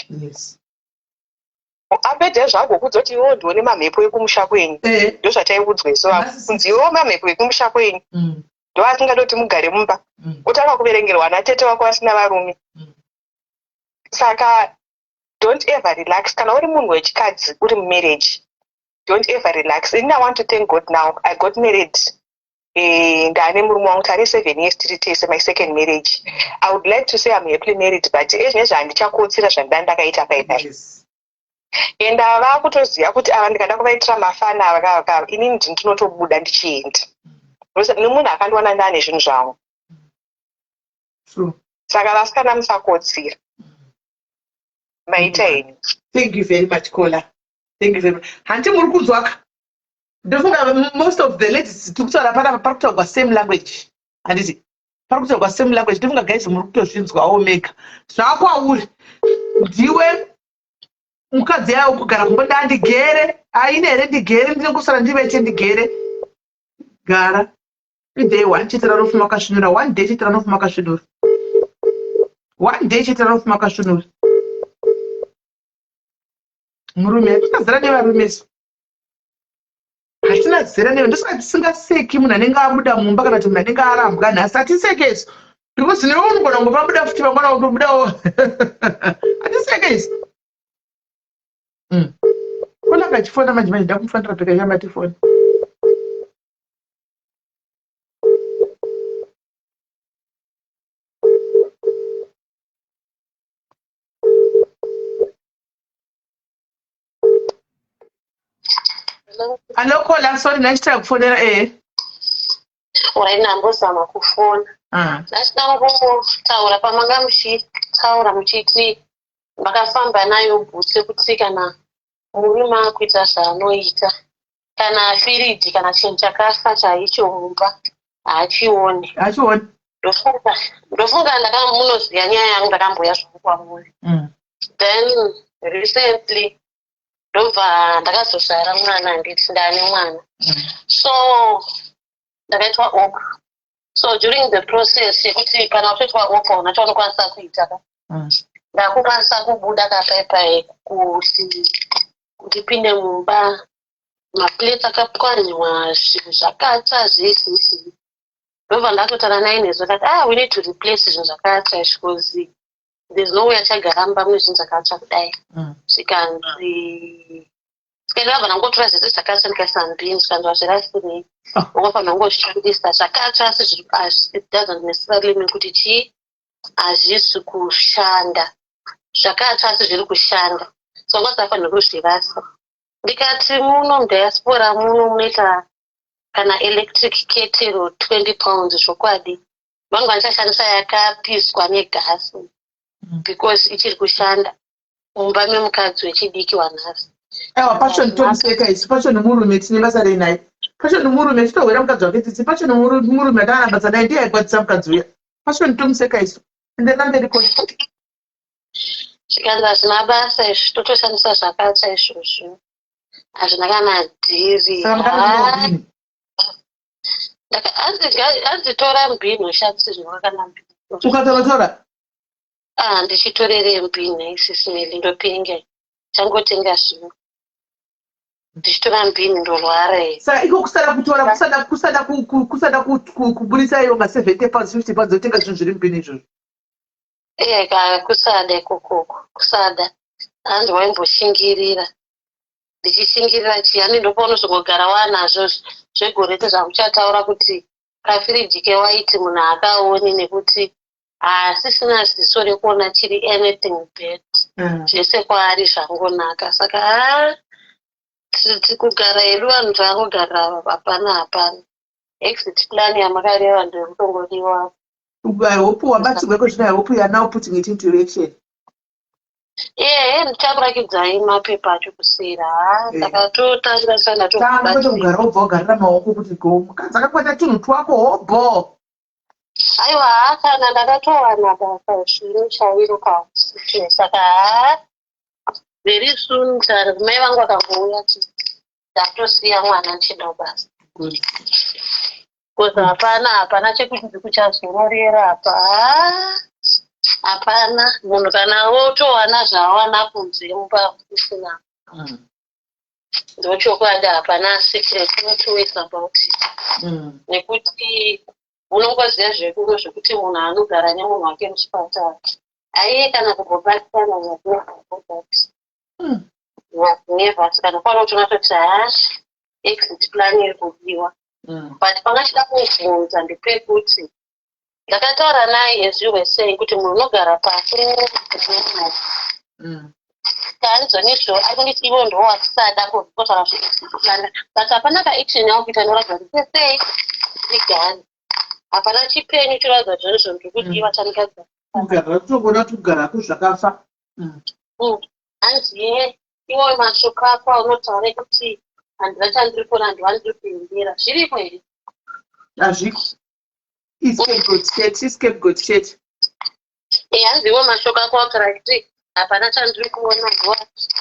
Apedza izvo agokudza kuti iwewo ndione mamhepo ekumusha kwenyu. Ndozvataiudzwa isu vamwe kunzi iwewo mamhepo ekumusha kwenyu ndoasingadi kuti mugare mumba. Otanga kuverengerwa ana tete vako vasina varume. Saka don't ever relax kana uri munhu wechikadzi uri mumarriage. Don't ever relax. Ini I want to thank God now. I got married. Ndaane murume wangu tane 7 years tiri tese, my second marriage. I would like to say I'm happily married, but ezvinezvi handichakotsira zvandida ndakaita paipai. And ava kutoziva kuti ava ndikada kuvaitira mafana ava kava inini ndinotobuda ndichienda nemunhu akandiwana ndaane zvinhu zvangu. Saka vasikana, musakotsira. Maita henyu. Thank you very much, caller. Thank you very much. Hanti muri kunzwaka? Ndofunga most of the ladies tiri kutaura panapa pari kutaurwa same language, handiti? Pari kutaurwa same language. Ndofunga guys muri kutozvinzwawo mega. Zvakwauri ndiwe mukadzi yayo kugara kumba, ndandigere aine here, ndigere, ndinongosara ndivete ndigere. Gara iday one chete ranofuma wakasvinura, one day chete ranofuma wakasvinura, one day chete ranofuma wakasvinura. Murume, hatina zera nevarume su, hatina zera neve. Ndosaka tisingaseki munhu anenge abuda mumba kana kuti munhu anenge arambwa nhasi. Hatiseke isu because newe unogona kunge pabuda futi mangwana utobudawo. Hatiseke isu. Kona kachifona manje manje, ndakumufanira peka chamatifoni. Hello caller, sorry, ndachitira kufonera ehe. Alright, ndambozama kufona. Ndachida kungotaura pamanga muchitaura muchiti makafamba nayo bhutsu yekuti kana murume akuita zvaanoita, kana firiji kana chinhu chakafa chaicho mumba haachioni. Hachioni. Ndofunga munoziva nyaya yangu, ndakamboya zvangu kwamuri. Then recently ndobva ndakazozvara mwana, handiti? Ndaane mwana, so ndakaitwa op. So during the process yekuti kana utoitwa op hauna chaunokwanisa kuita ka, ndakukwanisa kubuda kapaipai kuti ndipinde mumba, maplates akapwanywa, zvinhu zvakatsva zvese izvi. Ndobva ndatotaura naye nezvo kati, "Ah, we need to replace zvinhu zvakatsva izvi because there's no way achagara mumba mune zvinhu zvakatsva kudai." Zvikanzi ndabva ndangotora zvese zvakatsva ndikaisa mubhini. Zvikanzi, "Wazvirasirei? Ungofanira kungozvibudisa zvakatsva, asi it doesn't necessarily mean kuti chii, hazvisi kushanda. Zvakatsva asi zviri kushanda, so ungasafanira kuzvirasa." Ndikati, "Muno mudiaspora muno munoita kana electric kettle £20. Zvokwadi vangu vandichashandisa yakapiswa negasi because ichiri kushanda mumba memukadzi wechidiki wanhasi." Aiwa, pacho tomuseka isu. Pacho nemurume tine basa rei naye? Pacho nemurume titohwera mukadzi wake tsitsi. Pacho nemurume ataana basa naye, ndiye aikwadzisa mukadzi uya. Pacho tomuseka isu. Enderera mberi koi. Zvikanzi, "Hazvina basa izvi, totoshandisa zvakatsva izvozvo, hazvina kana dhiri." Saka makanotenga? Hanzi tora mbini ushandise zvinova mbini. Ukatoratora? Ah, ndichitorere mbini isisimeli, ndopinga changotenga zvino ndichitora mbini ndorwara here? Saka iko kusada kutora, kusada kuburisa iwo ma£70, £50 otenga zvinhu zviri mubhini izvozvo. Iye ka, kusada ikokoko, kusada. Hanzi waimboshingirira. Ndichishingirira chii? Hani ndopaunozongogara wanazvo zvegore zvamuchataura kuti kafiriji kewaiti munhu haakaoni nekuti haasisina ziso rekuona chiri anything bad. Zvese kwaari zvangonaka. Saka haa, kugara hedu vanhu taakugarira hapana, hapana. Exit plan yamakareva ndekutongodiwa. I hope wabatsirwa kozvino. I hope you are now putting it into action. Ehe, ndichakurakidzai mapepa acho kusera. Haa, ndakatotangira Tanga kwete kugara wobva wagarira maoko kuti go. Mukadzi akakwata tunhu twako hobho. Aiwa, haa, kana ndakatowana basa zvino chairo kausiku, saka haa, very soon mai vangu vakangouya, ndatosiya mwana ndichienda kubasa. Good. Because hapana hapana chekuti kuchazororera apa. Haa, hapana munhu kana wotowana zvaawana kunze mumba usina. Ndochokwadi, hapana secret, no two ways about it. Nekuti unongoziva zvekuro zvekuti munhu anogara nemunhu wake muchipatara aiye kana kumbobatikana that never. Kana kwana kuti unatoti haa, exit plan iri kudiwa. But panga chida kubvunza ndepekuti ndakataura naye, as you were saying, kuti munhu unogara pasi kaanzonizvo ari kunditi ivo ndo watisada kutaura zveexit plan, but hapana kaaction yakuita inoratidza kuti sesei igare. Hapana chipenyu chinoratidza kuti zvonizvo ndiri kudiwa chandigadzira. Kugara kutogona kuti kugarako zvakafa. Hanzi ye iwo mashoko ako aunotaura ekuti handina chandiri kuona, handiwa ndiri kuendera, zviriko here? Hazviko, iscapegoat chete, iscapegoat chete. Hanzi iwo mashoko ako autaura kuti hapana chandiri kuona,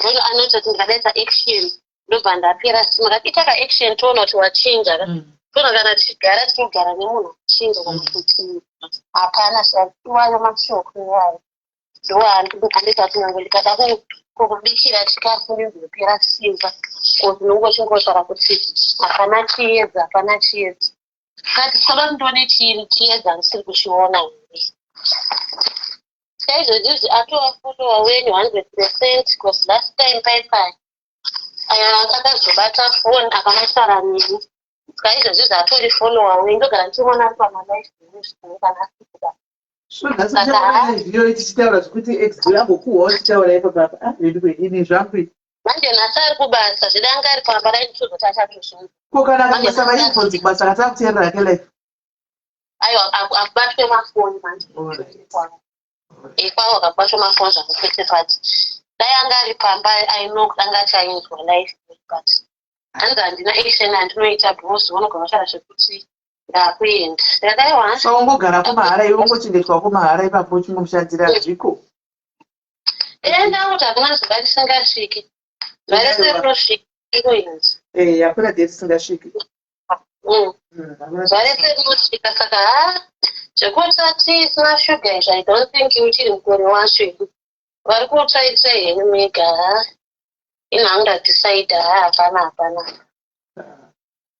ndo anoita kuti ndikadaita action ndobva ndapera simba. Kati ita kaaction toona kuti wachinja. Toona kana tichigara tichigara nemunhu achinja kana kuti hapana. Iwayo mashoko iwayo ndo andoita kuti nyange ndikada kukubikira chikafu ndinzopera simba, because unonge uchingotaura kuti hapana chiedza, hapana chiedza. Kati toda kuti ndione chiedza ndisiri kuchiona here. Saizvozvizvi atova follower wenyu 100%, because last time paipai akazobata foni akanotaura neni. Saka izvozvizvi atori follower wenyu, ndogara ndichimuona ari pamalive kana asikuda. So nhasi tichaona tichitaura zvekuti ex ambokuhwawo tichitaura ipo papa. Ah, vedu ini zvangu. Manje nhasi ari kubasa, zvida anga ari pamba dai nditozoti achatozvinza. Ko kana akabasa vaibvunzi kubasa katakuteerera hake live? Aiwa, akubatwe mafoni manje ikwavo, akabatwa mafoni zvakupete, but dai anga ari pamba I know kuti anga achainzwa live. But hanzi handina action andinoita because unogona kutaura zvekuti ndakuenda, ndakadaiwa. So ungogarako mahara iwe, ungochengetwako mahara ipapo uchingomushandira zviko? Enda kuti hakuna zuva risingasviki, zuva rese rinosvika inoinzi. Eh, hakuna date risingasviki. Zuva rese rinosvika. Saka ha, zvekutsva tii isina shuga izvi, I don't think uchiri mukore wacho idu vari kutsvaitsvai henyu mega. Ha, ini hangu ndadecide, ha, hapana, hapana.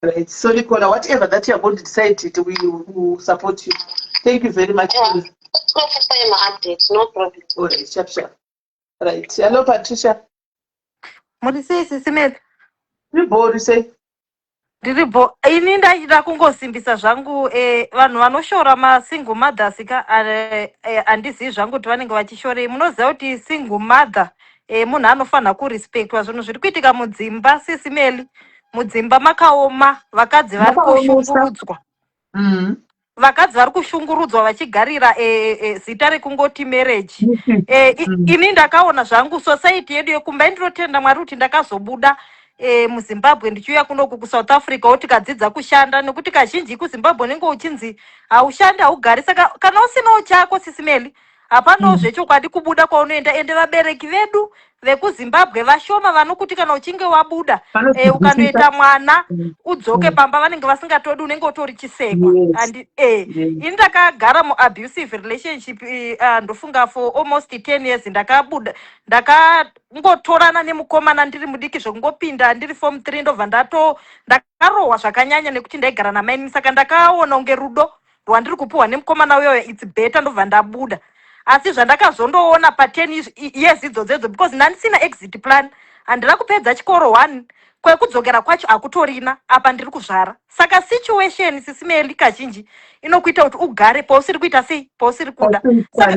Right. So, Nicola, whatever that you are going to decide, it, we will support you. Thank you very much. Yeah. Let's updates, no problem. All right, sharp, sharp. Right. Hello, Patricia. Muri sei, Sisi Meli? Ndiri sei? Ndiripo. Ini ndachida kungosimbisa zvangu vanhu vanoshora masingle mothers ka, handizivi zvangu kuti vanenge vachishorei. Munoziva kuti single mother munhu anofanira kurespectwa. Zvinhu zviri kuitika mudzimba, Sisi Meli, mudzimba makaoma, vakadzi vari kushungurudzwa. Vakadzi vari kushungurudzwa vachigarira zita rekungoti marriage. Ini ndakaona zvangu society yedu yekumba. Indinotenda Mwari kuti ndakazobuda muZimbabwe ndichiuya kunoku kuSouth Africa wo, tikadzidza kushanda, nekuti kazhinji kuZimbabwe unenge uchinzi haushandi, haugari. Saka kana usinawo chako, Sisi Meli, hapanawo zvechokwadi kubuda kwaunoenda. Ende vabereki vedu vekuZimbabwe vashoma vanokuti kana uchinge wabuda ukandoita mwana udzoke pamba, vanenge vasingatodi, unenge utori chisekwa. And ini ndakagara muabusive relationship ndofunga for almost 10 years. Ndakabuda, ndakangotorana nemukomana ndiri mudiki, zvekungopinda ndiri form 3, ndobva ndato ndakarohwa zvakanyanya nekuti ndaigara namaini. Saka ndakaona kunge rudo rwandiri kupiwa nemukomana uyoyo, it's better, ndobva ndabuda. Asi zvandakazondoona pa10 years idzodzo, because ndandisina exit plan, handina kupedza chikoro, one kwekudzokera kwacho hakutorina, apa ndiri kuzvara. Saka situation, Sisi Meli, kazhinji inokuita kuti ugare pausiri kuita sei, pausiri kuda. Saka,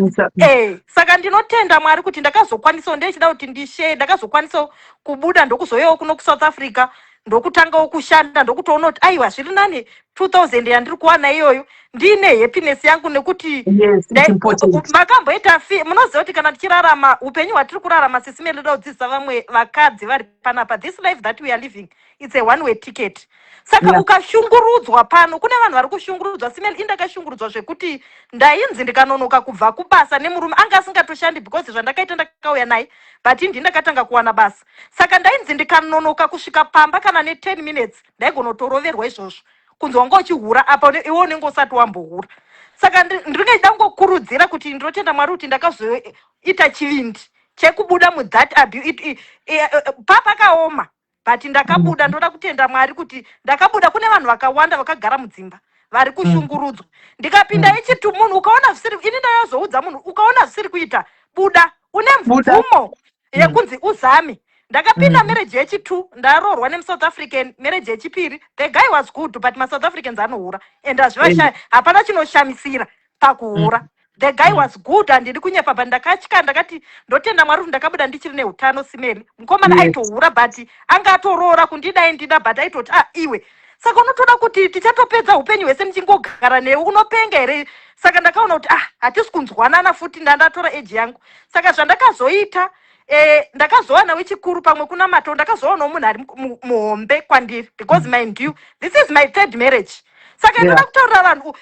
saka ndinotenda Mwari kuti ndakazokwanisawo, ndechida kuti ndishe, ndakazokwanisawo kubuda, ndokuzoyawo kuno kuSouth Africa, ndokutangawo kushanda, ndokutoona kuti aiwa, zviri nani. 2000 yandiri kuwana iyoyo, ndiine happiness yangu nekuti Yes, it's important. Makamboita fi munoziva kuti kana tichirarama upenyu hwatiri kurarama, Sis Meli, ndoda kudzidzisa vamwe vakadzi vari panapa, this life that we are living, it's a one way ticket. Saka ukashungurudzwa pano, kune vanhu vari kushungurudzwa. Sis Meli, indakashungurudzwa zvekuti ndainzi ndikanonoka kubva kubasa nemurume anga asingatoshandi, because zvandakaita ndakauya naye, but indi ndakatanga kuwana basa. Saka ndainzi ndikanonoka kusvika pamba kana ne10 minutes, ndaigonotoroverwa izvozvo, kunzi wanga uchihura apa iwe unenge usati wambohura. Saka ndinenge ndangokurudzira kuti ndinotenda Mwari kuti ndakazoita chivindi chekubuda muthat abuse. Papakaoma, but ndakabuda. Ndoda kutenda Mwari kuti ndakabuda. Kune vanhu vakawanda vakagara mudzimba vari kushungurudzwa. Ndikapinda ichitu, munhu ukaona zvisiri, ini ndayozoudza munhu, ukaona zvisiri kuita, buda. Une Buda. mvumo yekunzi uzame. Ndakapinda marriage yechitu, ndaroorwa nemuSouth African. Marriage yechipiri, the guy was good, but maSouth Africans anohura and hazvivasha, hapana chinoshamisira pakuhura. The guy was good, handidi kunyepa, but ndakatya. Ndakati ndotenda Mwari kuti ndakabuda ndichiri neutano. Sis Meli, mukomana aitohura, but anga atoroora kundidai ndida, but aitoti, "Ah, iwe." Saka unotoda kuti tichatopedza upenyu hwese ndichingogara newe, unopenga here? Saka ndakaona kuti, ah, hatisi kunzwanana futi, ndandatora age yangu. Saka zvandakazoita, ndakazowana wechikuru, pamwe kunamato, ndakazowanawo munhu ari muhombe kwandiri, because mind you, this is my third marriage. Saka ndoda kutaurira vanhu,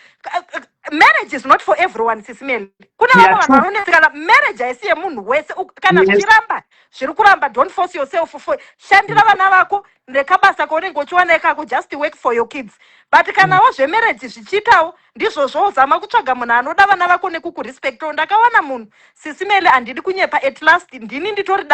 marriage is not for everyone, Sis Meli. Kune vamwe vanhu vanonetsekana. Marriage haisi yemunhu wese. Kana zvichiramba, zviri kuramba, don't force yourself. For shandira vana vako nekabasa kaunenge uchiwana ikako, just work for your kids. But kanawo zvemarriage zvichiitawo ndizvozvo, zama kutsvaga munhu anoda vana vako nekukurespectawo. Ndakawana munhu, Sis Meli, handidi kunyepa. At last ndini nditori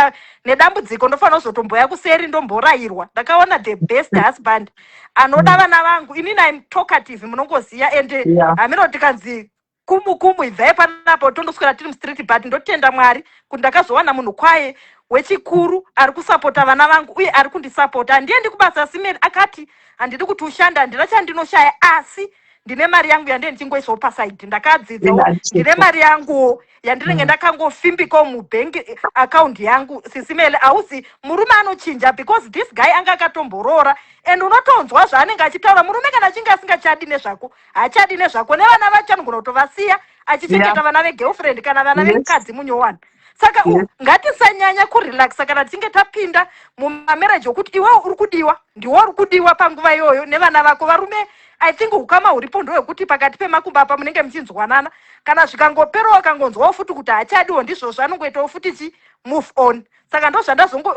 nedambudziko, ndofanira kuzotomboya kuseri ndomborayirwa. Ndakawana the best husband anoda vana vangu. Inini I'm talkative, munongoziva, and hamino tikanzi kumu kumu, ibvai panapo, tondoswera tiri mustreet. But ndotenda Mwari kuti ndakazowana munhu kwaye wechikuru ari kusapota vana vangu uye ari kundisapota. Handiendi kubasa, Sis Meli. Akati handidi kuti ushande, handina chandinoshaya, asi ndine mari yangu yandee ndichingoisawo paside. Ndakadzidzawo, ndine mari yanguwo yandinenge ndakangofimbikawo mubhengi account yangu. Sis Meli, hauzi murume anochinja, because this guy anga akatomboroora, and unotonzwa zvaanenge achitaura. Murume kana achinge asingachadi nezvako, haachadi nezvako, nevana vacho anogona kutovasiya achichengeta vana vegirlfriend kana vana vemukadzi munyowani. Saka ngatisanyanya kurelaxa kana tichinge tapinda mumamarriage, okuti iwewo uri kudiwa, ndiwo uri kudiwa panguva iyoyo nevana vako. Varume, I think ukama huripo ndehwekuti pakati pemakumbo apa munenge muchinzwanana. Kana zvikangoperawo, akangonzwawo futi kuti haachadiwo, ndizvozvo, anongoitawo futi chi move on. Saka ndo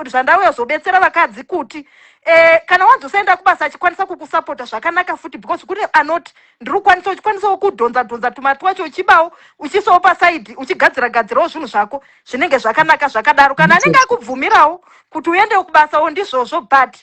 zvandauya zobetsera vakadzi kuti kana wanzi usaenda kubasa, achikwanisa kukusapota zvakanaka futi, because kune anoti ndiri kukwanisa, uchikwanisawo kudhonza dhonza tumari twacho, uchibawo, uchiisawo paside, uchigadzira gadzirawo zvinhu zvako, zvinenge zvakanaka zvakadaro. Kana anenge akubvumirawo kuti uendewo kubasawo, ndizvozvo. But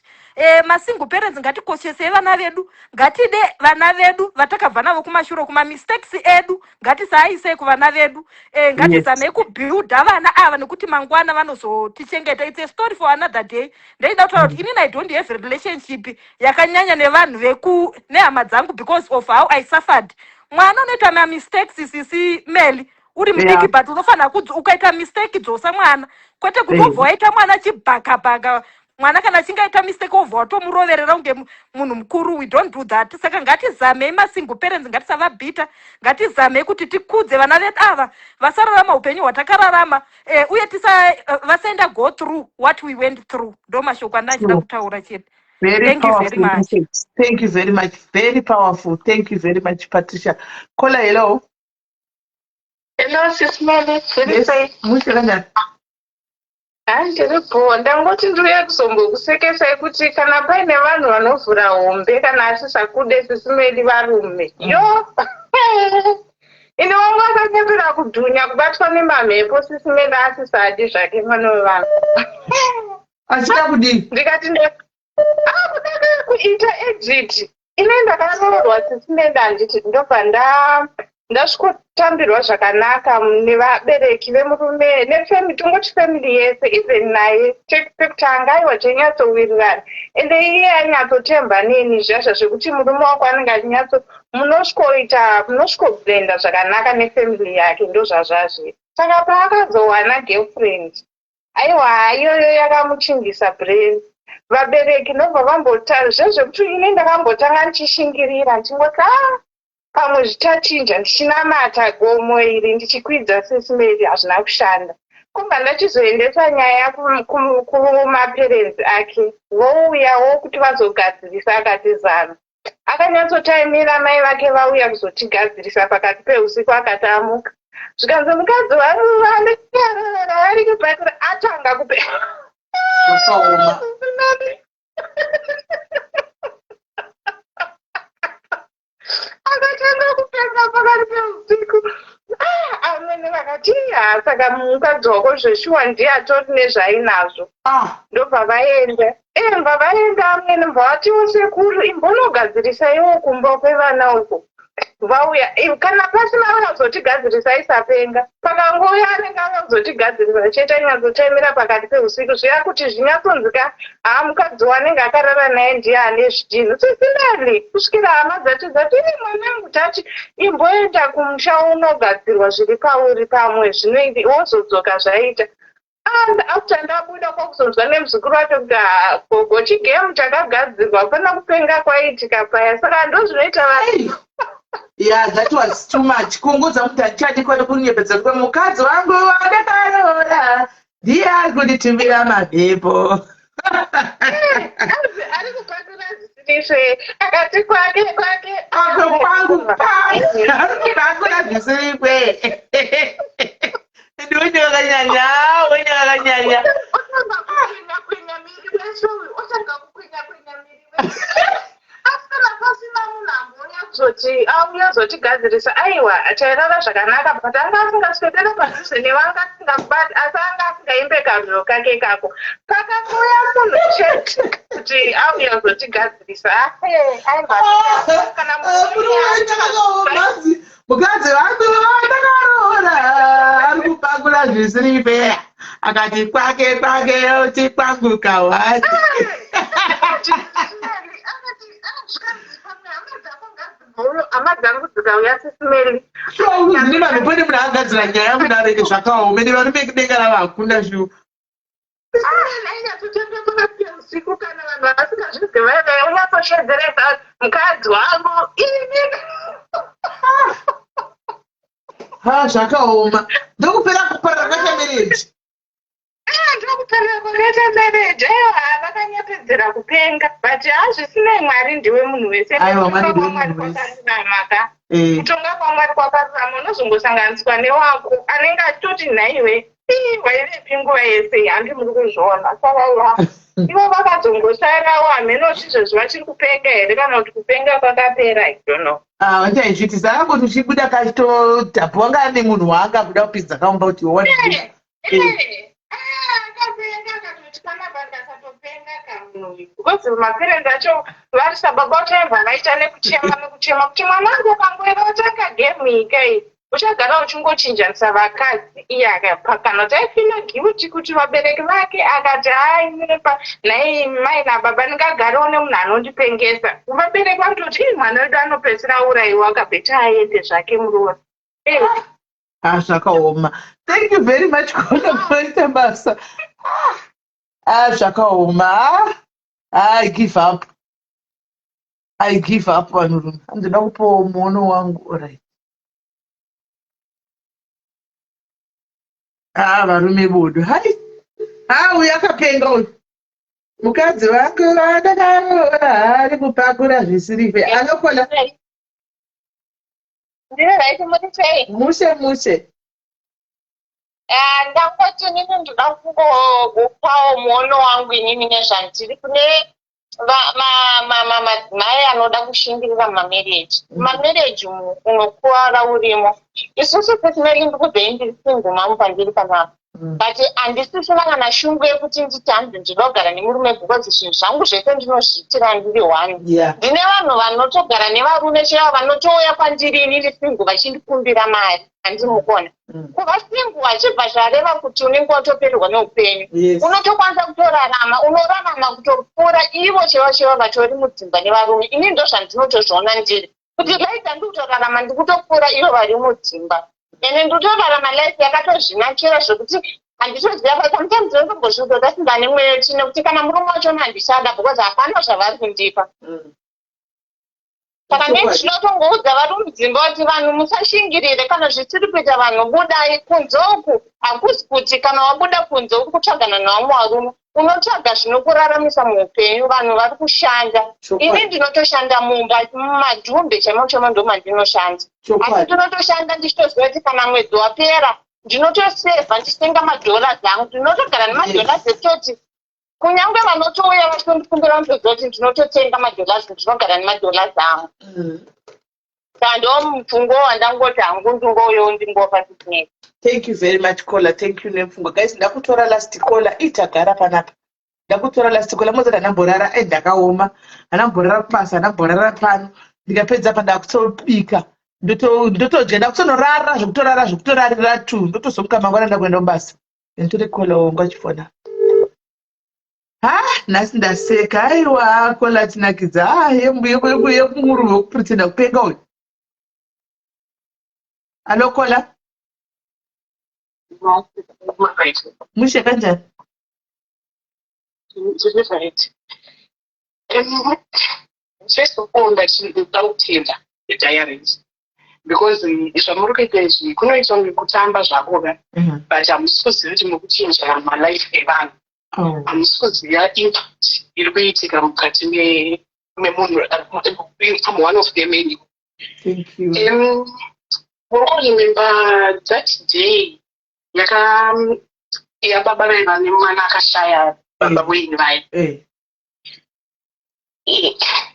masingle parents, ngatikoshesei vana vedu, ngatide vana vedu vatakabva navo kumashure. Kumamistakes edu ngatisaaisei kuvana vedu. Ngatizamei kubuilda vana ava, nekuti mangwana vanozotichengeta. It's a story for another day. Ndaida kutaura kuti inini I don't have a relationship yakanyanya nevanhu veku nehama dzangu because of how I suffered. Mwana unoita mamistakes, Sisi Meli, uri mudiki, but unofanira kudzi ukaita mistake, dzosa mwana, kwete kuti wobva waita mwana chibhakabhaka. Mwana kana achinge aita mistake, wobva watomuroverera kunge munhu mukuru. We don't do that. Saka ngatizamei, masingle parents, ngatisavabhita, ngatizamei kuti tikudze vana vedu ava, vasararama upenyu hwatakararama, uye tisa vasaenda go through what we went through. Ndo mashoko andachida kutaura chete. Very Thank you very powerful much. message. Thank you very much. Very powerful. Thank you very much, Patricia. Kola, hello. Hello, Sis Melly. Zviri sei? Mushe kanjani? Hayi, ndiri bho. Ndangoti ndiuye kuzombokusekesai kuti kana paine vanhu vanovhura hombe kana asisakude, Sis Melly, varume. Yo! Ini wangu akanyepera kudhunya kubatwa nemamhepo, Sis Melly, asisadi zvake mwana wevanhu. Achida kudii? Ndikati akuda kuita exit. Ine ndakaroorwa, Sis Melly, handiti ndobva ndasvikotambirwa zvakanaka nevabereki vemurume nefamily, tongoti family yese, even naye pekutanga aiwa tainyatsowirirana, ende iye ainyatsotemba neni zvazva zvekuti murume wako anenge achinyatso munosvikoita, munosvikoblenda zvakanaka nefamily yake, ndo zvazvazviri. Saka paakazowana girlfriend, aiwa, iyoyo yakamuchingisa brain. Vabereki ndobva vambota zvezvekuti ini ndakambotanga ndichishingirira ndichingoti ah pamwe zvichachinja ndichinamata gomo iri ndichikwidza sesimeri hazvina kushanda. Kubva ndachizoendesa nyaya kumaperenzi ake vouyawo kuti vazogadzirisa akati zano. Akanyatsotaimira mai vake vauya kuzotigadzirisa pakati peusiku akati amuka. Zvikanzi mukadzi wangu vandikarara ari kubatira atanga kupe. Zvakaoma. Akatanga kupenga pakati peusiku. Ah, amwene vakati "Ah, saka mukadzi wako zveshuwa ndiye atori nezvainazvo. Ndobva vaenda. Eh, bva vaenda amwene bva vatiwo sekuru imbonogadzirisaiwo kumba kwevana uko. Vauya kana pasina auya kuzotigadzirisa isapenga. Pakangouya anenge auya kuzotigadzirisa chete anyatsotaimira pakati peusiku zviya kuti zvinyatsonzika haa mukadzi wanenge akarara naye ndiye ane zvidhinhu. Sisi Melly kusvikira hama dzacho dzati ii mwanangu tati imboenda kumusha unogadzirwa zviri pauri pamwe zvinoiti wozodzoka zvaita. And after ndabuda kwakuzonzwa nemuzukuru wacho kuti haa gogo chigame chakagadzirwa hapana kupenga kwaiitika paya saka ndozvinoita vanhu. Yeah, that was too much. Kunguza kuti handichadi kwada kunyepedza kuti mukadzi wangu wandakaroora ndiye ari kunditumira mamhepo. Ari kupakura zvisiri akati kwake kwake. Kwake kwangu kwangu ari kupakura zvisiri kwe. Ndiwe wakanyanya, wenye wakanyanya. Otanga kukwenya kwenya miri wese uyu, otanga kukwenya kwenya miri wese. Asi kana pasina munhu ambouya kuzoti auya kuzotigadzirisa, aiwa tairara zvakanaka but anga asingaswedere padhuze newe, anga asingakubati asi anga asingaimbe karwiyo kake ikako. Pakangouya munhu chete kuti auya kuzotigadzirisa, aiwa kana munhu Mukadzi wangu wandakaroora ari kupakura zvisiri fair akati kwake kwake oti kwangu kawati. Hama dzangu dzikauya sisimeli. Zvine vanhu pane munhu agadzira nyaya kudaro zvakaoma ende varume kudenga ravo hakuna shuwa. Usiku kana vanhu vasingazvizivi vaive unyatsosvedzeresa mukadzi wangu ini. Ha zvakaoma. Ndokupera kuparara kwakaita marriage. Ah, ndokuparara kwakaita marriage. Aiwa vakanyepedzera kupenga but hazvisinei Mwari ndiwe munhu wese. Aiwa Mwari Kutonga ndiwe kwaMwari munhu wese. kwakarurama ka. Eh. Kutonga kwaMwari kwakarurama unozongosanganiswa newako anenge achitoti nhaiwe Ii, waivepi nguva yese iyi handi muri kuzviona saka ya ivo vakazongosarawo hameno kuti izvezvi vachiri kupenga here kana kuti kupenga kwakapera i don't know. Ah, vachaizviitisa akangoti uchibuda kachitodhapu wanga ane munhu waanga kuda kupinza kaumba kuti iwe wati Eh, eh, akapenga akatoti panapa ndikasatopenga kamunhu uyu because maparents acho vari sababa vachaibva vaita nekuchema nekuchema kuti mwanangu ukangoera watanga game iyi kai Uchagara uchingochinjanisa vakadzi iye akapa kana kuti aifila guilty kuti vabereki vake akati ainyepa nhai mai nababa ndingagarewo nemunhu anondipengesa vabereki vanototi ii mwana wedu anopedzisira aurayiwa akabheta aende zvake muroora Eh. Ah, zvakaoma. Thank you very much Gono kuita basa. Ah, zvakaoma. Ah, I give up. I give up vanhurume. Handina kupawo muono wangu. Alright. Ah, varume bodo. Hai. Ah, uyu akapenga uyu. Mukadzi wake vandakaroora ari kupakura zvisiri fair. Anokona. Ndiri right muri sei? Mushe mushe. Eh, ndangoti inini ndoda kungopawo muono wangu inini nezvandiri kune madzimai anoda kushingirira mumamarriage. Mumamarriage umu unokuvara urimo. Isusu personally ndikubvei ndiri single mom pandiri panapa. But handisisina kana shungu yekuti nditi hanzi ndinoda kugara nemurume because zvinhu zvangu zvese ndinozviitira ndiri one. Ndine vanhu vanotogara nevarume chaivo vanotouya kwandiri inini single vachindikumbira mari. Handimukona. Kuva single hachibva zvareva kuti unenge watopererwa neupenyu. Unotokwanisa kutorarama, unorarama kutopfuura ivo chaivo chaivo vatori mudzimba nevarume. Ini ndozvandinotozviona ndiri. Kuti life yandiri kutorarama ndikutopfuura ivo vari mudzimba. Ende ndikutorarama life yakatozvinakira zvekuti. Handitoziva, but sometimes ndinotombozviudza kuti ndane mweya tsvina, kuti kana murume wachona handichada, because hapana zvavari kundipa. Saka Chokwadi. Ndinotongoudza vari mudzimba kuti vanhu musashingirire kana zvisiri kuita. Vanhu budai kunze uku. Hakuzi kuti kana wabuda kunze uri kutsvagana nevamwe varume. Unotsvaga zvinokuraramisa muupenyu. Vanhu vari kushanda. Ini ndinotoshanda mumba mumadhumbe chaimo chaimo, ndo mandinoshanda, asi ndinotoshanda ndichitoziva kuti kana mwedzi wapera ndinotosevha ndichitenga madollars angu. Ndinotogara nemadollars ekutoti kunyange vanotouya vachitondikumbira vanotoziva kuti ndinototenga madollars, ndinogara nemadollars angu. Saka ndo mupfungo wandangoti hangu ndingouyo ndingopa sisinei. Thank you very much, caller. Thank you nemfungwa. Guys, ndakutora last caller. Itagara panapa, ndakutora last caller. Mozati handamborara e, ndakaoma, handamborara kubasa, handamborara pano. Ndikapedza pa ndakutobika, ndotodya, ndakutonorara zvekutorara, zvekutorarira tu, ndotozomuka mangwana ndakuenda kubasa. Nditore caller wangu achifona. Ha, nhasi ndaseka. Aiwa, caller tinakidza. Ha, yemurume wekupretenda kupenga uyu. Hello, caller. Mushe, kanjani? Right. First of all, ndachida kutenda diaries because zvamuri kuita izvi kunoitwa ngekutamba zvakoka, but hamusi kuziva kuti muri kuchinja malife evanhu. Hamusi kuziva impact iri kuitika mukati memunhu. I'm one of them anyway. Thank you. Muri kuremember that day yaka yababa vaiva nemwana akashaya, baba Wayne vaya?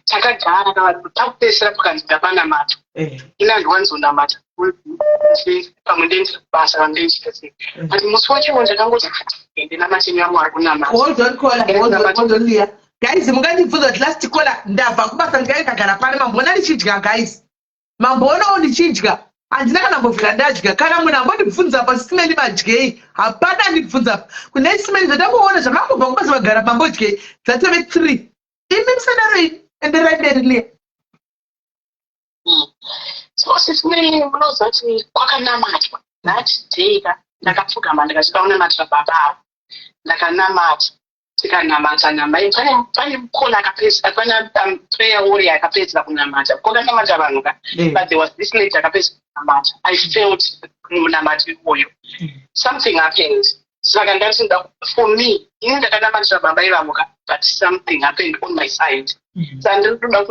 Takagara pakupedzisira pakanzi ndapanamata. Ini handiwanzonamata, pamwe ndendiri kubasa kana ndendichita sei, but musi wacho ndakangoti ndinamate nyamwari kunamata. Hold on, caller. Hold on, hold on, Leah. Guys, mungandibvunza kuti last caller, ndabva kubasa, ndingai ndagara pano. Mamboona ndichidya, guys? Mamboonawo ndichidya? Handina kana mbobvira ndadya. Kana munhu ambondibvunza pa simeni madyei, hapana andibvunza kune simeni. Zvatangoona zvamangobva kubasa, vagara pambodyei, dzatove 3. Imi musadaro imi. Enderai mberi, Leah. So sisimeni, munoziva kuti kwakanamatwa that day ka, ndakapfugama ndikachida kunamatira baba avo. Ndakanamata, tikanamata namai. Pane mukona akapedzisa, pane prayer warrior akapedzisa kunamata. Kwakanamata vanhu ka, but there was this lady akapedzisa kunamata. I felt munamato iwoyo something happened. Saka ndati for me, ini ndakanamatira baba ivavo ka, but something happened on my side. Saka ndiri kutoda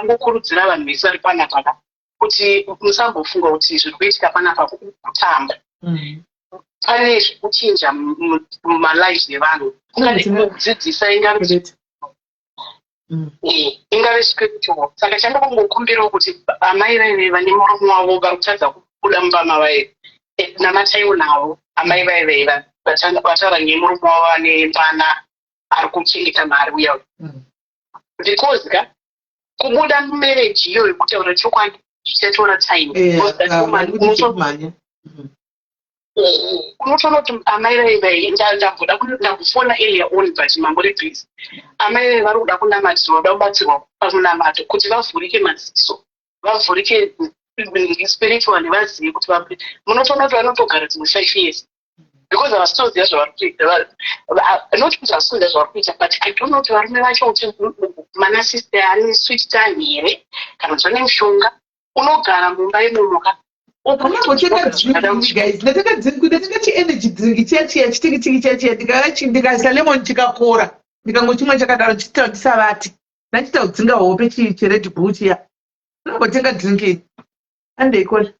kungokurudzira vanhu vese vari panapa ka kuti musambofunga kuti zviri kuitika panapa kutamba. Pane zvekuchinja mumalives evanhu, kudzidzisa, ingave spiritual. Saka chandokungokumbirawo kuti amai vaive vane murume wavo vari kutadza kubuda mumba mavaive, namataiwo navo amai vaive vataura nemurume wavo ane mwana ari kuchengeta mari uya, because ka kubuda mumarriage iyoyo, kutaura chokwadi, zvichatora time. Because that woman, unotoona kuti amai vaivai, ndamboda ndambofona earlier on but mangori busy. Amai vai vari kuda kunamatirwa, kuda kubatsirwa pamunamato kuti vavhurike maziso, vavhurike spiritually, vazive kuti vabude. Munotoona kuti vanotogara dzimwe 5 years because havasitoziva zvavari kuita. Not kuti havasi kuziva zvavari kuita, but I don't know kuti varume vacho, kuti manasister ane sweet time here kana kuti vane mushonga. Unogara mumba imomoka. Ndambotenga drink, guys. Ndatenga drink, ndatenga chienergy drink chiya chiya, chitiki tiki chiya chiya. Ndikaisa lemon, chikakora. Ndikangochimwa chakadaro, chichita ndisavati ndachiita kudzinga hope. ChiRed Bull chiya. Ndambotenga drink iyi. Andeikona.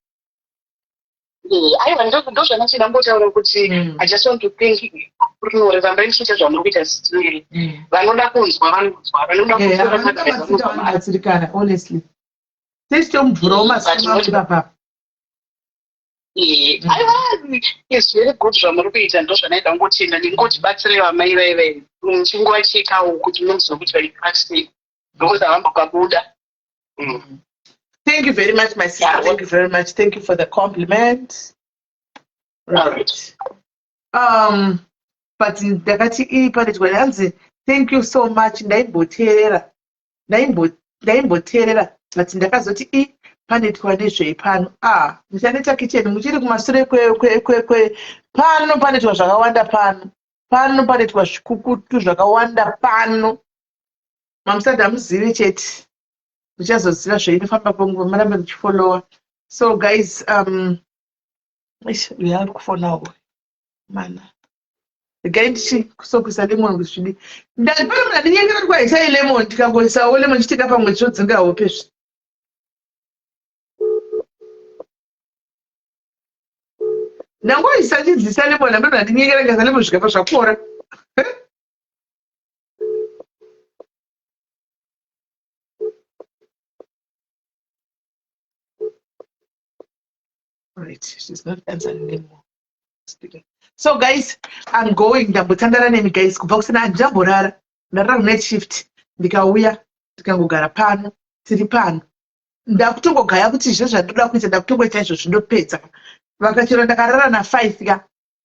Aiwa, ndozvandachida ngotaura kuti I just want to think rinore rambai muchiita zvamuri kuita still. Vanoda kunzwa vanonzwa, vanoda kutora. Vanobatsirikana, honestly. Tichitomvurawo masima papa. Aiwa, it's very good zvamuri kuita. Ndozvanaida kungotenda nengoti batsirai vamai vaivai muchinguva chikawo kuti munoziva kuti vaipasei, because havambokabuda. Thank you very much, my sister. Thank you very much. Thank you for the compliment. Right. But ndakati iri pane hanzi thank you so much. Ndaimboteerera. Ndaimboteerera, but ndakazoti i Panoitwa nezvei pano? Ah, muchaneta kitchen muchiri kumasure kwe kwe kwe kwe pano panoitwa zvakawanda pano. Pano panoitwa zvikukutu zvakawanda pano. Mamusati hamuzivi chete. Muchazoziva zveinofamba kwenguva murambe muchifollowa. So guys, um eish, uyu ari kufona uyu. Mana. Regai ndichisokuisa lemon kuti zvidii. Ndani pano munhu andinyengera kuti kwaisai lemon ndikangoisawo lemon chitika pamwe zvodzinga hope zvi. Ndangoisa chidzisa lemon amene andinyengera ngaisa lemon zvikabva zvakora. Right, she's not answering anymore. Speaking. So guys, I'm going ndambotandara nemi guys kubva kusina handichamborara. Ndarara night shift ndikauya ndikangogara pano tiri pano. Ndakutongogaya kuti izvo zvandinoda kuita ndakutongoita izvo zvindopedza. Vakachero ndakarara na 5 ka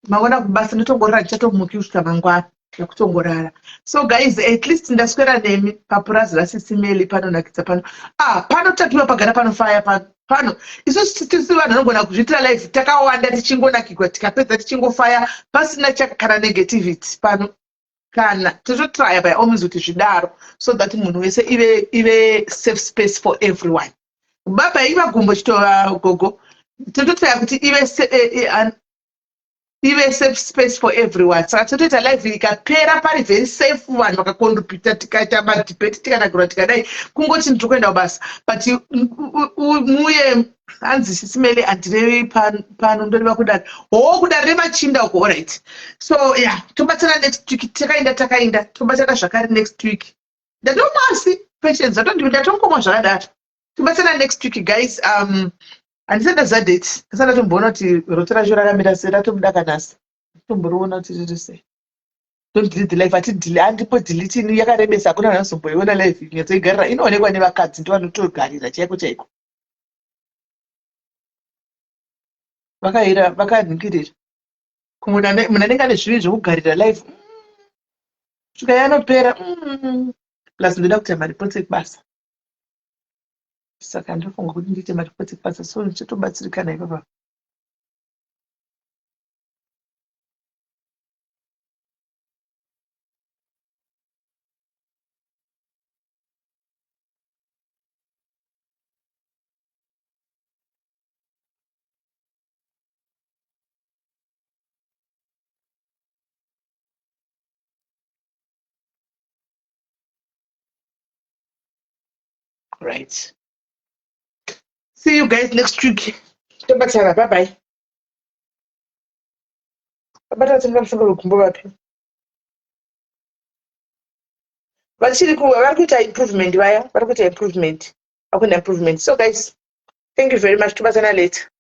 mangwana kubasa ndotongorara ndichatomuki kusvika mangwana ndakutongorara so guys at least ndaswera nemi papurazi rasisi Meli panonakidza pano ah pano tapiwa pagara panofaya pano pano isusu tisu vanhu vanogona kuzviitira life takawanda tichingonakigwa tikapedza tichingofaya pasina kana negativity pano kana tototraya by all means kuti zvidaro so that munhu wese ive ive safe space for everyone baba iva gumbo chitova gogo tototraya kuti ive eh, eh, ive safe space for everyone saka totoita live ikapera pari very safe vanhu vakakondupiita tikaita madebate tikanagirwa tikadai kungoti ndiri kuenda kubasa but muye hanzi sisimele handirevi pano ndoreva kudare hoo kudare remachinda uko orit so yeah tobatana next week takaenda takaenda tobatana zvakare next week ndatomwasi patience ndatongomwa zvakadaro tobatana next week guys um handisati ndaziva date ndisati ndatomboona kuti roto racho rakamira sei ratobuda kanasi tomboriona kuti riri sei don't delete the life ati andipo delete ini yakarebesa hakuna vanhu vanozomboiona life nyatsoigarira inoonekwa nevakadzi ndovanotogarira chaiko chaiko vakaira vakanhingirira munhu anenge ane zvivi zvekugarira life svika yanopera mm. plus ndoda kuita maripotsi ekubasa saka ndofunga kuti ndiite maripotsi ekubasa so ndichatobatsirikana ipapa Right. See you guys next week. Tobatana. Bye bye. Vabata vatenga mushonga wegumbo vapi? Vachiri ku vari kuita improvement vaya, vari kuita improvement. Vakuita improvement. So guys, thank you very much. Tobatana later.